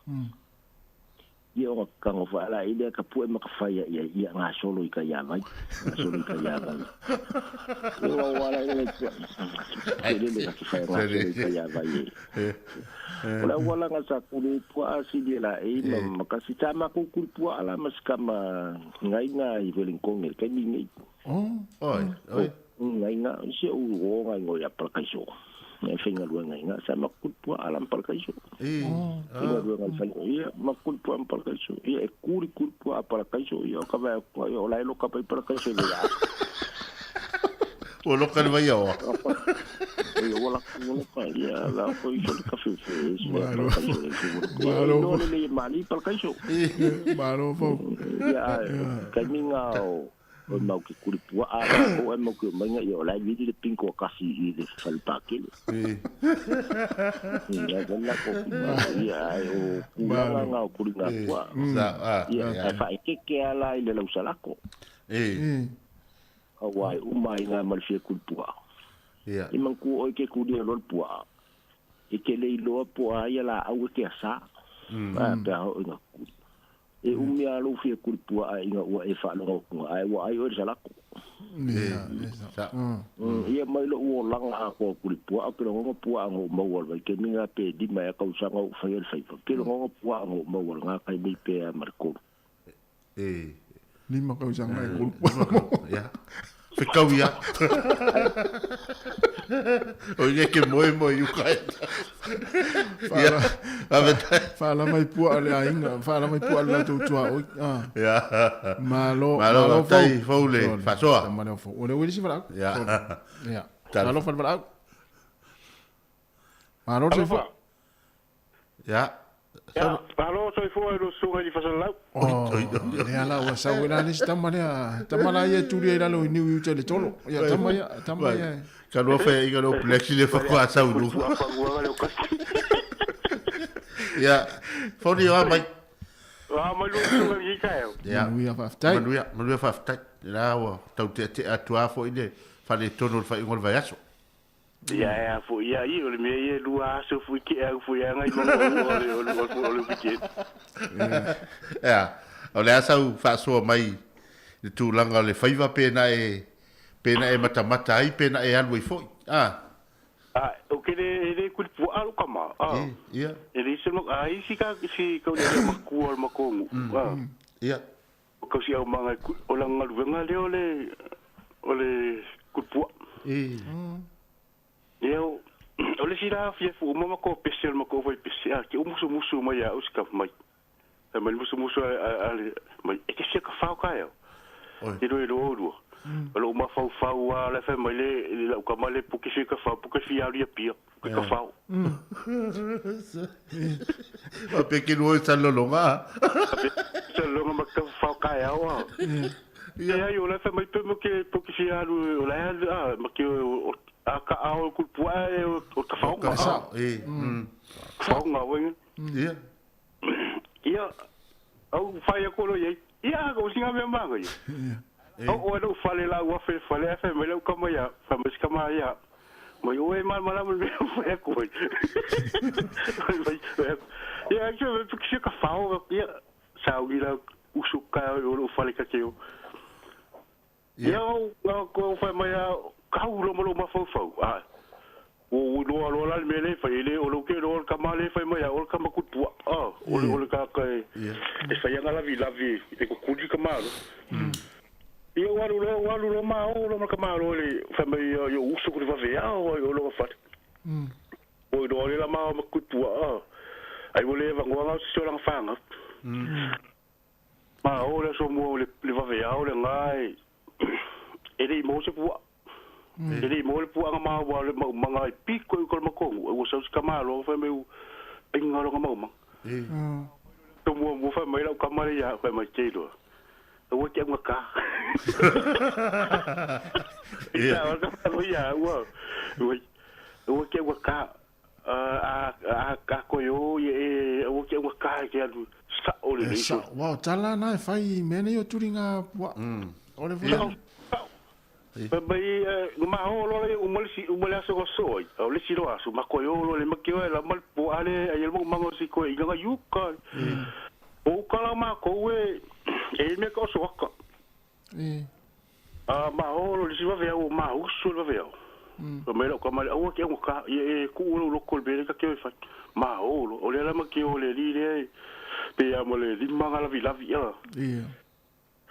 Ia ona kago foi ala i lea ka pue ma ka fai ia ia gasolo i ka ia vai. Gasolo i ka ia vai. Ia ua ua la i le pua. Lele ka ke fai gasolo i ka ia vai e. O le auala nga sa kuli puaa sili e la e ma makasi sa makou kuli puaa la ma si kama ngaiga i Wellington i le taimi nei. Oh. Oi, oi. Ngaiga si ou o ngaiga ia Palakaiso. E faigaluega i ga sa makou kuli puaa la ma Palakaiso. Faigaluega i fai ia makou kuli puaa ma Palakaiso. Ia e kuli kuli puaa Palakaiso ia o ka vai atu ia o la e loka mai Palakaiso i le ia. Ua loka le vai oa. Ia ua loka ia la ko i so le kafe fe se Palakaiso le fe. Malo. Le le mali Palakaiso. Malo fo. Ia kaiminga o o mau ke kuli puaa la o e mau ke mainga ia o la vili le pinko a kasi i le fale pakele. Ia wala ko ia ai o kulanga nga o kuli nga pua. Ia e fa e keke ala i le lausalako. Aua e uma i ngā ma le fia kuli pua. Ia. I manku oi ke kuli e lol pua. E ke le iloa pua ia la au e ke asa. A pe ho i ngā kuli. E umi a lou fia kuli pua a inga ua e whaaloga o kunga. Ai ua ai oe le salako. Ia mai lo ua langa a koa kuli pua. Au ke longonga pua a ngō maua vai. Ke minga pe lima e kausanga u whai le whaipa. Ke longonga pua a ngō maua ngā kai mei pe a marikolu. Lima kausanga e kulu pua. Ia. Whekau ia. O ia ke moe moe i uka e. Ia. Whaala mai pua le ainga, whaala mai pua le tau tua oi. Ia. Malo, malo tai fau le whasoa. Malo fau. O le uili si whalau. Ia. Ia. Malo whalau whalau. Malo soifua. Ia. Ia, malo soifua i lo susuga i fasalau. Oh, lea la ua sau e la le isi tama lea. Tama la ia e tuli ai lalo i niu i uta i le tolo. Ia, tama ia, tama ia. Ka loa whai inga lo plexi le whakua sau luga. Ia, whauri o mai. A mai lo susuga i ka eo. Ia. Manuia whaaftai. Manuia, manuia whaaftai. La ua tau te te atua fo i le whare tono le whai ingo le vai aso. Ia e fo ia i o le mea ia lua aso fui ke au fui anga i manga o le o le o le weekend. Ia, o le asa u whaasoa mai le tūlanga o le whaiva pēnā e matamata ai, pēnā e alu ai foi. Ah. Ah, o ke le le kuli pua alu kama. Ah. Ia. E le se mo ai si ka si ka le makua o le makongu. Ah. Ia. O ka si au manga o la ngaluvenga le o le kuli pua. Ia o le sila fia fu mo mako pese mo ko foi pese a ke musu musu mai a uska mai. E mai musu musu a mai e ke se ka fau ka eo. E lo lo. O lo ma fau fau a le fe mai le la ka mai le pu ke se ka fau pu ke fia ri pia ke ka fau. O pe ke lo sa lo longa. Sa longa ma ka fau ka eo. Ia ai o le fe mai pe mo ke pu ke fia lu o la a ma ke o a ka ao ku pua e o ka fau ka e fau nga wen ia ia au fai ko lo ia ia ko singa me manga ia o o lo fale la wa fe fale fe me lo kama ia fa me kama ia mo yo e mal mal me fe ko ia ke me ke ka fau ia sa u la usu ka o lo fale ka ke o ia o ko fa mai kau lo mo ma fau fau a o lo lo la me le fai le o lo ke lo ka ma le fai mai o ka ma ku tua a o le ka ka e fai nga la vi la vi e ko ku di ka ma lo ia wa lo ma o lo ma ka ma lo le fai mai yo usu ku va ve a o lo fa o lo le la ma ma ku tua a ai wo le va ngwa so la fa nga ma o le so mo le va ve a o le ngai e le mo se pua e le mo le pua nga ma wa le manga i piko i ko makongu o sa ka ma lo fa me pinga lo nga ma to mo mo fa mai la ka ma ya fa mai te lo o ke nga ka ya o ya o o ke nga ka a ka ko yo e o ke nga ka ke alu sa o o le E lei sao, aua o tala na e fai i mea nei o tuliga puaa. O le Sao, sao. Fai mai, na maho loa le uma le si, uma le aso na so ai, a o le isi loa aso, ma koe o loa le make oe la ma le puaa le, ai le maumaga o si koe ina ga iuka. O uka la makou e, e i mea ka oso aka. A maho loa le isi vaveau o mahusu le vaveau. Fai mai lau tama le aua ke augata, ia e tuu lou loko i le mea lea ta te o e fai. Maho loa, o lea la make o le alii lea e, pe a ma le lima ga lavilavi a.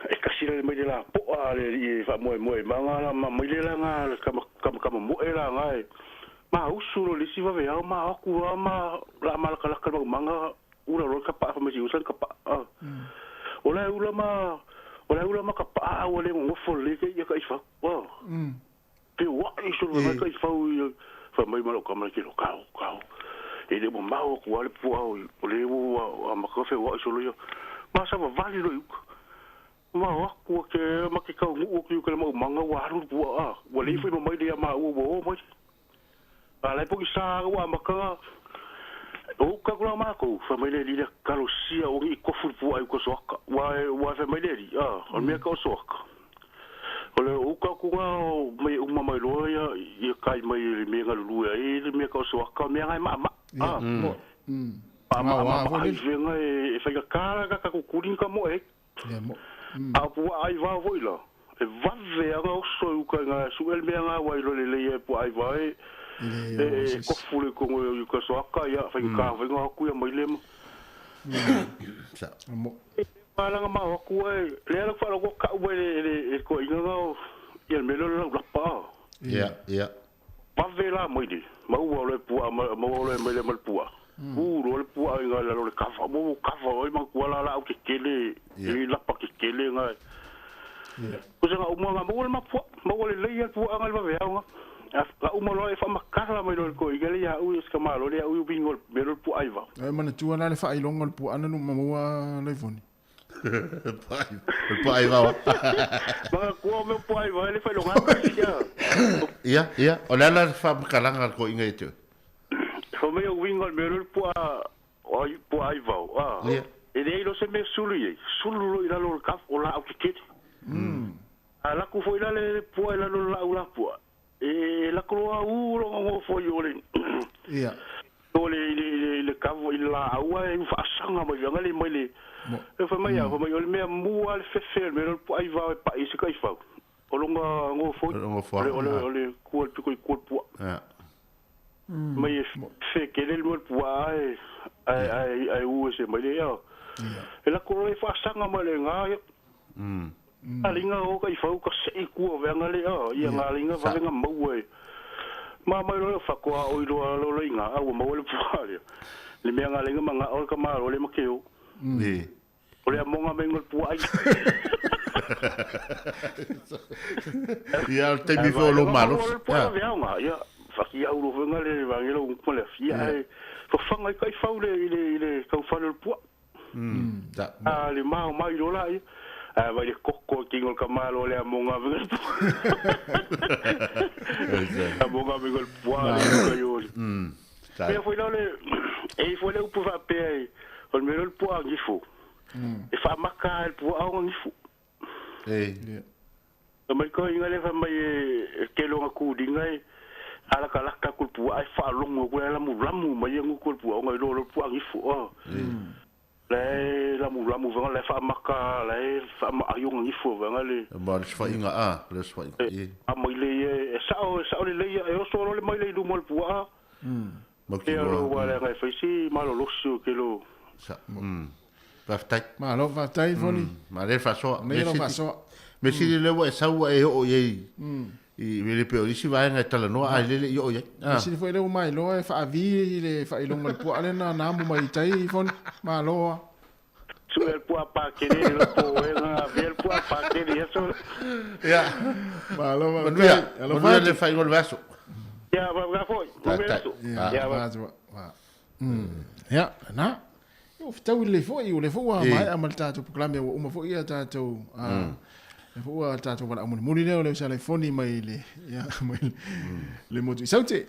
E kasi la le mai le la po'a le alii e faamoemoe ma ga la ma mai le la ga le kama kama kama moe la ga e ma usu lo le isi vaveao ma aku a ma la malakalaka le maumaga ula loa le kapa'a fai mai si usa le kapa'a a o la e ula ma o la e ula ma kapa'a a ua le gogofo lelei ke ia ka'ifau a feoa'i solo mai ka'ifau i fai mai ma lo'u tama le kelo kao kao e le mamao atu a le pua'a o le ua amata feoa'i solo ia ma savavali loa i uka Ma o aku a ke ma ke kaunuʻu aku i uka i le maumaga ua alu le puaʻa, ua lei foi ma mai le ia maua ua o mai. A la e pogisa ua amata na o uka aku la makou, fai mai le alii lea, Talosia ua niʻi kofu le puaʻa i uka o Soaka. Ua ua fai mai le alii, a, o le mea ka o Soaka. O le o uka aku na o mai e uma mai loa ia ia kai mai le mea e galulue ai le mea ka o Soaka, o le mea na e maʻamaʻa. A, maʻamaʻa ai fega e faigata la ka tatou kuli ni ka moe ai. Ia mo. A o puaʻa ai vao foi la, e vave aga oso i uka i nga suʻe le mea nga ua iloa lelei ai puaʻa ai vao e e kofu le kogo i uka soaka ia faigata foi nga aku ia mai le ma. Mo. Malaga ma o aku ai lea la faalogo ka'u mai le le toeaina nga o ia le mea lea o le laulapa a. Ia, ia. Vave la mai le maua o le puaa maua o le mai le ma le puaa. U loa le puaa i lalo le kava. Mo kava oi ma kua la la au kekele i lapa kekele nga. Ko se nga uma nga maua le mapua maua le lei le puaa nga le vave au nga. Nga uma loa e whamakala mai loa le ko i le ia ui o se kamalo le ia ui wingo le mea le puaa i vao. E manatua la le faailoga o le puaa na nu maua Laifoni. Puaa i vao. Mga kua o mea puaa i vao le whailoga. Ia, ia. O le ala le whamakalaga le koiga ia te oe. Fa mai o wingo le mea le puaa ai puaa i vao. Ia. E leai lo se mea sulu i ai. Sulu lo i lalo o le kaf o la au kekele. A laku foi la le pua i lalo le lau la pua. E lako loa u lo ngofo i o le Ia. O le i le i le kava i le laau ae u faasaga mai vega le mai le e fai mai a fai mai o le mea mua le fefe o le mea le puaa i vao e pa'i se kaifau. O longa ngofo Ngofo. o le o le o le kua le piko i kua le puaa. Ia. Mai e fe kele le mea le puaa ae ae ae ae u e se mai le ia. E lako loa e faasaga mai le nga ia. Alinga o kaifau ka se'i kua vega le ia ia nga linga vavenga maua e. Ma mai loa fakoa o i loa lo lo inga au maua le puaa lea. Le mea nga linga manga o le kamalo le makeo. Ni. O le amonga mai ngol puaa ai. Ia o le taimi foi o lou malosi. O le puaa vea nga ia whaki au lo venga le vangelo ma le fia e whawhanga i kaifau le i le i le kaufale o le puaa. Da. A le mao mai lo la ia. A vai le koko ki ngol kamalo le amonga venga le puaa. Amonga venga le puaa le kai o. Mea foi la le e foi le upu faapea e o le mea le puaa ngifo. E whaamaka e le puaa o ngifo. E. Na mai ko inga le fa mai e ke longa kūringa e alaka laka ku le puaa e whaalongo ku le lamu lamu mai e nguku le puaa o ngai lo le puaa ngifo. Le lamu lamu venga le whaamaka le whaama ayonga ngifo venga le. Ma le swainga a, le swainga. E a mai le e sao le leia e oso lo le mai le i luma o le puaa. Mau ki E loa. lo wa le ngai faisi malo losi o ke lo. Sa. Faafetai. Malo faafetai Foni. Ma le faasoa. Nei lo faasoa. Me sili le ua e sau e oo i ai. I le pe o isi vaega e talanoa a lele i oo i ai. Me sili foi le ua mailoa e faavi i le faailoga o le puaa lena na amo mai i tai Foni. Malo a. Su el pua pa kere le po e nga vi el pua pa kere eso. Ia. Malo faafetai. Manuia. Alofa Manuia atu. le faaigoa o le vaiaso. Ia va va foi. Tai, tai. Ia, Ia va. va va. Ia, na. O fetau i le foi, o le foi ua maea ma le tatou proklame ua uma foi ia tatou le foi ua tatou valaau mulimuli lea o le usa Laifoni mai le ia mai le motu i Saute.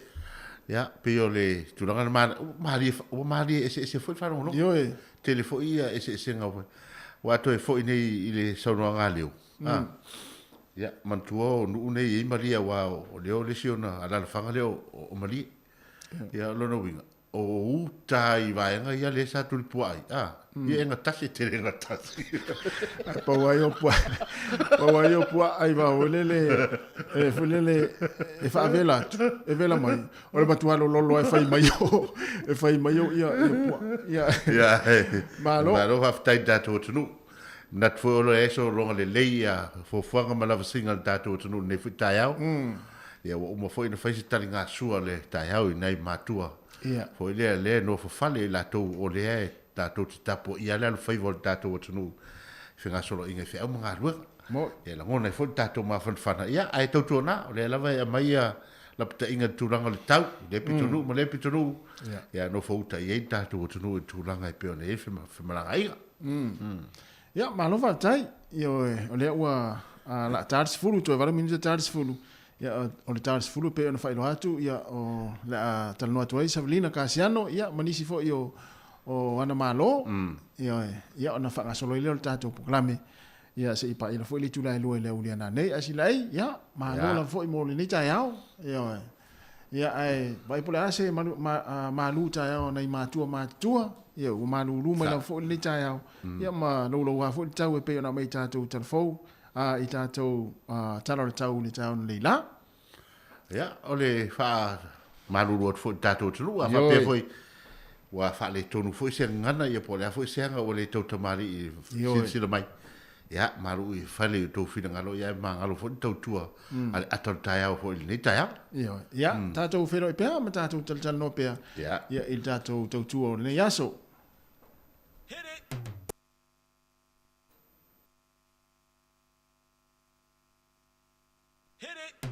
Ia, pei o le tulaga na malie, ua malie eseese foi le faalogologo. Ioe. Tele foi ia eseesega ua toe foi nei i le saunoaga a Leo. Mm. Ia, manatua o nuu nei e i ai Malie aua o Leo le isi ona alaalafaga lea o Malie. Ia, o lona uiga, o uta i vaega ia lea sa tulipuaa ai, a, ia e gatasi, e tele gatasi. Ae pau ai o puaa, pau ai o puaa i vao lele, e foi lele, e faavela atu, e vela mai. O le matua lololo e fai mai o, e fai mai o ia, ia puaa. Ia, ia, malo. Malo, faafetai i le tatou atunuu. Manatu foi o lo o sologa lelei ia fuafuaga ma lavasiga a le tatou atunuu i lenei foi taeao. Ia ua uma foi ona fai se taligasua o le taeao i nai matua foi lea lea e nofo fale i latou o lea e tatou te tapuaia le alofaiva o le tatou atunuu i fegasoloaiga i feau ma galuega. Ia lagona ai foi le tatou mafanafana. Ia ae tautuana o lea lava e aumai ia lapataiga i le tulaga o le tau i lea pitonuu ma lea pitonuu. Ia nofo uta i ai le tatou atunuu i le tulaga e pei ona i ai femalagaaiga. Ia, malo faafetai. Ioe, o lea ua laa ta le 10, toe 8 minute ta le 10. Ia, o le ta le 10 pei ona faailoa atu, ia, o le a talanoa atu ai Savelina Kasiano, ia, ma nisi foi o, o ana malo. Ioe, ia, ona faagasolo ai lea o le tatou polokalame. Ia, se i paia foi le itula e 2 i le aoauli a nanei. Ae Silaei, ia, malo lava foi mo lenei taeao. Ioe. Ia, ae vaai po o le a se malu, ma, a, malu taeao a nai matua matutua, ia, ua malulu mai lava foi lenei taeao, ia, ma louloua foi le tau e pei ona aumai i tatou talafou, a, i tatou a, tala o le tau i le taeao nei la. Ia, o le faamalulu atu foi i le tatou atunuu, a faapea foi ua faaletonu foi se gagana, ia po o le a foi se aga ua le tautamalii i silasila mai. Ia, malu i fale i o outou finagalo, ia e magalo foi le tautua a le ata o le taeao foi i lenei taeao. Ioe. Ia, tatou feiloai pea ma tatou talatalanoa pea ia, i le tatou tautua o lenei aso. Hit it! Hit it!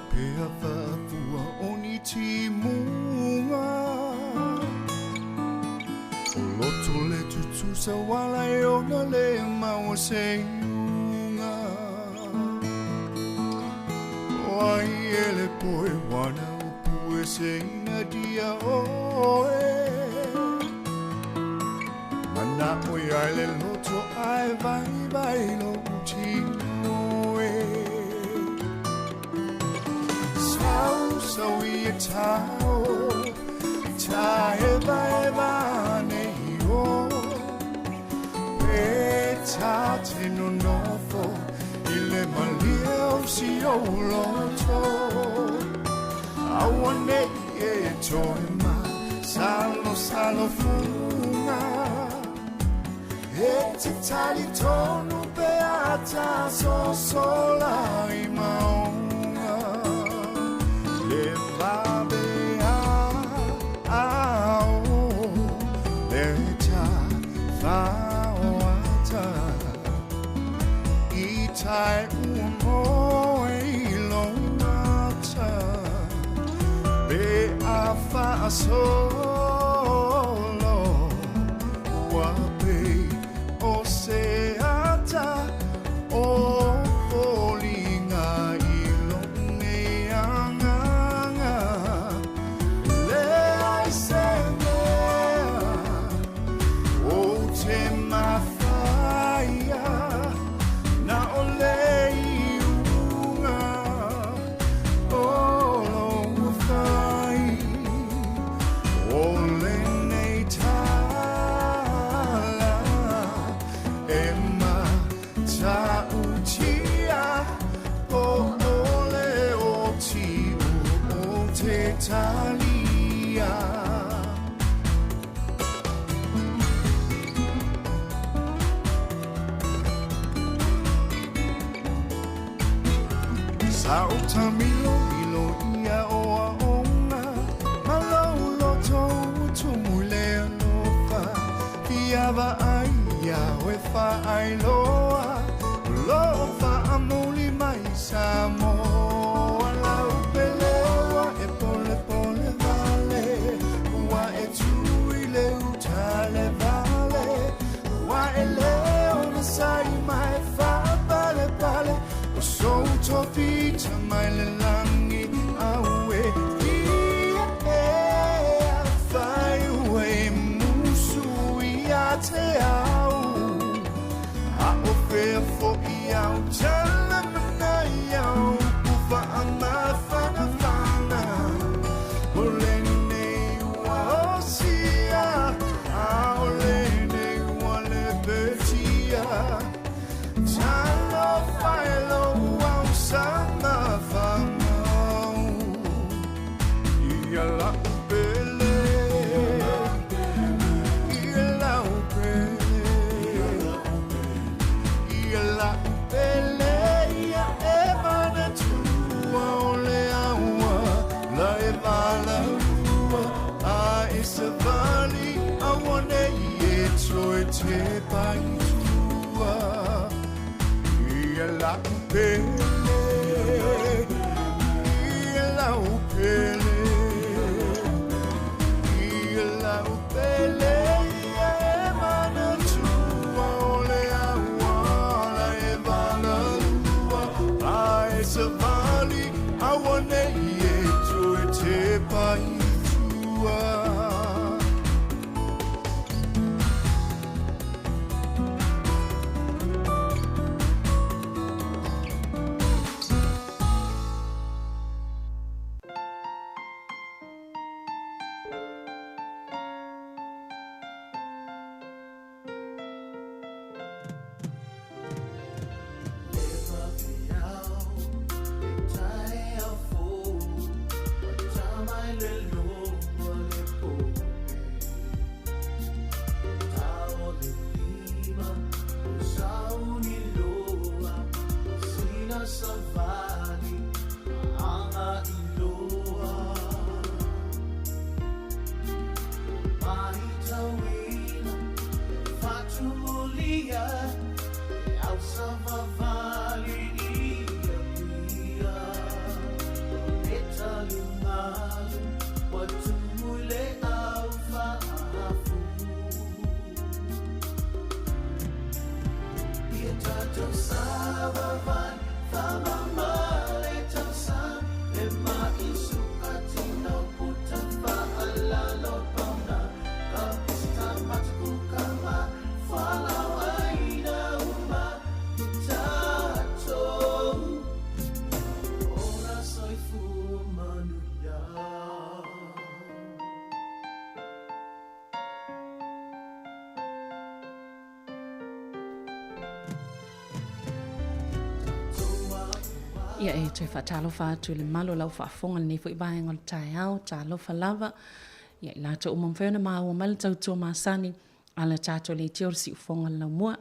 pea faafua o ni timuga. O loto le tutusa uala e ona le maua se iuga. O ai e le poe wana upu e se ina dia oe. Mana o ia le loto ai vai vai lo tino e. Sau sau i e tau, ta e vai vane i o. Pe ta te no nofo, i le malia o si o loto. Aua nei e toe ma, salo salo funga. E te tali tonu pe ata so sola i maunga. Le vabe a ao, le ta fao ata. I tai ua moe i lo mata. Pe a wha solo, ua pe o se ata o foliga i lo nei agaga. Leai se mea o te mafaia na o le iuga o lou fai. O lenei tala e matautia o ole o tiu o te talia. Sa o tamilo milo ia o a onga, ma lau loto tumu le alofa. Fiava ai ia oe fa ai loa, lo fa amuli mai sa moa. Lau pelewa e pole pole vale, ua e tui le utale vale. Ua e leo na sai mai fa pale pale, o sou tofita mai le langi aue. Ia e a fai ue musu ia te au. A o fea fo i au tala mana i au, ufa a mafana fana. O lenei ua osia, a o lenei ua le petia. Talo whaelo au sama whamau. Ia lau pele, ia lau pele, ia lau pele, ia e manatua o le aua, la e valaua, a e savali, a wane i e toe te paitua. Ia lau pele, ia lau pele, ia lau pele, ia e manatua o le aua, la e valaua, a e savali, a wane i e toe te paitua. Ia e toe faatalofa atu i le malu o lau faafofoga i lenei foi vaega o le taeao, talofa lava. Ia i latou uma mafai ona maua mai le tautua masani a le tatou leitio o le siufofoga o le laumua.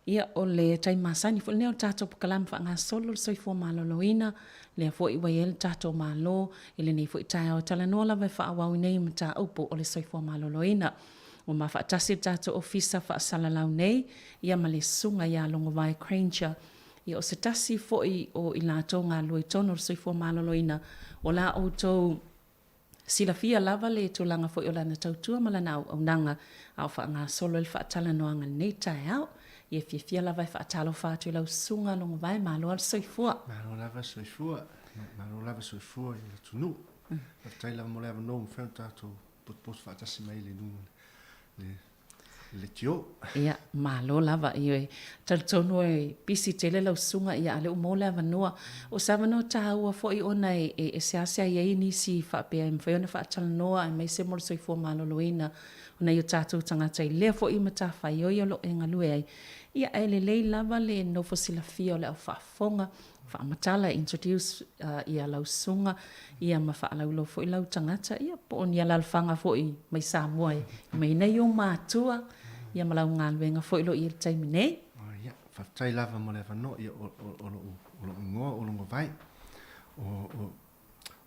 Ia o le taimi masani foi lenei o le tatou polokalame faagasolo le soifua maloloina, lea foi ua i ai le tatou Malo i lenei foi taeao e talanoa lava e faaauau i nei mataupu o le soifua maloloina. Ua ma faatasi le tatou Ofisa Faasalalau nei ia ma le Susuga ia Logovae Granger. Ia o se tasi foi o i latou galulue i totonu o le soifua maloloina, o la outou Silafia lava le tulaga foi o lana tautua ma lana auaunaga a o faagasolo ai le faatalanoaga i lenei taeao. Ia fiafia lava e faatalofa atu i lau susuga Logovae, malo lava le soifua. Malo lava le soifua, malo lava le soifua i le atunuu. Faafetai lava mo le avanoa ua mafai ona tatou potopoto faatasi mai i le luga o le Leitio. Ia, malo lava. Ioe. Talitonu e pisi tele lau susuga, ia a o lea ua maua le avanoa. O se avanoa taua foi ona e seasea i ai nisi faapea e mafai ona faatalanoa aemaise mo le soifua maloloina o nai o tatou tagata i lea foi matafaioi o lo o e galue ai. Ia, ae lelei lava le nofo silafia o le au faafofoga faamatala, introduce, ia lau susuga ia ma faalauiloa foi lau tagata ia po o ni alalafaga foi mai Samoa e mai nei ou matua ia ma lau galuega foi o lo o i ai i le taimi nei. Ia, faafetai lava mo le avanoa, ia o lou igoa o Logovae. O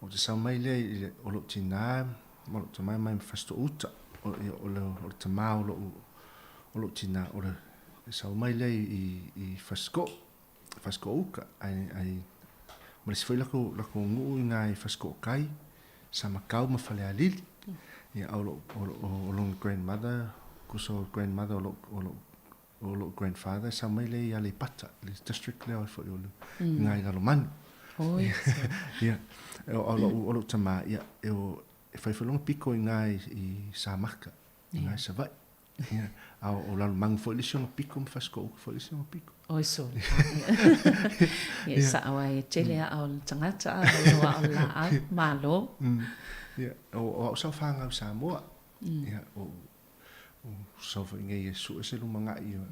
Ou te sau mai lea i o lou tinā ma lou tama e mai ma Fasitoo-uta, o o le tamā o lou o lou tinā, o le sau mai lea i i Fasitoo, Fasitoo-uka, ae ae ma le isi foi lakou lakou nuu i ina i Fasitoo-kai, Samakau ma Falealili. Ia a o lou o lona grandmother, tusa o grandmother o lou o lou O lou grandfather e sau mai lea i Aleipata, le district lea foi o ina i Lalomanu. Oi. Ia, o lou, o lou tama, ia, e, o, e fai foi lona piko ina i Samaka, ina i Savaii. Ia, a o Lalomanu foi le isi ona piko ma Fasitoouta foi le isi ona piko. Oi sole. Ia, sao ai e tele aa o le tagata a o aa o le laau, malo. Ia, o au sa whanau Samoa. Ia, o, Ua sau foi nei e sue se lumanai na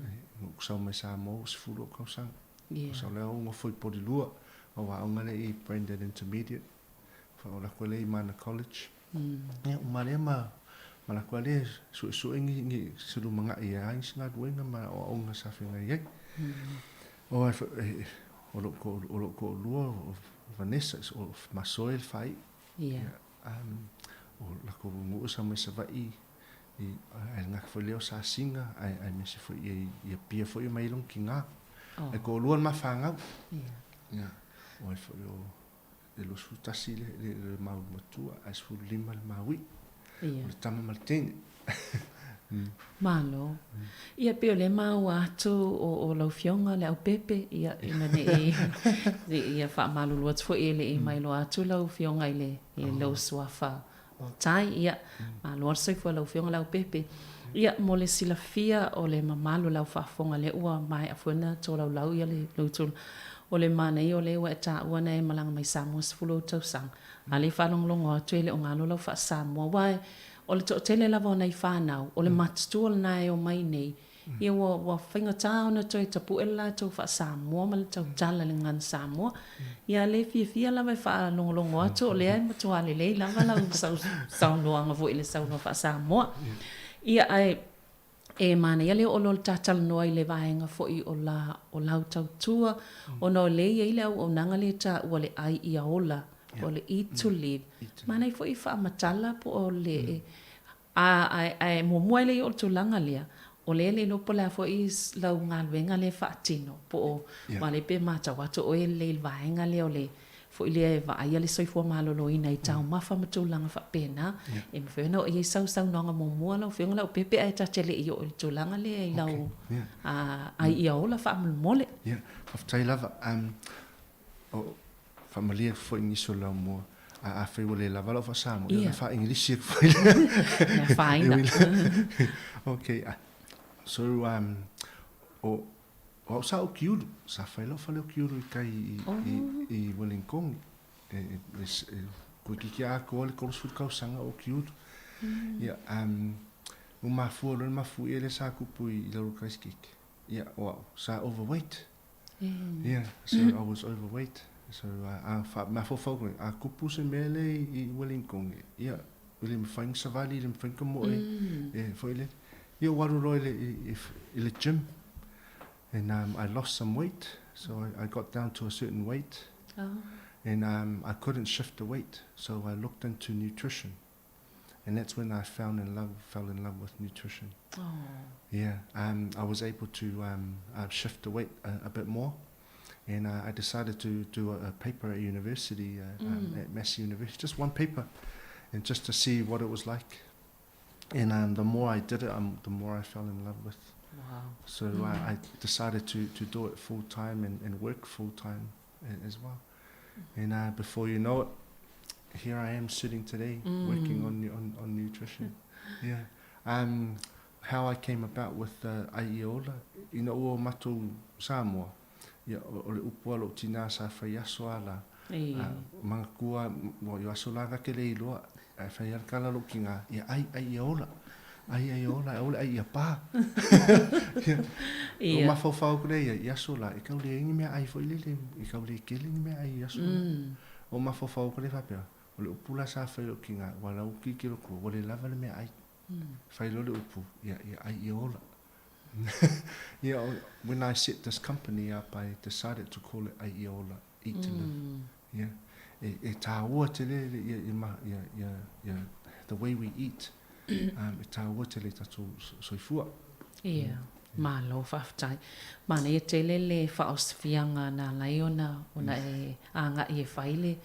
ou sau mai Samoa ua 10 ou tausaga. Ua sau lea ou nofo i Polilua, a ua aoga lea i Brandon Intermediate, faaola atu ai lea i Mana College. Ia, uma lea ma ma latou lea e suesue ni ni se lumanai e a ai nisi galuega ma aoaoga sa feagai ai. O ai foi o lou o lou toalua o Vanessa, o Masoe le faaiu. Ia. O latou nuu sa mai Savaii i ae le gata foi lea o Sasiga ae aemaise foi i Apia foi e mai ai lona tina. Ae toalua le ma fanau. Ia. O ai foi o le 21 le mau matua ae 15 le mau i'i. O le tama ma le teine. Malo. Ia pei o lea e maua atu o lau Afioga Leaupepe, ia ina ne i ia faamalulu atu foi e le i mailoa atu lau Afioga i le lou suafa o Tai. Ia, malo lava le soifua i lau Afioga Leaupepe. Ia, mo le silafia o le mamalu o lau faafofoga lea ua maea foi ona tolaulau ia le lou tulaga. O le manaia o lea ua e taua na e malaga mai Samoa 10 ou tausaga. A lea e faalogologo atu e le o galo lau faa-Samoa aua O le toatele lava o nai fanau, o le matutua lena e omai nei, ia ua, ua faigata ona toe tapue le latou faa-Samoa ma le tautala i le gagana Samoa. Ia le fiafia lava e faalogologo atu, o lea e matua lelei lava lau saunoaga foi i le saunoa faa-Samoa. Ia, ae e manaia le oo loa o le ta talanoa i le vaega foi o la, o lau tautua, ona o lea e i ai le auaunaga lea e taua le ai ia ola, po o le eat to live. Manaia foi faamatala po o le, a, ae muamua e le i oo i le tulaga lea, o lea e le iloa po o le a foi lau galuega lea e faatino, po o, aua o lea pei e matau atu o oe e lelei i le vaega lea o le foi lea e vaaia le soifua maloloina i taumafa ma tulaga faapena, e mafai ona oo i ai sau saunoaga muamua lau Afioga Leaupepe ae ta te le i oo i le tulaga lea i lau ai ia ola faamolemole. Ia, faafetai lava. O, faamalie atu foi i nisi o lau mua, a afai ua le lava lau faa-Samoa, ia ona faa-Igilisi atu foi lea. E afaina. Okay, so, o, O au sa ou kiulu, sa fai lau fale o kiulu i kai i, oh. i, i Wellington. E, e, e, e koe kiki a koa le 30 tausaga o kiulu. Ia, o mafua loa le mafu ia le sa kupu i lalo Christchurch. Ia, o au, sa overweight. Yeah, so I was overweight. So a mafaufau koe, a kupu se mea lea i Wellington, ia, e le mafai ona savali, e le mafai ona tamoe, e foi lele. Ia ua alu loa i le, i le gym, and I lost some weight, so I got down to a certain weight, and I couldn't shift the weight, so I looked into nutrition. And that's when I found in love, fell in love with nutrition. Oh. Yeah, I was able to shift the weight a bit more. And I decided to do a paper at university, at Massey University, just one paper, and just to see what it was like. And the more I did it, the more I fell in love with. Wow. So I decided to do it full time and work full time as well. And before you know it, here I am sitting today working on nutrition. Yeah. How I came about with Ai Ia Ola, ina ua o matou Samoa, ia, o le upu a lou tina sa fai aso a la, manatua, i aso la na ke le iloa, ae fai a le tala lou tina, ia ai, ai ia ola. Ai ai ia ola, ae aua le ai ia pa. Ia, o mafaufau aku lea ia, i aso la, e tau leai ni meaai foi lele, e tau le tele ni meaai i aso la. O mafaufau aku lea faapea, o le upu la sa fai i lou tina, ua lau tilotilo atu, ua le lava le meaai. Fai loa le upu, ia, ia ai ia ola. Ia, when I set this company up, I decided to call it Ai Ia Ola, Eat to Live. Yeah. E tāua tele ia, ia, ia, ia, ia, the way we eat, e tāua tele i tatou soifua. Ia, malo faafetai. Manaia tele le faaosifiaga na ala ai ona ona e agai e fai le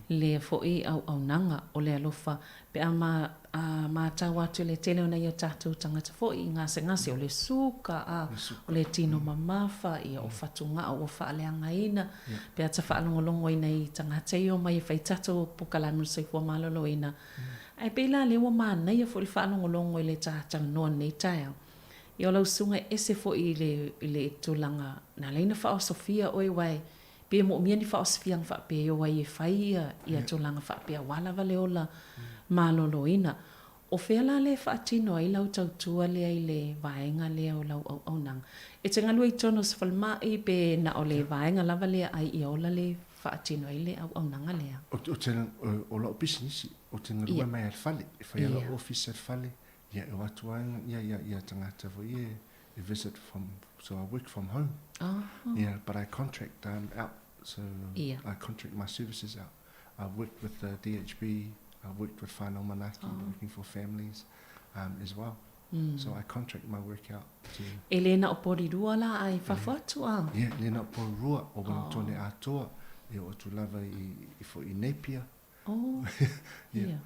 lea foi auaunaga o le alofa pe a ma a matau atu i le tele o nai o tatou tagata foi i gasegase o le suka a o le tino mamafa ia o fatugao ua faaleagaina pe a ta faalogologo i nai tagata ia omai e fai tatou polokalame o le soifua maloloina. Ae pei la lea ua manaia foi le faalogologo i le ta talanoa i lenei taeao. Ia o lau susuga e ese foi i le i le tulaga na ala ai ona faaosofia oe aua e pei e moomia ni faaosofiaga faapea e o ai e fai ia ia tulaga faapea aua lava le ola maloloina. O fea la lea e faatino ai lau tautua lea i le vaega lea o lau auaunaga? E te galue i totonu o se falemai pe na o le vaega lava lea ai ia ola le faatino ai le auaunaga lea? O te, o lau pisinisi, ou te galue mai lava i le fale, e fai lava lau ofisa i le fale, ia e o atu lava ia, ia, ia tagata foi ia e visit from, so I work from home. Yeah, but I contract out, so I contract my services out. I've worked with the DHB, I've worked with Whānau Manaaki, working for families as well. So I contract my work out to. E le na o Porirua la a i fafo atu a? Yeah, le na o Porirua, o Wellingtone atoa, e o atu lava i fo i Napier. Yeah.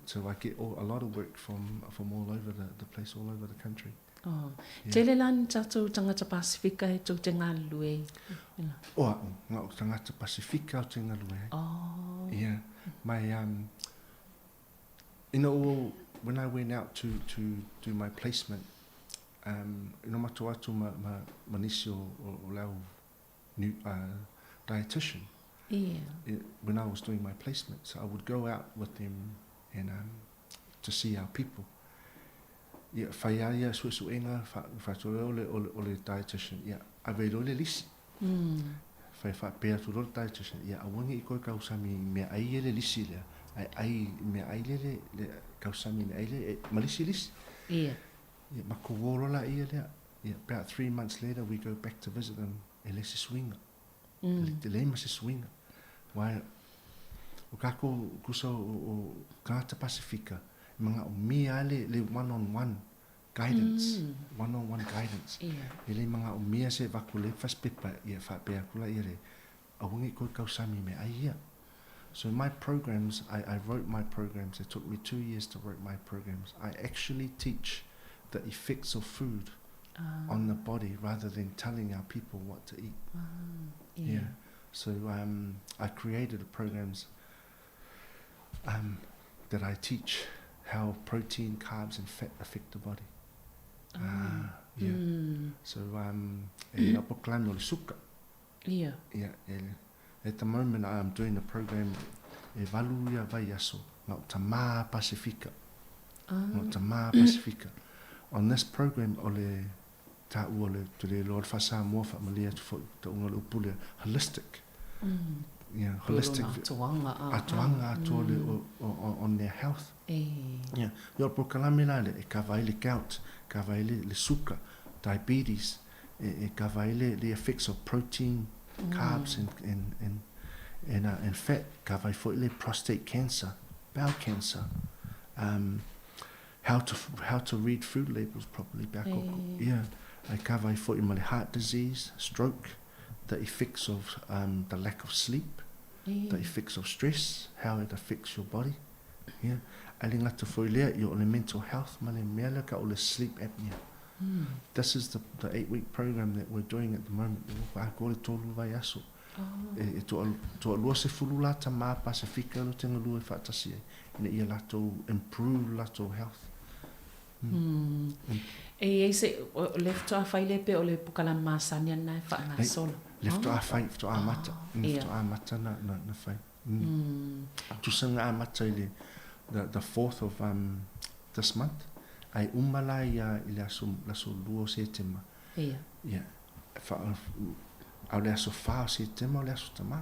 So I get all, a lot of work from all over the place, all over the country. Oh. Yeah. Tele la ni tatou tagata Pasifika e tou te galulue ai? O a'u, nga'u tagata Pasifika o te galue ai. Oh. Yeah. My, ina ua, when I went out to do my placement, ina matou atu ma, ma, ma nisi o, o, o le au new, dietitian. Yeah. When I was doing my placement, so I would go out with them and to see our people. Ia, fai a ia suesuega, faatoa o le, o le, o le dietitian, ia, ave loa le lisi. Fai faapea atu loa le dietitian, ia, aua ne i toe tausami i meaai ia le lisi lea, ae ai i meaai lea le, le tausami i meaai lea, e, ma lisi lisi. Ia. Ia, matou o loa laia lea. Ia, about 3 months later we go back to visit them, e leai se suiga. E leai ma se suiga. Aua o kākou kusa o tagata Pasifika, e manaomia lava le one on one guidance, one on one guidance. E le manaomia se avatu le fasipepa ia faapea atu laia le, aua ne i toe tausami i meaai ia. So my programs, I wrote my programs, it took me 2 years to write my programs. I actually teach the effects of food on the body rather than telling our people what to eat. Yeah. So I created programs that I teach how protein, carbs, and fat affect the body. Yeah. So e lau polokalame o le suka. Yeah, e, at the moment I'm doing a program e 8 ia vaiaso, na o tamā Pasifika. Na o tamā Pasifika. On this program o le tāua o le te le loa le faa-Samoa faamalie atu foi tauga o le upu lea, holistic. Yeah, holistic. Atoaga Atoaga atoa le on their health. Yeah. Ia o le polokalame la lea e kava ai le gout, kava ai le suka, diabetes, e kava ai le effects of protein, carbs and and and and and fat, kava ai foi le prostate cancer, bowel cancer, um, how to how to read food labels properly pe a koko. Yeah. E kava ai foi ma le heart disease, stroke, the effects of um, the lack of sleep, the effects of stress, how it affects your body. Yeah. Ae le gata foi lea, ia o le mental health ma le mea lea ka o le sleep apnea. This is the, the 8-week program that we're doing at the moment. Ua atoa le tolu vaiaso. E, e toa, toa 20 la tamā Pasifika lo te galue faatasi ai, ina ia latou improve latou health. Mm. E i ai se, o le faatoa fai lea pe o le pokalame masani a lena e faagasolo? Le faatoa fai, faatoa amata, faatoa amata na, na, na fai. Mm. Tusa na amata i le, the 4th of um, this month, ai uma la ia i le aso, aso 2 o Setema. Ia. Ia. Fa, a o le aso 4 o Setema o le aso tamā.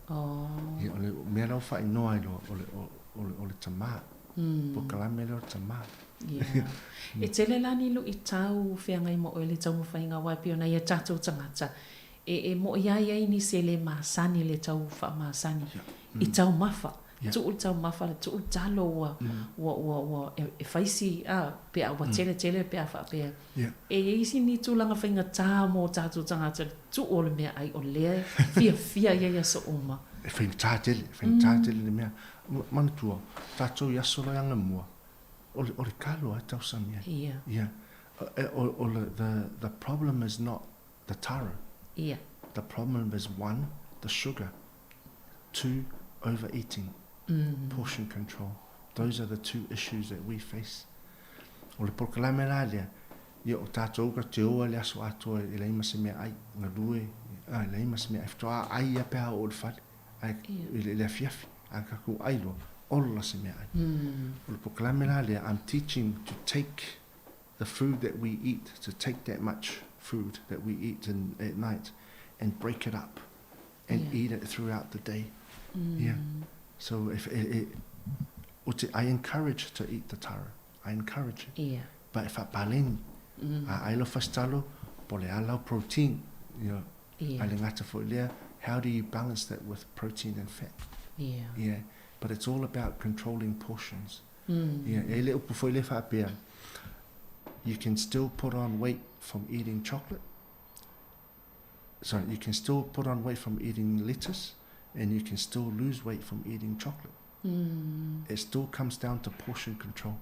Oh. Ia, o le mea la ua faaigoa ai loa, o le, o, o le, o le tamā. Mm. Pokalame lea o le tamā. Ia. E tele la ni luʻitau feagai ma oe i le taumafaiga aua e pei ona ia tatou tagata e, e moʻi ai ai nisi e le masani le tau faamasani i taumafa. Tuu le taumafa, tuu le talo ua, ua, ua, ua e, e fai si, a, pe a ua tele tele pe a faapea. E i ai isi ni tulaga faigata mo o tatou tagata le tuu o le meaai o lea e fiafia ai i aso uma. E faigata tele, e faigata tele le mea. Manatua, tatou i aso loa e agamua, o le, o le kalo lava e tausami ai. Ia. Ia. O, o le, the, the problem is not the taro. Ia. The problem is one, the sugar. Two, overeating. Portion control. Those are the two issues that we face. O le polokalame la lea, ia o tatou ka te oa le aso atoa e leai ma se meaai, galue, a, e leai ma se meaai, faatoa ai lava pe a oo i le fale, ai, i le afiafi, a tatou ai loa, ola se meaai. O le polokalame la lea, I'm teaching to take the food that we eat, to take that much food that we eat in, at night and break it up and yeah. eat it throughout the day. Mm. Yeah. So if it, it, I encourage to eat the taro. I encourage it. Yeah. But if I paleni, a ai lo fastalo, po le ala protein, you know, yeah. ai le ngata fo lea, how do you balance that with protein and fat? Yeah. Yeah. But it's all about controlling portions. Mm. Yeah, e le upu foi le faapea, you can still put on weight from eating chocolate. Sorry, you can still put on weight from eating lettuce and you can still lose weight from eating chocolate. Mm. It still comes down to portion control.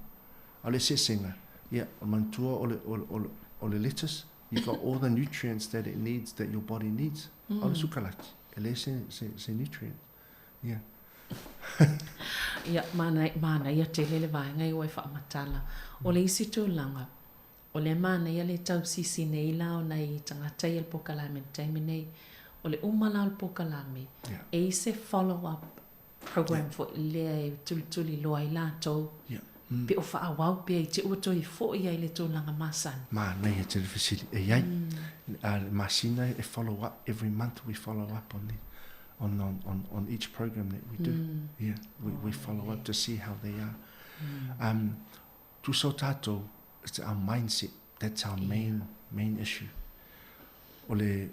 O le sesenga, ia, o manatua o le, o, o, o le lettuce, you got all the nutrients that it needs, that your body needs. Mm. O le sukalati, e le se, se, se nutrient. Ia. Ia, manaia tele le vaega i ua e faamatala. O le isi tulaga, o lea manaia le tausisi nei la o nai tagata ia i le polokalame i le taimi nei. O le uma la o le polokalame, e i ai se follow up program foi lea e tulituli loa ai latou, pe o faaauau pea i te ua toe foi ai le tulaga masani. Manaia tele fesili. E i ai, a le masina e follow up, every month we follow up on the on on on on each program that we do. Mm. Yeah, we, we follow up to see how they are. Mm. Um, tusa o tātou, it's our mindset. That's our main main issue. O le,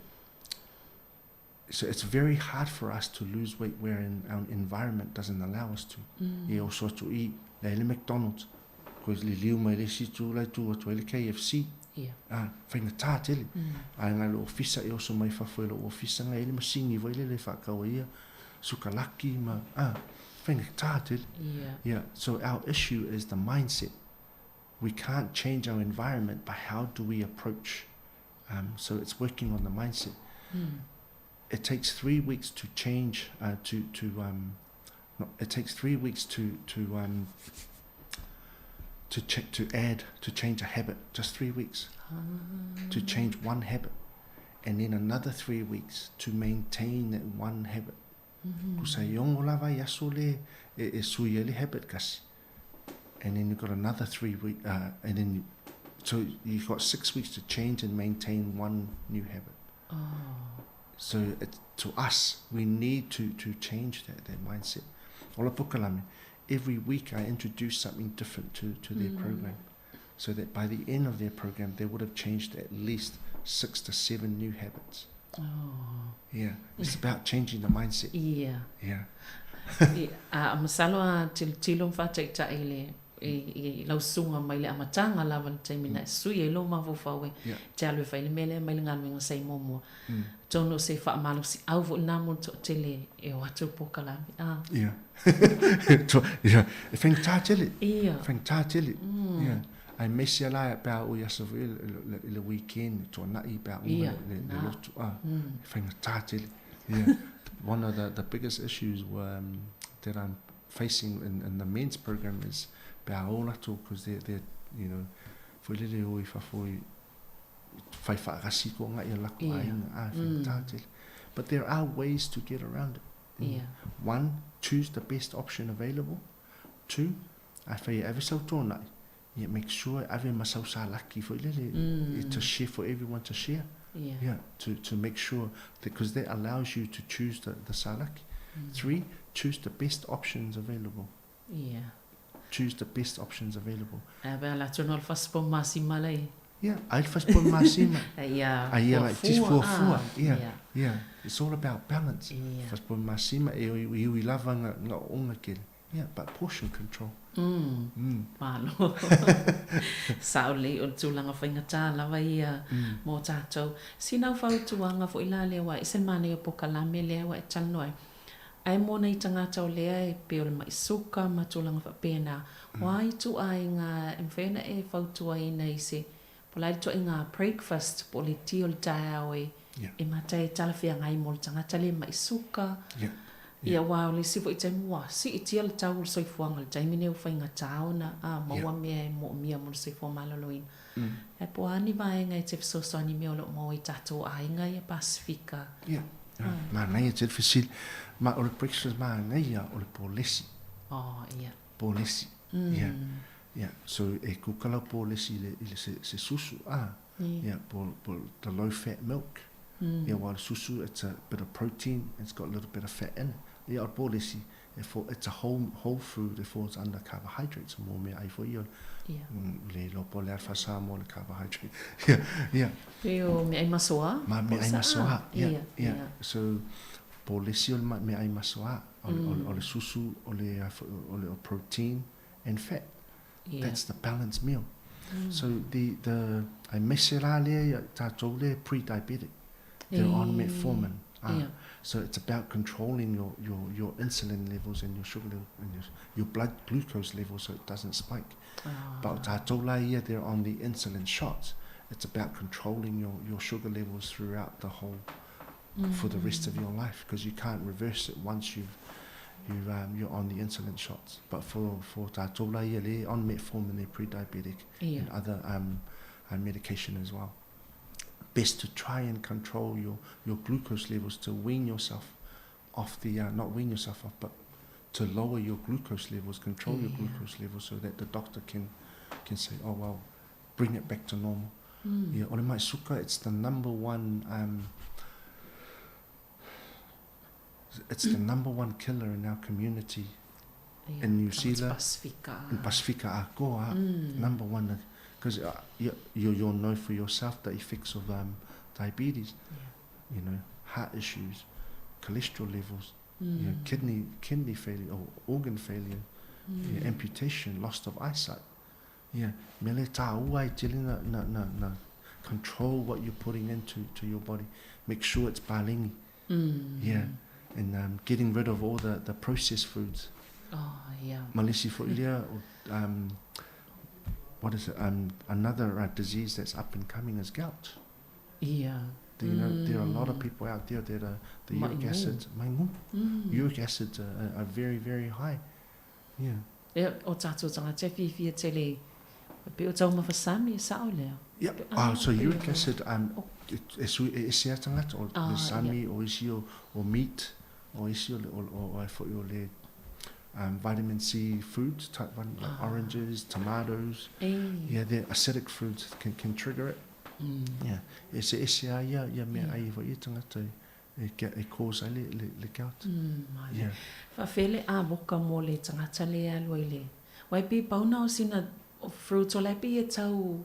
so it's very hard for us to lose weight where in our environment doesn't allow us to. Mm. E oso atu i, le le McDonald's, ko le liu mai le isi tu lai tu atu ai le KFC. Yeah. Ah, faigata tele. Mm. Ai ngai le ofisa e oso mai fafo e lou ofisa ngai le masini foi lele e faatau ai ia sukalaki ma ah, faigata tele. Yeah. Yeah. So our issue is the mindset. We can't change our environment, but how do we approach? Um, so it's working on the mindset. Mm. It takes 3 weeks to change, uh, to, to um, no, it takes 3 weeks to, to, um, to check, to add, to change a habit, just 3 weeks. Ah. To change one habit. And then another 3 weeks to maintain that one habit. Mm-hmm. Kusa e ono lava i aso le e, e sui ai le habit kasi. And then you've got another 3 week, uh, and then you, so you've got 6 weeks to change and maintain one new habit. Oh. So it, to us, we need to, to change that, that mindset. Ola Pukalame, every week I introduce something different to, to their mm. program so that by the end of their program, they would have changed at least six to seven new habits. Oh. Yeah, it's about changing the mindset. Yeah. Yeah. A masalo a tilotilo ma faataitai i le i lau susuga mai le amataga lava i le taimi na e sui ai lou mafaufau e te alu e fai le mea lea mai le galuega sa i muamua. Atonu o se faamalosiau foi lena mo le toatele e o atu le polokalame. A. Yeah. Yeah. E faigata tele. Ia. Faigata tele. Yeah. Aemaise la pe a oi aso foi i le weekend, tuanai pe a uma le lotu. A. E faigata tele. Yeah. One of the, the biggest issues were, um, that I'm facing in, in the men's program is pe a o latou, because they're, they're, you know, foi lele o i fafo i whai whaagasi ko ngai a lako yeah. aiga, a mm. tele. But there are ways to get around it. Mm. Yeah. One, choose the best option available. Two, a whai ave sau tōnai. Yeah, make sure ave masau sa laki foi lele mm. to share for everyone to share. Yeah. Yeah, to, to make sure because that allows you to choose the, the salaki. Mm. Three, choose the best options available. Yeah. Choose the best options available. Ave ala tonu al faspo masima lai. Yeah, ai faspo masima. Yeah. Ai like just for fua. Yeah. Yeah. Yeah. It's all about balance. Yeah. Faspo masima e i i lava nga nga onga kele. Yeah, but portion control. Mm. Mm. Malo. Sao lelei o le tulaga faigata lava ia mm. mo tatou. Sina au fautuaga foi la lea ua ese le manaia o pokalame lea ua e talanoa ai. Ae mo nai tagata o lea e pei o le mai suka ma tulaga faapena, o a ituaiga e mafai ona e fautuaina i se po o le a le ituaiga breakfast po o le ti o le taeao e Yeah. e mata e talafeagai mo le tagata lea e mai suka. Yeah. Ia aua o le isi foi taimi ua siitia le tau o le soifuaga i le taimi nei ua faigata ona a maua mea e moomia mo le soifua maloloina. Ae po o a ni vaega e te fesoasoani i mea o lo o maua i tatou aiga ia Pasifika. Yeah. Manaia tele fesili. Ma o le breakfast manaia o le polesi. Oh, ia. Polesi. Mm. Yeah. Yeah. So e kuka lau polesi i le, i le se, se susu. Ah. Yeah. Yeah, po, po, the low fat milk. Mm. Yeah, while susu, it's a bit of protein, it's got a little bit of fat in it. Yeah, o le polesi, e fo, it's a whole, whole food, it falls under carbohydrates, mo mea ai foi ia. Yeah. Mm, le iloa po o le a le faa-Samoa le carbohydrate. Yeah, yeah. Pei o meaai masoa? Ma meaai masoa, yeah, yeah, yeah. So, polesi o le meaai masoa, o, mm. o, o le susu, o le, o le o protein and fat. Yeah. That's the balanced meal. Mm. So the, the, aemaise la lea ia tatou lea pre-diabetic. They're on metformin. Ah, Yeah. So it's about controlling your, your, your insulin levels and your sugar level and your, your blood glucose levels so it doesn't spike. Ah. But tatou la ia, they're on the insulin shots. It's about controlling your, your sugar levels throughout the whole, for the rest of your life, because you can't reverse it once you've, you, you're on the insulin shots. But for, for tatou la ia, they're on metformin, they're pre-diabetic and Yeah. other medication as well. Best to try and control your, your glucose levels to wean yourself off the, not wean yourself off, but to lower your glucose levels, control your Yeah. glucose levels so that the doctor can, can say, oh, well, bring it back to normal. Mm. Yeah, o le mai suka, it's the number one, it's the number one killer in our community Yeah. in New Tagata Zealand. Pasifika. In Pasifika akoa, Mm. number one. Because you, you, you'll know for yourself the effects of diabetes, Yeah. you know, heart issues, cholesterol levels, you know, Mm. kidney, kidney failure or organ failure, Mm. yeah, amputation, loss of eyesight. Yeah, mele tāua i tele na, na, na, na control what you're putting into to your body. Make sure it's balengi. Mm. Yeah, and getting rid of all the, the processed foods. Oh, yeah. Malisi fo'ilia, what is it? Another disease that's up and coming is gout. Yeah. Do you know, there are a lot of Mm. people out there that are, the uric Maingu. acids, maingu. Mm. Uric acids are, are very, very high. Yeah. Ia, o tātou tagata e fiafia tele, pei o taumafasami e sao lea. Yep. Pe- ah, so pei uric o- acid, Oh. e sui, e ese a tangata, o Ah, le sami, o isi o, o meat, o isi o, le- o, o, o, ai foi o le vitamin C foods, type one, like Ah. oranges, tomatoes. E. Yeah, the acidic foods can, can trigger it. Mm. Yeah. E se ese a ia, ia mea Yeah. ai foi ia tangata e, e, e cause ai le, le, le gout. Mm, yeah. Faafea le avoka mo le tagata le alu ai le wai pe pau na o sina fruits o la pe e tau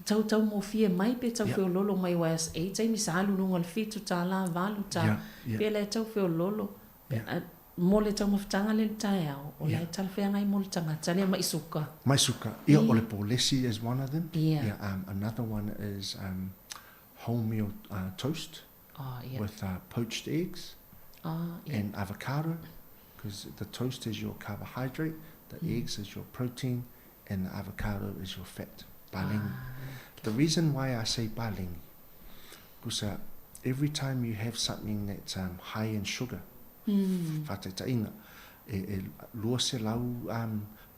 tau tau mofie mai pe tau yeah. feololo mai wa e taimi sa alu luga o le fitu tālā valu tā yeah, yeah. pe la tau feololo yeah. mo le taumafataga le le taeao o la e talafeagai mo le tagata lea mai suka. Mai suka. Ia o le polesi is one of them. Yeah. Yeah, another one is wholemeal toast oh, yeah. with poached eggs oh, yeah. and avocado because the toast is your carbohydrate, the eggs is your protein, and the avocado is your fat. Balengi. Ah, okay. The reason why I say balengi, because every time you have something that's high in sugar, faataitaiga, e, e lua selau,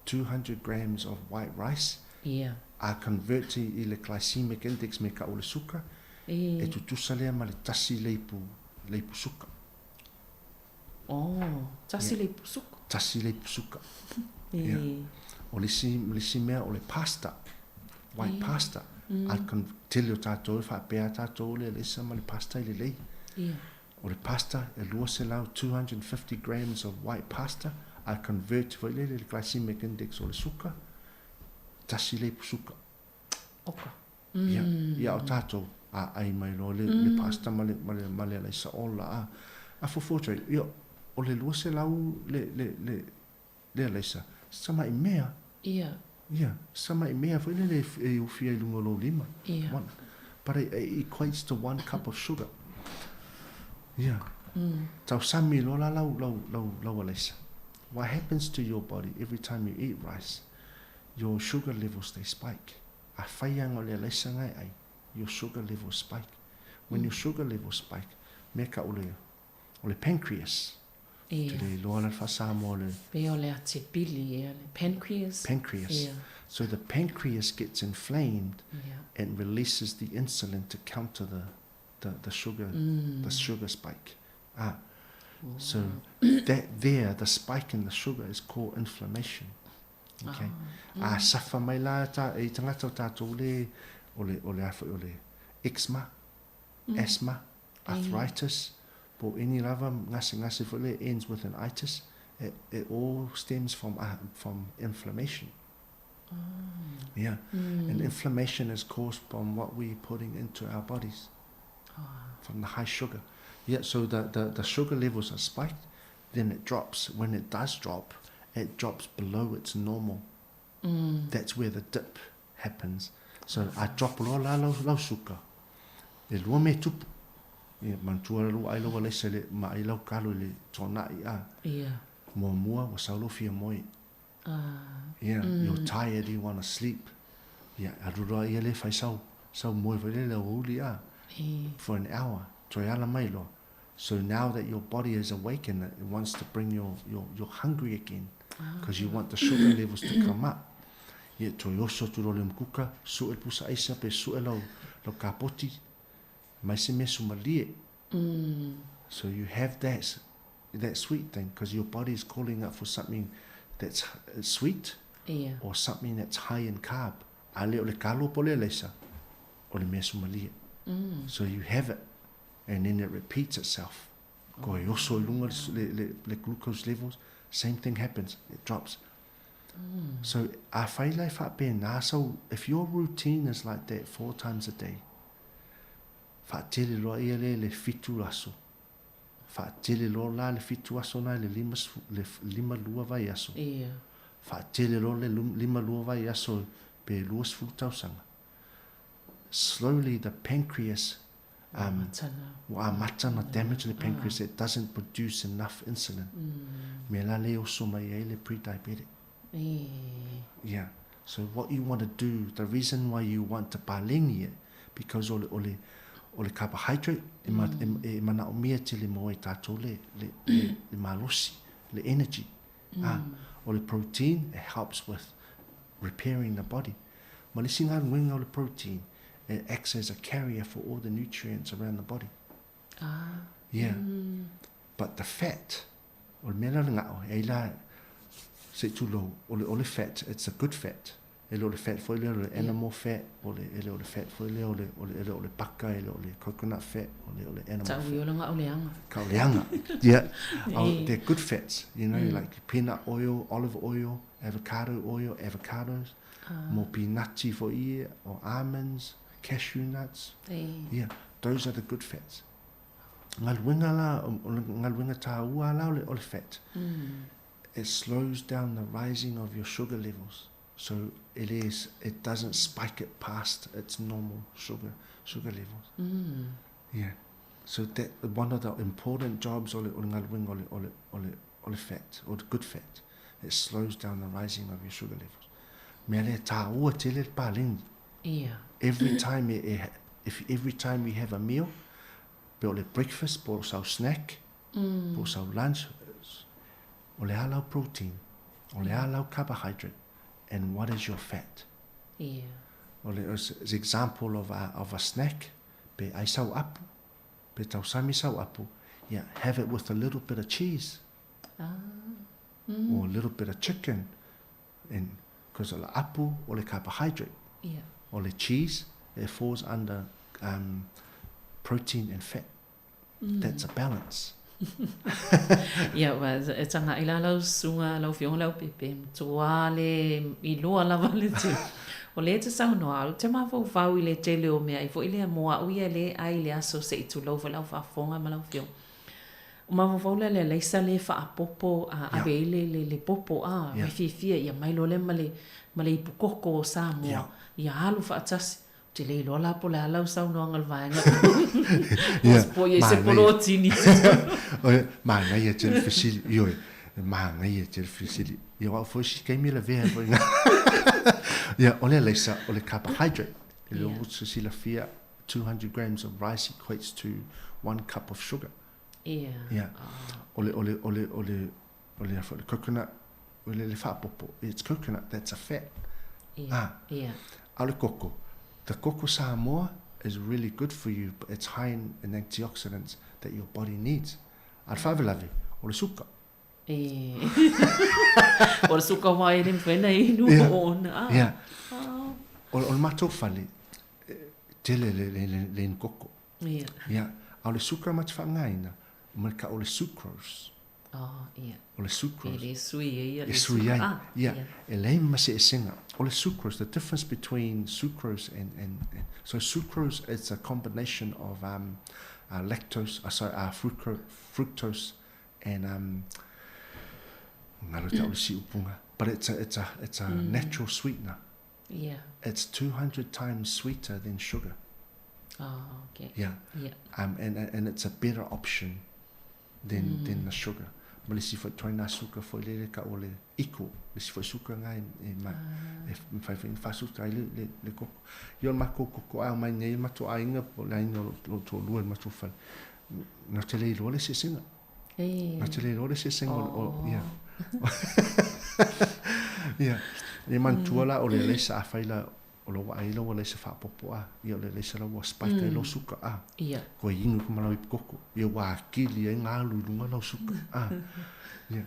200 grams of white rice, Yeah. a convert i le glycemic index me ka o le suka, E. e tutusa lea ma le tasi leipu, leipu suka. Oh, tasi yeah. leipu suka. Tasi leipu suka. E. Yeah. O le isi, le isi mea o le pasta, white E. pasta. A tele o tātou, faapea tātou le alaisa ma le pasta i le lei. Yeah. O le pasta, e lua selau 250 grams of white pasta, a convert foi le le glycemic index o le suka, tasi leipu suka. Oka. Ia, ia o tātou, a ai mai loa le, le pasta ma le, ma le, ma le alaisa ola a. A fofo trai, ia, o le lua selau le, le, le, le alaisa, sa mai mea. Ia. Ia, sa mai mea foi le le e ufia i lunga o lou lima. Ia. One. But it, it equates to one cup of sugar. Yeah. Tau sami loa la lau, lau, lau, lau alaisa. What happens to your body every time you eat rice, your sugar levels, they spike. A whaianga o le alaisa ngai ai, your sugar levels spike. When your sugar levels spike, mea ka o le, o le pancreas. Ia. Te le iloa la le faa-Samoa o le Pe o le atipili, ia, le pancreas. pancreas. Ia. So the pancreas gets inflamed Yeah. and releases the insulin to counter the, the, the sugar, the sugar spike. Ah. So that there, the spike in the sugar is called inflammation. Okay. Ah. A safa mai la ta, e tangata o tātou le, o le, o le, a foi o le eczema, asthma, arthritis, po any lava ngase ngase foi le ends with an itis. It, it all stems from, from inflammation. Yeah. And inflammation is caused from what we're putting into our bodies, from the high sugar. Yeah, so the, the, the sugar levels are spiked, then it drops. When it does drop, it drops below its normal. That's where the dip happens. So a drop loa la lau, lau suka. E lua me tupu. Ia, manatua la lua ai lau alaisa le, ma ai lau kalo i le tōna'i a. Ia. Muamua, ua sau lou fia moe. Ah. Yeah, you're tired, you want to sleep. Yeah, alu loa ia le fai sau, sau moe foi lele au aoauli a. E. For an hour, toe ala mai loa. So now that your body is awakened, it wants to bring your, your, you're hungry again because you want the sugar levels to come up. Ia, toe oso atu loa le umukuka, sue le pusa aisa pe sue lau, lau kapoti, mai se mea sumalie. So you have that, that sweet thing because your body is calling up for something that's sweet Ia. or something that's high in carb. A le o le kalo po le alaisa, o le mea sumalie. So you have it, and then it repeats itself. Ko e oso i lunga le, le, le glucose levels, same thing happens, it drops. So a whai lai whaapē so if your routine is like that four times a day, whaatele loa ia le le fitu aso. Whaatele loa la le fitu aso nai le lima, le lima lua vai aso. Ia. Whaatele loa le lima lua vai aso pe lua sefulu tausaga. Slowly the pancreas Matana. ua amata na damage le pancreas, it doesn't produce enough insulin. Me la le oso mai ai le pre-diabetic. E. Yeah. So what you want to do, the reason why you want to palengi it, because o le, o le, o le carbohydrate, e, ma, e, e manaomia tele mo e tātou le, le, le, le malosi, le energy. Ah, o le protein, it helps with repairing the body. Ma le isi galuega o le protein, it acts as a carrier for all the nutrients around the body. Ah. Yeah. But the fat, o le mea la le ga'o, e ai la, se tulou, o le, o le fat, it's a good fat. E le o le fat foi lea o le animal fat, o le, e le o le fat foi lea o le, o le, e le o le paka, e le o le coconut fat, o le, o le animal fat. Tau i o leanga. Ka o leanga. Yeah. Oh, they're good fats, you know, like peanut oil, olive oil, avocado oil, avocados, mo pinati foi ia, or almonds, cashew nuts. Yeah, those are the good fats. Galuega la, o le galuega tāua la o le, o le fat. It slows down the rising of your sugar levels. So it is, it doesn't spike it past its normal sugar, sugar levels. Yeah. So that, one of the important jobs o le, o le galuega o le, o le, o le, o le fat, or the good fat, it slows down the rising of your sugar levels. Mea lea tāua tele le paleni. Yeah. Every time e, e, if every time you have a meal, pe o le breakfast, po o sau snack, po o sau lunch, o le a lau protein, o le a lau carbohydrate, and what is your fat? Yeah. O le is example of a, of a snack, pe ai sau apu, pe tausami sau apu, yeah, have it with a little bit of cheese. Or a little bit of chicken. And because o le apu o le carbohydrate. Yeah. O le cheese, it falls under um, protein and fat. That's a balance. Ia, wa, e tanga i la lau susuga lau afioga Leaupepe, matua le iloa lava le tele. O lea e te saunoa, ou te mafaufau i le tele o mea ai foi lea mo au ia le ai i le aso se i tulou foi lau faafofoga ma lau afioga. O mafaufau lea le alaisa le faapopo a ave ai le, le, le popo a, yeah. fiafia ia mai loa lea ma le, ma le ipu koko o Samoa, yeah. ia alu faatasi. Ou te le iloa la po o le a lau saunoaga i le vaega Yeah, po i ai se polotini. Oe, manaia tele fesili, ioe, manaia tele fesili. Ia, o au foi si taimi lavea foi ngā. Ia, o le alaisa, o le carbohydrate. E le o se silafia, 200 grams of rice equates to one cup of sugar. Ia. Ia. O le, o le, o le, o le, o le, o le coconut, o le, le faapopo, it's coconut, that's a fat. Ia. Ah. Ia. A o le koko, the koko Samoa is really good for you, but it's high in, in antioxidants that your body needs. A le faalavelave, o le suka. E. O le suka wā e le mawhai na inu Ia. o ona. Ah. Ia. Ah. O, o le matou fale, tele le, le, le, le inu koko. Ia. Ia. A o le suka ma te faaaogaina, ma le ka o le sucrose. Oh, ia. O le sucrose. E le sui ai ia E le sui suka. ai. Ah, Ia. ia. E leai ma se esega. O le sucrose, the difference between sucrose and, and, and so sucrose it's a combination of um, lactose, sorry, fructose and um, ngalo te o le siupunga. But it's a, it's a, it's a natural sweetener. Ia. It's 200 times sweeter than sugar. Oh, okay. Yeah. Ia. Um, and, and it's a better option than, than the sugar. Ma le isi foi ituaiga suka foi lele ka o le iko, le isi foi suka nga e, e, ma, e mafai foi ona faasuka ai le, le, le koko. Ia o le makou koko a aumai nei i le matou aiga po o le aiga o lo toalua i le matou fale, na te le iloa le eseesega. E. Na te le iloa le eseesega o, o, Oh. ia. Ia, e manatua la o le alaisa afai la o lou aai lau alaisa faapopo a, ia o le alaisa la ua spike ai lau suka a. Ia. Koe inu ku ma lau ipu koko, ia ua akili ai nga alu i luga lau suka a. Ia.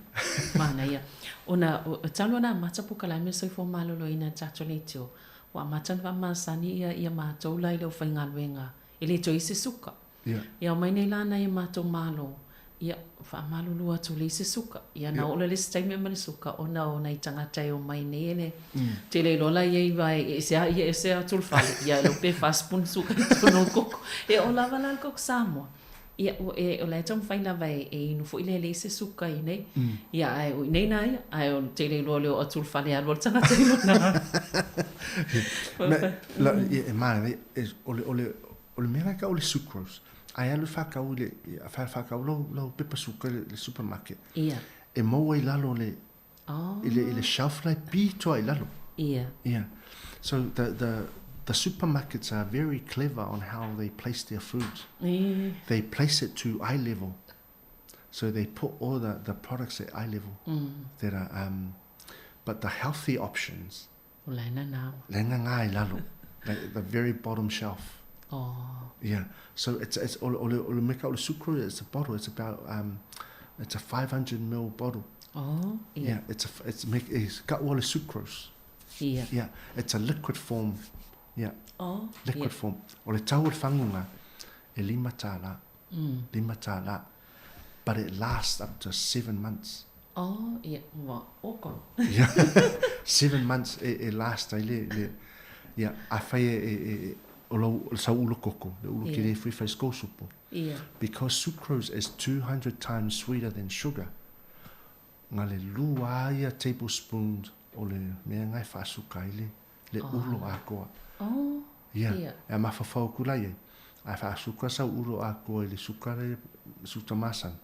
Manaia. Ona, o talu ana amata pokalae me soifua maloloina i tatou leitio, ua amata ona faamasani ia ia matou la i le aufaigaluega, e le toe i se suka. Ia. Ia omai nei la nai a matou malo, ia, faamalulu atu le i se suka. Ia na oo loa le isi taimi ma le suka ona o nai tagata e omai nei e le tele loa la iai vae e ese a ia ese atu le fale, ia e pe fa spoon suka i totonu o le koko. E oo lava la le koko Samoa. Ia, o, e, o la e taumafai lava e, e inu foi le le i se suka i nei. Ia, ae o i nei nā ia, ae o le tele loa le oo atu le fale alu a le tagata i lona. Me, la, ia, e manaia, e, o le, o le, o le mea la ka o le sucrose. Ae alu whakau i le, wha whakau lau, lau pepa suka i le, le supermarket. Ia. E maua i lalo le, Oh. i le, i le shelf lai pitoa i lalo. Ia. Yeah. So the, the, the supermarkets are very clever on how they place their food. E. They place it to eye level. So they put all the, the products at eye level that are, um, but the healthy options, O la e nanao. le ngā i lalo, like the very bottom shelf. Oh. Yeah. So it's it's o le o le o le meka o le sucro it's a bottle. It's about um it's a 500 ml bottle. Oh, Yeah, it's a it's make it's got all the sucrose. Ia. Yeah, it's a liquid form. Yeah. Oh, liquid ia. form. O le tau o le faguga, e $5. $5. But it lasts up to 7 months. Oh, ia, ua oko. Yeah. 7 months e, e last ai le, le yeah, afai e, e, e o lou, o le sau ulu koko, le ulu kele fui fai sko supo. Ia. Because sucrose is 200 times sweeter than sugar. Nga le lua ia tablespoon o le mea ngai whaasuka ai le, le ulo akoa. Oh, Ia. ia. E mawhawhau kula ia. Ai whaasuka sau ulo akoa i le sukare, suta masani.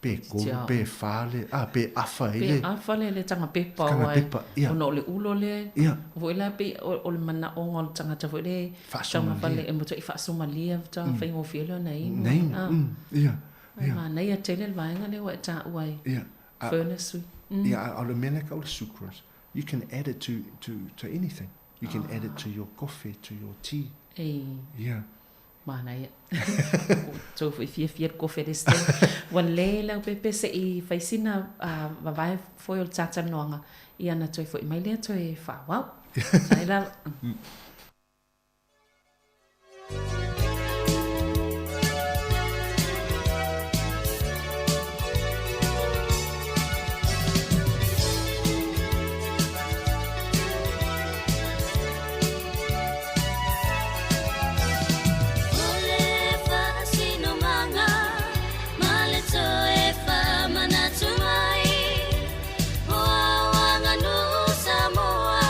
Pe kolu, Tia. pe whale, ah, pe afa i Pe le. afa le le tanga pepa Tanga o ai. pepa, ia. Ona o le ulo le. Ia. Foi la pe o le mana o le tangata foi le. Whaasomalia. Tanga fale e moto i whaasomalia, ta whaingofie leo na inu. Na inu, Ah. ia, Ai ia. ma nei a tele le vaenga le wa e tā uai. Ia. Furnace. Yeah, o le mea lea o le sucrose. You can add it to anything. You can add it to your coffee, to your tea. Ei. Yeah. Mana ia. Tau foi fia fia kofe le ste. Wa le lau pepe se i whaisina vavae foi o le tata noanga. Ia na toi foi mai lea toi whaawau. Sai la. Ole whaasino manga, male toe whamanatu mai. O awanga no Samoa,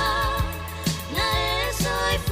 na e soifua.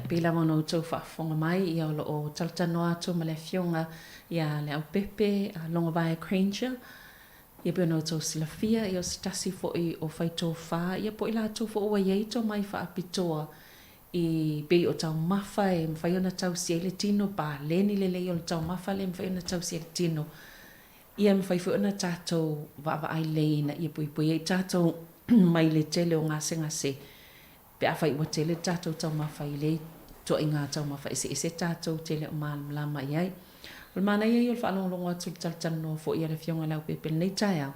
pei lava ona outou faafofoga mai, ia o lo o talatalanoa atu ma le Afioga ia Leaupepe Logovae Granger, ia pei ona outou silafia, ia o se tasi foi o faitofa, ia po o i latou foi ua i ai tomai faapitoa i pei o taumafa e mafai ona tausi ai le tino, paleni lelei o le taumafa lea e mafai ona tausi ai le tino. Ia e mafai foi ona tatou vaavaai lelei ina ia puipui ai tatou mai le tele o gasegase pe afai ua tele le tatou taumafa i lea ituaiga taumafa eseese tatou te le o malamalama i ai. O le manaia ia o le faalogologo atu i le talatalanoa foi a le Afioga i le Aupepe i lenei taeao,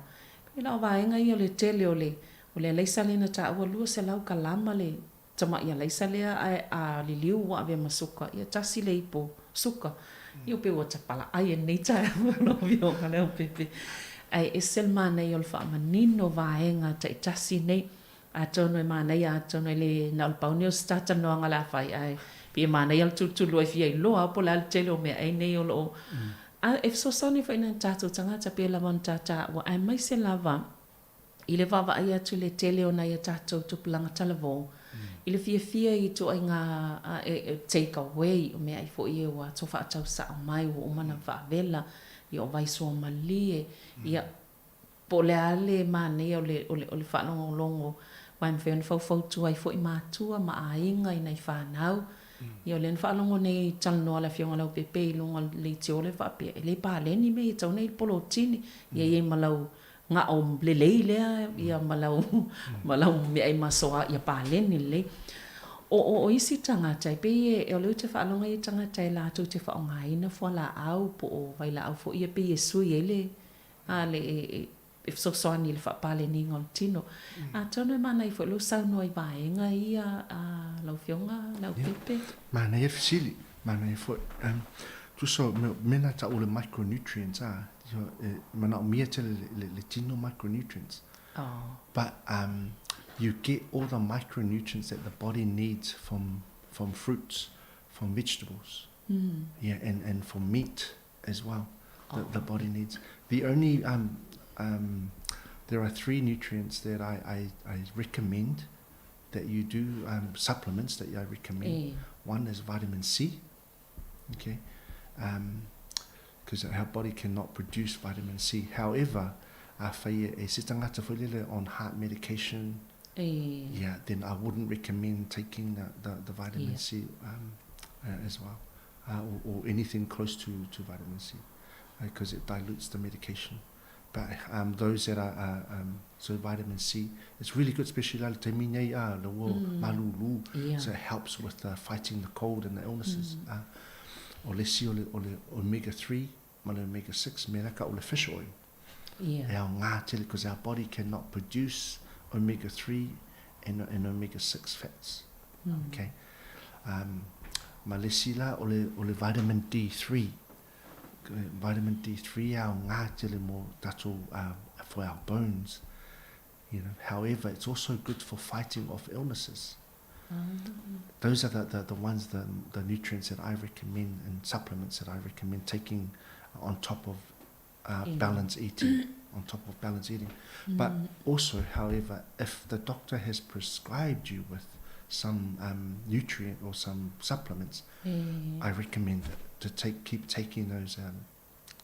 pei na o vaega ia o le tele o le o le alaisa lea na taua 200 kalama le tamai alaisa lea ae a liliu ua avea ma suka, ia tasi le ipo suka. Ia pei ua tapalaai e lenei taeao lau Afioga i le Aupepe. Ae ese le manaia o le faamanino o vaega taitasi nei. Atonu e manaia, atonu e le na o le pau lenei o se talatalanoaga o le a fai, ae pei e manaia le tulutulu ai fia iloa po o le a le tele o meaai nei o lo o A e fesoasoani foi i nai o tatou tagata pei lava ona ta taua, aemaise lava i le vaavaai atu i le tele o nai a tatou tupulaga talavou i le fiafia i ituaiga take away, o meaai foi ia ua faatau sao mai, ua uma ona faavela, ia o vai suamalie, ia Po o le a le manaia o le, o le, o le faalogologo, aua e mafai ona faufautua ai foi matua ma aiga i nai fanau. Ia o lea na faalogo nei i talanoa le Afioga Leaupepe i luga o le leitio lea faapea, e le paleni mea ia e tatau ona i ai le polotini. Ia i ai ma lau gao lelei lea, ia ma lau, ma lau meaai masoa ia paleni lelei. O, o, o isi tagata, e pei e, o lea ou te faalogo e i ai tagata e latou te faaaogaina fualaau po o vailaau foi ia pei e sui ai le, a le e fesoasoani i le faapaleniga o le tino. Atonu e manaia foi lou saunoa i vaega ia a lau Afioga Leaupepe. Ia, manaia le fesili, manaia foi. Tusa o mea na tau o le micronutrients a, e manaomia tele le tino micronutrients. Oh. But you get all the micronutrients that the body needs from from fruits, from vegetables. Yeah, and from meat as well that the body needs. The only um, there are three nutrients that I, I, I recommend that you do um, supplements that I recommend. One is vitamin C, okay, because um, our body cannot produce vitamin C. However, afai e se tangata foi lele on heart medication, yeah, then I wouldn't recommend taking the, the, the vitamin yeah. C um, as well uh, or, or anything close to, to vitamin C because uh, it dilutes the medication. But um, those that are, uh, um, so vitamin C, it's really good, especially la te minei a le wo malulu. Yeah. So it helps with uh, fighting the cold and the illnesses. Mm. Uh, o le si o le, o le omega 3 ma le omega 6 me ka o le fish oil. Yeah. E ao ngā tele, because our body cannot produce omega 3 and, and omega 6 fats. Mm. Okay. Um, ma le isi la, o le, o le vitamin D3. Vitamin D3 e aoga tele mo tatou, uh, for our bones. You know, however, it's also good for fighting off illnesses. Those are the, the, the ones, the, the nutrients that I recommend and supplements that I recommend taking on top of uh, balanced eating. On top of balanced eating. But also, however, if the doctor has prescribed you with some um, nutrient or some supplements, I recommend it to take keep taking those um,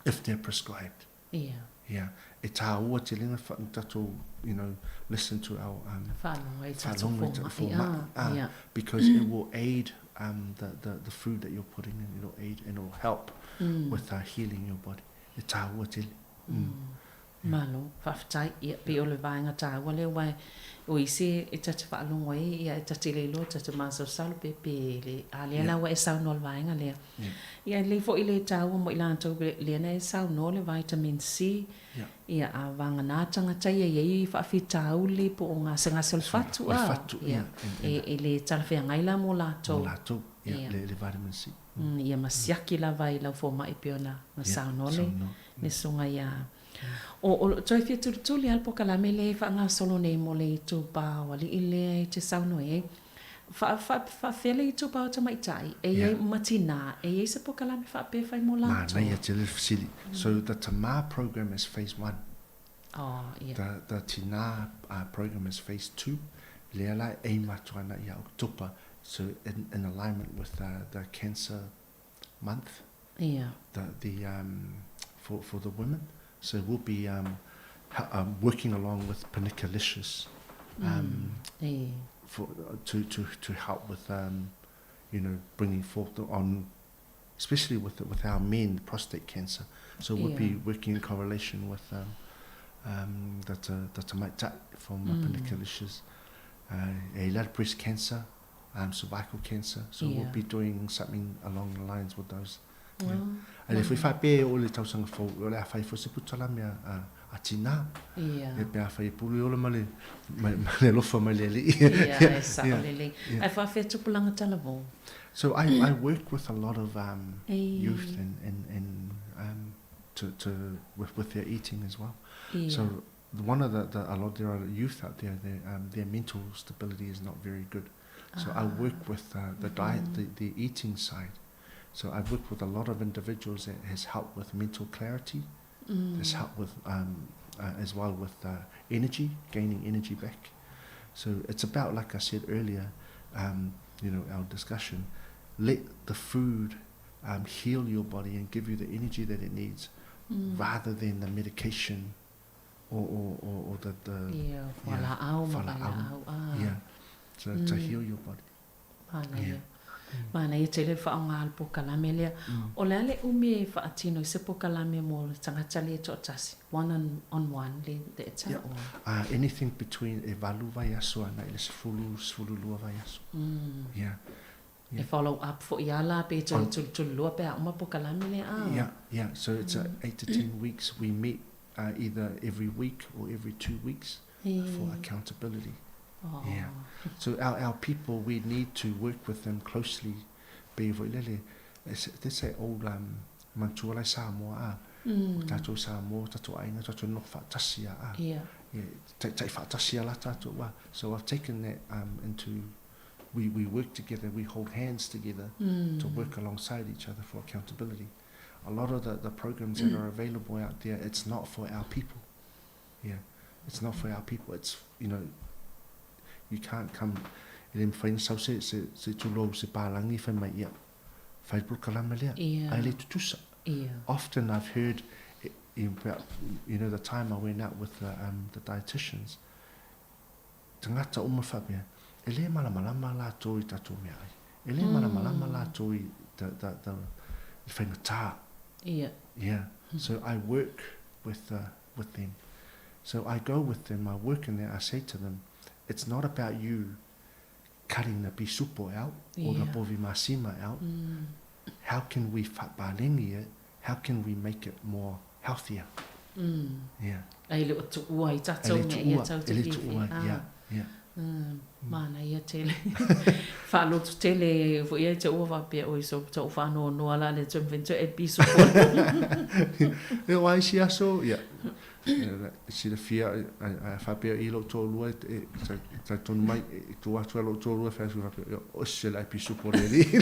if they're prescribed. Yeah. Yeah. E tāua te lenga wha, tatou, you know, listen to our um, Whaalonga i tatou whaalonga i tatou fōma'i. fōma'i, Ah, ah, yeah. because it will aid um, the, the, the food that you're putting in. It'll aid and it'll help with uh, healing your body. E tāua tele. Mm. Malo, faafetai. Ia, pei o le vaega taua lea aua o isi e ta te faalogo ai, ia, e ta te le iloa, ta te masalosalo pe, pe le, a lea la ua e saunoa i le vaega lea. Ia, e lelei foi le taua mo i latou lea na e saunoa le vitamin C, ia, a vagana tagata ia e i ai faafitauli po o gasegase o le fatu, O le a, fatu, ia, ia, e, e le talafeagai la mo latou. Mo latou, ia, Ia. le, le vitamin C. Ia ma siaki lava i lau fomai pei ona na saunoa le le susuga ia O o toe fia tulituli lava le polokalame lea e faagasolo nei mo le itupa o alii lea e te saunoa i ai. Faa faa faafefea le itupa o tamaitai e i ai ma tinā e i ai se polokalame faapea e fai mo latou? Manaia tele le fesili. So the Tamā program is phase one. Oh, ia. The the Tinā uh, program is phase two. Lea la e aim atu ana ia Oketopa. So in, in alignment with the cancer month. Yeah. The, the, um, for, for the women. So we'll be um, um, working along with Paniculicious um, mm. for, to, to, to help with, um, you know, bringing forth the, on, especially with, with our men, prostate cancer. So we'll yeah. be working in correlation with um, um, Dr. Dr. Mike Tutt from mm. Paniculicious, uh, breast cancer, um, cervical cancer. So yeah. we'll be doing something along the lines with those. Yeah. And if we whape o le tausanga fou, o le a whai fo se puta la mea a, a tina. Yeah. E pe a whai pulu ola ma le, ma, ma le alofa mai le alii. Yeah, e sao yeah. lelei. Yeah. Ai whaafea tupulaga talavou? So I, I work with a lot of um, youth and, and, and um, to, to, with, with their eating as well. Yeah. So one of the, the a lot there are youth out there, their, um, their mental stability is not very good. So I work with uh, the diet, the, the eating side. So I've worked with a lot of individuals that has helped with mental clarity, has helped with um, uh, as well with uh, energy, gaining energy back. So it's about, like I said earlier, um, you know, our discussion, let the food um, heal your body and give you the energy that it needs, rather than the medication or, or, or, or the, the Ia, fualaau ma vailaau. Ah. yeah, to, to heal your body. Manaia. Manaia tele le faaaoga o le polokalame lea. O le a le umi e faatino i se polokalame mo le tagata le toatasi, one on, on one le leeta Yeah. or? Anything between e valu vaiaso ana i le sefulu, sefulu lua vaiaso. Yeah. E follow up fo'i a la pe toe tulutululua pe a uma polokalame lea a? Yeah, yeah. So it's 8 to 10 weeks. We meet either every week or every 2 weeks for accountability. Oh. Yeah. So our, our people, we need to work with them closely. Pe foi lele, they say old um, matua lai Samoa a. Mm. Tātou Samoa, tātou aina, tātou noho whaatasia a. Yeah. Yeah, tai, tai whaatasia la tātou wa. So I've taken that um, into, we, we work together, we hold hands together to work alongside each other for accountability. A lot of the, the programs that are available out there, it's not for our people. Yeah, it's not for our people. It's, you know, you can't come e le mawhai na sau se, se, se tūlou se pālangi whai mai ia. Whai polokalame lea. Yeah. Ai le tutusa. Yeah. Often I've heard, about, you know, the time I went out with the, um, the dietitians, tangata uma whapea, e le malamalama lātou i tātou mea ai. E le malamalama lātou i the, the, the, the whaingatā. Yeah. Yeah. So I work with, uh, with them. So I go with them, I work in there, I say to them, it's not about you cutting the pisupo out or the Yeah. povi masima out. How can we whapalengi it? How can we make it more healthier? Yeah. Ai le o tuua i E tātou le mea ia tuua, tau e te le whiwhi. tuua, Ah. yeah, yeah. Manaia tele. Faaloto tele fo'i ai te ua faapea oi so ta'u faanoanoa la le toe mawhai e piso E o ai si aso, ia. Silafia, a faapea i lou toalua, e talitonu mai, e tu atu ai lou toalua, fai atu faapea, ia, o se la e pisupo le alii.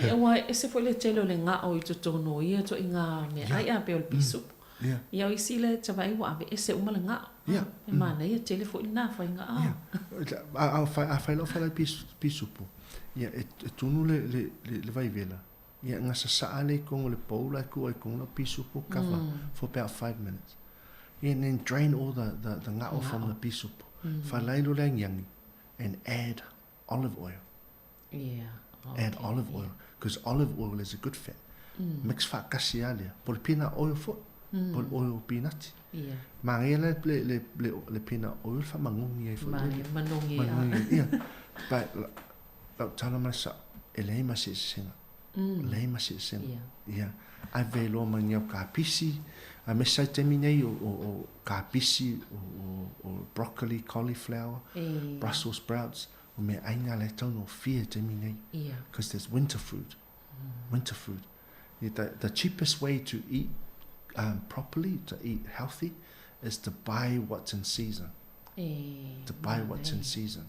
Ia uae ese fo'i le tele o le ga'o i totonu o ia to'iga meaai a pea o le pisupo. Yeah. Ia o isi le tavaai ua aveese uma le ga'o. Yeah. E manaia tele fo'i lenā faiga a. A, a, fai, a fai lau fai pisupo, ia, e, e tunu le, le, le, le vaivela. Ia, ngasa saa le kongo le paula e kua i kongo la pisupo cover for about 5 minutes. Yeah, and then drain all the, the, the nga'o from the pisupo. Mm. Whalailo le angiangi and add olive oil. Yeah. Add olive oil because olive oil is a good fat. Mix whaakasi alia. Po le peanut oil fo. Po le oil peanut. Yeah. Magia le, le, le, le, le peanut oil wha mangongi ai fo. Manaia, manogi a. Mangongi, yeah. But lau tala mai sa, e lei ma se senga. Lei ma se senga. Yeah. Yeah. Ai ve loa mai niau kapisi. A me sai te mi nei o, o, o kapisi, o, o, o broccoli, cauliflower, E. Brussels sprouts. O me ainga le tau no fia te mi nei. Yeah. Because there's winter food. Winter food. Yeah, the, the cheapest way to eat um, properly, to eat healthy, is to buy what's in season. E. To buy what's in season.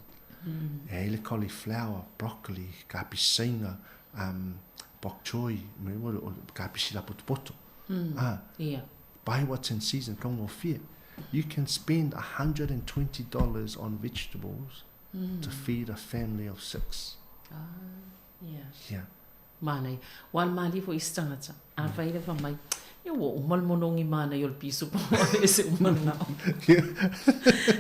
E le cauliflower, broccoli, kapisinga, um, bok choy, me mo o kapisi la potopoto. Ah, Yeah. buy what's in season, kau ngō fia. You can spend $120 on vegetables to feed a family of six. Ah, yeah. Yeah. Manaia. Ua le malie foi i se tagata. A fai le fai mai, ia ua uma le monogi manaia o le pisupo ua aveese uma le gao.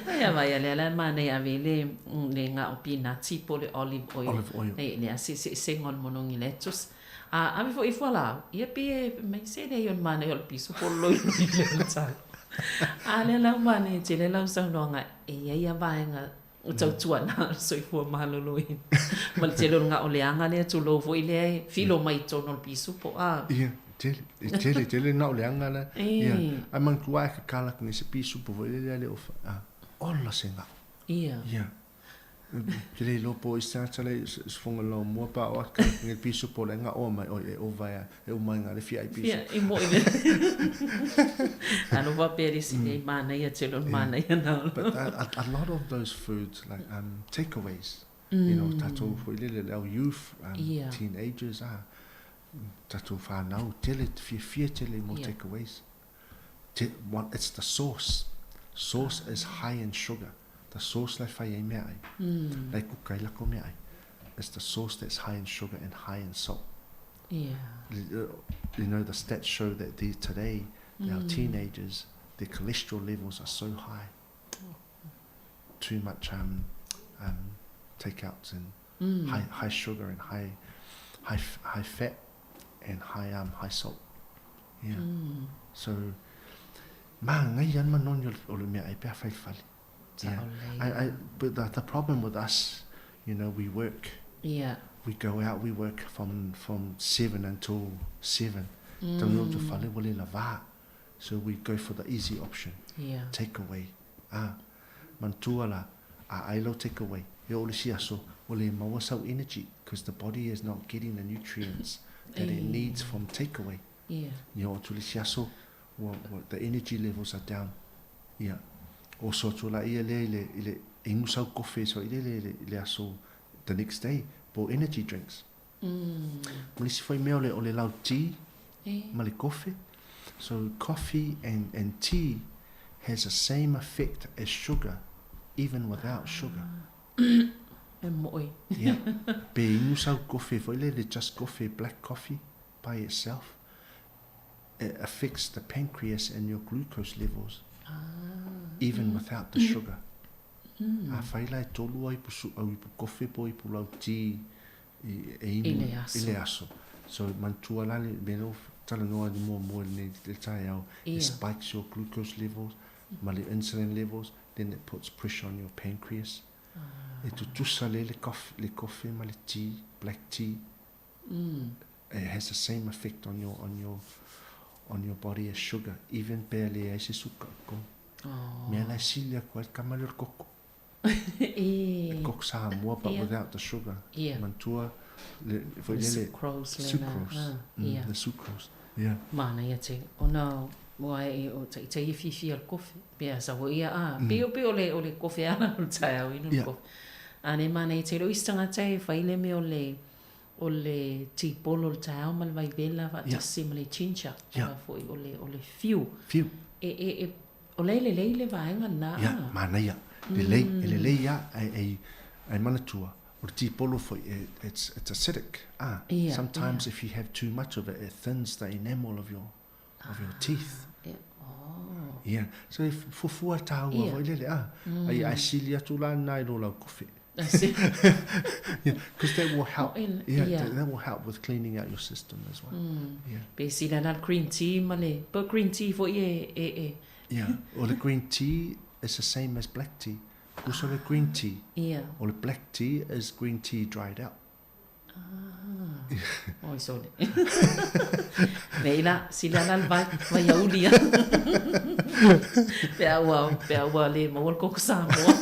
Ai a vai a lea la manaia ave i le, le gao pinati po o le olive oil. Olive oil. E le a seeseesega o le monogi lettuce. A ave foi i fualaau, ia pe e fai mai, se leai o le manaia o le pisupo o le loiloi lea o le talo. A lea la ua manaia tele lau saunoaga e i ai a vaega o tautuana o le soifua maloloina ma le tele o le gao leaga lea tulou foi lea e filo mai i totonu o le pisupo a. Ia, tele, e tele, tele gao leaga la. Ia, ae manatua e kakala atu nei se pisupo foi lele le ofa, a, ola se gao. Ia. Ia. Ke le iloa po o isi tagata la i usufono i laumua pa o ake le pisupo le gaoa mai oi e ova e e uma ai le fia ai piso. Fia i moi le. Alo faapea le isi nei manaia tele o le manaia na. But a lot of those foods like takeaways, you know, tatou foi lele le au youth, teenagers, ah, tatou whanau, tele, fiafia tele mo takeaways. Te, one, it's the sauce. Sauce is high in sugar. The sauce lai fai ai mea ai. Lai kuka ai lako mea ai. It's the sauce that's high in sugar and high in salt. Yeah. You know, the stats show that the, today, our teenagers, their cholesterol levels are so high. Too much takeouts and high, high sugar and high, high, high fat and high, high salt. Yeah. So, maangai lava le manogi o le meaai pe a fai i le fale. Yeah. I, but the problem with us, you know, we work. Yeah. We go out, we work from 7 until 7. Taunuu atu i le fale ua le lavā. So we go for the easy option. Yeah. Take away. Ah, manatua la, a ai lau take away, e oo i le isi aso, ua le maua sau energy because the body is not getting the nutrients that it needs from take away. Yeah. Ia oo atu i le isi aso, ua, ua, the energy levels are down. Ia, oso atu la ia lea i le, i le inu sau kofe so i le, le, i le aso the next day, po energy drinks. Ma le isi foi mea o le, o le lau tea ma le kofe. So coffee and, and tea has the same effect as sugar even without sugar. E moi. Ia, pe inu sau kofe foi lele, just kofe, black coffee by itself, it affects the pancreas and your glucose levels even without the sugar. Afai la e tolu ai pusu au ipu kofe po ipu lau tea i e inu i le aso. So manatua la le mea lea ua talanoa ai muamua i lenei le taeao, it spikes your glucose levels ma le insulin levels, then it puts pressure on your pancreas. E tutusa le le kofe ma le tea, black tea. It has the same effect on your on your on your body as sugar, even pe a leai se suka i kona. Mea la e sili atu ai le tama lea o le koko. Le koko Samoa but without the sugar. Manatua le foi Le lele sucrose lena. sucrose. Ia. The sucrose. Yeah. Manaia tele. Ona ua e o taitai e fiafia i le kofe. Pe a sau ia a pei o pei o le o le kofe ala o le taeao inu le kofe. A ne manaia tele o isi tagata e fai le mea o le o le tipolo o le taeao ma le vaivela faatasi ma le ginger Yeah. o la foi o le o le fiu. Fiu. E e e o la e lelei le vaega lena. Ia, manaia. Lelei, e lelei lava ae ae ae manatua, o le tipolo foi e it's it's acidic. Ah, Ia, sometimes ia. if you have too much of it, it thins the enamel of your of your teeth. Ia, oh. Ia, so e fuafua tāua Ia. foi lele, ah. Ai ae sili atu la lena i lo lau kofe. I see. Yeah, because that will help. Oh, Yeah, yeah. that will help with cleaning out your system as well. Yeah. Pe sila la le green tea ma le, po green tea foi e e e. Yeah. O le green tea is the same as black tea. Also le green tea. Yeah. O le black tea is green tea dried out. Ah. Oi sole. Nei la, sila la le vai, vai auli ia. Pe a ua, pe a ua le maua le koko Samoa.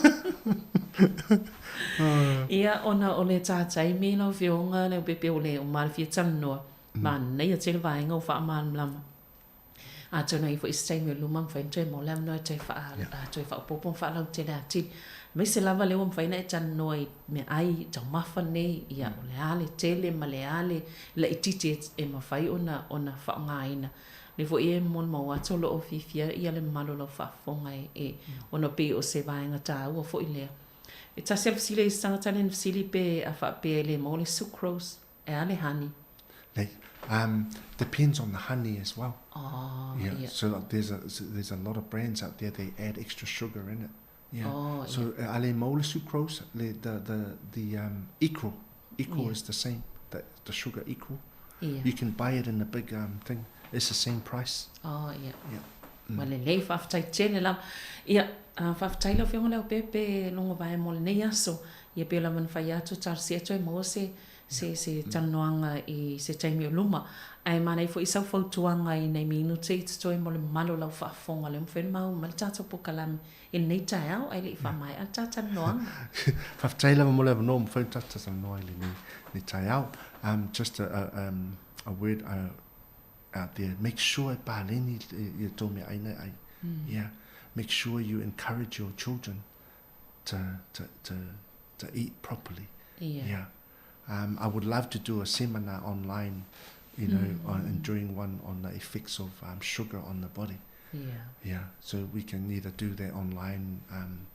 Ia, ona o le tātai me lau afioga le pepe o le o malafia talanoa, manaia tele vaega o faamalamalama. Atonu ai foi se taimi o luma mafai ona toe maua le avanoa e toe faa, toe faaopoopo ma faalautele atili. Aemaise lava lea ua mafai ona e talanoa i meaai taumafa nei, ia o le a le tele ma le a le laitiiti e mafai ona ona faaaogaina. Lea foi e molimau atu o lo o fiafia ia le mamalu o lau faafofoga e ona pei o se vaega taua foi lea. E tasi a le fesili a isi tagata lea na fesili pe a faapea e le maua le sucrose, e a le honey? Nei, um, depends on the honey as well. Oh, yeah. yeah. So like, there's a there's a lot of brands out there they add extra sugar in it. Yeah. Oh, so yeah. a le maua le sucrose, le the the the um equal equal Yeah. is the same. The the sugar equal. Yeah. You can buy it in a big um thing. It's the same price. Oh, yeah. Yeah. Ua lelei, faafetai tele lava. Ia, faafetai lau Afioga Leaupepe logovae mo lenei aso. Ia pei lava ona fai atu, talosia atu ai maua se, se, se talanoaga i se taimi o luma. Ae manaia foi sau fautuaga i nai minute i totoe mo le mamalu o lau faafofoga o lea ua mafai ona maua mai le tatou polokalame i lenei taeao ae le i faamaea le ta talanoaga. Faafetai lava mo le avanoa ua mafai ona tatou talanoa i lenei taeao. Um, just a, a, um, a word uh, out there, make sure e paleni ia tou meaai na e ai. Yeah. Make sure you encourage your children to, to, to, to eat properly. Yeah. Yeah. Um, I would love to do a seminar online, you know, on, and doing one on the effects of um, sugar on the body. Yeah. Yeah. So we can either do that online, um,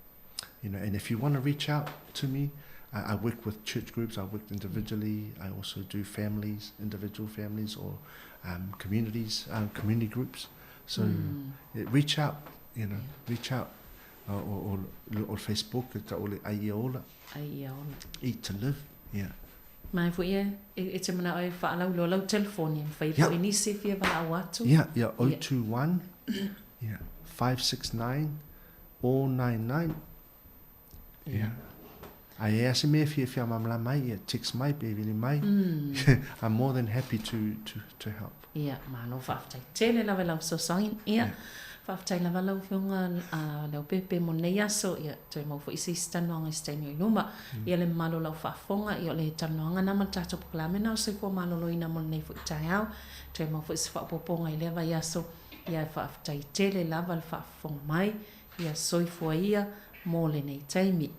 you know, and if you want to reach out to me, I, I work with church groups, I work individually, I also do families, individual families or um, communities, um, community groups. So yeah, reach out, you know, reach out. Or, or, or, or Facebook, e ta'o le ai ia ola. Ai ia ola. Eat to live, yeah. Mai foi e, e, e te mana'o e faalauiloa lau telefoni e mafai Yeah. foi nisi e fia valaau atu. Yeah, yeah, Ia. 021, yeah, 569, 099. Yeah. Ai e a se mea e fiafia malamalama ai, ia text mai pe vili mai. I'm more than happy to, to, to help. Ia, malo faafetai tele lava i lau fesoasoani. Ia, faafetai lava lau Afioga a Leaupepe mo lenei aso. Ia, toe maua foi se isi talanoaga i se taimi o i luma. Ia le mamalu o lau faafofoga, ia o le talanoaga lena ma le tatou polokalame na o Soifua Maloloina mo lenei foi taeao. Toe maua foi se faaopoopoga i lea vaiaso. Ia, e faafetai tele lava le faafofoga mai. Ia soifua ia mo lenei taimi.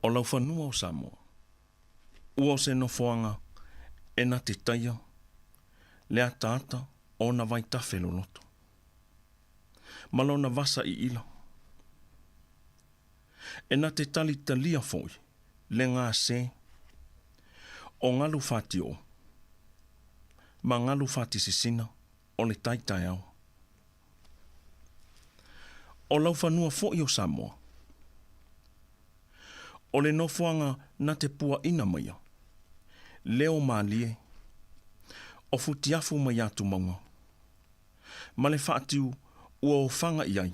O laufanua o Samoa, ua o se nofoaga e na te taia le ataata o ona vaitafe loloto, ma lona vasa iila. E na te talitalia foʻi le gase o galu fatioo ma galu fatisisina o le tai taeao. O laufanua foʻi o Samoa, o le nofoaga na te puaʻina maia, leo malie, o futiafu mai atumauga, ma le faatiu ua ofaga i ai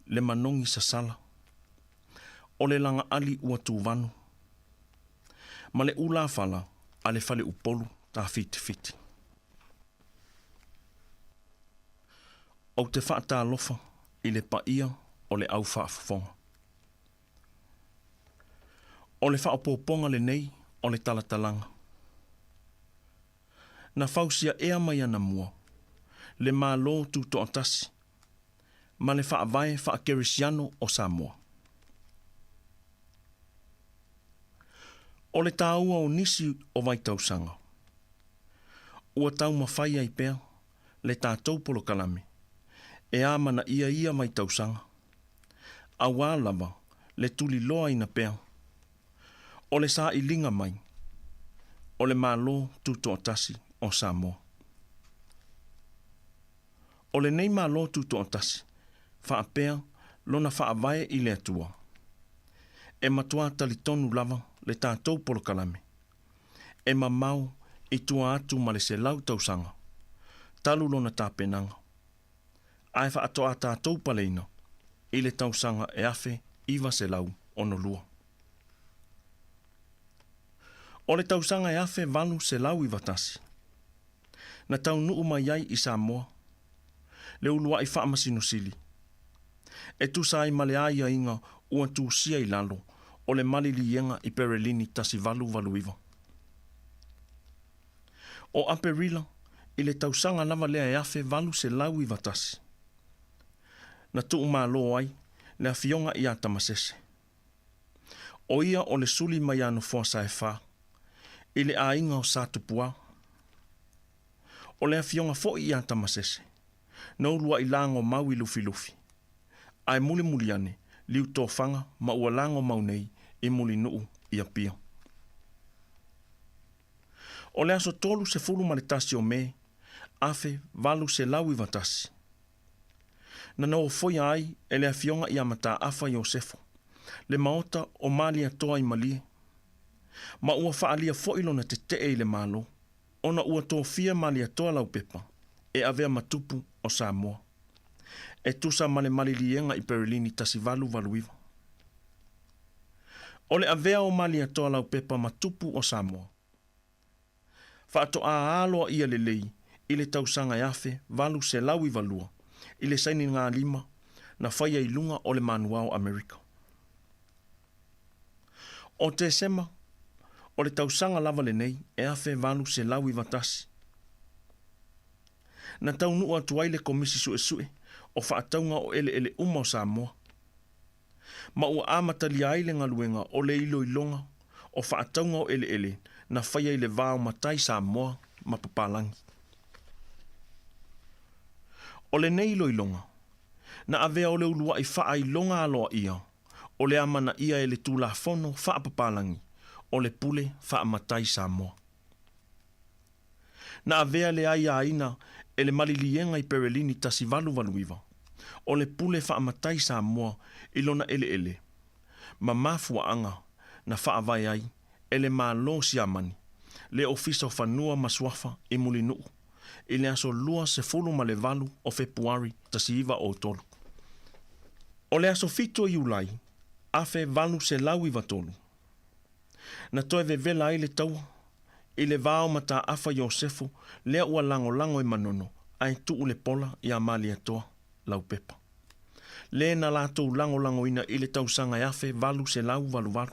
le manogi sasala, o le lagaali ua tuvanu, ma le ulafala a le faleupolu tafitifiti. Ou te faatalofa i le paia o le au faafofoga. O le faaopoopoga lenei o le talatalaga. Na fausia ea mai anamua le Malo Tutoatasi ma le Faavae Faakerisiano o Samoa. O le taua o nisi o vaitausaga, ua taumafai ai pea le tatou polokalame e amanaia ia vaitausaga, auā lava le tuliloaina pea o le sailiga mai o le Malo Tutoatasi o Samoa. O lenei Malo Tutoatasi faapea lona faavae i le Atua, e matuā talitonu lava le tatou polokalame e mamao i tua atu ma le 100 tausaga talu lona tapenaga, ae faatoa tatou paleina i le tausaga e 1962. O le tausaga e 1891, na taunuu mai ai i Samoa le uluai Faamasino Sili, e tusa ai ma le aiaiga ua tusia i lalo o le Maliliega i Perelini 1889. O Aperila i le tausaga lava lea e 1891, na tuumalo ai le Afioga ia Tamasese. O ia o le suli mai a nofoa Saefā i le aiga o Satupuā. O le afioga foʻi ia Tamasese, na uluai lago mau i Lufilufi, ae mulimuli ane Liutofaga ma ua lago mau nei i Mulinuu i Apia. O le aso 31 o Me 1891, na nofoia ai e le afioga ia Mataafa Iosefo le maota o Malietoa i Malie, ma ua faaalia foʻi lona tetee i le Malo, ona ua tofia Malietoa Laupepa e avea ma tupu o Samoa, e tusa ma le Maliliega i Perelini 1889. O le avea o Malietoa Laupepa ma tupu o Samoa, faatoa aloaia lelei i le tausaga e 1892 i le sainigalima na faia i luga o le manuao Amerika. O Tesema, o le tausaga lava lenei e 1891, na taunuu atu ai le Komisi Suesue o Faatauga o Eleele Uma o Samoa, ma ua amatalia ai le galuega o le iloiloga o faatauga o eleele na faia i le va o matai Samoa ma papalagi. O lenei iloiloga, na avea o le uluai faailoga aloaia o le amanaia e le Tulafono Faapapalagi o le Pule Faamatai Samoa. Na avea le aiaina e le Maliliega i Perelini 1889 o le Pule Faamatai Samoa i lona eleele ma mafuaaga na faavae ai e le Malo Siamani le Ofisa o Fanua ma Suafa i Mulinuu i le aso 28 o Fepuari 1903. O le aso 7 o Iulai 1893, na toe vevela ai le taua i le va o Mataafa Iosefo lea ua lagolago i Manono ae tuu le pola iā Malietoa Laupepa, le na latou lagolagoina i le tausaga e 1888.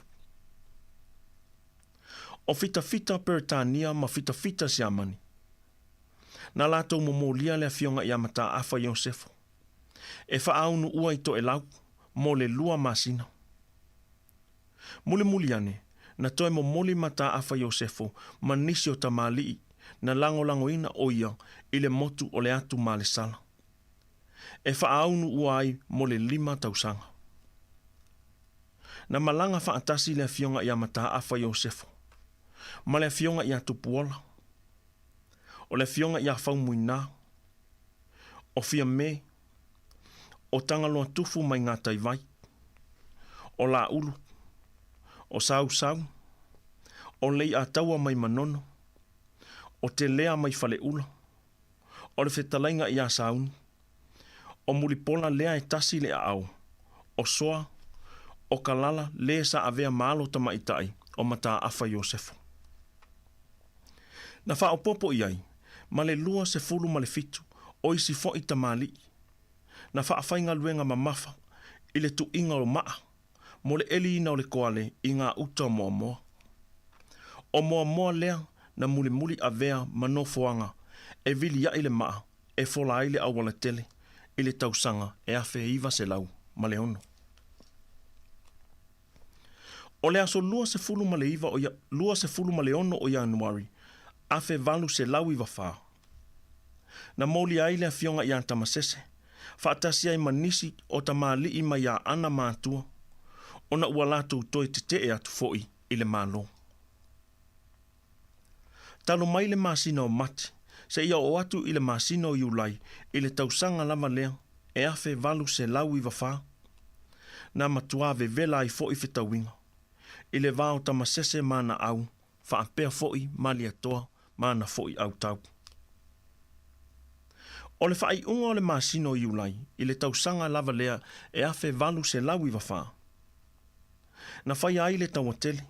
O fitafita Peretania ma fitafita Siamani, na latou momolia le afioga iā Mataafa Iosefo e faaunuua i Toelau mo le lua masina. Mulimuli ane, na toe momoli Mataafa Iosefo ma nisi o tamalii na lagolagoina o ia i le motu o le atu Malesala, e faaaunu ai mo le 5 tausaga. Na malaga faatasi le afioga ia Mataafa Iosefo ma le afioga ia Tupuola, o le afioga ia Faumuina, o Fiame, o Tagaloa Tufu mai Gataivai, o Laulu, o Sausau, o Leiataua mai Manono, o Telea mai Faleula, o le fetalaiga ia Sauni, o Mulipola lea e tasi le aao, o Soa, o Kalala le sa avea ma alo tamaitai o Mataafa Iosefo. Na faaopoopo i ai ma le 27 o isi fo'i tamalii, na faafaigaluega mamafa i le tuiga o maa mo le eliina o le koale i ngā uta o Moamoa. O Moamoa lea na mulimuli avea ma nofoaga e viliai le maa e fola ai le aualatele i le tausaga e 1906. O le aso 29 o ia, 26 o Ianuari, 1894. Na molia ai le afioga ia Tamasese, faatasi ai ma nisi o tamalii mai Aana ma Atua, ona ua latou toe tetee atu fo'i i le Malo. Talu mai le masina o Mati, seia oo atu i le masina o Iulai i le tausaga lava lea e 1894, na matuā vevela ai fo'i fetauiga i le va o Tamasese ma ana au faapea fo'i Malietoa ma ana fo'i autau. O le faaiuga o le masina o Iulai i le tausaga lava lea e 1894, na faia ai le taua tele,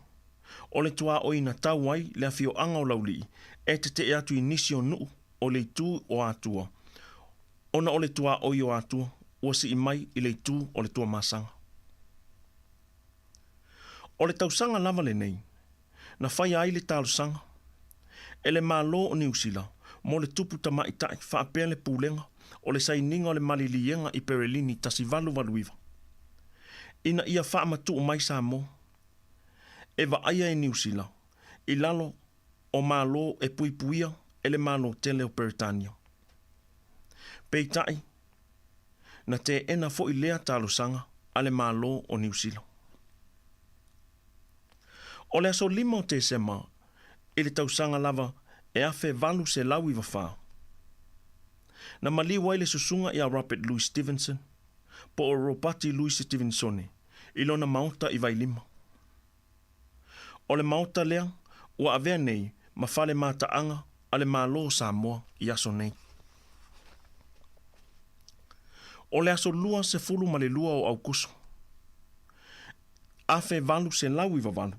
o le tuaoi na tau ai le afioaga o Laulii e tetee atu i nisi o nuu o le itu o Atua, ona o le tuaoi o Atua ua sii mai i le itu o le Tuamasaga. O le tausaga lava lenei, na faia ai le talosaga e le Malo o Niu Sila mo le tupu tamaitai faapea le pulega o le sainiga o le maliliega i Perelini 1889, ina ia faamatuu mai Samoa e vaaia e Niu Sila i lalo o Malo e puipuia e le Malo tele o Peretania. Peitai, na teena fo'i lea talosaga a le Malo o Niu Sila. O le aso 5 o Tesema i le tausaga lava e 1894, na maliu ai le susuga ia Robert Louis Stevenson, po o Ropati Louis Stevensone, i lona maota i Vailima. O le maota lea ua avea nei ma fale mataaga a le Malo o Samoa i aso nei. O le aso 22 o Aukuso, 1898,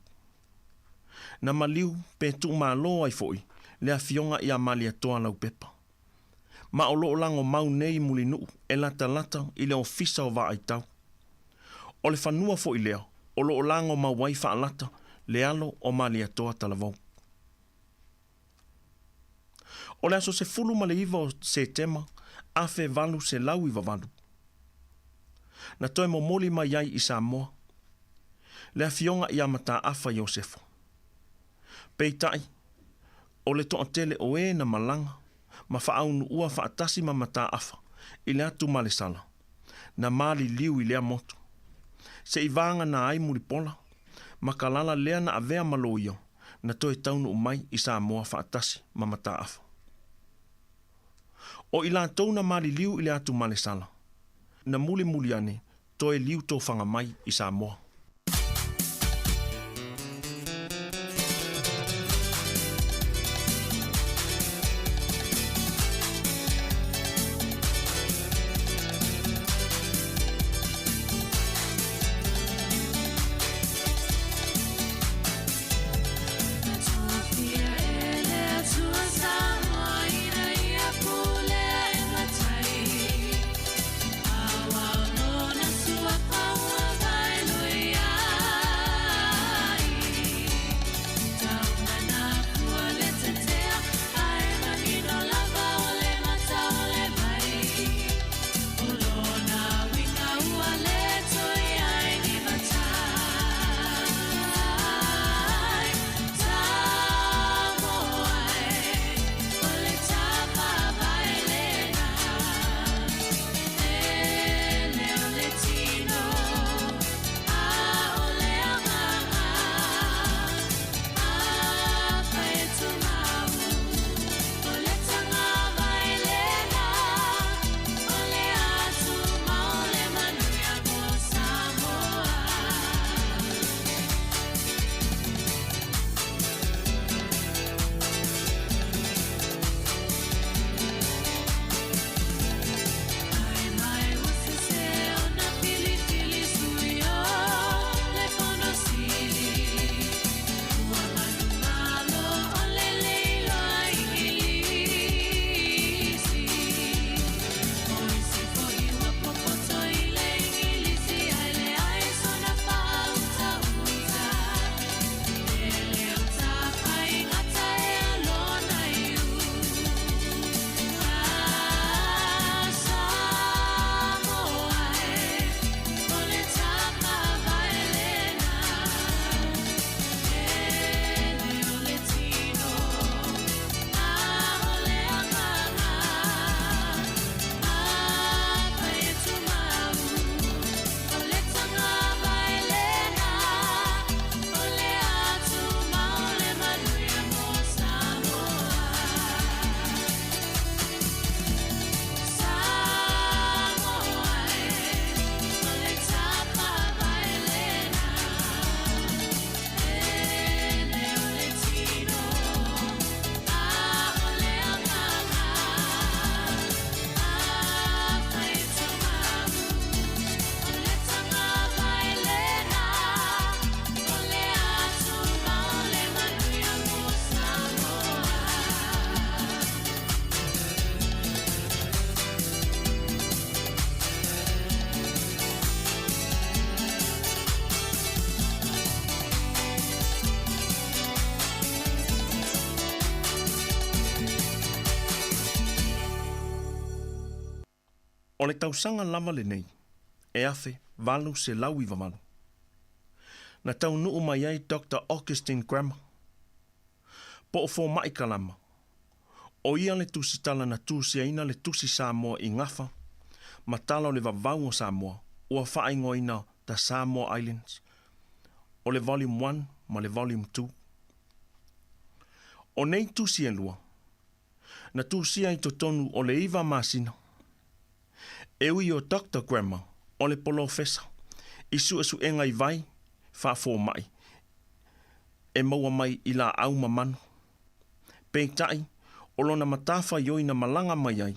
na maliu pe tuumalo ai fo'i le afioga ia Malietoa Laupepa, ma o loo lagomau nei i Mulinuu e latalata i le ofisa o Vaaitau. O le fanua fo'i lea o loo lagomau ai faalata le alo o Malietoa Talavou. O le aso 19 o Setema 1898, na toe momoli mai ai i Samoa le afioga ia Mataafa Iosefo. Peitai, o le toatele o e na malaga ma faaunuua faatasi ma Mataafa i le atu Malesala, na maliliu i lea motu. Se'i vagana ai Mulipola ma Kalala lea na avea ma loia na toe taunuu mai i Samoa faatasi ma Mataafa. O i latou na maliliu i le atu Malesala, na mulimuli ane toe liu tofaga mai i Samoa. O le tausaga lava lenei e 1898, na taunuu mai ai Doctor Augustine Grammer, po o Fomai Kalama, o ia le tusitala na tusiaina le Tusi Samoa i gafa ma tala o le vavau o Samoa ua faaigoaina The Samoa Islands, o le Volume One ma le Volume Two. O nei tusi e lua, na tusia i totonu o le iva masina. E ui o Doctor Grammer o le polofesa i suesuega i vai faafomai e maua mai i laau ma manu. Peitai, o lona matafaioi na malaga mai ai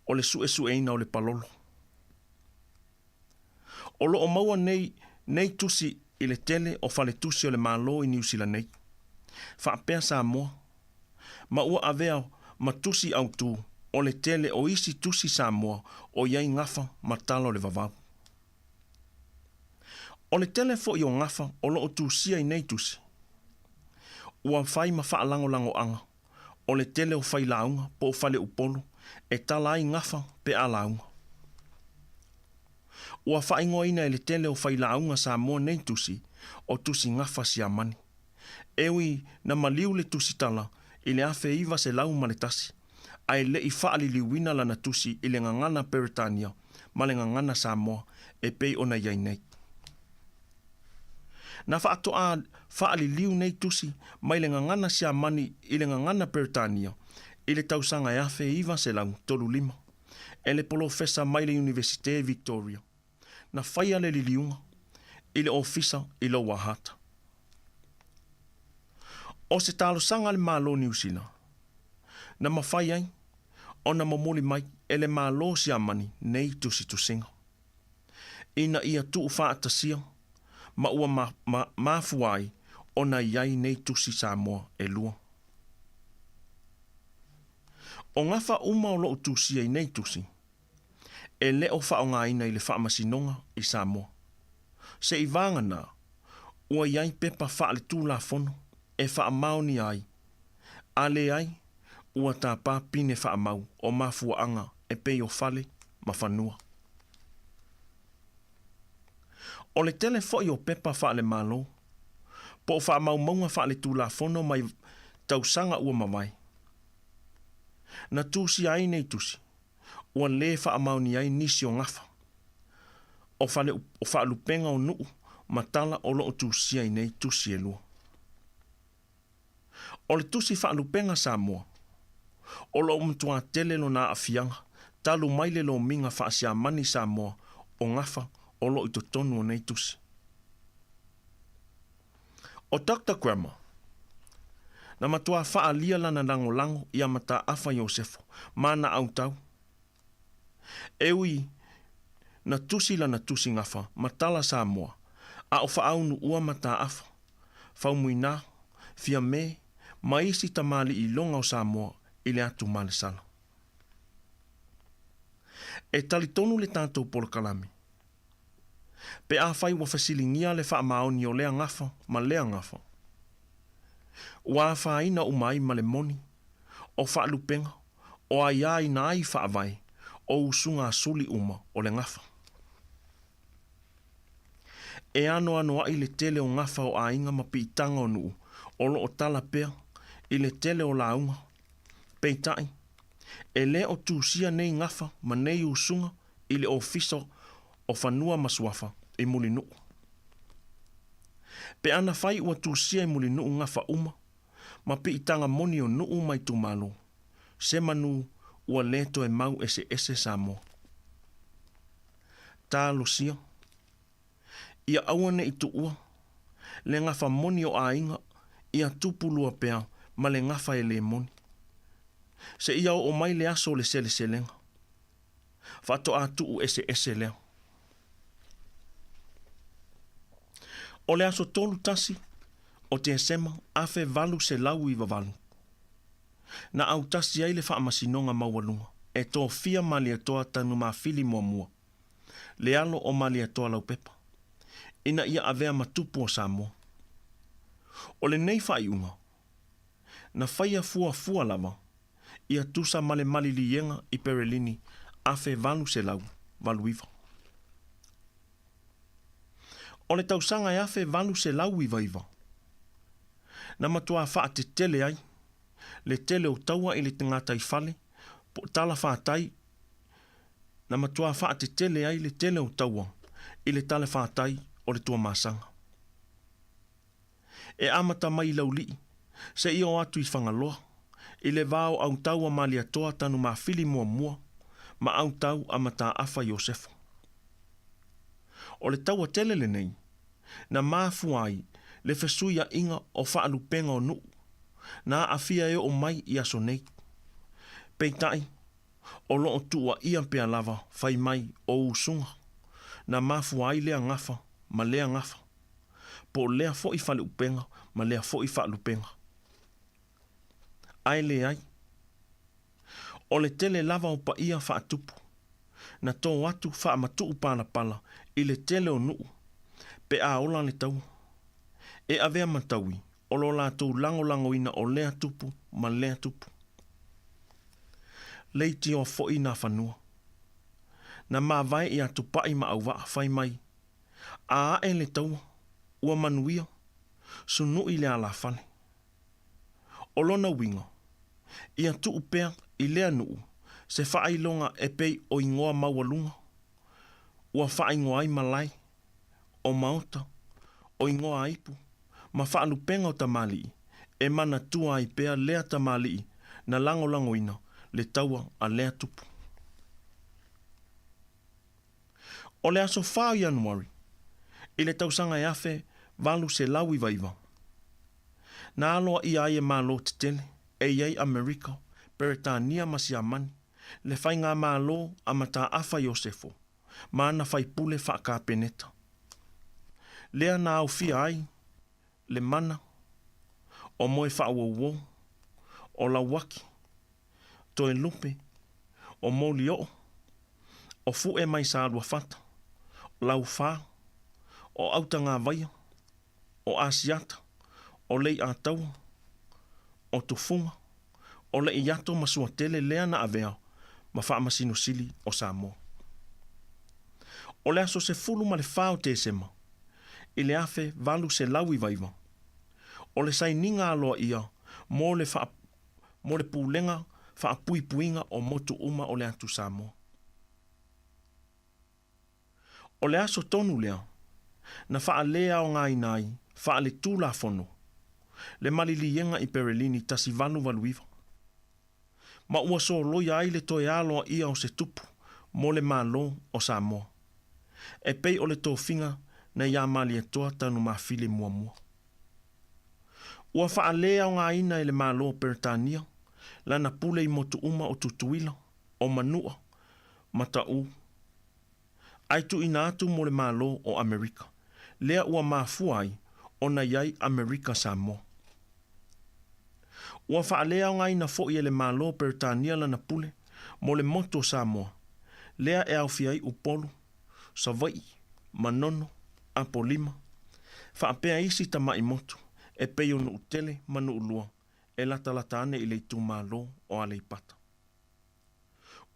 o le suesueina o le palolo. O lo o maua nei nei tusi i le tele o faletusi o le Malo i Niu Sila nei, faapea Samoa, ma ua avea ma tusi autū o le tele o isi tusi Samoa o i ai gafa ma tala o le vavau. O le tele foi o gafa o lo o tusia i nei tusi, ua fai ma faalagolagoaga o le tele o failauga po o faleupolu e tala ai gafa pe a lauga. Ua faaigoaina e le tele o failauga Samoa nei tusi o tusi gafa Siamani. E ui na maliu le tusitala i le 1901, ae le i faaliliuina lana tusi i le gagana Peretania ma le gagana Samoa e pei ona i ai nei. Na faatoa faaliliu nei tusi mai le gagana Siamani i le gagana Peretania i le tausaga e 1935 e le polofesa mai le Iunivesite Victoria. Na faia le liliuga i le ofisa i Lower Hutt. O se talosaga a le Malo Niu Sila, na mafai ai ona momoli mai e le Malo Siamani nei tusitusiga, ina ia tuufaatasia ma ua mafua ai ona i ai nei tusi Samoa e lua. O gafa uma o loo tusia i nei tusi, e le o faaaogaina i le faamasinoga i Samoa. Seiavagana, ua i ai pepa faaletulafono e faamaonia ai, a leai, ua tapā pine faamau o mafuaaga e pei o fale ma fanua. O le tele foi o pepa faalemalo, po o faamaumauga faaletulafono mai tausaga ua mavae, na tusia ai nei tusi, ua lē faamaonia ai nisi o gafa, o fale o faalupega o nuu ma tala o loo tusia i nei tusi e lua. O le tusi faalupega Samoa, o loo matuā tele lona aafiaga talu mai le lomiga faasiamani Samoa o gafa o loo i totonu o nei tusi. O Doctor Grammer, na matuā faaalia lana lagolago iā Mataafa Iosefo ma ana autau. E ui na tusi lana tusi gafa ma tala Samoa, a o faaunuua Mataafa, Faumuina, Fiame ma isi tamalii iloga o Samoa i le atu malesala. E talitonu le tatou polokalame, Pe afai ua fesiligia le faamaoni o lea gafa ma lea gafa, ua afaina uma ai ma le moni, o faalupega, o aiaina ai faavae, o usuga suli uma o le gafa. E anoanoai le tele o gafa o aiga ma piitaga o nuu o loo tala pea i le tele o lauga, peitai, e le o tusia nei gafa ma nei usuga i le Ofisa o Fanua ma Suafa i Mulinuu. Pe ana fai ua tusia i Mulinuu gafa uma ma piitaga moni o nuu ma itumalo, se manu ua lē toe mau eseese Samoa. Talosia, ia aua ne i tuua le gafa moni o aiga ia tupu lua pea ma le gafa e lē moni, seia oo mai le aso o le seleselega. Faatoa tuu eseese lea. O le aso 31 o Tesema 1898, na autasi ai le Faamasinoga Maualuga e tofia Malietoa Tanumafili muamua, le alo o Malietoa Laupepa, ina ia avea ma tupu o Samoa. O lenei faaiuga, na faia fuafua lava ia tusa ma le maliliega i Perelini 1875. 89. O le tausaga e 1899, na matuā faatetele ai le tele o taua i le gataifale po o talafātai na matuā faatetele ai le tele o taua i le talafātai o le Tuamasaga. E amata mai i Laulii seia oo atu i Fagaloa, i le va o Autau a Malietoa Tanumafili muamua ma Autau a Mataafa Iosefo. O le taua tele lenei na mafua ai le fesuiaʻiga o faalupega o nuu na aafia e oo mai i aso nei. Peitai, o loo tuuaia pea lava fai mai o usuga na mafua ai lea gafa ma lea gafa, po o lea foi faleupega ma lea foi faalupega. Ae leai. O le tele lava o paia faatupu na tō atu faamatuu palapala i le tele o nuu pe a ola le taua. E avea ma taui o lo latou lagolagoina o lea tupu ma lea tupu. Leitioa foi nā fanua. Na mavae ia Tupai ma Auvaa fai mai, A ae le taua, ua manuia, sunui le alafale. O lona uiga, ia tuu pea i lea nuu se faailoga e pei o igoa maualuga ua faaigoa ai malae, o maota, o igoa a ipu, ma faalupega o tamalii e manatua ai pea lea tamalii na lagolagoina le taua a lea tupu. O le aso 4 o Ianuari i le tausaga e 1899, na aloaia ai e Malo tetele e i ai Amerika, Peretania ma Siamani le faigamalo a Mataafa Iosefo ma ana faipule faa-Kapeneta. Lea na aofia ai le mana, o moe faauouou, o Lauaki, Toelupe, o Molioo, o Fue mai Saluafata, o Laufā, o Autagavaia, o Asiata, o Leiataua, o Tufuga, o Leiato ma Suatele lea na avea ma Faamasino Sili o Samoa. O le aso 14 o Tesema i le 1899, o le sainiga aloaia mo le mo le Pulega Faapuipuiga o Motu Uma o le Atu Samoa. O le aso tonu lea na faaleaogaina ai faaletulafono le maliliega i Perelini 1889, ma ua soloia ai le toe aloaia o se tupu mo le Malo o Samoa, e pei o le tofiga na iā Malietoa Tanumafili muamua. Ua faaleaogaina e le Malo o Peretania lana pule i motu uma o Tutuila, o Manua, ma Taʻu, ae tuuina atu mo le Malo o Amerika, lea ua mafua ai ona i ai Amerika Samoa. Ua faaleaogaina foi e le Malo o Peretania lana pule mo le motu o Samoa, lea e aofia ai Upolu, Savaii, Manono, Apolima, faapea isi tamaʻi motu e pei o Nuʻutele ma Nuʻulua e latalata ane i le itumalo o Aleipata.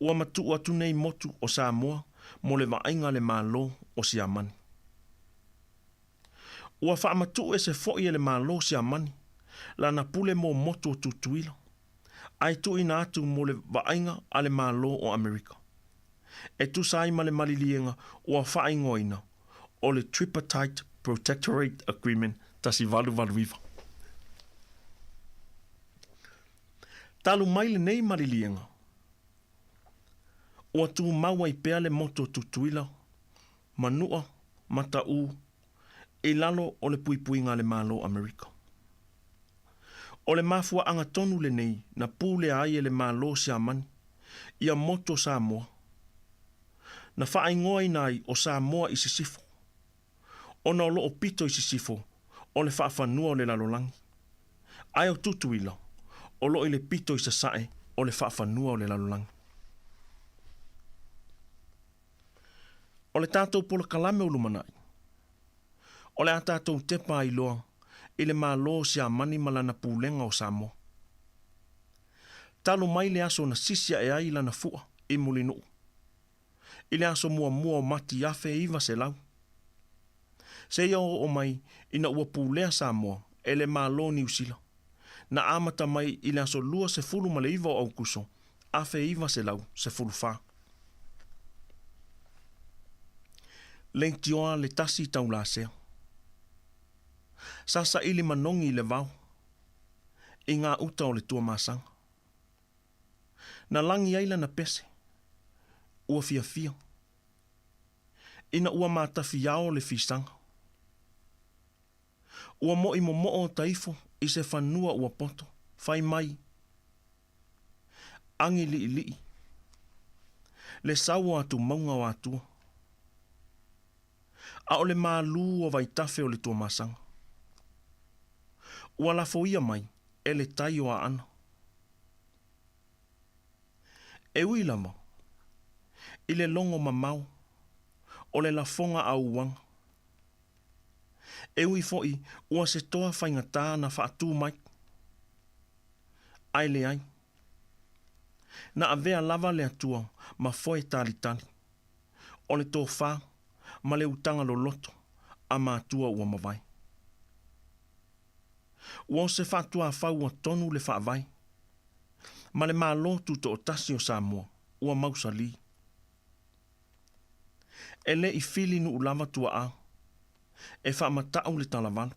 Ua matuu atu nei motu o Samoa mo le vaaiga a le Malo o Siamani. Ua faamatuu ese foi e le Malo o Siamani lana pule mo motu o Tutuila, ae tuuina atu mo le vaaiga a le Malo o Amerika. E tusa ai ma le maliliega ua faaigoaina o le Tripartite Protectorate Agreement 1889. Talu mai lenei maliliega, ua tumau ai pea le motu o Tutuila, Manua ma Taʻu i lalo o le puipuiga a le Malo Amerika. O le mafuaaga tonu lenei na pulea ai e le Malo Siamani ia motu o Samoa, na faaigoaina ai o Samoa i Sisifo, ona o loo pito i sisifo o le faafanua o le lalolagi, ae o Tutuila o loo i le pito i sasae o le faafanua o le lalolagi. O le tatou polokalame o lumanai, o le a tatou tepa ai loa i le Malo o Siamani ma lana pulega o Samoa. Talu mai le aso na sisi ae ai lana fua i Mulinuu. i le aso muamua o Mati 1900. Seia oo mai ina ua pulea Samoa e le Malo o Niu Sila, na amata mai i le aso 29 o Aukuso 1914. Leitioa le tasi taulasea. Sa saili manogi i le vao, i gā uta o le Tuamasaga. Na lagi ai lana pese, ua fiafia, ina ua matafiao le fisaga. Ua mo'i momo'o o taifo i se fanua ua poto, fai mai, agi li'ili'i, le sau o atumauga o Atua. A o le malū o vaitafe o le Tuamasaga. Ua lafoia mai e le tai o Aana. E ui lava i le logo mamao o le lafoga a uaga, e ui fo'i ua se toa faigatā na faatū mai, ae leai, na avea lava le Atua ma foe talitali o le tofā ma le utaga loloto a matua ua mavae. Ua o se faatuafau ua tonu le faavae ma le Malo Tutoatasi o Samoa ua mausalī. E le i fili nuu lava tuaa e faamata'u le talavalu.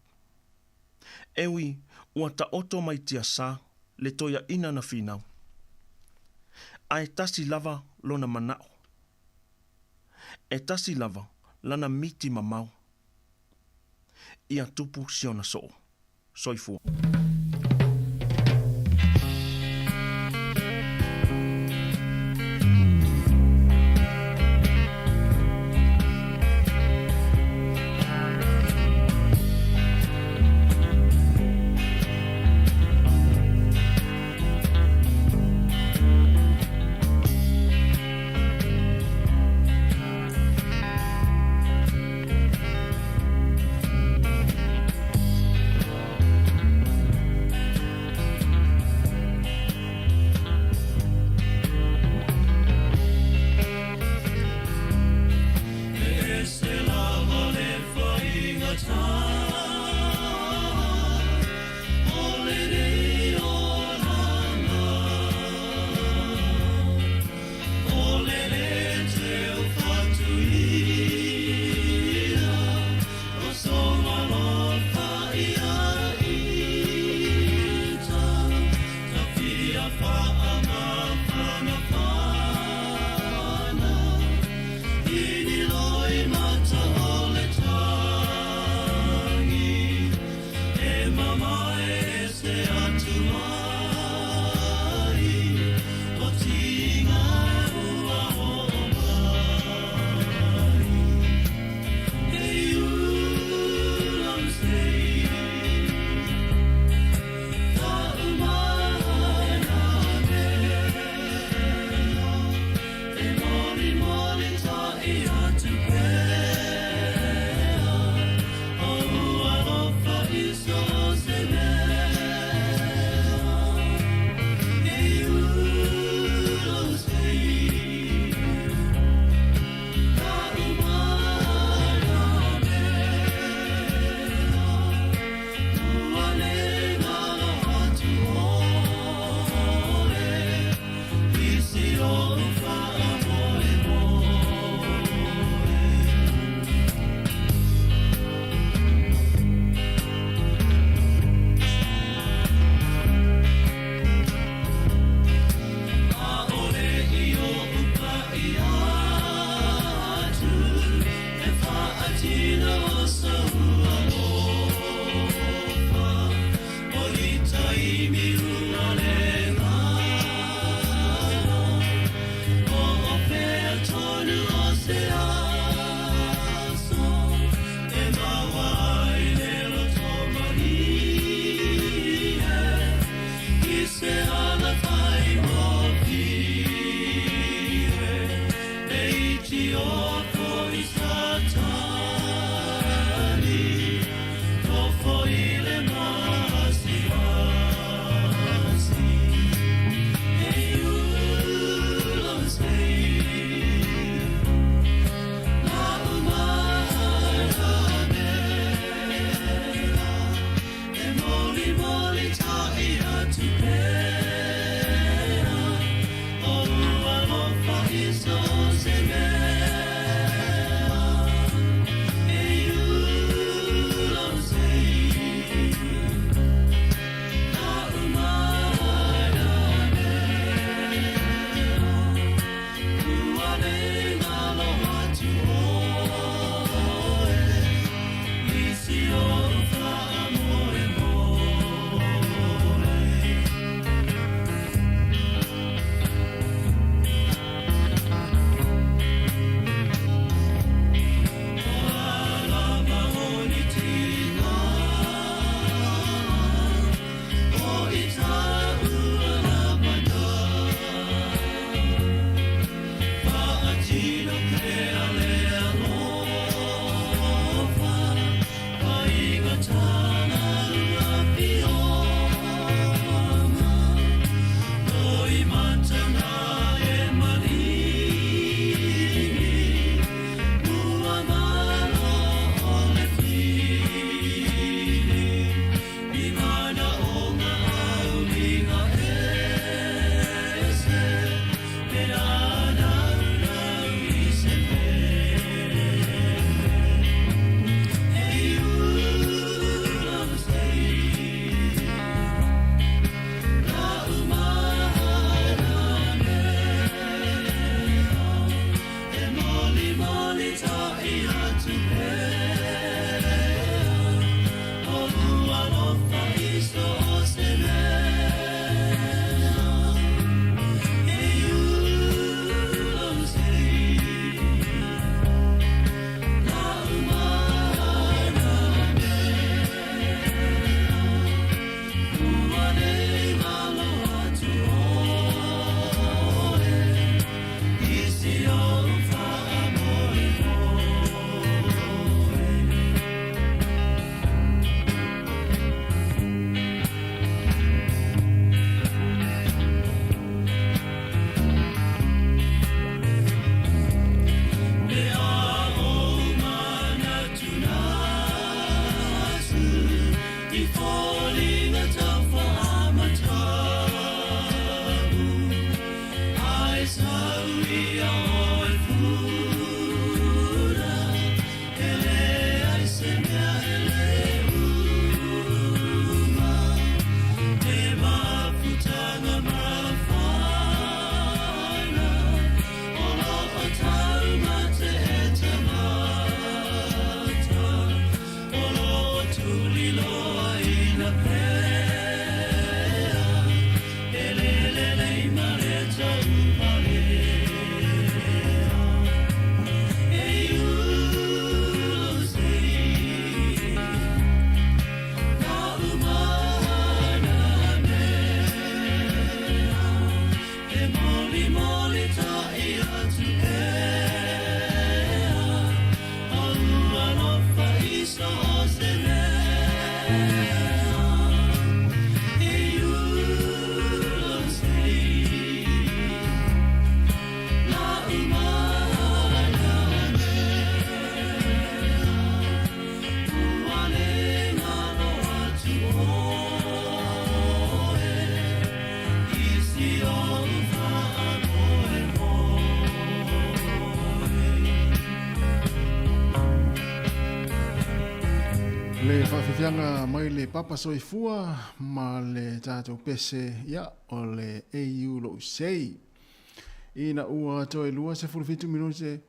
E ui ua taoto mai tiasā le toeaina na finau, ae tasi lava lona mana'o. E tasi lava lana miti mamao. Ia tupu si ona soo. Soifua. Le faafiafiaga mai le Papa Soifua ma le tatou pese ia o le AU lou sei. Ina ua toe 27 minute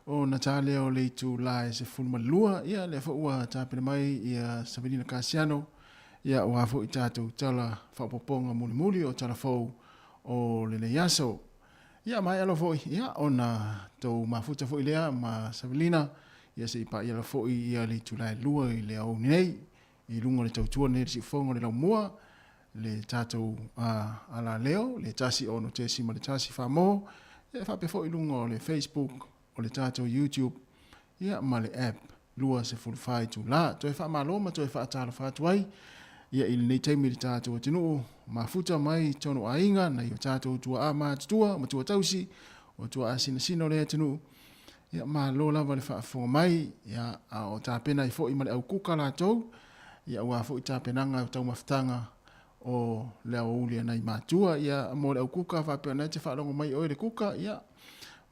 ona ta lea o le itulā e 12, ia lea foi ua tapena mai ia Savelina Kasiano, ia aua foi tatou tala faaopoopoga mulimuli o tala fou o lenei aso. Ia maea loa foi, ia ona tou mafuta foi lea ma Savelina, ia se i paia loa foi ia le itulā e 2 i le aoauli nei, i luga o le tautua nei le siufofoga o le laumua, le tatou alaleo, le 1 6.1 Samoa, ia e faapea foi i luga o le Facebook, o le tatou YouTube, ia ma le app 24 itulā. Toe faamalo ma toe faatalofa atu ai ia i lenei taimi i le tatou atunuu, mafuta mai tonu aiga, nai o tatou tuaa matutua, matua tausi, o tuaa sinasina o le atunuu, ia malo lava le faafofoga mai, ia a o tapena ai foi ma le aukuka latou, ia aua foi tapenaga o taumafataga o le aoauli a nai matua, ia mo le aukuka faapea ona e te faalogo mai oe le kuka, ia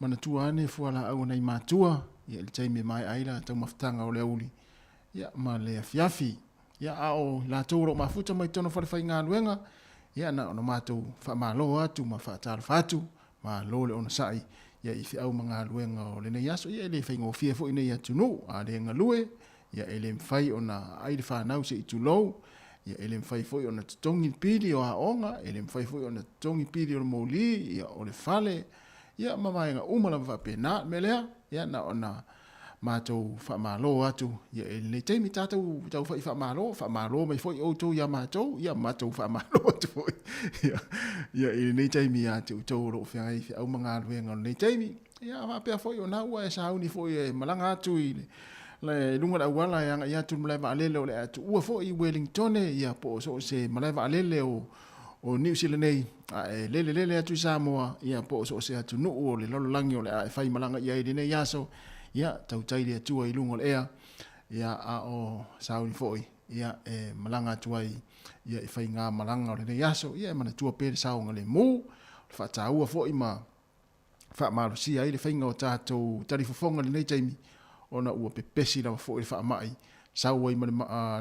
manatua ane fualaau a nai matua, ia i le taimi e maea ai la taumafataga o le aouli, ia ma le afiafi. Ia a o latou o lo o mafuta mai totonu o falefaigaluega, ia na ona matou faamalo atu ma faatalofa atu, malo le onosai ia i feau ma galuega o lenei aso, ia e le faigofie foi nei atunuu, a le galue, ia e le mafai ona aai le fanau se i tulou, ia e le mafai foi ona totogi le pili o aoga, e le mafai foi ona totogi pili o le moli, ia o le fale, ia ma vaega uma lava faapena. O le mea lea, ia na ona matou faamalo atu ia i lenei taimi, tatou taufai faamalo, faamalo mai foi outou ia matou, ia matou faamalo atu foi ia, ia i lenei taimi ia te outou o lo o feagai i feau ma galuega o lenei taimi. Ia faapea foi o na ua e sauni foi e malaga atu i le le luga o le auala e agai atu i le malae vaalele o le a tuua foi i Wellingtone, ia po o so o se malae vaalele o o Niu Sila nei, a e lele lele atu i Samoa, ia po o so o se atunuu o le lalolagi o le a e faimalaga i ai i lenei aso, ia tautai le Atua i luga o le ea, ia a o sauni foi, ia e malaga atu ai ia i faigamalaga o lenei aso, ia e manatua pea le saogalemu, o le faataua foi ma faamalosia ai le faiga o tatou talifofoga i lenei taimi, ona ua pepesi lava foi le faamai, sau ai ma le,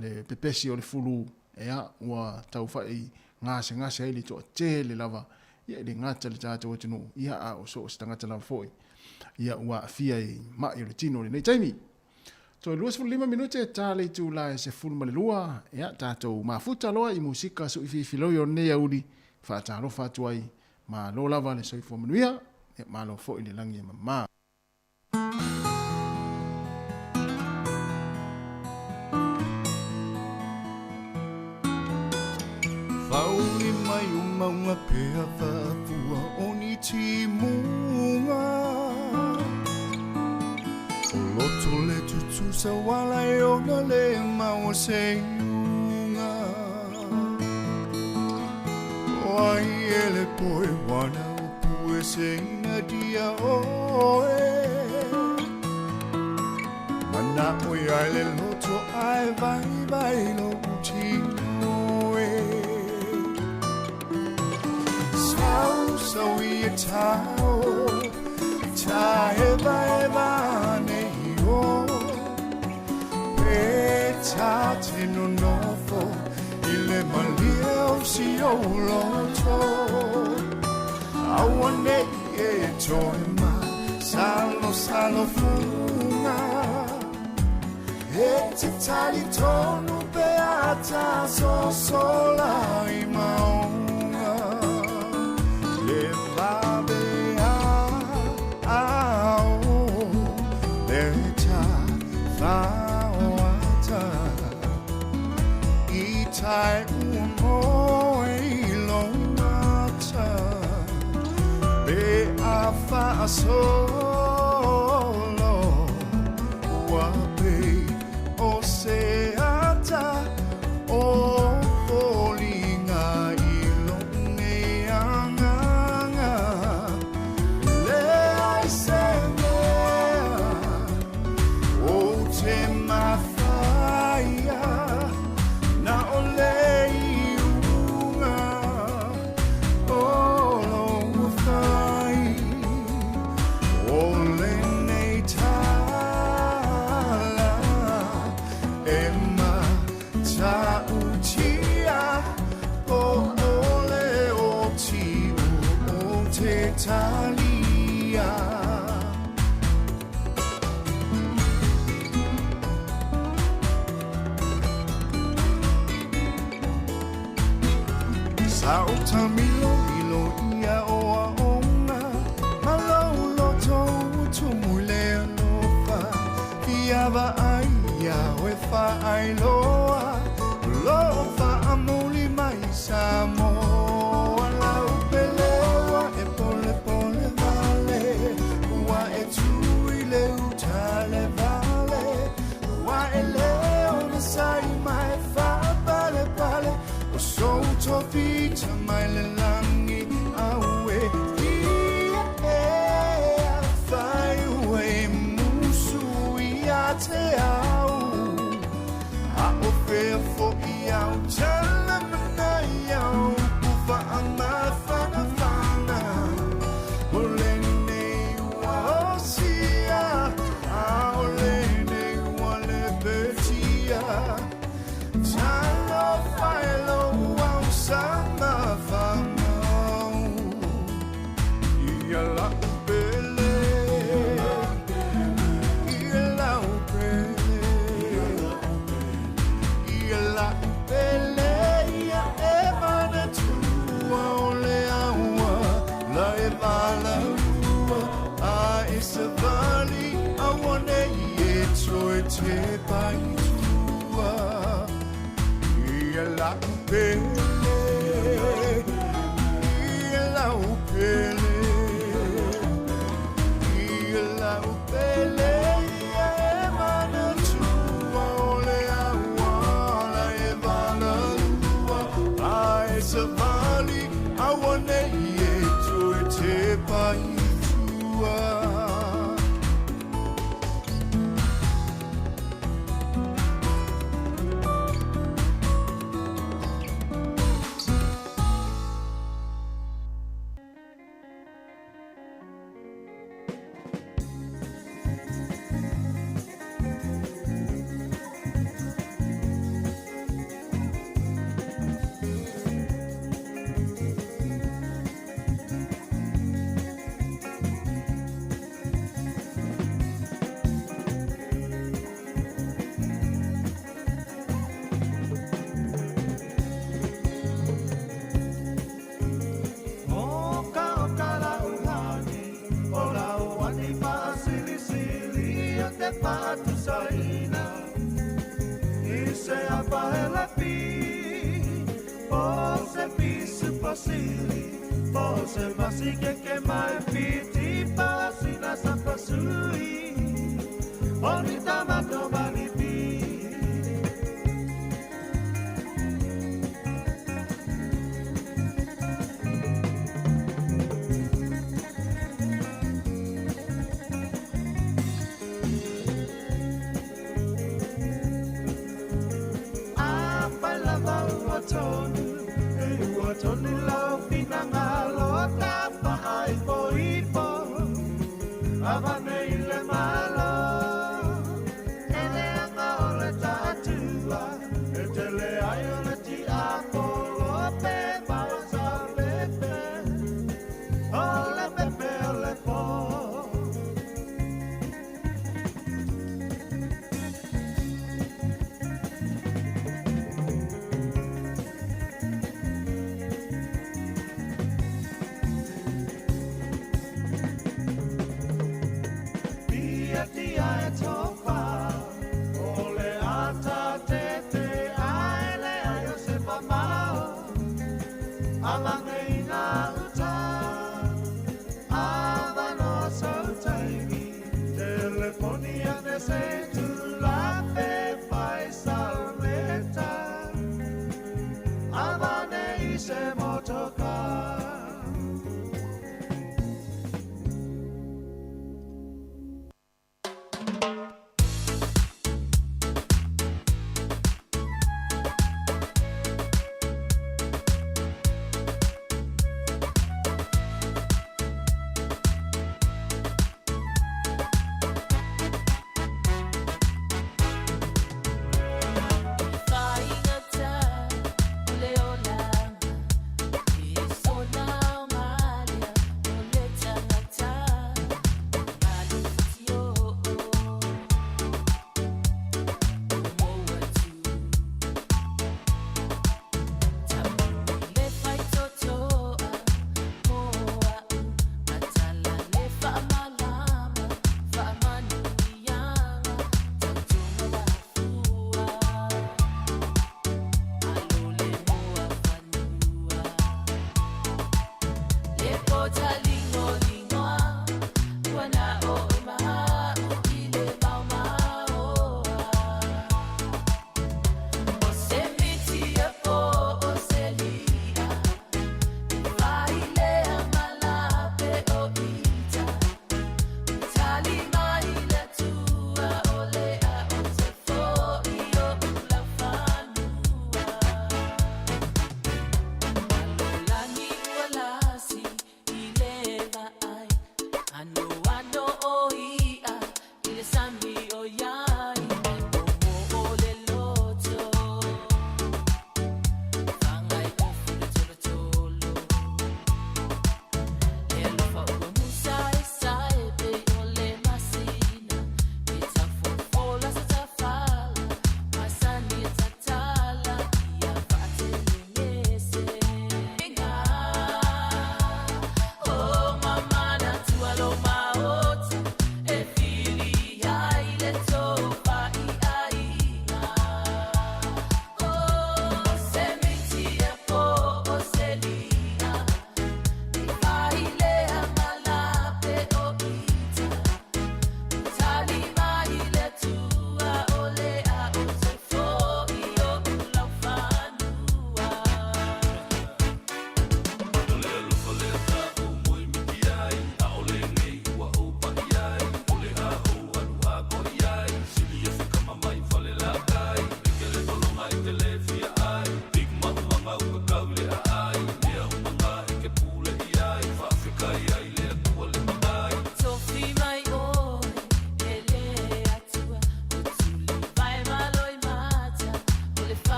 le pepesi o le fulu, ea, ua taufai gasegase ai le toatele lava, ia e le gata i le tatou atunuu, ia a o so o se tagata lava foi, ia ua aafia i mai o le tino i lenei taimi. Toe 25 minute ta le itula e 12, ia tatou mafuta loa i musika suififiloi o lenei aoauli, faatalofa atu ai Malo lava le soifua manuia, ia malo foi le lagi e mama. Whauli mai o maunga pea whaafua o ni timunga O loto le tutusa wala e ona le maua se iunga O ai e le poe wana o pue se ina dia oe Mana o ia le loto ai vai vai lo utino e Sau sau i e tau Ta e vai vane i o Pe ta te nonofo i le malie o si ou loto Aua nei e toe ma salo salo funga E te tali tonu pe ata sosola i maunga Le vabe a ao Le ta whaoata I tai ua moe i lou mata Pe a faasolo Ua pei o se ata o foliga i lou nei agaga Leai se mea ou te mafaia Na o le iuga o lou fai. Tamilomilo ia oaoga ma lou loto ua tumu i le alofa fia vaai iā oe faailoa o loo faamuli mai Samoa lau pele ua e polepole vale ua e tū i le uta le vale ua e lē onosai ma e faapalepale o sou tofita mai le lagi aue ia e afai ua e musu ia te au a o fea foʻi au tala manai au ku faamafanafana o lenei ua osia a o lenei ua lepetia talofa e lou au samafamau ia lau pele ia lau pele ia lau pele ia e manatua o le aua la e valaua a e savali auanei e toe tepa i tua ia lau pele ia lau pele ia lau pele ia e manatua o le aua la e valaua a e savali auanei e toe tepa i tua.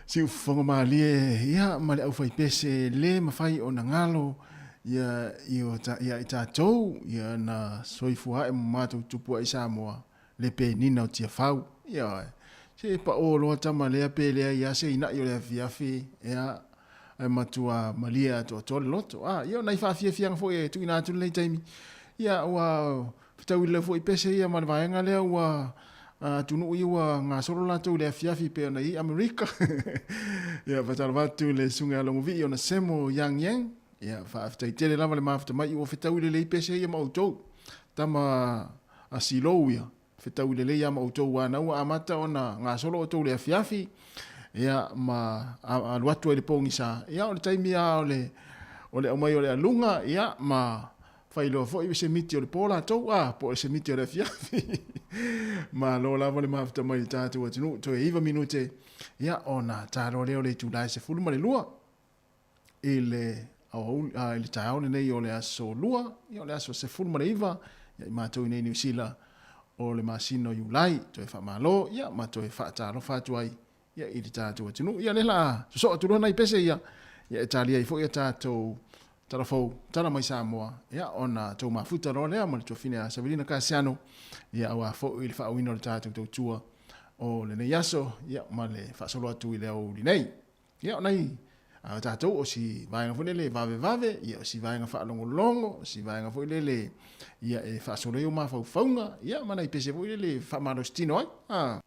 Siufofoga malie ia ma le aufaipese le mafai ona galo ia i o ta, ia i tatou ia na soifua ae ma matou tupu ai Samoa le penina o Tiafau. Ia se pa o loa tama lea pe lea ia se ina'i o le afiafi ia ae matua malie atoatoa le loto. A ia o nai faafiafiaga foi e tuuina atu lenei taimi ia ua fetaui lelei foi pese ia ma le vaega lea ua atunuu ia ua gasolo latou i le afiafi pei ona i ai Amerika. Ia faatalofa atu i le susuga ia Logovii ona Semo Yang Yang. Ia faafetai tele lava le mafuta mai ua fetaui lelei pese ia ma outou. Tama a Silou ia fetaui lelei ia ma outou ana ua amata ona gasolo outou i le afiafi ia ma alu atu ai le pogisa. Ia o le taimi lava o le o le aumai o le aluga ia ma Failoa foi se miti o le po latou, a, po o se miti o le afiafi. Malo lava le mafuta mai i le tatou atunuu, toe 9 minute, ia, ona taloa lea o le itula e 12 i le aoauli, a, i le taeao lenei o le aso Lua, ia, o le aso 19, ia, i matou i nei Niu Sila, o le masina o Iulai, toe faamalo, ia, ma toe faatalofa atu ai, ia, i le tatou atunuu. Ia, lea la sosoo atu loa nai pese ia, ia, e talia ai foi a tatou. Tala fou, tala mai Samoa, ia, ona tou mafuta loa lea ma le tuafine a Savelina Kasiano, ia, auā foi le faauiina o le tatou tautua o lenei aso, ia, ma le faasolo atu i le aoauli nei. Ia, o nai a tatou o si vaega foi lele vavevave, ia, o si vaega faalogologo, o si vaega foi lele, ia, e faasolo ai ou mafaufauga, ia, ma nai pese foi lele e faamalositino ai. A.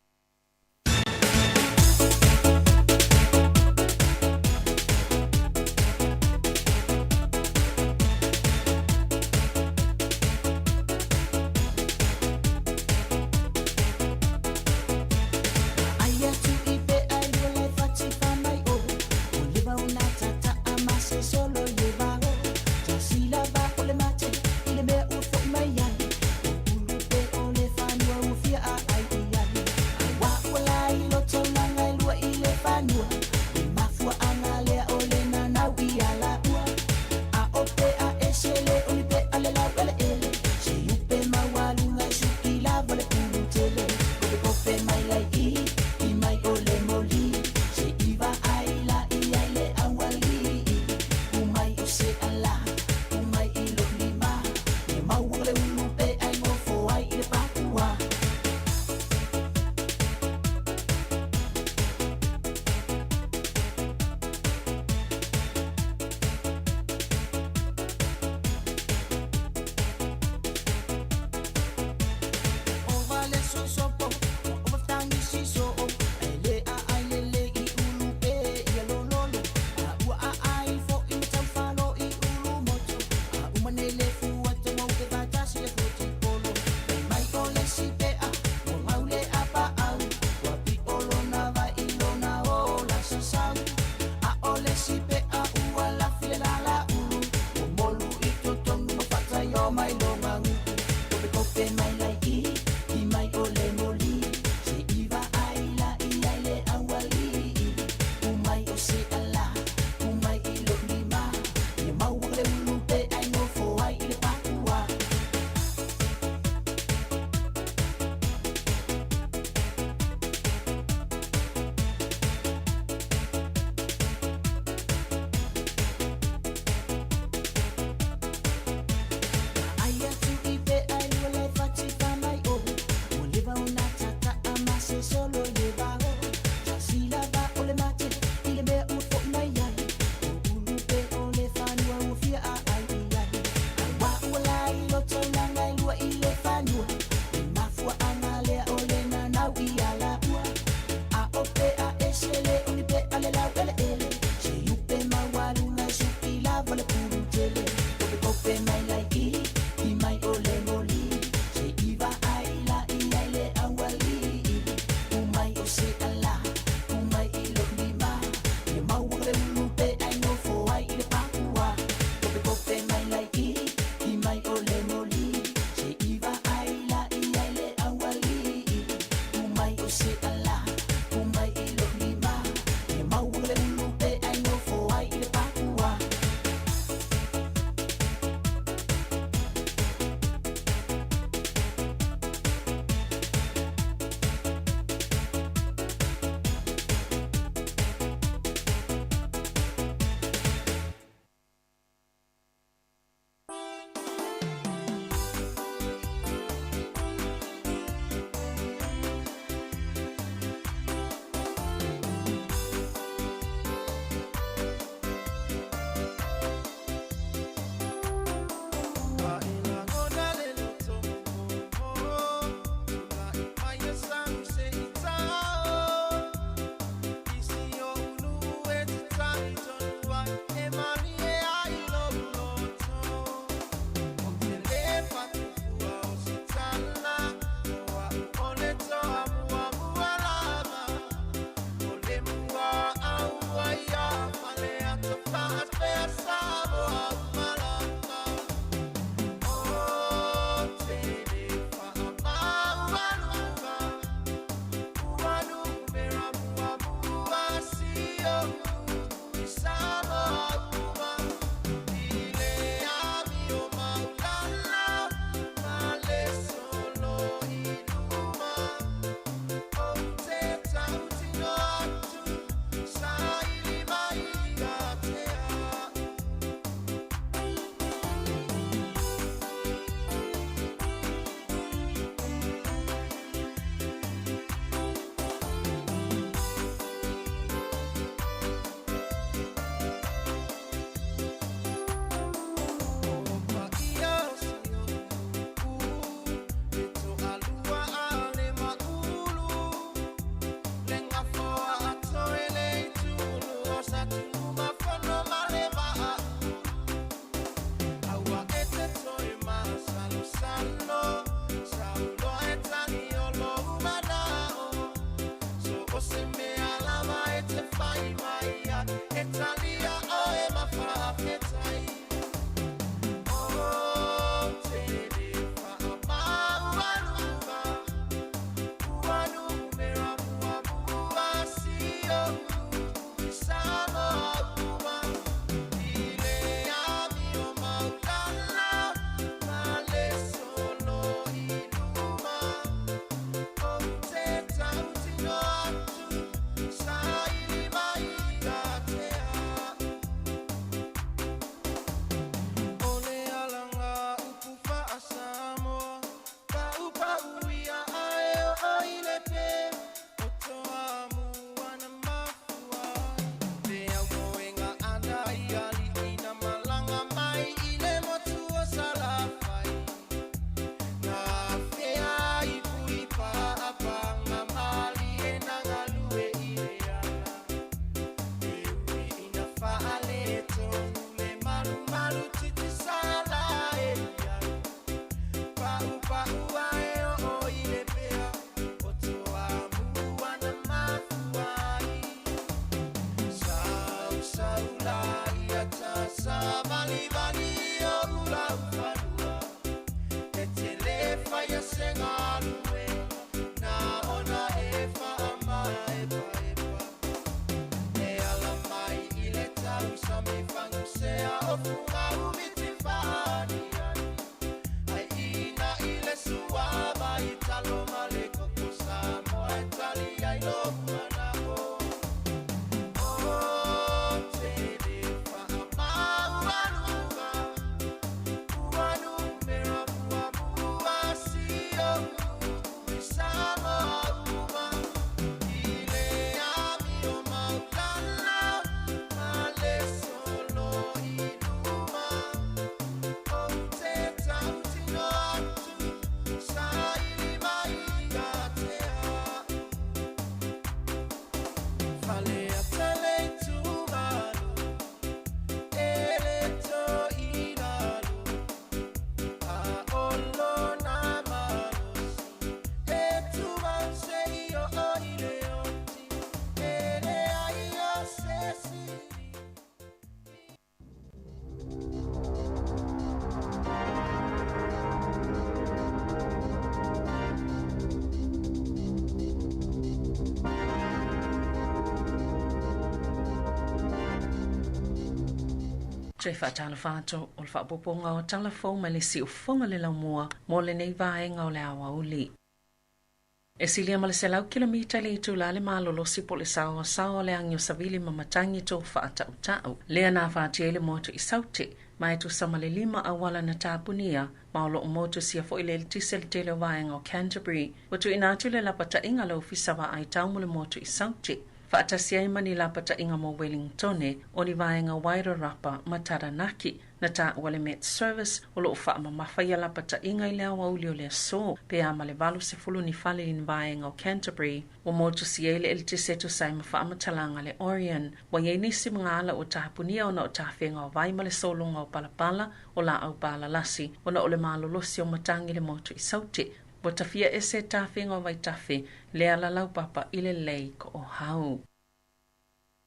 Toe faatalofa atu o le faaopoopoga o tala fou mai le siufofoga le laumua mo lenei vaega o le aoauli. E silia ma le 100 kilomita i le itula le malolosi po o le saoasaoa o le agi o savili ma matagi to faatautau. Lea na afatia ai le motu i Saute, ma e tusa ma le 5 auala na tapunia, ma o loo motusia foi le eletise le tele o vaega o Canterbury. Ua tuuina atu le lapataiga a le Ofisa Vaai Tau mo le motu i Saute, faatasi ai ma ni lapataiga mo Wellingtone, o ni vaega Wairarapa ma Taranaki. Na taua le Met Service o loo faamamafa ia lapataiga i le aoauli o le aso, pe a ma le 80 ni fale i ni vaega o Canterbury. Ua motusia ai le eletise e tusa ai ma faamatalaga a le Orion. Ua i ai nisi magaala ua tapunia ona o tafega o vai ma le sologa o palapala o laau palalasi ona o le malolosi o matagi i le motu i Saute. Ua tafia ese tafega o vaitafe le ala laupapa i le Lake Ohau.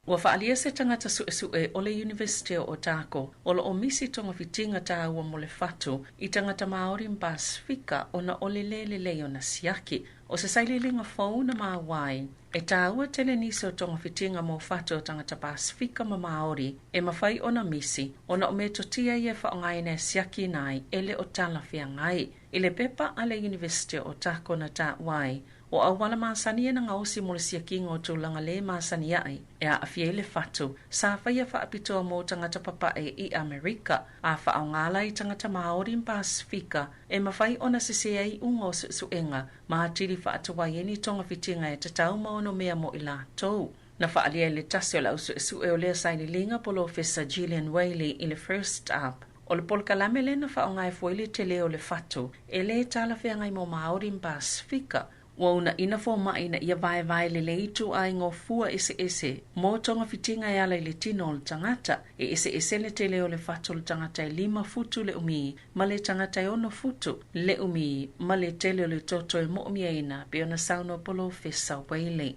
Ua faaalia se tagata suesue o le Iunivesite o Otago o loo misi togafitiga taua mo le fatu i tagata Māori ma Pasifika ona o le lē lelei ona siaki. O se sailiiliga fou na maua ai, e taua tele nisi o togafitiga mo fatu o tagata Pasifika ma Māori e mafai ona misi ona o metotia ia e faaaogaina e siakiina ai e le o talafeagai. I le pepa a le Iunivesite o Otago na taua ai, o auala masani e na gaosi mo le siakiga o tulaga lē masani aʻe e aafia ai le fatu sa faia faapitoa mo tagata papaʻe i Amerika, a faaaogā la i tagata Māori ma Pasifika e mafai ona sesē ai iuga o suesuega ma atili faatuai ai ni togafitiga e tatau ma ono mea mo i latou. Na faaalia i le tasi o le ausuesue o lea sailiiliga Polofesa Gillian Whaley i le First Up, o le polokalame lea na faaaoga e fua ai le telē o le fatu e lē talafeagai mo Māori ma Pasifika. Ua uunaina fomaʻi ina ia vaevae lelei ituaiga o fua eseese mo togafitiga e ala i le tino o le tagata. E eseese le tele o le fatu o le tagata e 5 futu le umi ma le tagata e 6 futu le umi ma le tele o le toto e moomiaina pei ona saunoa Polofesa Whaley.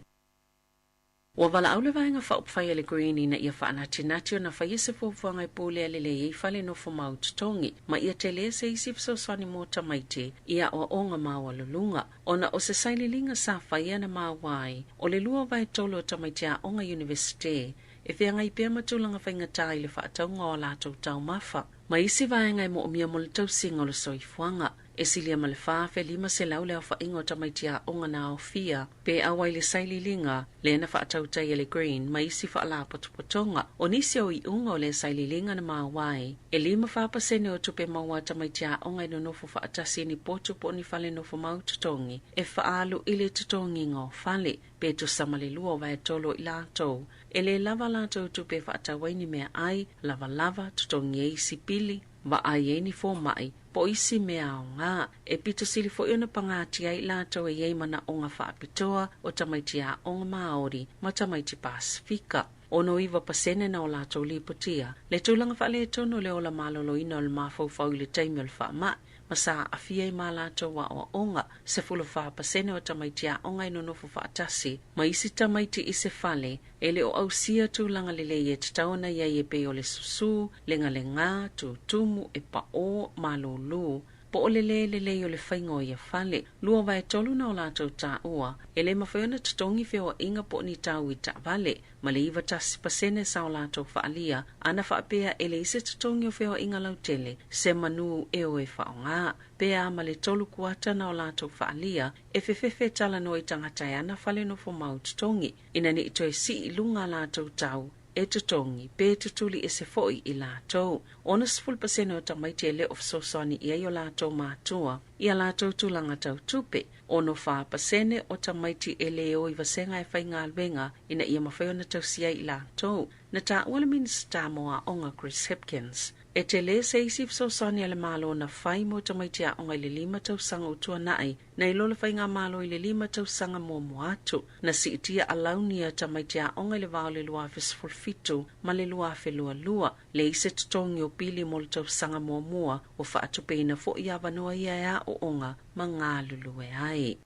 Ua valaau le vaega faaupufai a le Green ina ia faanatinati ona faia se fuafuaga e pulea lelei ai fale nofo mau totogi ma ia telē se isi fesoasoani mo tamaiti i aoaoga maualuluga ona o se sailiiliga sa faia na maua ai o le 2/3 o tamaiti aoga Iunivesite e feagai pea ma tulaga faigata i le faatauga o a latou taumafa ma isi vaega e moomia mo le tausiga o le soifuaga. E silia ma le 4,500 le aofaiga o tamaiti aoga na aofia pe auai le sailiiliga lea na faatautai e le Green ma isi faalapotopotoga. O nisi o iuga o lea sailiiliga na maua ai, e 54% o tupe maua a tamaiti aoga e nonofo faatasi i ni potu po o ni fale nofo mau totogi e faaalu i le totogiga o fale, pe tusa ma le 2/3 o i latou e lē lava latou tupe e faatau ai ni meaai, lavalava, totogi ai isi pili, vaai ai ni fomaʻi po o isi mea aogā. E pito sili foi ona pagatia ai i latou e i ai manaoga faapitoa o tamaiti aoga Māori ma tamaiti Pasifika. 69% na o latou lipotia le tulaga faaletonu o le ola maloloina o le mafaufau i le taimi o le faamaʻi ma sa aafia ai ma latou aoaoga. 14% o tamaiti aoga e nonofo faatasi ma isi tamaiti i se fale e le o ausia tulaga lelei e tatau ona i ai e pei o le susū, legalegā, tutumu, e paʻō, malūlū, po o le lē lelei o le faiga o ia fale. 2/3 na o latou taua e lē mafai ona totogi feoaiga po o ni tau i taavale, ma le 91% sa o latou faaalia ana faapea e leai se totogi o feoaiga lautele se manū e o e faaaogā. Pe a ma le 3/4 na o latou faaalia e fefefe talanoa i tagata e ana fale nofo mau totogi, ina neʻi toe sii i luga a latou tau e totogi pe tutuli ese foi i latou. 60% o tamaiti e le o fesoasoani i ai o latou matua i a latou tulaga tau tupe. 64% o tamaiti e lē o i vasega e faigaluega ina ia mafai ona tausia ai i latou. Na taua le Minisita mo Aoga Chris Hipkins e telē se isi fesoasoani a le Malo na fai mo tamaiti aoga i le 5 tausaga ua tuanaʻi nai lo le faigamalo i le 5 tausaga muamua atu. Na siitia alauni a tamaiti aoga i le vā o le 2017 ma le 2022, leai se totogi o pili mo le tausaga muamua, ua faatupeina foi avanoa ia e aoaoga ma galulue ai.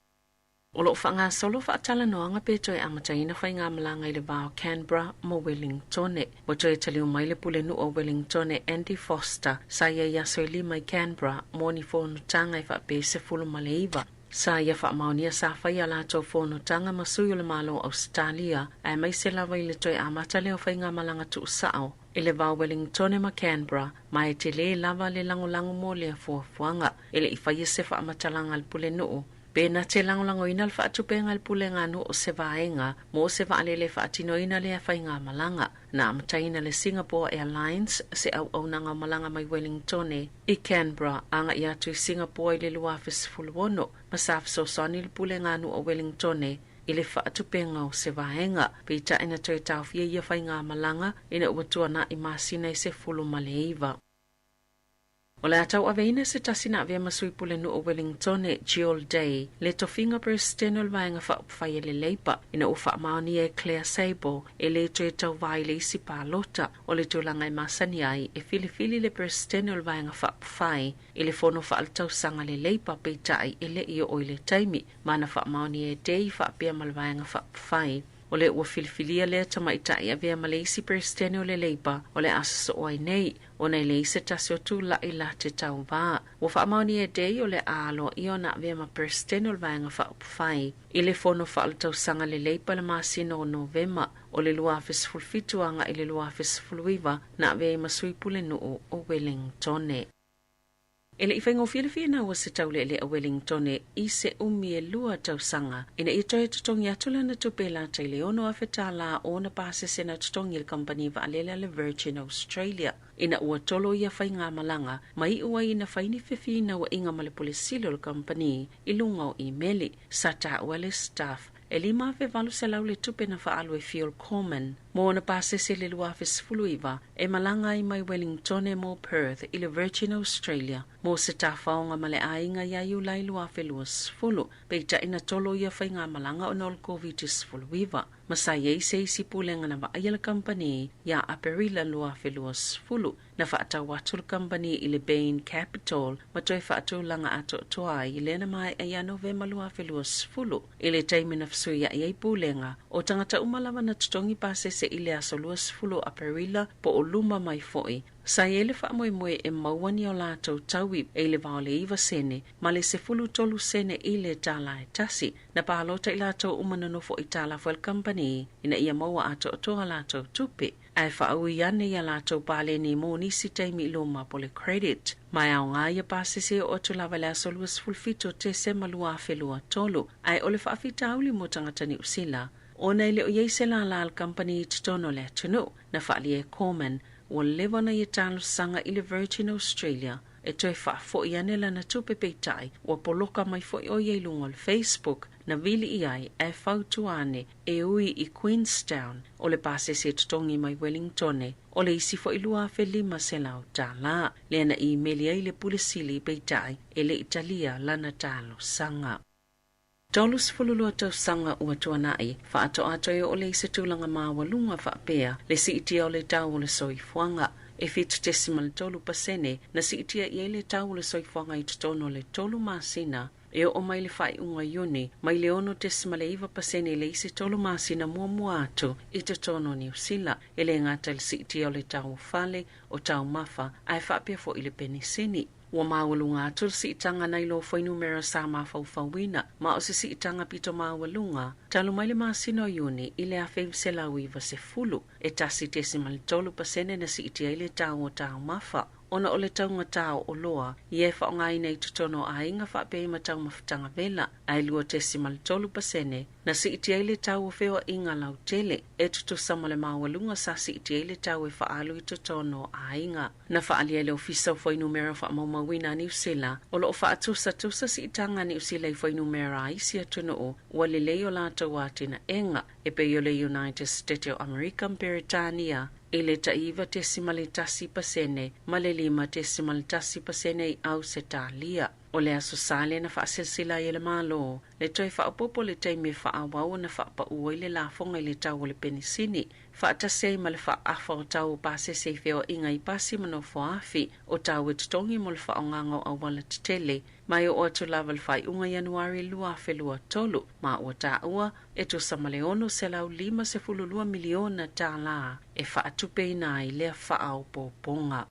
O loo faagasolo faatalanoaga pe toe amataina faigamalaga i le va o Canberra ma Wellingtone. Ua toe taliu mai le pulenuu o Wellingtone Andy Foster sa ia i aso e 5 i Canberra mo ni fonotaga e faapea 19. Sa ia faamaonia sa faia a latou fonotaga ma sui o le Malo o Ausetalia, aemaise lava i le toe amata lea o faigamalaga tuusao i le va o Wellingtone ma Canberra, ma e telē lava le lagolago mo lea fuafuaga. E le i faia se faamatalaga a le Pulenuu pe na te lagolagoina le faatupega a le Puleganuu o se vaega mo se vaalele e faatinoina lea faigamalaga. Na amataina le Singapore Airlines se auaunaga o malaga mai Wellingtone i Canberra agaʻi atu i Singapore i le 2016, ma sa fesoasoani le Puleganuu o Wellingtone i le faatupega o se vaega. Peitai na toe taofia ia faigamalaga ina ua tuanaʻi masina e 19. O le a tauaveina se tasi na avea ma sui pulenuu o Wellingtone, Jill Day, le tofiga Peresetene o le Vaega Faaupufai a le Leipa, ina ua faamaonia e Claire Sable e lē toe tauvā i le isi palota. O le tulaga e masani ai, e filifili le Peresetene o le Vaega Faaupufai i le fono faaletausaga a le Leipa, peitai e le i oo i le taimi ma na faamaonia e Day faapea ma le Vaega Faaupufai. O lea ua filifilia lea tamaitai e avea ma le isi Peresetene o le Leipa o le a sosoo ai nei, ona e leai se tasi o tulaʻi la te tauvā. Ua faamaonia e Day o le a aloaia ona avea ma Peresetene o le Vaega Faaupufai i le fono faaletausaga a le Leipa i le masina o Novema o le 2017 agaʻi i le 2019 na avea ai ma sui pulenuu o Wellingtone. E le i faigofie le finau a se taulealea a Wellingtone i se umi e lua tausaga ina ia toe totogi atu lana tupe lata i le $6,000 tālā o ona pasese na totogi e le kamupani vaalele a le Virgin Australia ina ua tolo ia faigamalaga ma iu ai ina fai ni fefinauaiga ma le Pule Sili o le kamupani i luga o imeli. Sa taua e le Staff e $5,800 le tupe na faaalu e Phil Corman mo ona pasese i le 2019 e malaga ai mai Wellingtone mo Perth i le Virgin Australia mo se tafaoga ma le aiga ia Iulai 2020, peitai na tolo ia faigamalaga ona o le Koviti-19. Ma sa i ai se isi pulega na vaaia le kamupani ia Aperila 2020. Na faatau atu le kamupani i le Bain Capital ma toe faatulaga atoatoa ai lea na maea ia Novema 2020. I le taimi na fesuiaʻi ai pulega, o tagata uma lava na totogi pasese i le aso 20 o Aperila po o luma mai foi, sa i ai le faamoemoe e maua ni o latou taui e i le va o le 9 sene ma le 13 sene i le tālā e tasi. Na palota i latou uma na nofo i tālafo e le kamupani ina ia maua atoatoa a latou tupe. Ae faaui ane iā latou paleni mo nisi taimi i luma po le credit. Ma e aoga ia pasese e oo atu lava i le aso 27 o Tesema 2023, ae o le faafitauli mo tagata Niu Sila, ona e le o i ai se lālā a le kamupani i totonu o le atunuu. Na faaalia e Cormann, ua leva ona ia talosaga i le Virgin Australia e toe faafoʻi ane lana tupe peitai ua poloka mai foi ʻo ia i luga o le Facebook na vili i ai ae fautua ane e ui i Queenstown o le pasese e totogi mai Wellingtone o le isi foi $2,500 tālā lea na imeli ai le Pule Sili peitai e le i talia lana talosaga. 32 tausaga ua tuanaʻi, faatoa toe oo lea i se tulaga maualuga faapea le siitia o le tau o le soifuaga. E 7.3% na siitia i ai le tau o le soifuaga i totonu o le tolu masina e oo mai le faaiuga Iuni, mai le 6.9% i le isi tolu masina muamua atu i totonu o Niu Sila. E le gata i le siitia o le tau o fale, o taumafa, ae faapea foi i le penisini. Ua maualuga atu le siitaga nai lo fuainumera sa mafaufauina, ma o se siitaga pito maualuga talu mai le masina o Iuni i le 1990, e 1.3% na siitia ai le tau o taumafa ona o le taugata o oloa ia e faaaogaina i totonu o aiga faapea ai ma taumafataga vela, ae 2.3% na siitia ai le tau o feoaiga lautele, e tutusa ma le maualuga sa siitia ai le tau e faaalu i totonu o aiga. Na faaalia e le Ofisa o Fuainumera Faamaumauina a Niu Sila, o lo o faatusatusa siitaga a Niu Sila i fuainumera a isi atunuu ua lelei o latou atinaega, e pei o le United State o Amerika ma Peretania, i le tai 9.1% ma le 5.1% i Ausetalia. O le Aso Sa lea na faaselasela ai e le Malo le toe faaopoopo le taimi e faaauau ona faapaʻu ai le lafoga i le tau o le penisini, faatasi ai ma le faaafa o tau o pasese i feoaiga i pasi ma nofoafi o tau e totogi mo le faaaogaga o auala tetele ma e oo atu lava i le faaiuga Ianuari 2023, ma ua taua e tusa ma le $652 miliona tālā e faatupeina ai lea faaopoopoga.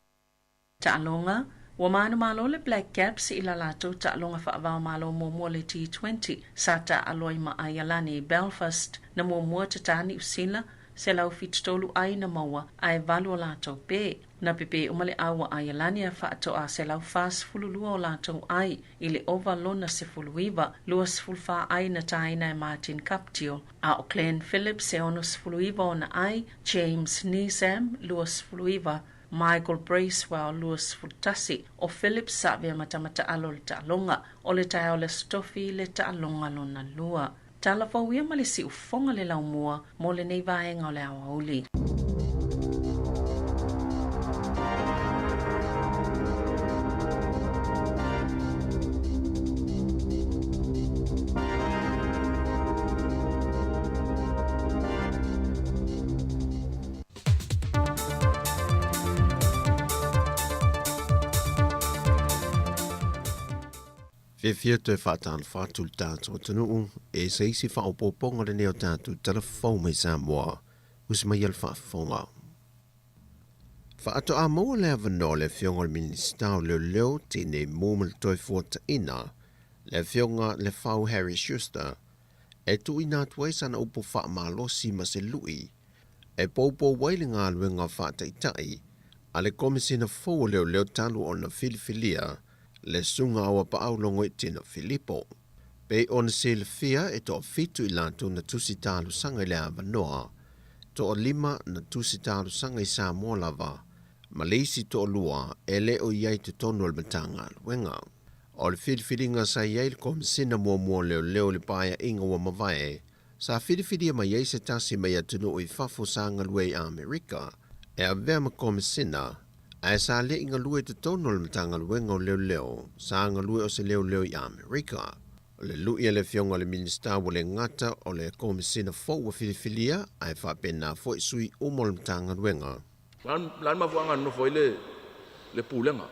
Taaloga, Ua manumalo le Black Caps i la latou taaloga faava-o-Malo muamua le T20 sa taaalo ai ma Aialani i Belfast, na muamua tatā Niu Sila, 173 ai na maua ae valu o latou pē. Na pepē uma le au a Aialani ae faatoa 142 o latou ai i le ova lona 19, 24 ai na taina e Martin Guptill. A o Glenn Phillips e 69 ona ai, James Neesham 29, Michael Bracewell 21, o Phillips sa avea ma tama taalo o le taaloga o le taeao o le Aso Tofi le taaloga lona lua. Tala fou ia ma le siufofoga le laumua mo lenei vaega o le aoauli. Fiafia toe faatalofa atu le tatou atunuu e se isi faaopoopoga lenei o tatou tala fou mai Samoa, usi mai le faafofoga. Faatoa maua le avanoa o le Afioga o le Minisita o Leoleo, Tinei Mu ma le Toefuataiga, le Afioga Lefau Harry Schuster, e tuuina atu ai sana upu faamalosi ma se lui e poupou ai le galuega faataitai a le Komesina fou o Leoleo talu ona filifilia le Susuga Auapaau Logoitino Filipo. Pei ona silafia e toafitu i latou na tusi talosaga i le avanoa, toalima na tusi talosaga i Samoa lava, ma le isi toalua e le o i ai i totonu o le Matagaluega. O le filifiliga sa i ai le Komesina muamua o Leoleo i le Paeaiga ua mavae, sa filifilia mai ai se tasi mai atunuu i fafo sa galue i Amerika e avea ma Komesina, ae sa le i galue i totonu o le Matagaluega o Leoleo, sa galue o se leoleo i Amerika. O le lui a le Afioga i le Minisita ua le gata o le Komesina fou ua filifilia, ae faapena foi sui uma o le Matagaluega. O le a le mafuaaga na nofo ai le Pulega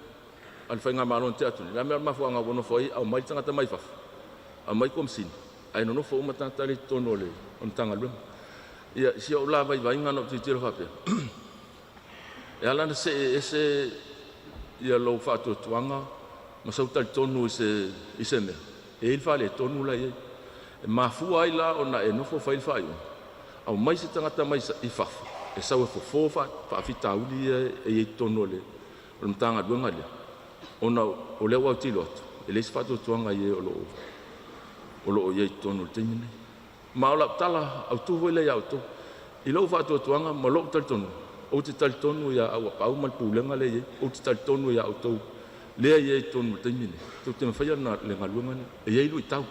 a le Faigamalo na tea atu nei? O le a le mafuaaga ua nofo ai aumai le tagata mai fafo, aumai Komesina, ae nonofo uma tagata lea i totonu o le Matagaluega. Ia, i si ou la vaivaiga na ou tilotilo faapea, e ala ona see ese ia lou faatuatuaga ma sau talitonu i se mea, e i ai le faaletonu la e i ai. E mafua ai la ona e nofo fai le faaiuga, aumai se tagata mai i fafo e sau e fofo faafitauli ia e i ai totonu o le Matagaluega lea, ona o lea ua autilo atu, e leai se faatuatuaga i e o lo o i ai i totonu i le taimi lenei. Ma o lau tala autu foi lea ia outou, i lou faatuatuaga ma lou talitonuga, ou te talitonu ia Auapaau ma le pulega lea e i ai, ou te talitonu ia outou lea e i ai i totonu i le taimi lenei, tou te mafaia le galuega lea, e i ai luitau.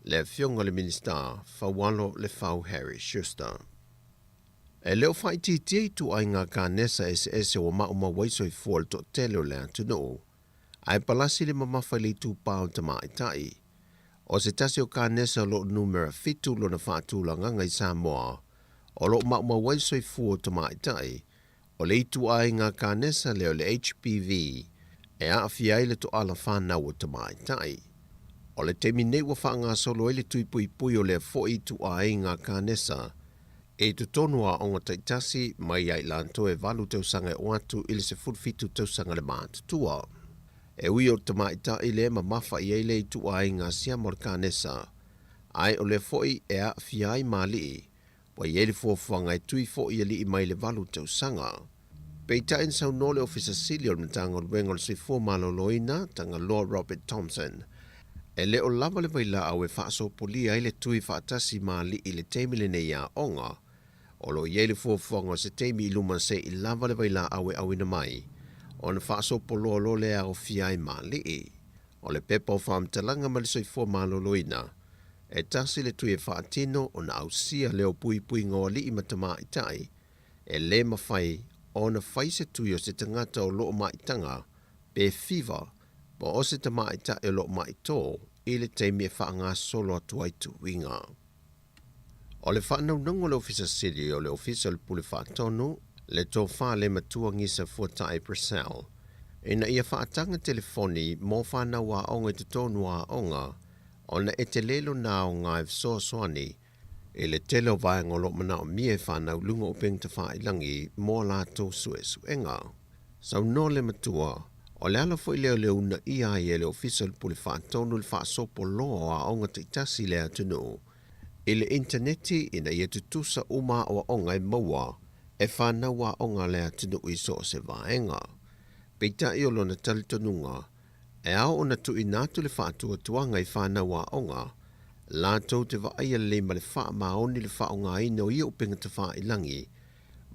Le Afioga i le Minisita, Faualo Lefau Harry Schuster. E le o faaitiitia ituaiga kanesa eseese ua maumau ai soifua o le toatele o le atunuu, ae palasi le mamafa i le itupa o le tamaitai. O se tasi o kanesa o lo o numera fitu lona faatulagaga i Samoa, o lo o maumau ai le soifua o tamaitai, o le ituaiga kanesa lea o le HPV e aafia ai le toala fanau o tamaitai. O le taimi nei ua faagasolo ai le tui puipui o lea foi ituaiga kanesa i totonu o aoga taitasi mai ia i latou e valu tausaga e oo atu i le 17 tausaga le matutua. E ui o le tamaitai lea e mamafa i ai le ituaiga siama o le kanesa, ae o lea foi e aafia ai ma alii, ua i ai le fuafuaga e tui foi alii mai le valu tausaga. Peitai na saunoa le Ofisa Sili o le Matagaluega o le Soifua Maloloina, Tagaloa Robert Thompson, e le o lava le vailaau e faasopolia ai le tui faatasi ma alii i le taimi lenei i aoga. O lo o i ai le fuafuaga o se taimi i luma se i lava le vailaau e auina mai, ona faasopoloa loa lea e aofia ai ma alii. O le pepa o faamatalaga ma le soifua maloloina, e tasi le tui e faatino ona ausia lea o puipuiga o alii ma tamaitai, e le mafai ona fai se tui o se tagata o loo maitaga pe fiva po o se tamaitai o loo maitō i le taimi e faagasolo atu ai tuiga. O le faanaunauga o le Ofisa Sili o le Ofisa o le Pule Faatonu, le Tofa le Matua Gisa Fuatai Purcell, ina ia faataga telefoni mo fanau aoga i totonu o aoga ona e tele lona aoga e fesoasoani i le tele o vaega o lo o manaomia e fanau i luga o upega tafailagi mo a latou suesuega. Saunoa le matua, o le ala foi lea o le uunaia ai e le Ofisa o le Pule Faatonu le faasopo loa o aoga taitasi i le atunuu. i le initaneti ina ia tutusa uma aoaoga e maua e fanau aoga a le atunuu i so o se vaega. Peitai o lona talitonuga, e ao ona tuuina atu le faatuatuaga i fanau aoga, latou te vaaia lelei ma le faamaoni le faaaogaina o ia upega tafailagi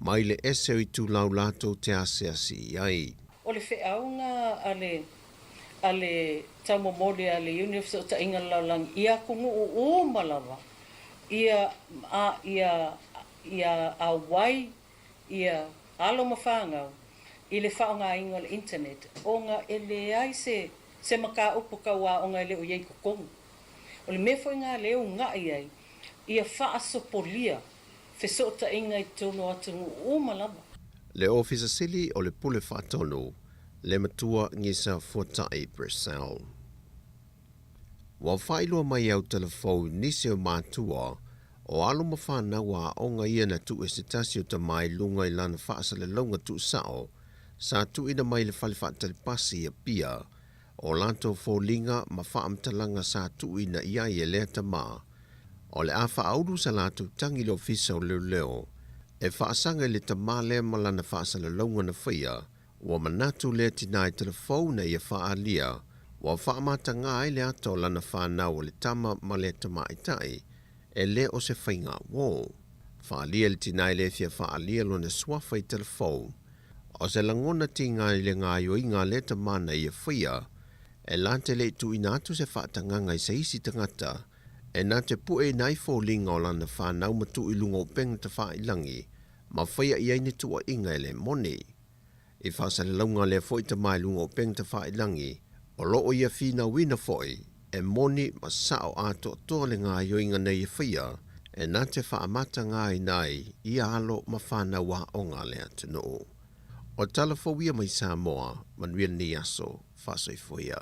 mai le ese o itulau latou te asiasi i ai. O le feauga a le a le taumomoli a le Iuni o Fesootaiga le Lalolagi i atunuu uma lava ia a ia ia auai ia alo ma fanau i le faaaogaina o le internet ona e leai se se mataupu tau aoga e le o i ai i totonu. O le mea foi lena lea e uunai ai ia faasopolia fesootaiga i totonu o atunuu uma lava. Le Ofisa Sili o le Pule Faatonu, le Matua Gisa Fuatai Purcell. Ua faailoa mai e Autalafou nisi o matua o alo ma fanau a aoga ia na tuu e se tasi o tama i luga i lana faasalalauga tuusao sa tuuina mai i le fale faatali pasi i Apia o latou foliga ma faamatalaga sa tuuina i ai e lea tama o le a faaulu sa latou tagi i le Ofisa o Leoleo e faasaga i le tama lea ma lana faasalalauga na faia. Ua manatu lea tinā i Talafou ina ia faaalia ua faamatagā ai le ata o lana fanau o le tama ma le tamaitai, e le o se faiga uō. Faaalia le tinā e le fia faaalia lona suafa i Talafou. O se lagona tigā i le gaoioiga a lea tama na ia faia, e la te le i tuuina atu se faatagaga i se isi tagata e na te pueina ai foliga o lana fanau ma tuu i luga o upega tafailagi ma faia i ai ni tuuaiga e le moni. I faasalalauga lea foi tama i luga o upega tafailagi, o lo o ia finauina foi e moni ma sao atoatoa le gaoioiga nei e faia e na te faamatagāina ai ia alo ma fanau aoga a le atunuu. O tala fou ia mai Samoa, manuia lenei aso, faasoifua ia.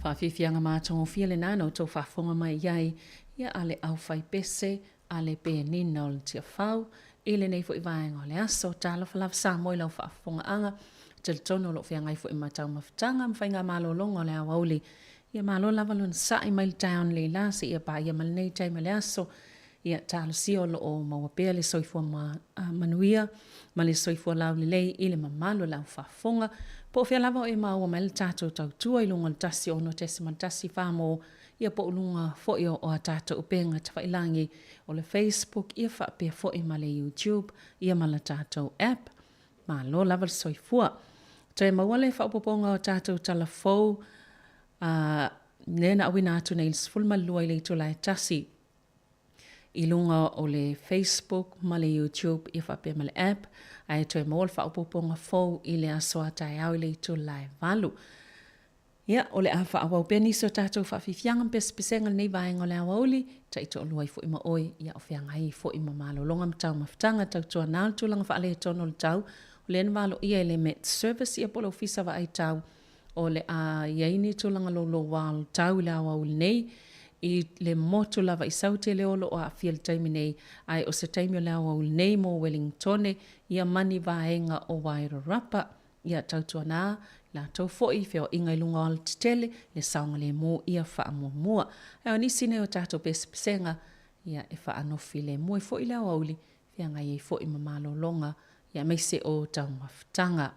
Faafiafiaga matagofie lena na outou faafofoga mai i ai ia a le aufaipese a le Penina o le Tiafau i lenei foi vaega o le aso. Talofa lava Samoa i lau faafofogaaga, talitonu o lo o feagai foi ma taumafataga ma faigamalologa o le aoauli. Ia malo lava lona sa'i mai le taeao nei la seia paia ma lenei taimi o le aso. Ia talosia o lo o maua pea le soifua manuia ma le soifua laulelei i le mamalu o le aufaafofoga. Po o fea lava o e maua mai le tatou tautua i luga o le 106.1 mo ia po o luga foi o a tatou upega tafailagi o le Facebook ia faapea foi ma le YouTube ia ma le tatou app. Malo lava le soifua. Toe maua le faaopoopoga o tatou tala fou a lea na auina atu nei i le 12 i le itula e 1 i luga o le Facebook ma le YouTube ia faapea ma le app, ae toe maua le faaopoopoga fou i le aso a taeao i le itula e 8. Ia, o le a faaauau pea nisi o tatou faafiafiaga ma pesepesega i lenei vaega o le aoauli, taitoalua ai foi ma oe, ia o feagai ai foi ma malologa ma taumafataga, tautuana le tulaga faaletonu o le tau, o lea na valoia e le Met Service ia po o le Ofisa Vaai Tau, o le a i ai ni tulaga louloua o le tau i le aoauli nei, i le motu lava i Saute lea o lo o aafia i le taimi nei, ae o se taimi o le aoauli nei mo Wellingtone, ia ma ni vaega o Wairarapa. Ia tautuana latou foi i feoaiga i luga o alatetele, le saogalemu ia faamuamua. Ae o nisi nei o tatou pesepesega, ia e faanofilemu ai foi le aoauli, feagai ai foi ma malologa, ia aemaise o taumafataga.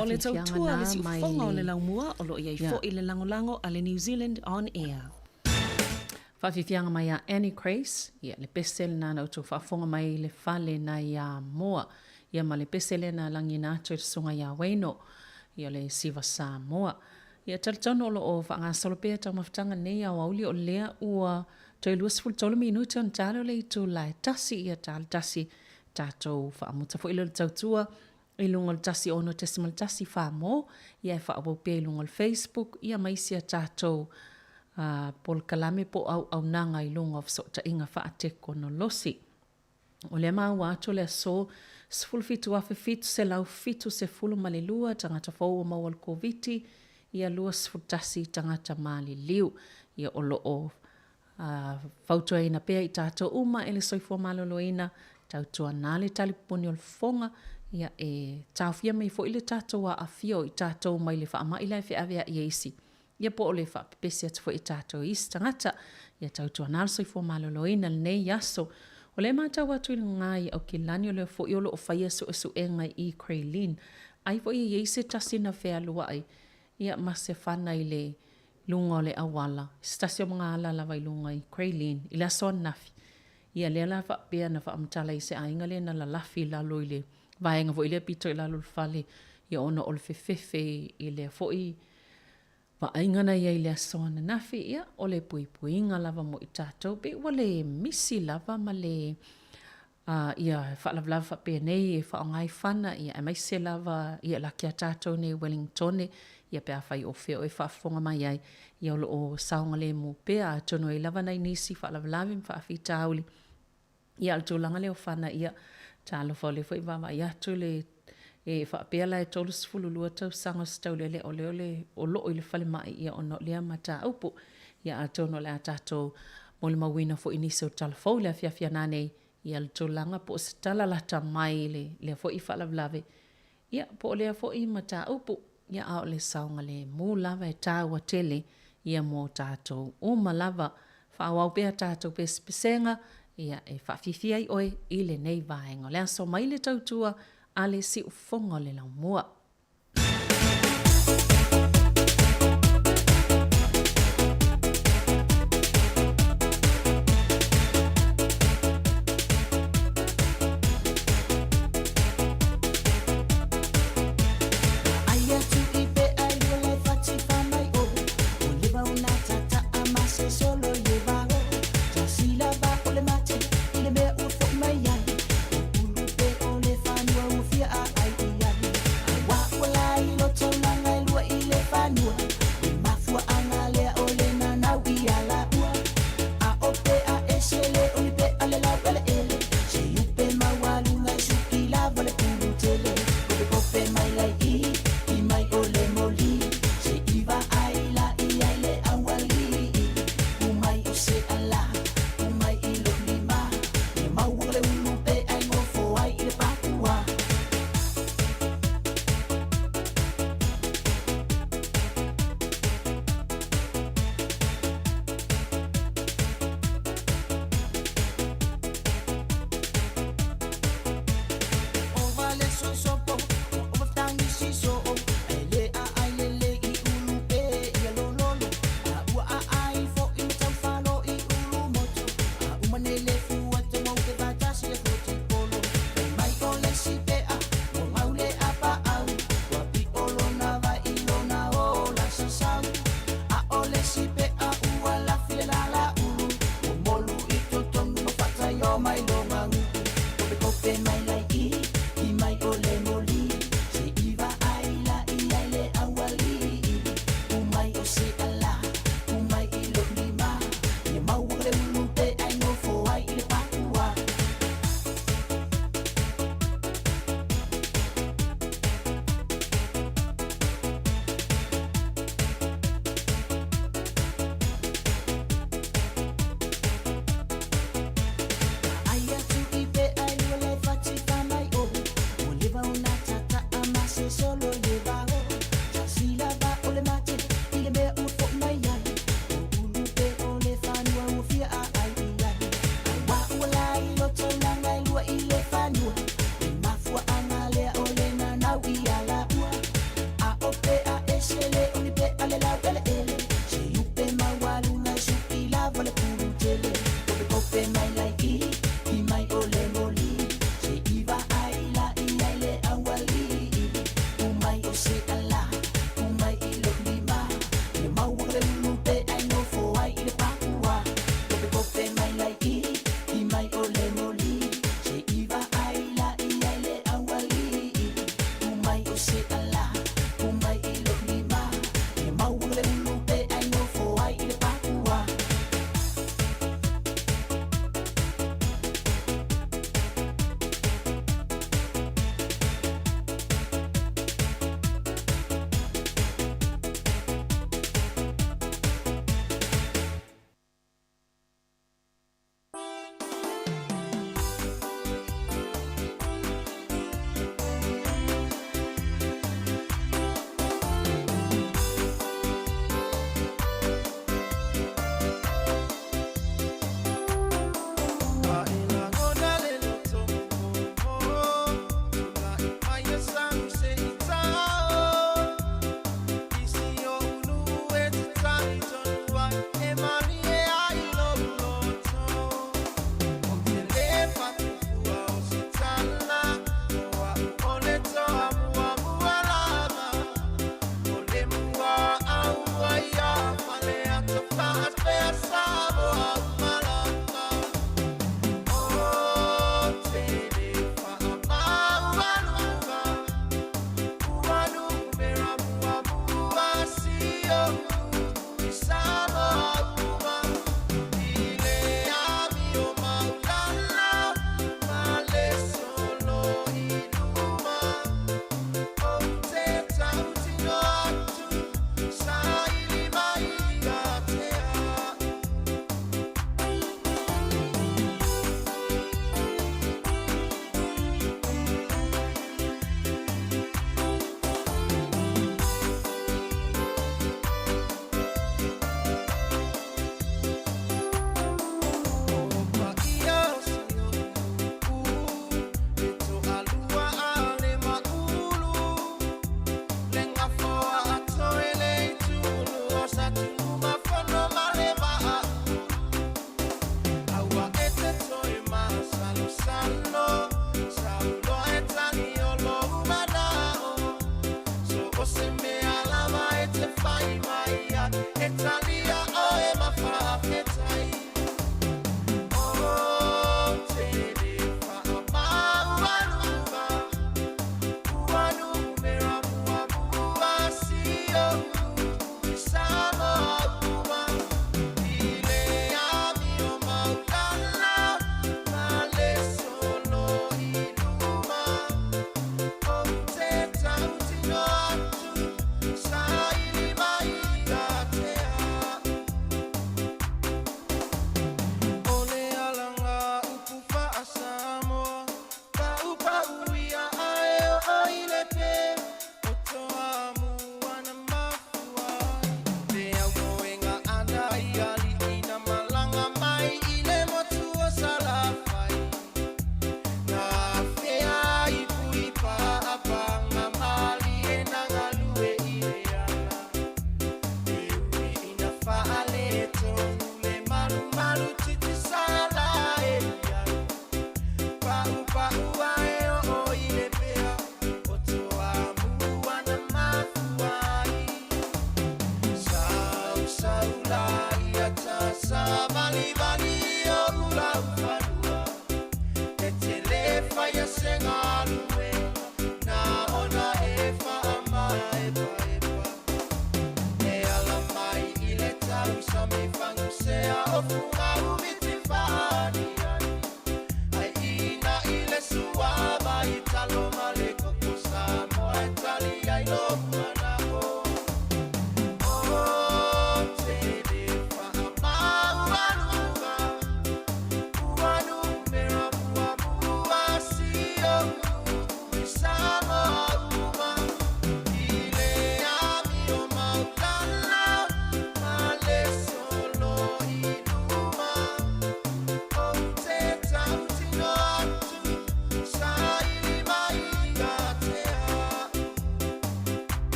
O le tautua a le siufofoga o le laumua o lo o i ai foi le lagolago a le New Zealand On Air. Faafiafiaga mai ia Annie Grace, ia, le pese lena na outou faafofoga mai i le fale nai Amoa, ia ma le pese lea na lagiina atu e le Susuga ia Wayno, ia o le Siva Samoa. Ia talitonu o lo o faagasolo pea taumafataga nei aoauli o lea ua toe 23 minute ona tala o le itula e tasi ia tala tasi tatou faamuta foi lea o le tautua i luga o le 16.1 Famo, ia e faaauau pea i luga o le Facebook, ia ma isi a tatou uh, polokalame po o auaunaga i luga o fesootaiga faatekonolosi. O lea maua atu le aso 17,772 tagata fou ua maua le Koviti, ia 21 tagata maliliu. Ia o lo o fautuaina pea i tatou uma e le soifua maloloina, tautuana le taliponi o le fofoga, ia e taofia mai foi le tatou aafia o i tatou mai le faamai la e feaveai e isi, ia po o le faapepesi atu foi e tatou i isi tagata. Ia tautuana le soifua maloloina lenei aso. O lea e matau atu i le gā i Aukilani o lea foi o lo o faia suesuega i Creylin. Ai foi e i ai se tasi na fealuai ia ma se fana i le luga o le auala, se tasi o magaala lava i luga i Grey Lynn, i le aso ananafi. Ia lea la faapea na faamatala i se aiga lea na lalafi i lalo i le vaega foi lea pito i lalo o le fale, ia ona o le fefefe i lea foi vaaiga na i ai i le aso ananafi, ia o le puipuiga lava mo i tatou, pei ua le misi lava ma le A ia faalavelave faapenei e faaaoga ai fana, ia aemaise lava ia laki a tatou nei i Wellingtone, ia pe afai o fea oe e faafofoga mai ai, ia o lo o saogalemu pea, atonu e i ai lava nai nisi faalavelave ma faafitauli. Ia a o le tulaga lea o fana, ia talofa o lea foi e vaavaai atu le e faapea la e 32 tausaga o se taulele o lea o le o lo o i le falemai ia ona o lea mataupu. Ia atonu o le a tatou molimauina foi nisi o tala fou i le afiafi a nanei. Ia le tulaga po o se tala lata mai i le lea foi faalavelave, ia po o lea foi mataupu, ia a o le saogalemu lava e taua tele ia mo tatou uma lava. Faaauau pea tatou pesepesega, ia e faafiafia ai oe i lenei vaega o le aso mai le tautua a le siufofoga o le laumua.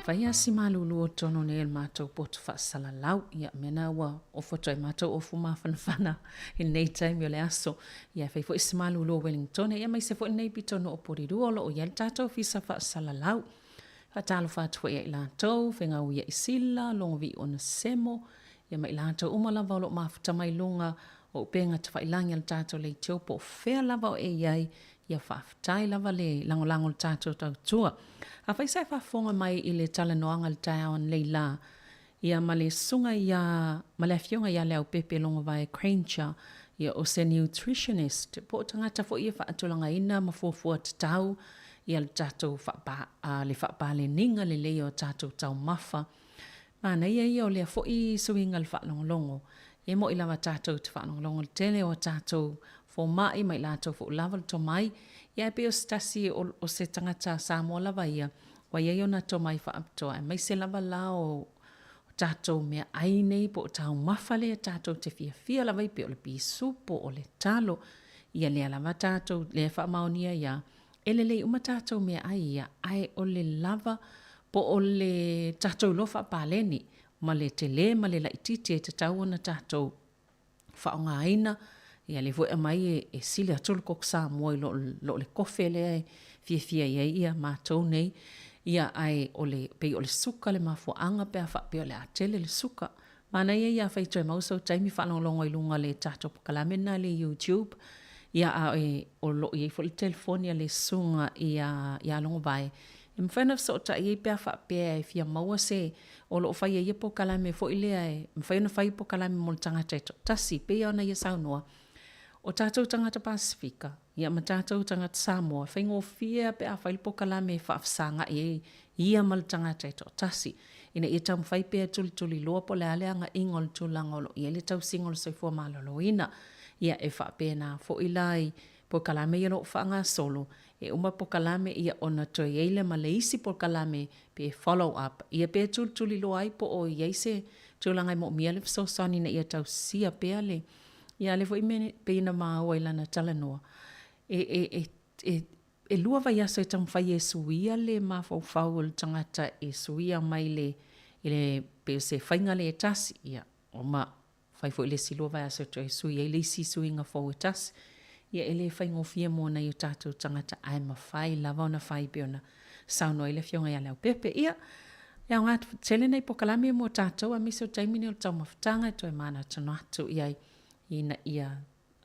Fai a si malulu o tonu nei o le matou poto faasalalau. Ia, mea na ua ofo atu ai matou ofu mafanafana i lenei taimi o le aso. Ia, e fai foi si malulu o Wellingtone, ia aemaise foi lenei pitonuu o Porirua o lo o i ai le tatou ofisa faasalalau. Faatalofa atu foi ia i latou, Fegauia i Sila, Logovi'i Onesemo, ia ma i latou uma lava o lo o mafuta mai luga o upega tafailagi a le tatou leitio po o fea lava o e i ai, ia faafetai lava le lagolago i le tatou tautua. Afai sa e faafofoga mai i le talanoaga i le taeao analeila, ia ma le susuga ia, ma le afioga ia Leaupepe Logovae Granger, ia o se nutritionist, po o tagata foi e faatulagaina ma fuafua tatau ia le tatou faapa, le faapaleniga lelei o tatou taumafa. Manaia ia o lea foi suiga i le faalogologo. E moʻi lava tatou te faalogologo i le tele o a tatou fomai ma i latou foi lava le tomai, ia ae pei o se tasi o se tagata Samoa lava ia ua i ai ona tomai faapitoa aemaise lava la o tatou meaai nei po o taumafa lea tatou te fiafia lava ai pei o le pisupo, o le talo, ia lea lava tatou lea e faamaonia ia e lelei uma tatou meaai ia ae o le lava po o le tatou iloa faapaleni ma le tele ma le laitiiti e tatau ona tatou faaaogaina. Ia lea foi e aumai e sili atu le koko Samoa i lo lo le kofe lea e fiafia i ai ia matou nei. Ia ae o le pei o le suka le mafuaaga pe a faapea o le a tele le suka. Manaia ia afai toe maua sou taimi faalogologo i luga o le tatou polokalame lena i le YouTube. Ia a e o lo o i ai foi le telefoni a le susuga ia ia Logovae e mafai ona fesootai ai pe a faapea e fia maua se o lo o fai e ia polokalame foi lea e mafai ona fai polokalame mo le tagata e toatasi. E pei ona ia saunoa, o tatou tagata Pasefika, ia ma tatou tagata Samoa, e faigofie lava pe a fai le polokalame e faafesagai ai ia ma le tagata e toatasi, ina ia taumafai pea e tulituliloa po o le a le agaiga o le tulaga o lo o i ai le tausiga o le soifua maloloina. Ia, e faapena foi la i polokalame ia o lo o faagasolo, e uma polokalame ia ona toe i ai lea ma le isi polokalame pe follow up ia pe tulituliloa ai po o i ai se tulaga e moomia le fesoasoani ina ia tausia pea le ia lea foi mea pei ona maua i lana talanoa e e e e e lua vaiaso e taumafai e suia le mafaufau o le tagata e suia mai le i le pei o se faiga lea e tasi ia oma Fai foi le isi lua vaiaso e toe sui ai le isi suiga fou e tasi. Ia e le faigofie mo nai o tatou tagata ae mafai lava ona fai pei ona saunoa ai le Afioga ia Leaupepe. Ia, e aoga tele nei polokalame mo tatou aemaise o taimi nei o le taumafataga e toe manatunatu i ai ina ia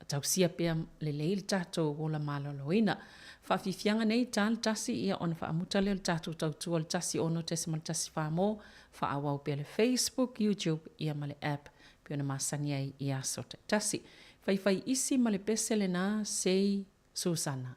tausia pea lelei le tatou ola maloloina. Faafiafiaga nei, ta le tasi, ia ona faamuta lea o le tatou tautua i le 16.14 mo faaauau pea le Facebook, YouTube ia ma le app pei ona masani ai i aso taitasi. Faifai isi ma le pese lena, sei Susana.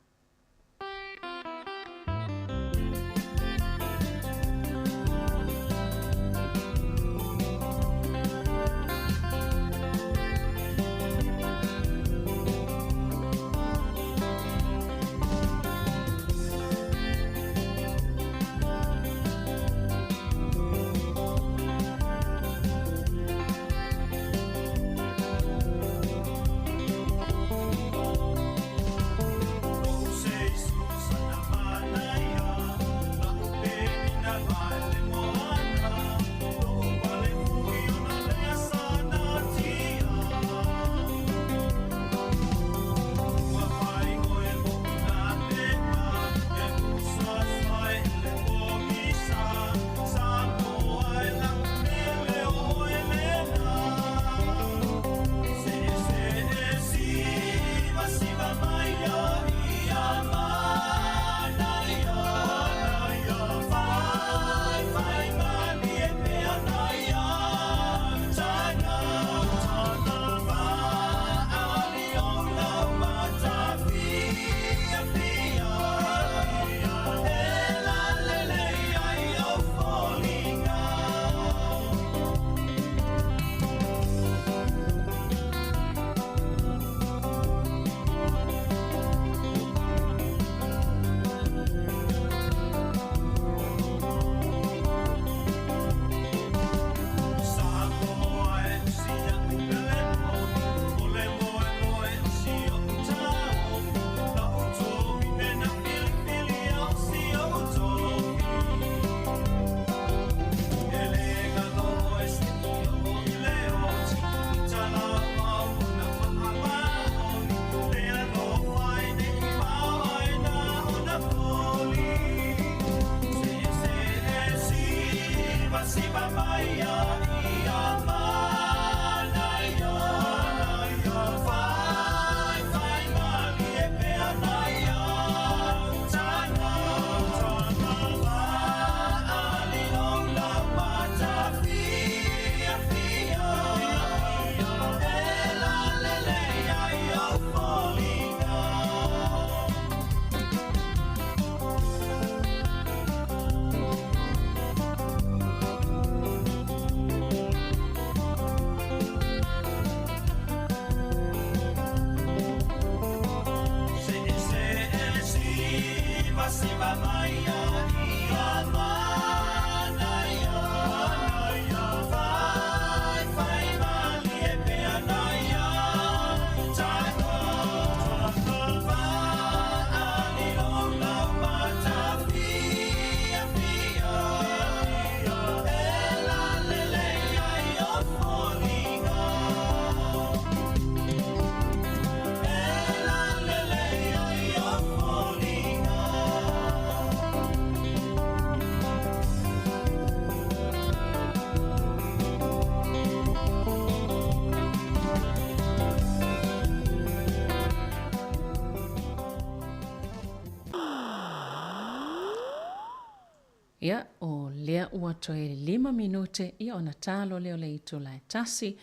Ia, o lea ua toe 5 minute ia ona talo lea o le itula e tasi.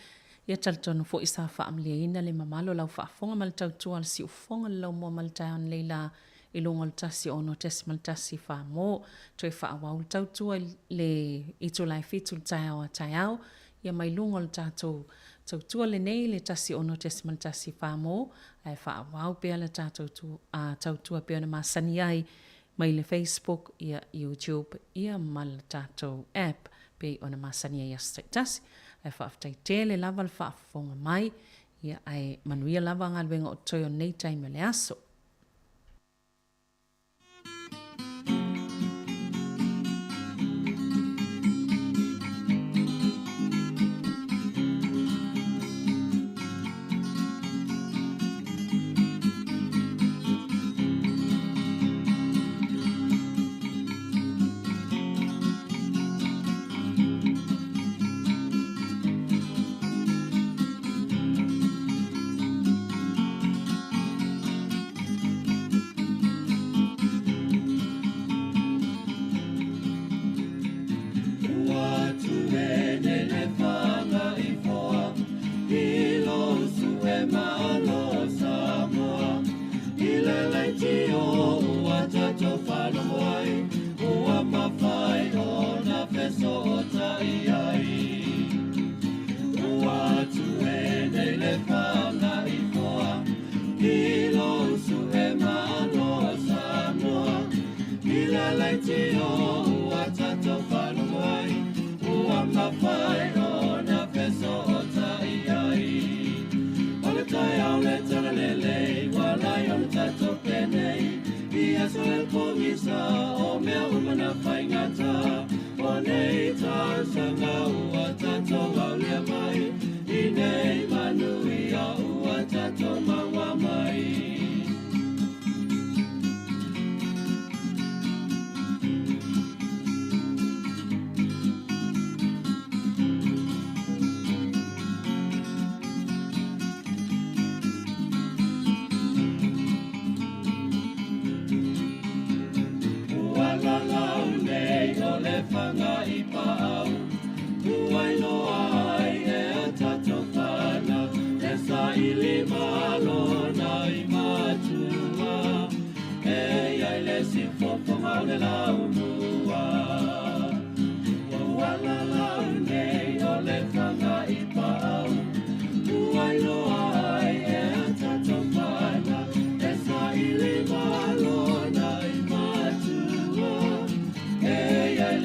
Ia talitonu foi sa faamalieina le mamalu o lau faafofoga ma le tautua a le siufofoga le laumua ma le taeao nei la i luga o le 106.1 fa mo toe faaauau le tautua i le itula e 7 le taeao a taeao ia mai luga o le tatou tautua lenei le 106.1 fa mo ae faaauau pea le tatou tautua pei ona masani ai mai le Facebook ia YouTube ia ma le tatou app pei ona masani ai i aso taitasi. Ae faafetai tele lava le faafofoga mai ia ae manuia lava galuega o totoe o nei taimi o le aso.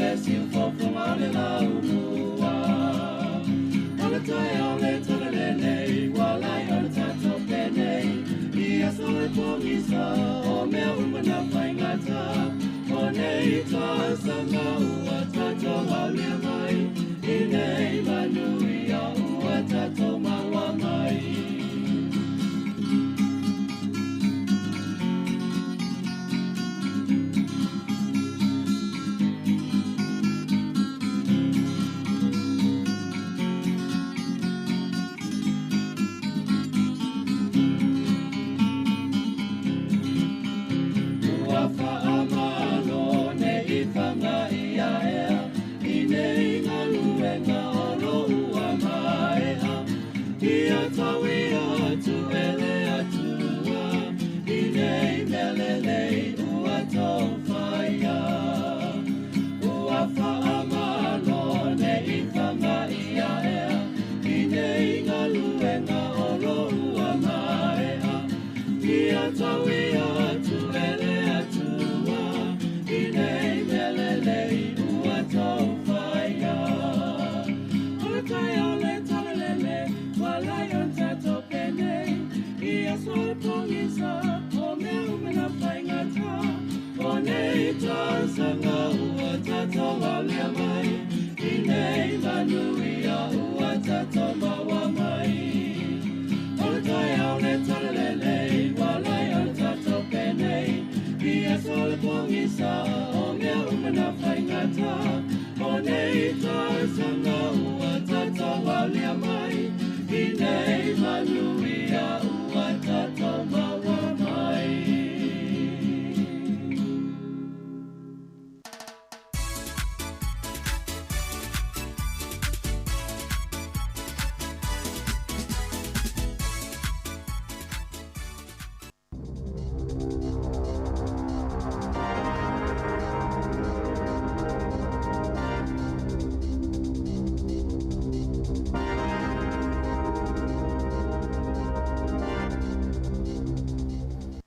E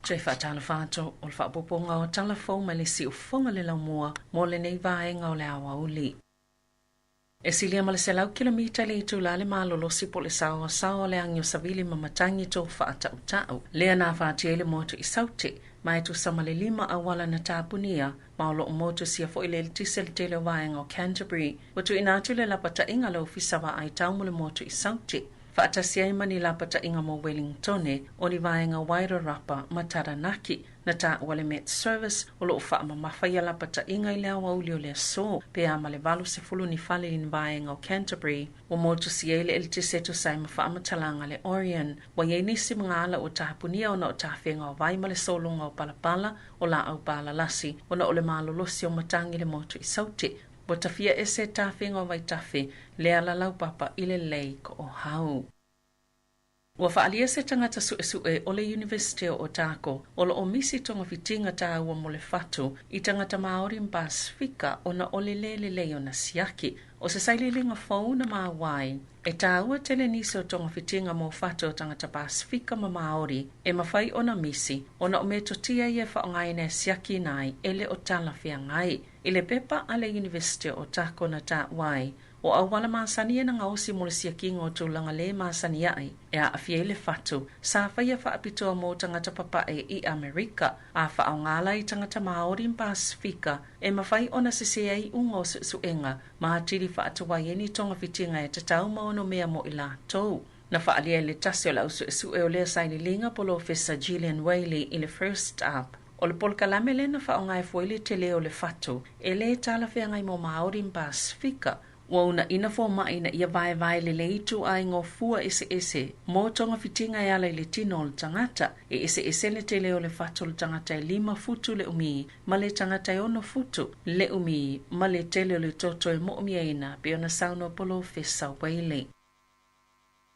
Toe faatalofa atu o le faaopoopoga o tala fou mai le siufofoga le laumua mo lenei vaega o le aoauli. E silia ma le 100 kilomita le itulā le malolosi po o le saoasaoa o le agi o savili ma matagi to faatautau. Lea na afatia ai le motu i Saute, ma e tusa ma le 5 auala na tapunia, ma o loo motusia foi le eletise le tele o vaega o Canterbury. Ua tuuina atu le lapataiga a le Ofisa Vaai Tau mo le motu i Saute, faatasi ai ma ni lapataiga mo Wellingtone, o ni vaega Wairarapa ma Taranaki. Na taua le Met Service o loo faamamafa ia lapataiga i le aoauli o le aso, pe a ma le 80 ni fale i ni vaega o Canterbury. Ua motusia ai le eletise e tusa ai ma faamatalaga a le Orion. Ua i ai nisi magaala ua tapunia ona o tafega o vai ma le sologa o palapala o laau palalasi ona o le malolosi o matagi i le motu i Saute. Ua tafia ese tafega o vaitafe le ala laupapa i le Lake Ohau. Ua faaalia se tagata suesue o le Iunivesite o Otago o loo misi togafitiga taua mo le fatu i tagata Māori ma Pasifika ona o le lē lelei ona siaki. O se sailiiliga fou na maua ai, e taua tele nisi o togafitiga mo fatu o tagata Pasifika ma Māori e mafai ona misi ona o metotia ia e faaaogaina e siakiina ai e le o talafeagai. I le pepa a le Iunivesite o Otago na taua ai, o auala masani ia na gaosi mo le siakiga o tulaga lē masani aʻe e aafia ai le fatu sa faia faapitoa mo tagata papaʻe i Amerika, a faaaogā la i tagata Māori ma Pasifika e mafai ona sesē ai iuga o suesuega ma atili faatuai ai ni togafitiga e tatau ma ono mea mo i latou. Na faaalia i le tasi o le ausuesue o lea sailiiliga polofesa Gillian Whaley i le First Up, o le polokalame lea na faaaoga e fua ai le telē o le fatu e lē talafeagai mo Māori ma Pasifika. Ua uunaina fomaʻi ina ia vaevae lelei ituaiga o fua eseese mo togafitiga e ala i le tino o le tagata. E eseese le tele o le fatu o le tagata e 5 futu le umi ma le tagata e 6 futu le umi ma le tele o le toto e moomiaina pei ona saunoa polofesa Whaley.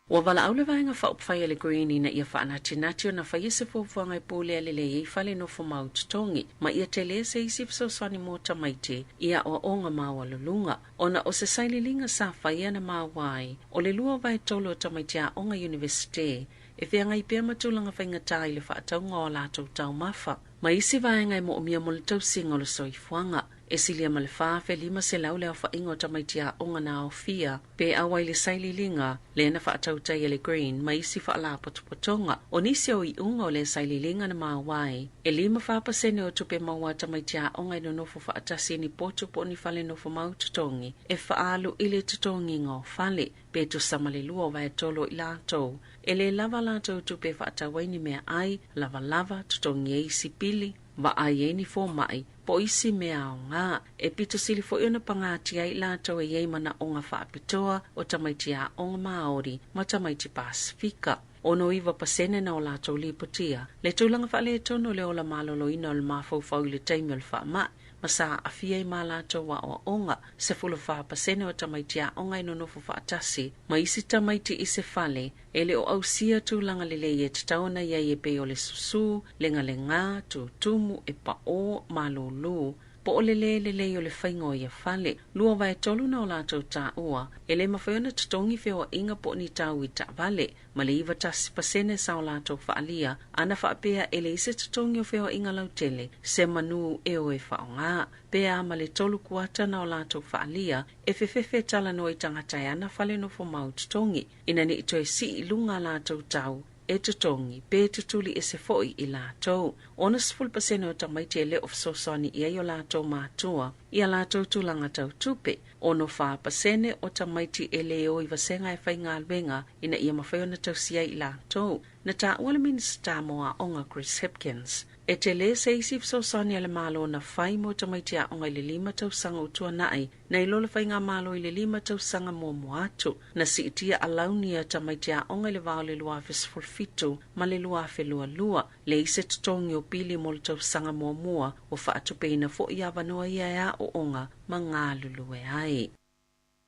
Ua valaau le Vaega Faaupufai a le Green ina ia faanatinati ona faia se fuafuaga e pulea lelei ai fale nofo mau totogi ma ia tele se isi fesoasoani mo tamaiti i aoaoga maualuluga ona o se sailiiliga sa faia na maua ai o le 2/3 o tamaiti aoga Iunivesite e feagai pea ma tulaga faigata i le faatauga o a latou taumafa ma isi vaega e moomia mo le tausiga o le soifuaga. E silia ma le 4,500 le aofaiga o tamaiti aoga na aofia pe auai i le sailiiliga lea na faatautai e le Green ma isi faalapotopotoga. O nisi o iuga o lea sailiiliga na maua ai, e 54% o tupe maua a tamaiti aoga e nonofo faatasi i ni potu po o ni fale nofo mau totogi e faaalu i le totogiga o fale, pe tusa ma le 2/3 o i latou e lē lava a latou tupe e faatau ai ni meaai, lavalava, totogi ai isi pili, vaai ai ni fomaʻi po o isi mea aogā. E pito sili foi ona pagatia ai i latou e i ai manaoga faapitoa o tamaiti aoga Māori ma tamaiti Pasifika. 69% na o latou lipotia le tulaga faaletonu o le ola maloloina o le mafaufau i le taimi o le faamaʻi ma sa aafia ai ma latou aoaoga. 14% o tamaiti aoga e nonofo faatasi ma isi tamaiti i se fale e le o ausia tulaga lelei e tatau ona i ai e pei o le susū, legalegā, tutumu, e paʻō, malūlū, po o le lē lelei o le faiga o ia fale. 2/3 na o latou taua e lē mafai ona totogi feoaiga po o ni tau i taavale, ma le 91% sa o latou faaalia ana faapea e leai se totogi o feoaiga lautele se manū e o e faaaogā. Pe a ma le 3/4 na o latou faaalia e fefefe talanoa i tagata e ana fale nofo mau totogi, ina nei toe sii i luga a latou tau e totogi pe tutuli ese foi i latou. 60% o tamaiti e le o fesoasoani i ai o latou matua i a latou tulaga tau tupe. 64% o tamaiti e lē o i vasega e faigaluega ina ia mafai ona tausia ai i latou. Na taua le Minisita mo Aoga Chris Hipkins e telē se isi fesoasoani a le Malo na fai mo tamaiti aoga i le 5 tausaga ua tuanaʻi nai lo le faigamalo i le 5 tausaga muamua atu. Na siitia alauni a tamaiti aoga i le vā o le 2017 ma le 2022, leai se totogi o pili mo le tausaga muamua, ua faatupeina foi avanoa ia e aoaoga ma galulue ai.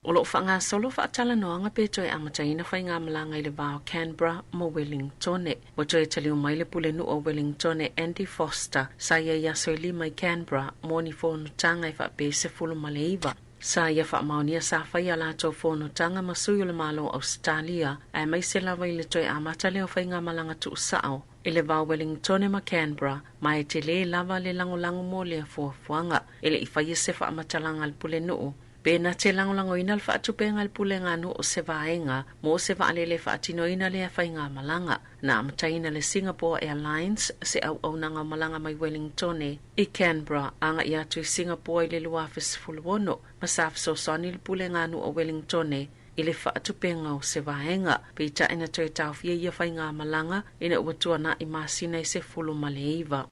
O loo faagasolo faatalanoaga pe toe amataina faigamalaga i le va o Canberra ma Wellingtone. Ua toe taliu mai le pulenuu o Wellingtone Andy Foster sa i ai aso e 5 i Canberra mo ni fonotaga e faapea 19. Sa ia faamaonia sa faia a latou fonotaga ma sui o le Malo o Ausetalia, aemaise lava i le toe amata lea o faigamalaga tuusao i le va o Wellingtone ma Canberra, ma e telē lava le lagolago mo lea fuafuaga. E le i faia se faamatalaga a le Pulenuu pe na te lagolagoina le faatupega a le Puleganuu o se vaega mo se vaalele e faatinoina lea faigamalaga. Na amataina le Singapore Airlines se auaunaga o malaga mai Wellingtone i Canberra agaʻi atu i Singapore i le 2016, ma sa fesoasoani le Puleganuu o Wellingtone i le faatupega o se vaega. Peitai na toe taofia ia faigamalaga ina ua tuanaʻi masina e 19.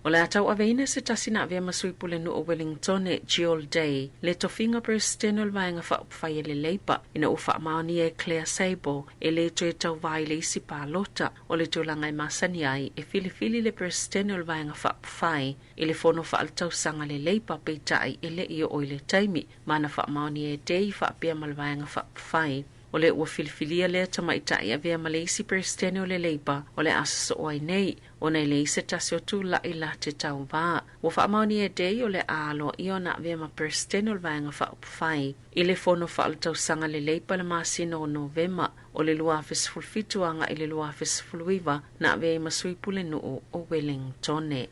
O le a tauaveina se tasi na avea ma sui pulenuu o Wellingtone, Jill Day, le tofiga Peresetene o le Vaega Faaupufai a le Leipa, ina ua faamaonia e Claire Sable e lē toe tauvā i le isi palota. O le tulaga e masani ai e filifili le Peresetene o le Vaega Faaupufai i le fono faaletausaga a le Leipa, peitai e le i oo i le taimi ma na faamaonia e Day faapea ma le Vaega Faaupufai. O lea ua filifilia lea tamaitai e avea ma le isi Peresetene o le Leipa o le a sosoo ai nei, ona e leai se tasi o tulaʻi la te tauvā. Ua faamaonia e Day o le a aloaia ona avea ma Peresetene o le Vaega Faaupufai i le fono faaletausaga a le Leipa i le masina o Novema o le 2017 agaʻi i le 2019 na avea ai ma sui pulenuu o Wellingtone.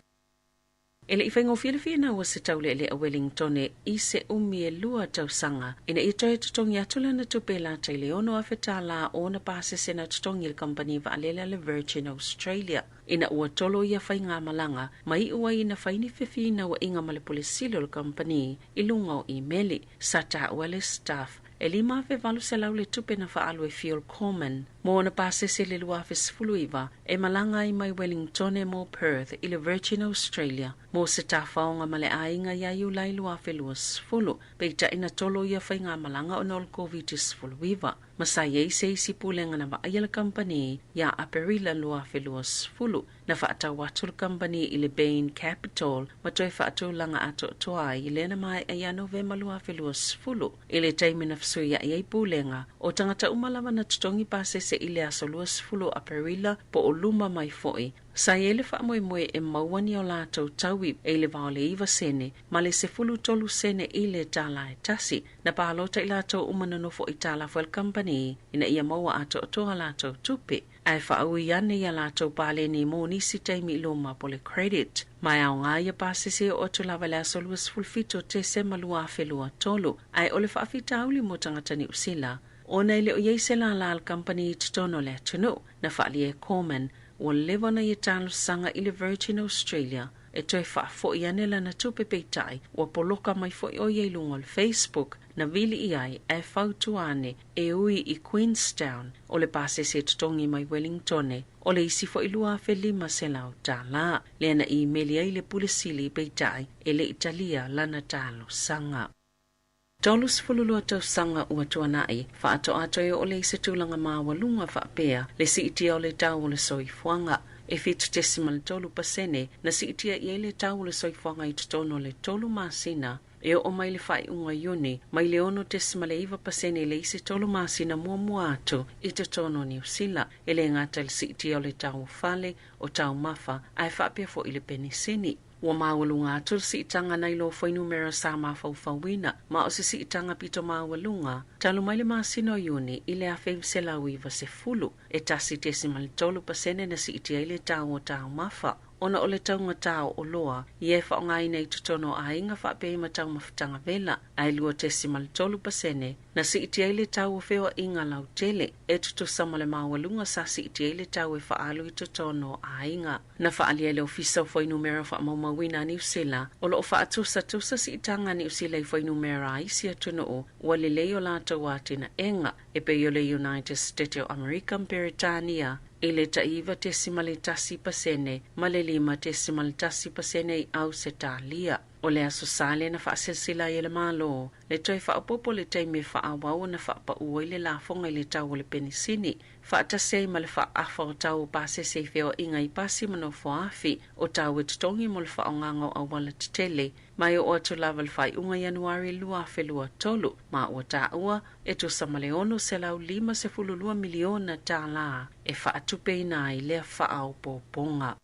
E le i faigofie le finau a se taulealea o Wellingtone i se umi e 2 tausaga ina ia toe totogi atu lana tupe e lata i le $6,000 o ona pasese na totogi i le kamupani vaalele a le Virgin Australia ina ua tolo ia faigamalaga ma iu ai ina fai ni fefinauaiga ma le pule sili o le kamupani i luga o imeli. Sa taua le staff e $5,800 le tupe na faaalu e Phil Coleman mo ona pasese i le 2019 e malaga ai mai Wellingtone mo Perth i le Virgin Australia mo se tafaoga ma le aiga ia Iulai 2020. Peitai na tolo ia faigamalaga ona o le COVID-19 ma sa i ai se isi pulega na vaaia le kamupani ia Aperila 2020. Na faatau atu le kamupani i le Bain Capital ma toe faatulaga atoatoa ai lea na maea ia Novema 2020. I le taimi na fesuiaʻi ai pulega, o tagata uma lava na totogi pasese i le aso 20 o Aperila po o luma mai foʻi, sa i ai le faamoemoe e maua ni o latou taui e i le va o le 9 sene ma le 13 sene i le tala e tasi. Na palota i latou uma na nofo i talafo e le kamupani ina ia maua atoatoa latou tupe, ae faaui ane ia latou paleni mo nisi taimi i luma po le credit. Ma e aoga ia pasese e oo atu lava i le aso 27 o Tesema 2023, ae o le faafitauli mo tagata Niu Sila ona e le o i ai se lālā a le kamupani i totonu o le atunuu. Na faaalia e Coleman ua leva ona ia talosaga i le Virgin Australia e toe faafoʻi ane lana tupe, peitai ua poloka mai foʻi ʻo ia i luga o le Facebook na vili i ai ae fautua ane e ui i Queenstown o le pasese e totogi mai Wellingtone o le isi foʻi $2,500 lea na imeli ai le pule sili, peitai e le i talia lana talosaga. 32 tausaga ua tuanaʻi, faatoa toe oo lea i se tulaga maualuga faapea le siitia o le tau o le soifuaga. E 7.3% na siitia i ai le tau o le soifuaga i totonu o le 3 masina e oo mai le faaiuga Iuni, mai le 6.9% i le isi 3 masina muamua atu i totonu o Niu Sila. E lē gata i le siitia o le tau o fale, o taumafa, ae faapea foʻi le penisini. Ua maualuga atu le siitaga nai lo fuainumera sa mafaufauina, ma o se siitaga pito maualuga talu mai le masina o Iuni i le 1990. E 1.3% na siitia ai le tau o taumafa ona o le taugatā o oloa ia e faaaogaina i totonu o aiga faapea ai ma taumafataga vela, ae 2.3% na siitia ai le tau o feoaiga lautele e tutusa ma le maualuga sa siitia ai le tau e faaalu i totonu o aiga. Na faaalia e le Ofisa o Fuainumera Faamaumauina a Niu Sila o loo faatusatusa siitaga a Niu Sila i fuainumera a isi atunuu ua lelei o latou atinaega e pei o le United States o Amerika ma Peretania i le tai 9.1% ma le 5.1% i Ausetalia. O le Aso Sa lea na faaselasela ai e le Malo le toe faaopoopo o le taimi e faaauau ona faapaʻu ai le lafoga i le tau o le penisini, faatasi ai ma le faaafa o tau o pasese i feoaiga i pasi ma nofoafi o tau e totogi mo le faaaogaga o auala tetele ma e oo atu lava i le faaiuga Ianuari 2023, ma ua taua e tusa ma le $652 miliona tālā e faatupeina ai lea faaopoopoga.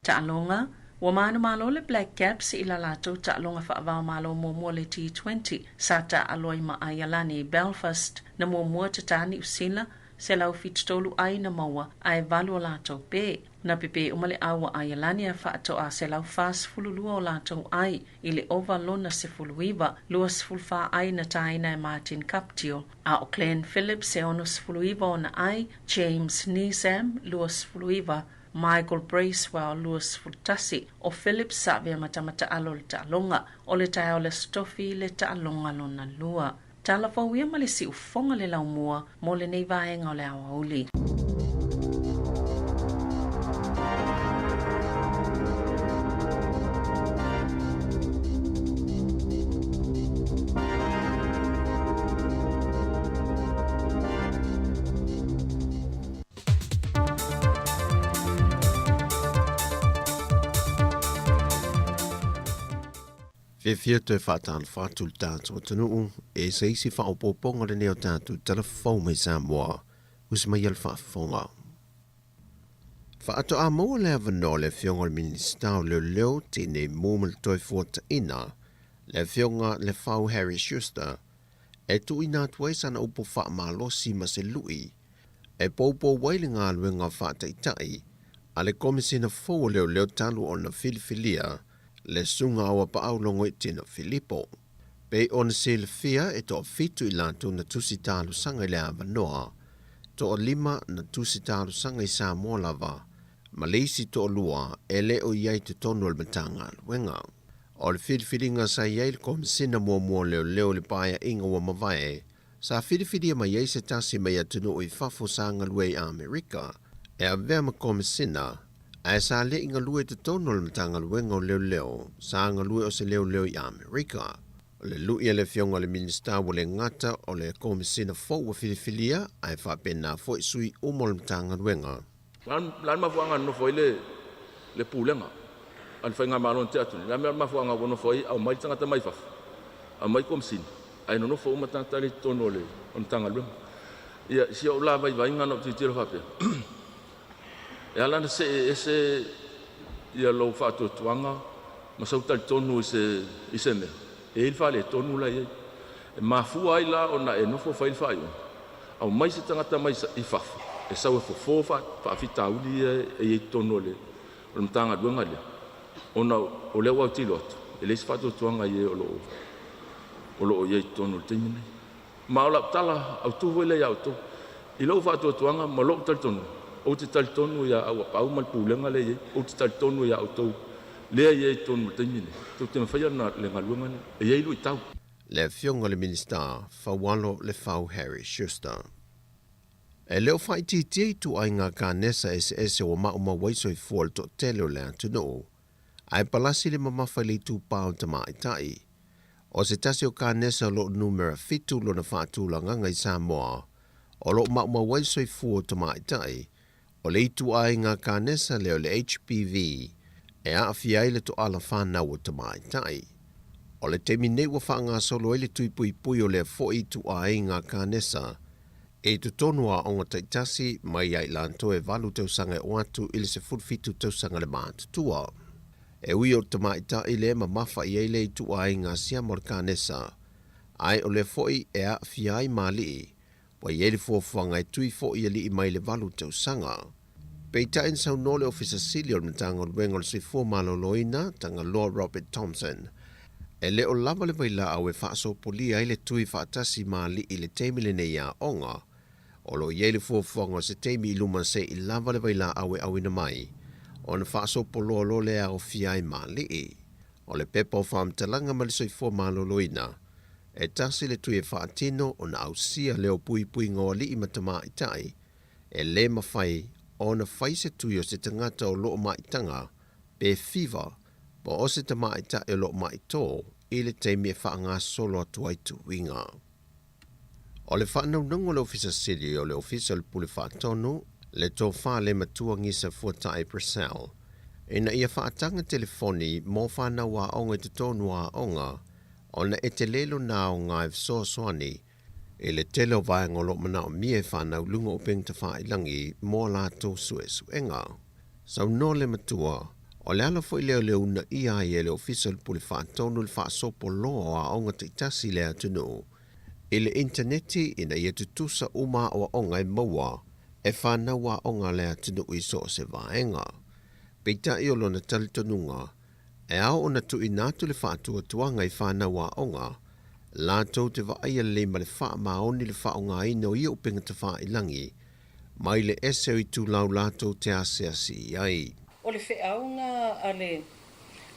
Taaloga. Ua manumalo le Black Caps i la latou taaloga faava-o-Malo muamua le T20 sa taaalo ai ma Aialani i Belfast, na muamua tatā Niu Sila, 173 ai na maua ae valu o latou pē. Na pepē uma le au a Aialani ae faatoa 142 o latou ai i le ova lona 19, 24 ai na tāina e Martin Guptill, a o Glenn Phillips e 69 ona ai, James Neesham 29, Michael Bracewell 21, o Phillips sa avea ma tama taalo o le taaloga, o le taeao o le Aso Tofi le taaloga lona lua. Tala fou ia ma le siufofoga le laumua mo lenei vaega o le aoauli. Fiafia toe faatalofa atu le tatou atunuu e se isi faaopoopoga lenei o tatou tala fou mai Samoa, usi mai a le faafofoga. Faatoa maua le avanoa o le Afioga i le Minisita o Leoleo, Tinei Mu ma le Toefuataiga, le Afioga Lefau Harry Schuster, e tuuina atu ai sana upu faamalosi ma se lui e poupou ai le galuega faataitai a le Komesina fou o Leoleo talu ona filifilia le Susuga Auapaau Logoitino Filipo. Pei ona silafia e toafitu i latou na tusi talosaga i le avanoa, toalima na tusi talosaga i Samoa lava, ma le isi toalua e le o i ai i totonu o le Matagaluega. O le filifiliga sa i ai le Komesina muamua o Leoleo i le Paeaiga ua mavae, sa filifilia mai ai se tasi mai atunuu i fafo sa galue i Amerika e avea ma Komesina, ae sa le i galue i totonu o le Matagaluega o Leoleo, sa galue o se leoleo i Amerika. O le lui a le Afioga i le Minisita ua le gata o le Komesina fou ua filifilia, ae faapena foi sui uma o le Matagaluega. O le a le mafuaaga na nofo ai le Pulega a le Faigamalo na tea atu nei? O le a le mafuaaga ua nofo ai aumai le tagata mai fafo, aumai Komesina, ae nonofo uma tagata lea i totonu o le Matagaluega. Ia, si ou la vaivaiga na ou tilotilo faapea, e ala ona see ese ia lou faatuatuaga ma sau talitonu i se mea, e i ai le faaletonu la e i ai. E mafua ai la ona e nofo fai le faaiuga, aumai se tagata mai i fafo e sau e fofo faafitauli ia e i ai i totonu o le Matagaluega lea, ona o lea ua autilo atu, e leai se faatuatuaga i e o lo o i ai i totonu i le taimi lenei. Ma o lau tala autu foi lea ia outou, i lou faatuatuaga ma lou talitonuga, ou te talitonu ia Auapaau ma le Pulega lea e i ai, ou te talitonu ia outou lea e i ai i totonu i le taimi lenei, tou te mafaia le galuega lea, e i ai luitau. Le Afioga i le Minisita, Faualo Lefau Harry Schuster. E le o faaitiitia ituaiga kanesa eseese ua maumau ai soifua o le toatele o le atunuu, ae palasi le mamafa i le itupa o tamaitai. O se tasi o kanesa o lo o numera fitu lona faatulagaga i Samoa, o lo o maumau ai le soifua o tamaitai, o le ituaiga kanesa lea o le HPV e aafia ai le toala fanau o tamaitai. O le taimi nei ua faagasolo ai le tui puipui o lea foi ituaiga kanesa i totonu o aoga taitasi mai ia i latou e valu tausaga e oo atu i le 17 tausaga le matutua. E ui o le tamaitai lea e mamafa i ai le ituaiga siama o le kanesa, ae o lea foi e aafia ai ma alii, ua i ai le fuafuaga e tui foi alii mai le valu tausaga. Peitai na saunoa le Ofisa Sili o le Matagaluega o le Soifua Maloloina, Tagaloa Robert Thompson, e le o lava le vailaau e faasopolia ai le tui faatasi ma alii i le taimi lenei i aoga. O lo o i ai le fuafuaga o se taimi i luma se i lava le vailaau e auina mai, ona faasopoloa loa lea e aofia ai ma alii. O le pepa o faamatalaga ma le Soifua Maloloina, e tasi le tui e faatino ona ausia lea o puipuiga o alii ma tamaitai, E lē mafai ona fai se tui o se tagata o loo maitaga pe fiva po o se tamaitai o loo maitō i le taimi e faagasolo atu ai tuiga. O le faanaunauga o le Ofisa Sili o le Ofisa o le Pule Faatonu, le Tofa le Matua Gisa Fuatai Purcell, ina ia faataga telefoni mo fanau aoga i totonu o aoga ona e tele lona aoga e fesoasoani I le tele o vaega o lo o manaomia e fanau i luga o upega tafailagi mo a latou suesuega. Saunoa le matua, O le ala foi lea o le uunaia ai e le Ofisa o le Pule Faatonu le faasopo loa o aoga taitasi i le atunuu i le initaneti ina ia tutusa uma aoaoga e maua e fanau aoga a le atunuu i so o se vaega. Peitai o lona talitonuga, e ao ona tuuina atu le faatuatuaga i fanau aoga latou te vaaia lelei ma le faamaoni le faaaogaina o ia upega tafailagi mai le ese o itulau latou te asiasi i ai. O le feauga a le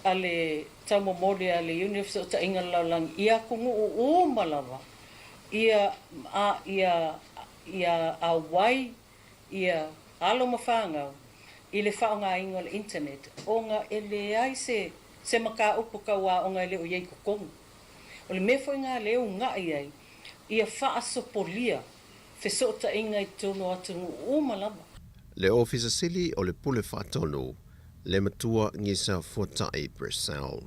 a le taumomoli a le Iuni o Fesootaiga o le Lalolagi i atunuu uma lava ia a ia ia auai ia alo ma fanau i le faaaogaina o le internet ona e leai se se mataupu tau aoga e le o i ai i totonu. O le mea foi lena lea e uunai ai ia faasopolia fesootaiga i totonu o atunuu uma lava. Le Ofisa Sili o le Pule Faatonu, le Matua Gisa Fuatai Purcell.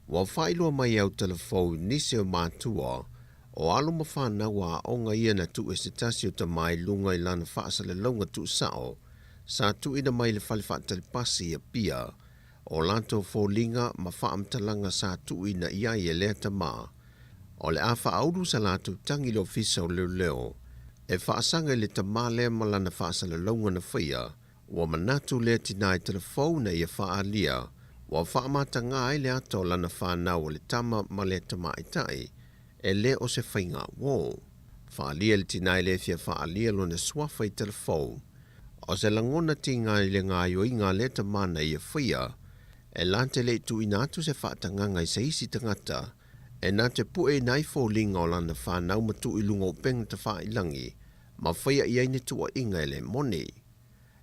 Ua faailoa mai e Autalafou nisi o matua o alo ma fanau a aoga ia na tuu e se tasi o tama i luga i lana faasalalauga tuusao sa tuuina mai i le fale faatalipasi i Apia o latou foliga ma faamatalaga sa tuuina i ai e lea tama. O le a faaulu sa latou tagi i le Ofisa o Leoleo e faasaga i le tama lea ma lana faasalalauga na faia, ua manatu lea tinā i talafou ina ia faaalia ua faamatagā ai le ata o lana fanau o le tama ma le tamaitai, e le o se faiga uō. Faaalia le tinā e le fia faaalia lona suafa i talafou. O se lagona tiga i le gaoioiga a lea tama na ia faia, e la te le i tuuina atu se faatagaga i se isi tagata e na te pueina ai foliga o lana fanau ma tuu i luga o upega tafailagi ma faia i ai ni tuuaiga e le moni.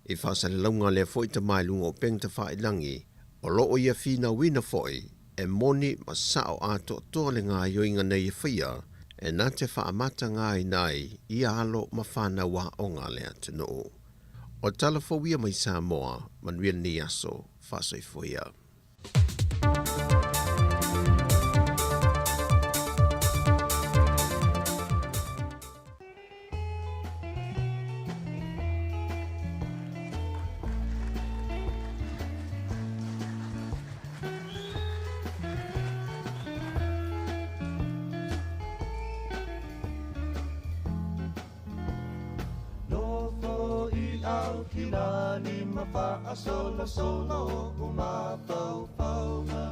I faasalalauga lea foi tama i luga o upega tafailagi, o lo o ia finauina foi e moni ma sao atoatoa le gaoioiga na ia faia e na te faamatagaina ai ia alo ma fanau aoga a le atunuu. O tala fou ia mai Samoa, manuia lenei aso, faasoifua ia. Nofo i Aukilani ma faasolosolo oʻu mafaufauga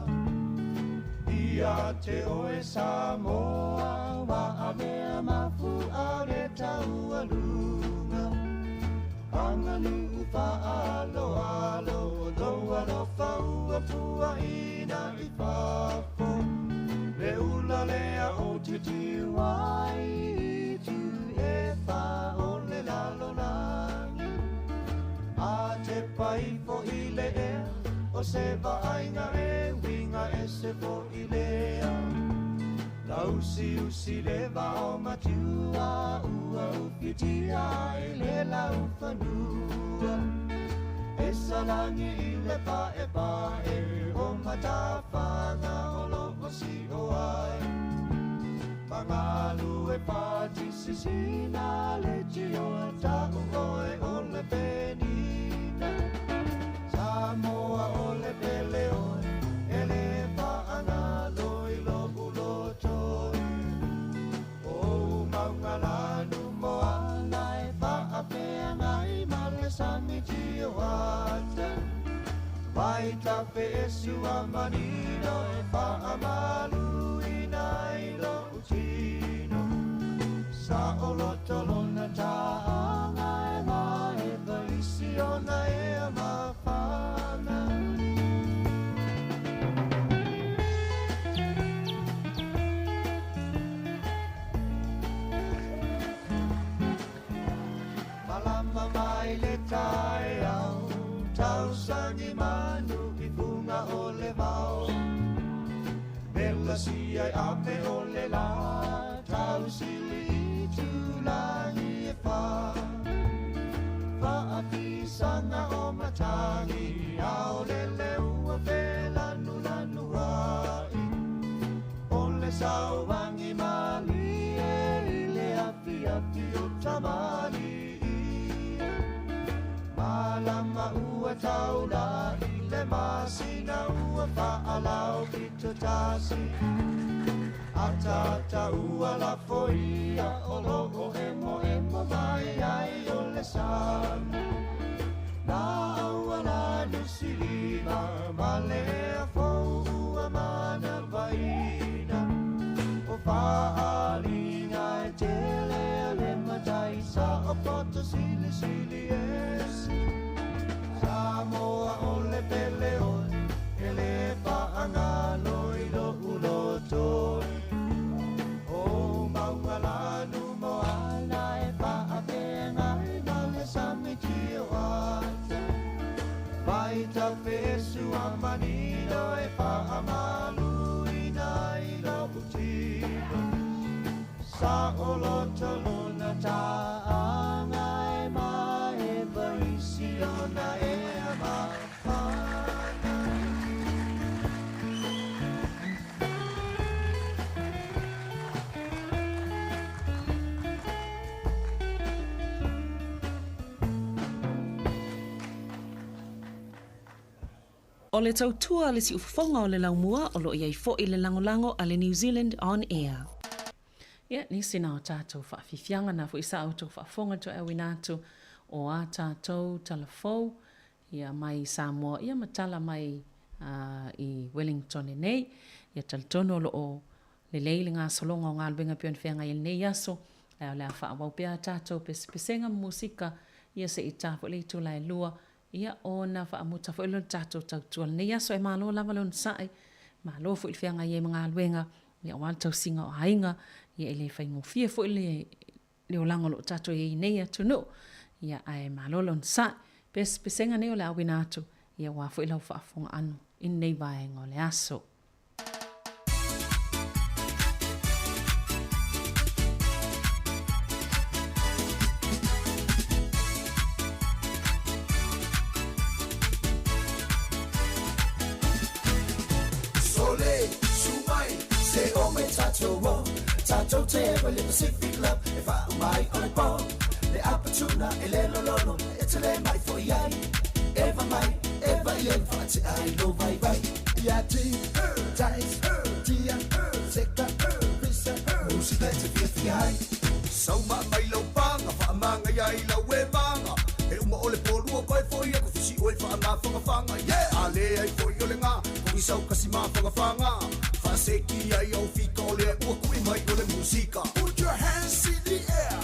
Ia te oe Samoa ua avea mafu'a le taualuga Aganuu faaaloalo o lou alofa ua puaʻina i fafo Le ula lea o te tiu ai i tu e wha o le lalolagi A te pai fo i le ea o se vaaiga e uiga ese foʻi lea Lausiusi le vao matua ua ufitia ai le laufanua E salagi i le paepae o matafaga o loo sio ai Magalu e pati sisina le tio ta'u oe o le penina Samoa o le pele oe e le faagalo i lo'u loto e O ou mauga lanu moana e faafeagai ma le sami tioata Vai tafe e sua manino e faamaluina i lo'u tino Saoloto lona taaga e maeva i si ona ea mafana. Malama mai le taeao, tausagi manu i fuga o le vao. Vela sia i ape o le la, tausili i tulagi e wha. Faafisaga o matagi, ao le ua felanulanu ai. O le sauagi malie i le afiafi o tamalii. Malama ua taulai tasi Ata ua la foia o lo o emo emo mai ai o le sami La aua la nusilima ma le fou ua mana vaina O faalinga e tele a le matai sa o poto sili sili esi Samoa o le pele oe e le paangalo i lo uloto O maualanu mo ala e paapengai ma le sami tioata Mai ta fesu a manino e paamalu ina i lo utino Sa o loto lona taanga e mai e vaisi ona e mafana. O le tautua a le siufofoga o le laumua o lo o i ai foi le lagolago a le New Zealand On Air. Ia, nisi na o tatou faafiafiaga na foi sa outou faafofoga toe auina atu o a tatou tala fou ia mai Samoa ia ma tala mai i Wellington nei. Ia talitonu o lo o lelei le gasologa o galuega e pei ona feagai ai lenei aso, ae o le a faaauau pea a tatou pesepesega ma musika ia se i ta foi le itula e lua Ia, ona faamuta foi lea o le tatou tautua i lenei aso. E malo lava le onosai, malo foi le feagai ai ma galuega, ia aua le tausiga o aiga, ia e le faigofie foi le, le olaga o lo o tatou i ai i nei atunuu. Ia, ae malo le onosai. Pesepesega nei o le a auina atu, ia aua foi lau faafofogaaga i lenei vaega o le aso. Sole, su mai, se o mai tatou o Tatou te ewa le Pacific Love E whaau mai o le pō Le apatuna e le lolono E te le mai fo i ai Eva mai, eva i le whaate ai lo vai vai Ia ti, tais, tia, seka, pisa Musika e te fiafia ai Sauma mai lau panga, faamanga ia i lau e vanga. E uma o le polua koe foi aku fisi oe faamafangafanga. Yeah! A le ai foi o le ngā, kogi sau kasi mafangafanga. Faaseki ai au fika o lea ua kui mai o le musika. Put your hands in the air,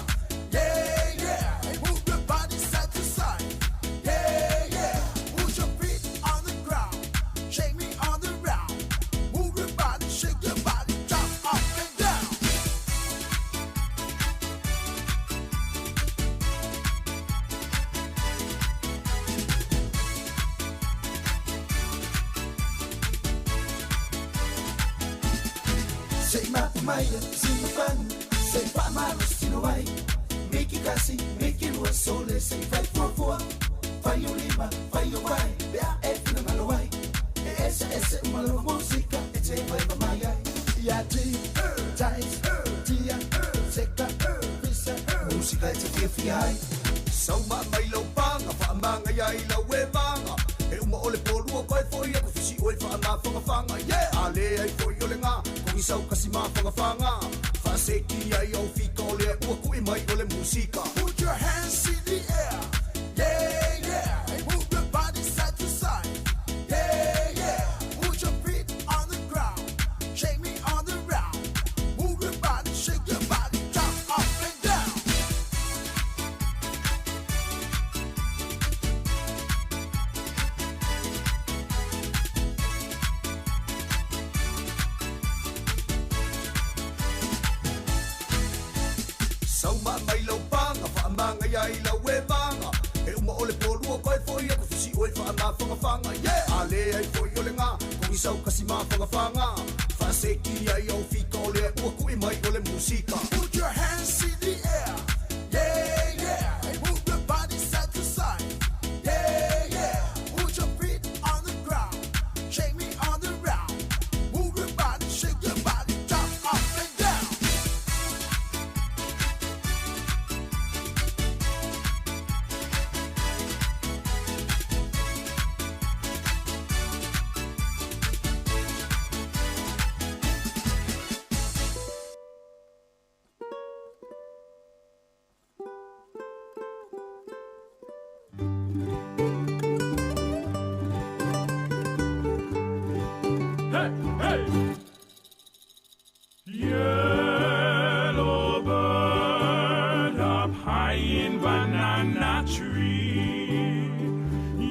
yeah, yeah. Move your body side to side, yeah, yeah. Put your feet on the ground, shake me on the round. Move your body, shake your body, jump up and down. Se i mapu mai si mafanu, se i faamalosi no ai. Miki kasi, miki lua, sole, se i fai fuafua. Fai o lima, fai o vai, pe a e finagalo ai. E ese ese uma lava musika e te vai va mai ai. Ia ti, tais, tia, seka, pisa, musika e te fiafia ai. Sauma mai lau panga, faamanga ia i lau e vanga. E uma o le polua koe foi aku fisi oe faamafangafanga. Yeah! A le ai foi o le ngā, kogi sau kasi mafangafanga. Faaseki ai au fika o lea ua kui mai o le musika. Put your hands in the air, yeah, yeah. Move your body side to side, yeah, yeah. Put your feet on the ground, shake me on the round. Move your body, shake your body, jump up and down. Sauma mai lau panga, faamanga ia i lau e vanga. E uma o le polua koe foi aku fisi oe faamafangafanga. Yeah! A le ai foi o le ngā, kogi sau kasi mafangafanga. Faaseki ai au fika o lea ua kui mai o le musika. Put your hands in the air, yeah, yeah. Move your body side to side, yeah, yeah. Put your feet on the ground, shake me on the round. Move your body, shake your body, jump up and down. Hey, hey! Yellow bird up high in banana tree.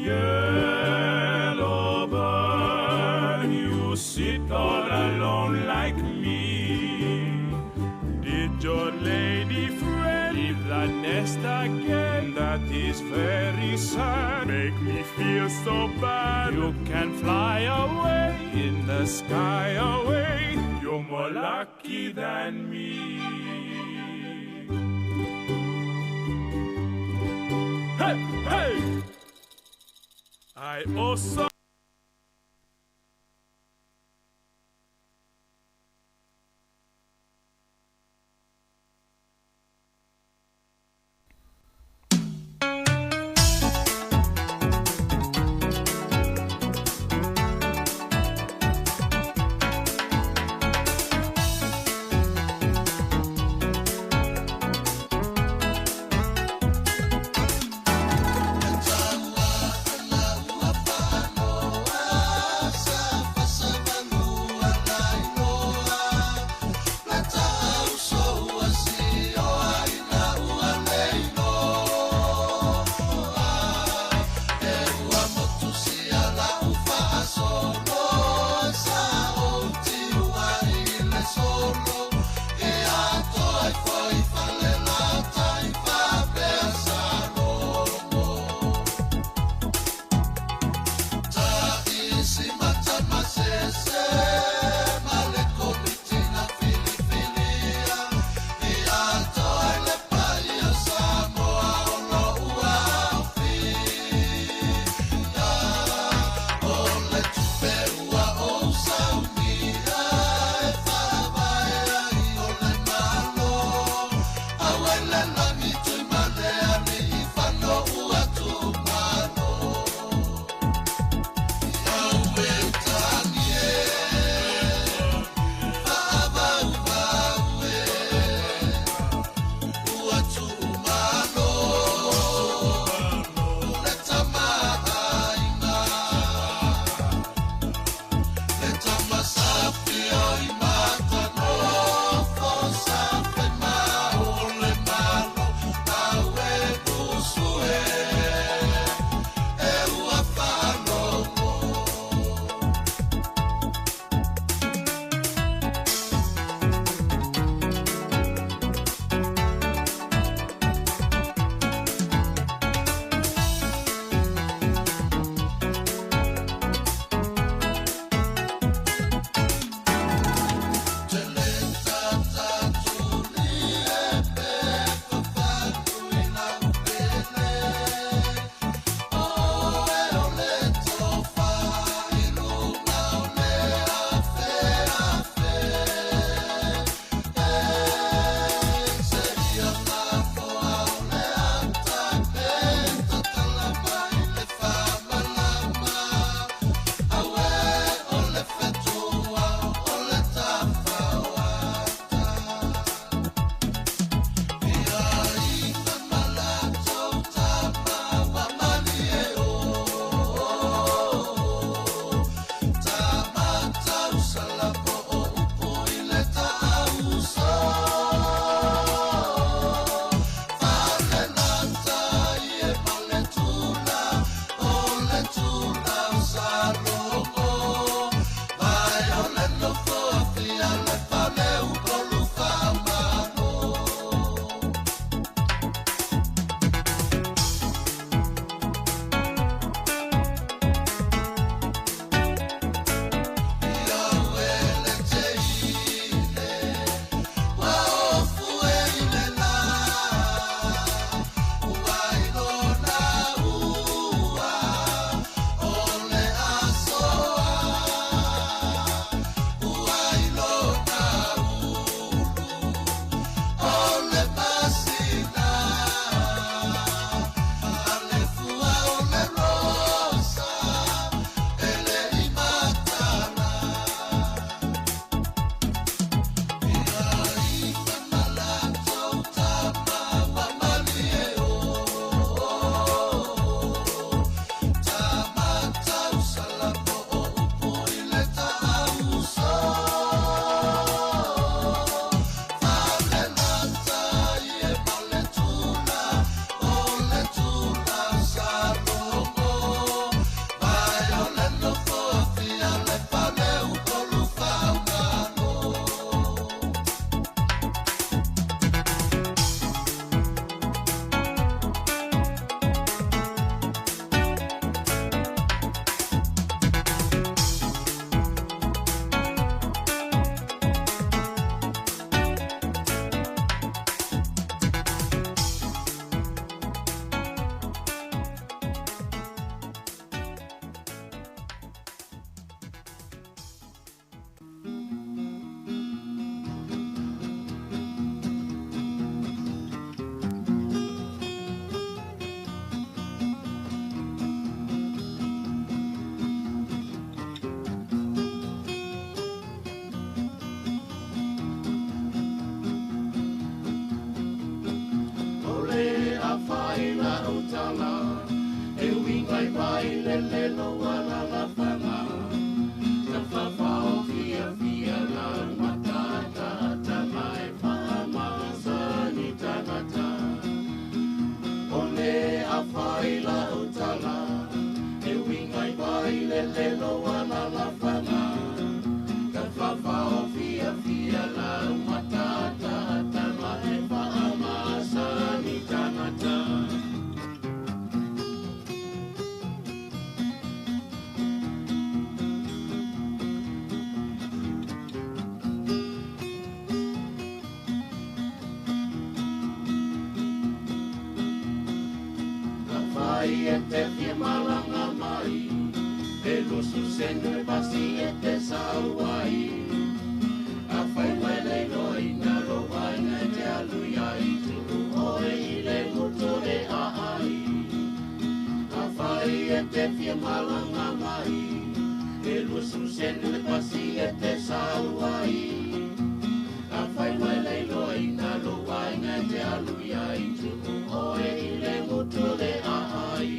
Yellow bird, you sit all alone like me. Did your lady friend leave the nest again? That is very sad. Make me feel so bad. You can fly away in the sky away. You're more lucky than me. Hey, hey! I also tala E uiga i vailele lou alalafaga Tafafao fiafia lau mataataataga e faamasani tagata O le afai lau tala E uiga i vailele lou alalafaga Tafafao fiafia lau mataataataga e faamasani tagata. Afai e te fia malaga mai E lusu sene le pasi e te sau ai Afai ua e le iloaina lou aiga e te alu iai Tuu oe i le gutu le aai Afai e te fia malaga mai E lusu sene le pasi e te sau ai Afai ua e le iloaina lou aiga e te alu iai Tuu oe i le gutu le aai.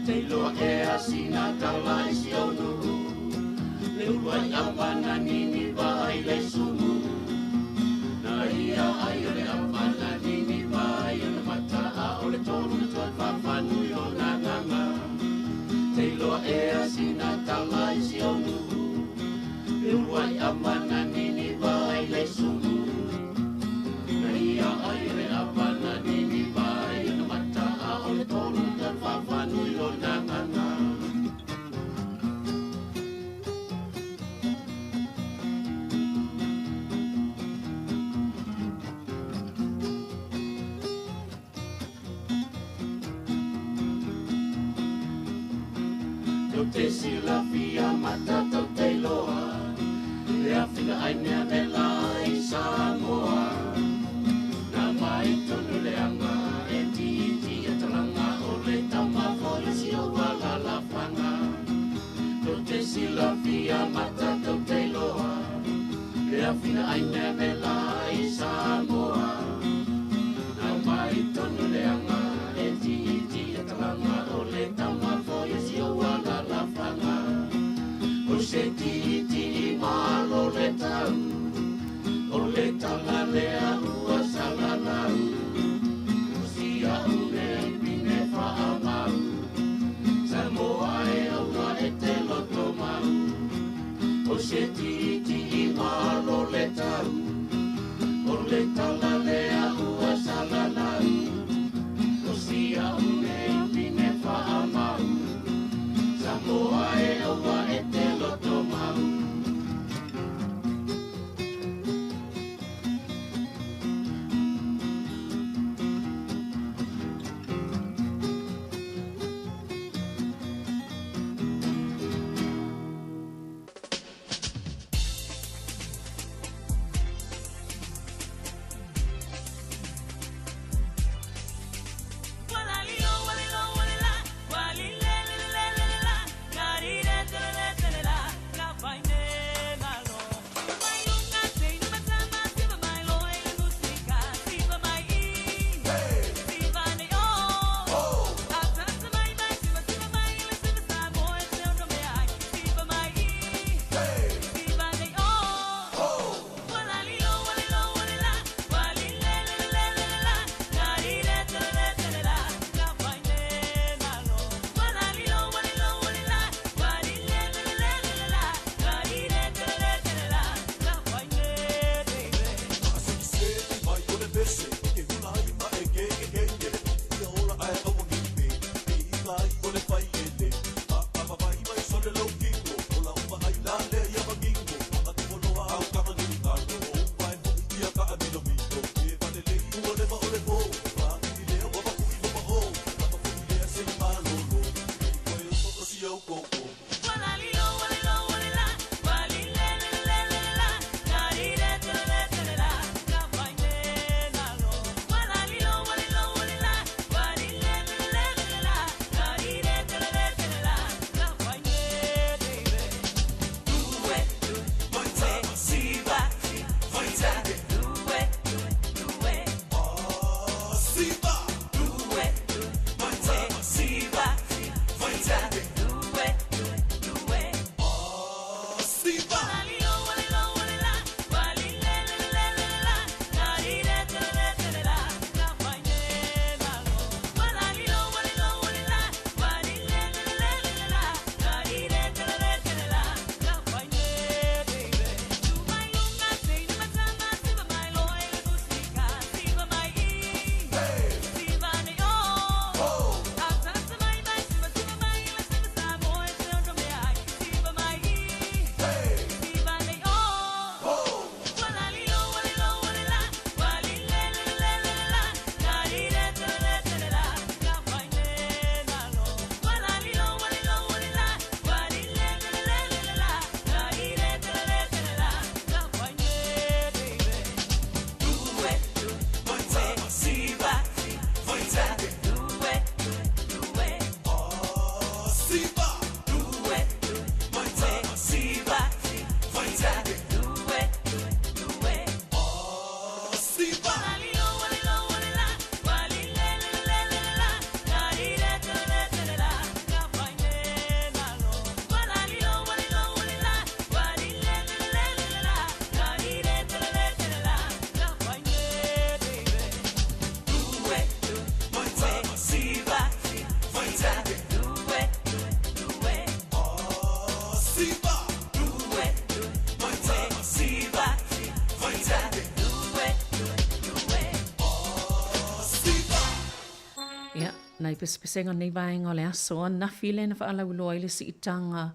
Te iloa ea sina tala i si ou nuu Le uluai apana niniva ai le sumu Na ia ai o le apana niniva ai o le mata a o le tolu na toe faafanui o nagaga Te iloa ea sina tala i si ou nuu Le uluai apana niniva ai le sumu Na ia ai o le apana niniva ai o le mata a o le tolu na toe faafanui o nagaga. Tau te silafia mata tau te iloa Le afina ai mea vela i Samoa Na mai tonu le anga e tiiti e talanga O le tama foi o si ou alalafaga Tau te silafia mata tau te iloa Le afina ai mea vela i Samoa Na mai tonu le anga e tiiti e talanga O le tama foi o si ou alalafaga O Ia, nai pesepesega o lenei vaega o le aso ananafi lea na faalauiloa ai le siitaga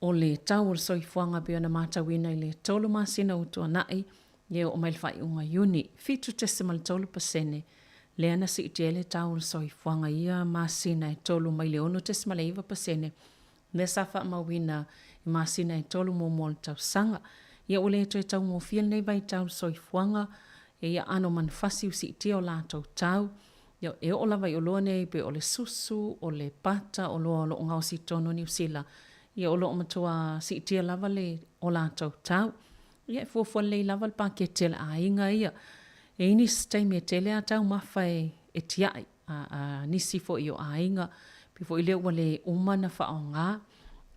o le tau o le soifuaga pei ona matauina i le 3 masina ua tuanai, ia oo mai le faaiuga Iuni, 7.3% lea na siitia ai le tau o le soifuaga i ia masina e tolu mai le 6.9% lea sa faamauina i masina e tolu muamua o le tausaga. Ia ua le toe taugofie lenei vaitau i le soifuaga, e ia aano manufasi ua siitia o latou tau. Ia, e oo lava i oloa nei pei o le susu, o le pata, oloa o lo o gaosi i totonu o Niu Sila, ia o lo o matua siitia lava le o latou tau. Ia, e fuafua lelei lava le paketi a le aiga ia. E i ai nisi taimi e tele a taumafa e tiai a nisi foi o aiga, pei foi lea ua le uma ona faaaoga.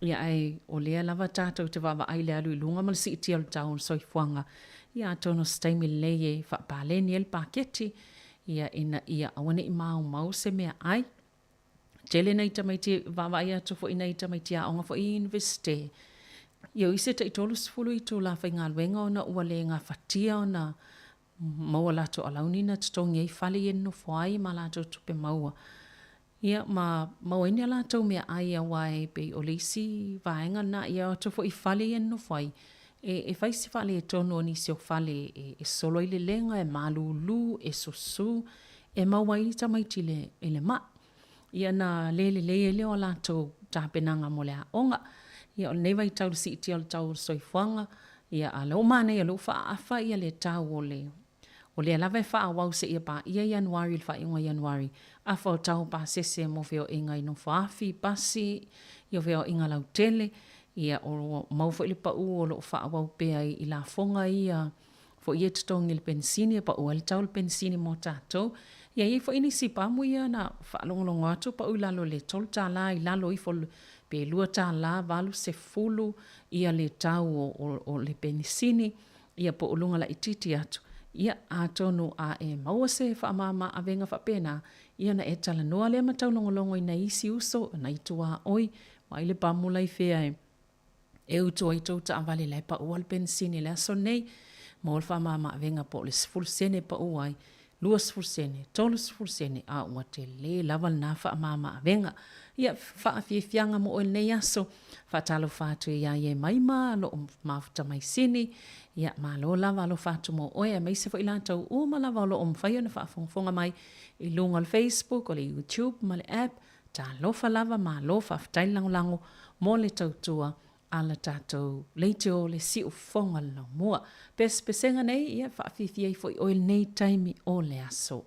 Ia ae o lea lava tatou te vaavaai i le alu i luga ma le siitia o le tau o le soifuaga, ia atonu o se taimi lelei e faapaleni ai le paketi, ia ina ia aua ne i maumau se meaai. Tele nai tamaiti, vaavaai atu foi i nai tamaiti aoga foi i Iunivesite, ia o isi e tai 30 itula faigaluega ona ua le gafatia ona maua latou alauni na totogi ai fale ia e nonofo ai ma latou tupe maua. Ia ma maua ai ni a latou meaai aua e pei o le isi vaega lena, ia o atu foi i fale ia e nonofo ai, e fai si faaletonu o nisi o fale e solo ai le lega, e malulu, e susu, e maua ai tamaiti i le mai. Ia na le lelei ai lea o a latou tapenaga mo le aoga. Ia o lenei vaitau i le siitia o le tau o le soifuaga, ia a o lea ua manaia o lea ua faaafa ia le tau o le o lea lava e faaauau seia paia Ianuari i le faaiuga o Ianuari, afa o tau o pasese mo feoaiga i nofoafi, pasi, ia o feoaiga lautele, ia o maua foi le pau o lo o faaauau pea i lafoga ia foi ia e totogi i le penisini, e pau ai le tau o le penisini mo tatou. Ia e i ai foi nisi pamu ia na faalogologo atu pau i lalo i le $3 i lalo ifo pe $2.80 ia le tau o le penisini, ia po o luga laitiiti atu. Ia, atonu a e maua se faamama avega faapena, ia ona e talanoa lea ma taulogologo i nai isi uso, nai tuaoi, vaai le pamu la i fea e E utu ai tou taavale la e paua le penisini i le aso lenei. Maua le faamamaavega po o le 10 sene e pau ai, 20 sene, 30 sene, a ua tele lava lena faamamaavega. Ia, faafiafiaga mo oe i lenei aso. Faatalofa atu ia Iemaima o lo o mafuta mai Sini. Ia, malo lava alofa atu mo oe aemaise foi latou uma lava o lo o mafai ona faafogafoga mai i luga o le Facebook, o le YouTube ma le app. Talofa lava malo faafetai le lagolago mo le tautua a la tatou leitio le siufofoga le laumua. Pesepesega nei ia faafiafia ai foi oe lenei taimi o le aso.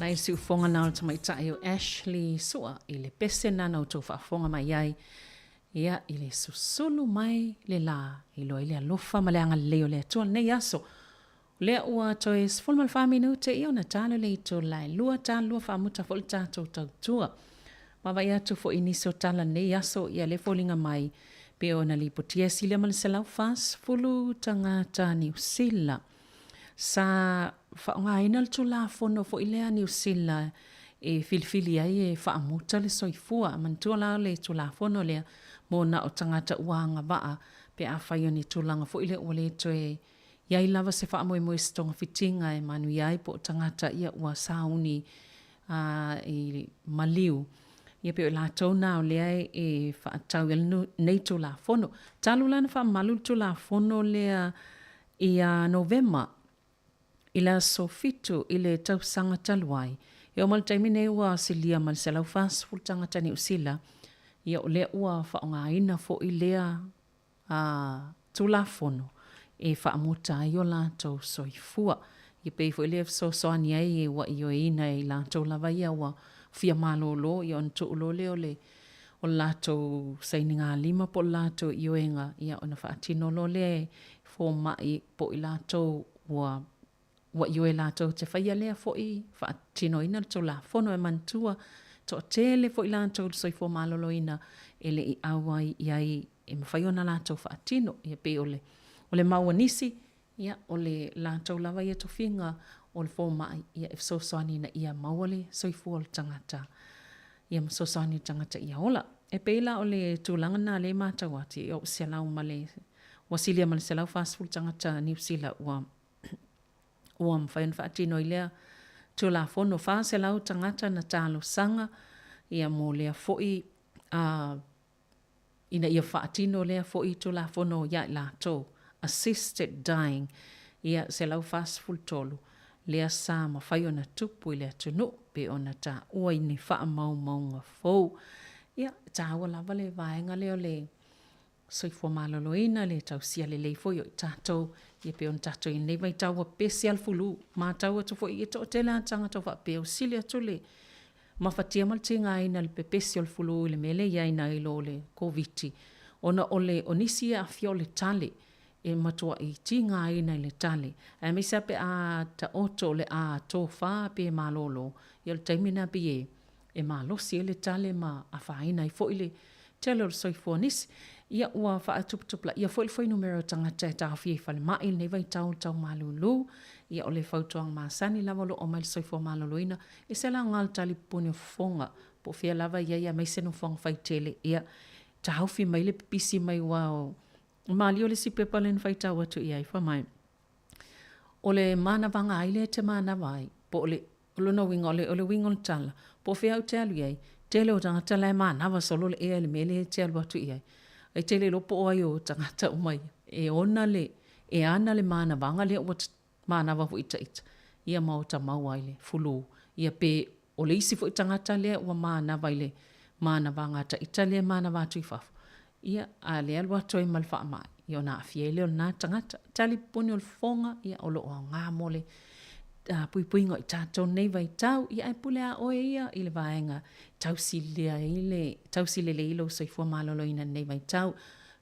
Nai siufoga na o le tamaitai o Ashley Sua i le pese na na outou faafofoga mai ai ia i le susulu mai le la i loa i le alofa ma le agalelei o le Atua lenei aso. Lea ua toe 14 minute ia ona talo le itula e lua talo lua faamuta foi le tatou tautua. Vaavaai atu foi i nisi o tala lenei aso ia le foliga mai pe ona lipotia silia ma le 140 tagata Niu Sila sa faaaogaina le Tulafono foi lea a Niu Sila e filifili ai e faamuta le soifua. Manatua la le Tulafono lea mo na o tagata ua agavaa pe afai o ni tulaga foi lea ua le toe i ai lava se faamoemoe se togafitiga e manuia ai po o tagata ia ua sauni i maliu. Ia pei o i latou na o lea e faatatau i ai lenei Tulafono. Talu la ona faamamalu le Tulafono lea ia Novema i le aso 7 i le tausaga talu ai, e oo mai le taimi nei ua silia ma le 140 tagata Niu Sila, ia o lea ua faaaogaina foi lea Tulafono e faamuta ai o latou soifua. Ia pei foi lea e fesoasoani ai e ua ioeina e i latou lava ia ua fia malolo, ia ona tuu loa lea o le o le latou sainigalima po o le latou ioega, ia ona faatino loa lea e fomai po o i latou ua ua ioe latou te faia lea foi faatinoina le Tulafono. E manatua, toatele foi latou i le soifua maloloina e le i auai i ai e mafai ona latou faatino. Ia pei o le o le mau a nisi, ia o le latou lava ia tofiga o le fomai ia e fesoasoani ina ia maua le soifua o le tagata ia ma fesoasoani i le tagata ia ola. E pei la o le tulaga lena lea e matau atu, ia ua selau ma le ua silia ma le 140 tagata Niu Sila ua ua mafai ona faatino i lea Tulafono. 400 tagata na talosaga ia mo lea foi ina ia faatino lea foi Tulafono ia i latou, assisted dying, ia 143 lea sa mafai ona tupu i le atunuu pei ona taua i ni faamaumauga fou. Ia, e taua lava le vaega lea o le soifua maloloina, le tausia lelei foi o i tatou, ia pei ona tatou i ai i lenei vaitau ua pepesi lava le fulu. Matau atu foi e toatele lava tagata o faapea ua sili atu le mafatia ma le tigaina i le pepesi o le fulu i le mea lea e i ai nai lo le Koviti, ona o le o nisi e aafia o le tale, e matuai tigaina i le tale, aemaise lava pe a taoto o le a tofa pe malolo, ia o le taimi lena pei e e malosi ai le tale ma afaina ai foi le tele o le soifua o nisi. Ia ua faatuputupulaia foi le fuainumera o tagata e taofia i falemai i lenei vaitau o le tau malulu. Ia o le fautuaga masani lava o lo o aumai le soifua maloloina, e se laoga le tali pupuni o fofoga, po o fea lava e i ai aemaise nofoaga faitele, ia taofi mai le pipisi mai aua o malie o le isi pepa lea na faitau atu i ai, fai mai, O le manavaga ai lea e te manava ai, po o le, o lona uiga, o le, o le uiga o le tala, po o fea au te alu i ai, tele o tagata la e manava solo le ea i le mea lea e te alu atu i ai. E te le iloa po o ai o tagata uma ia e ona le, e ana le manavaga lea ua manava foi ta ita, ia ma ota maua ai le fulu, ia pe O le isi foi tagata lea ua manava i le manavaga a ta ita lea e manava atu i fafo, ia, a le alu atu ai ma le faamai, ia ona aafia ai lea o lena tagata. Tali pupuni o le fofoga, ia, o lo o aoga mo le puipuiga o i tatou nei vaitau, ia ae pule a oe ia i le vaega tausi ai le, tausi lelei lou soifua maloloina i lenei vaitau.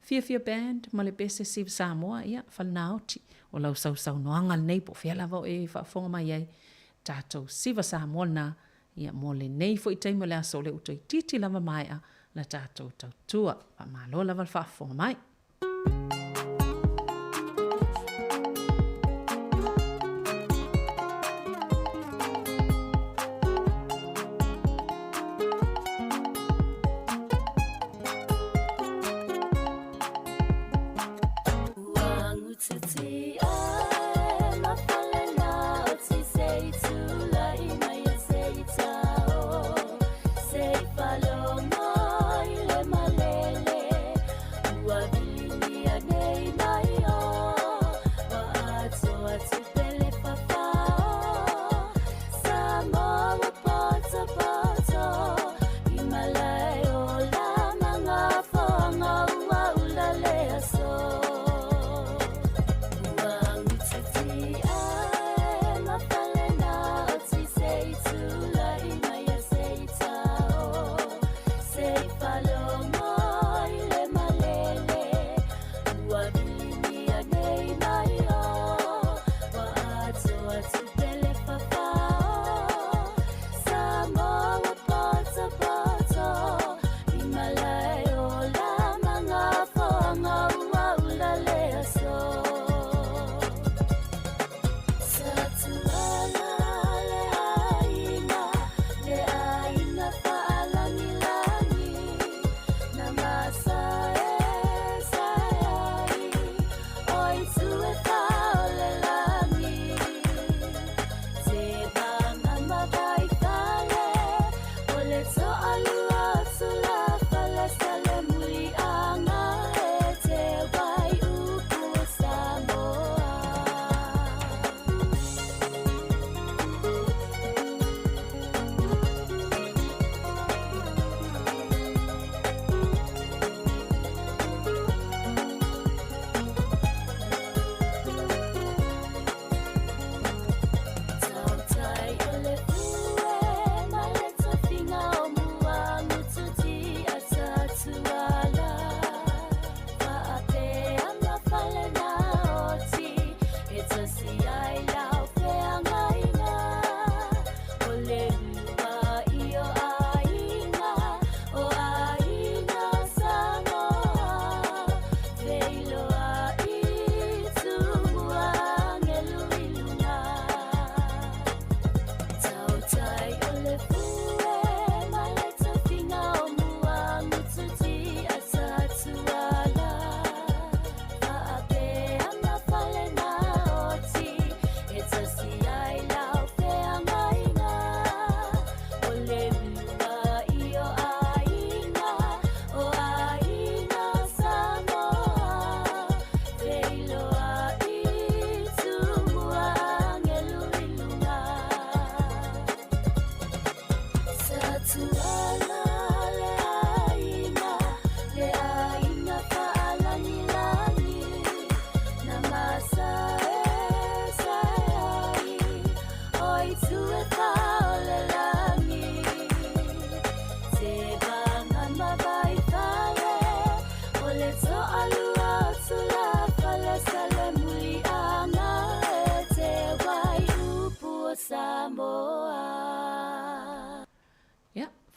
Fiafia Band ma le Pese Siva Samoa, ia, Falenaoti, o lau sausaunoaga lenei po o fea lava o e faafofoga mai ai, tatou Siva Samoa lena ia mo lenei foi taimi o le aso o lea ua toeitiiti lava maea la tatou tautua. Faamalo lava le faafofoga mai.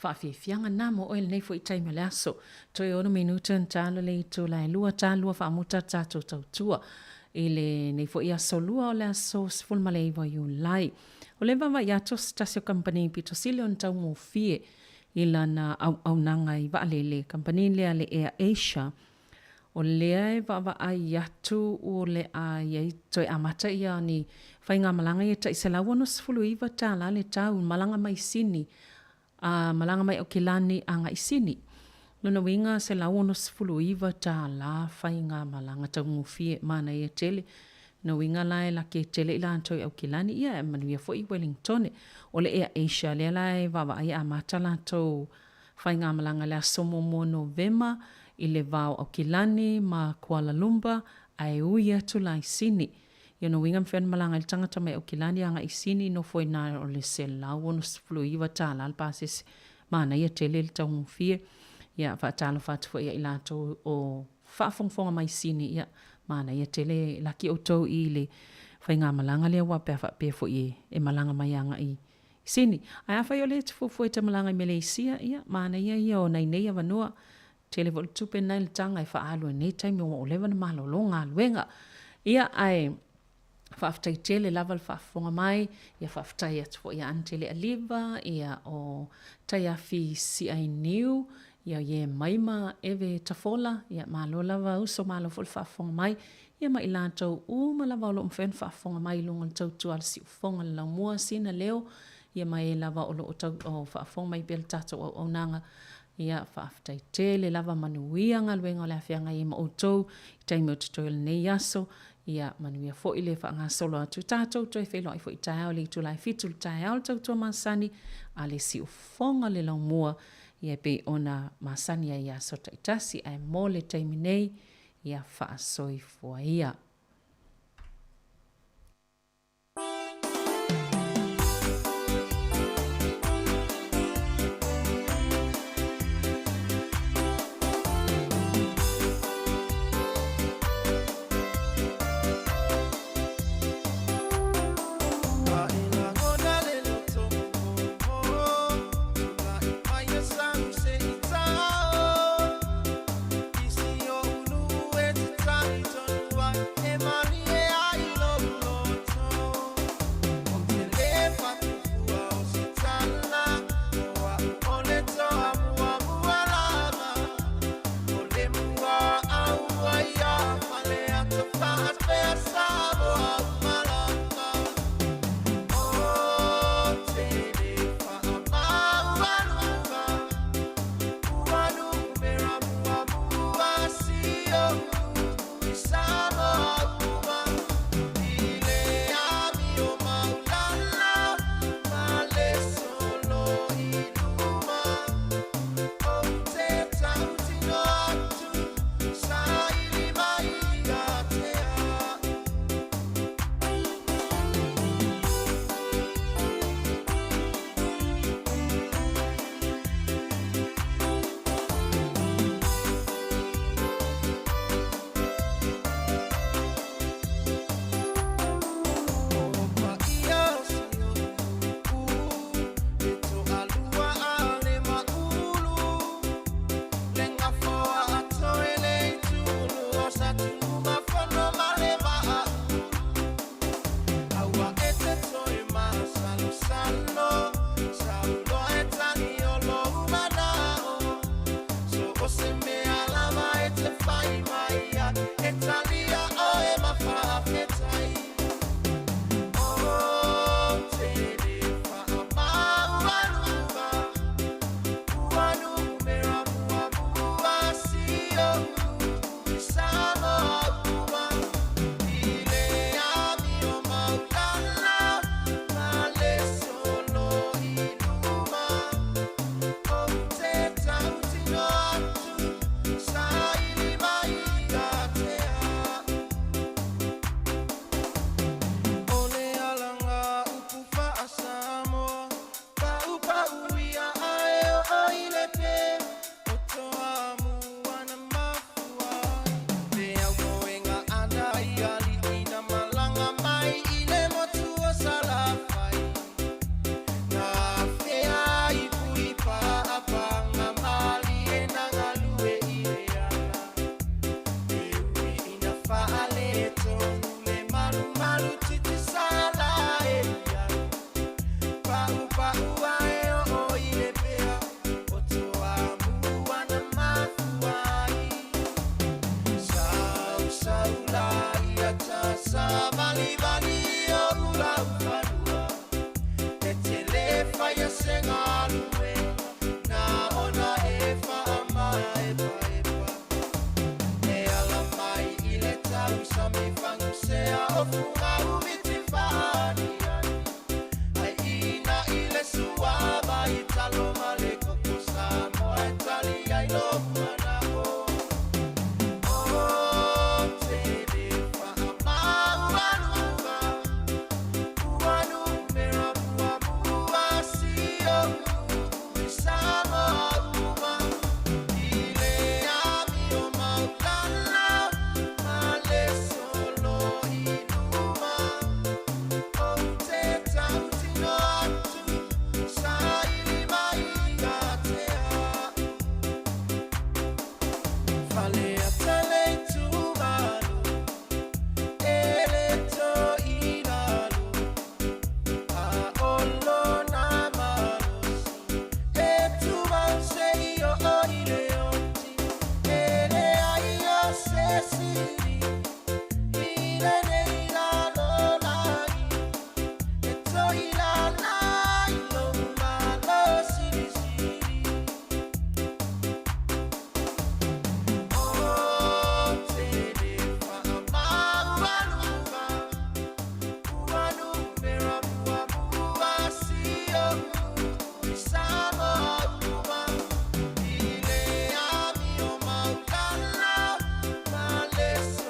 Faafiafiaga na mo oe lenei foi taimi o le aso. Toe ono minute ona talo le itula e lua talua faamuta le tatou tautua i lenei foi aso lua o le aso 19 o Iulai. O lea e vaavaai atu o se tasi o kamupani pito sili ona taugofie i lana auaunaga i vaalele, kamupani lea a le Air Asia. O lea e vaavaai atu o le a i ai toe amata ia ni faigamalaga ia tai $169 le tau malaga mai Sini a malaga mai Aukilani agai Sini. Lona uiga $169 faigamalaga taugofie manaia tele. Lona uiga la e laki tele i latou i Aukilani ia e manuia foi i Wellingtone. O le Air Asia lea la e vaavaai e amata latou faigamalaga i le aso muamua o Novema i le va o Aukilani ma Kuala Lumpur ae ui atu la i Sini. Lona uiga mafai ona malaga ai le tagata mai Aukilani agai i Sini nofo i ina o le $169 le pasese. Manaia tele le taugofie. Ia faatalofa atu foi ia i latou o faafogafoga mai Sini, ia manaia tele laki outou i le faigamalaga lea aua pe a faapea foi e malaga mai agai i Sini. Ae afai o lea e te fuafua e te malaga i Meleisia, ia manaia ia o nai nei avanoa. Tele foi le tupe na i le taga e faaalu i lenei taimi ua leva ona malolo galuega. Ia ae faafetai tele lava le faafofoga mai, ia faafetai atu foi ia Anitele Aliva, ia o Taiafi Siainiu, ia Iemaima Eve Tafola, ia malo lava uso, malo foi le faafofoga mai, ia ma i latou uma lava o lo o mafai ona faafofoga mai i luga o le tautua a le siufofoga le laumua sina leo, ia ma e lava o lo o tau o faafofoga mai pea le tatou auaunaga. Ia, faafetai tele lava, manuia galuega o le a feagai ai ma outou i taimi o totoe o lenei aso. Ia, manuia foi le faagasolo atu. Tatou toe feiloai foi taeao i le itula e 7 i le taeao le tautua masani a le siufofoga le laumua, ia e pei ona masani ai i aso taitasi. Ae mo le taimi nei, ia faasoifua ia. Fale.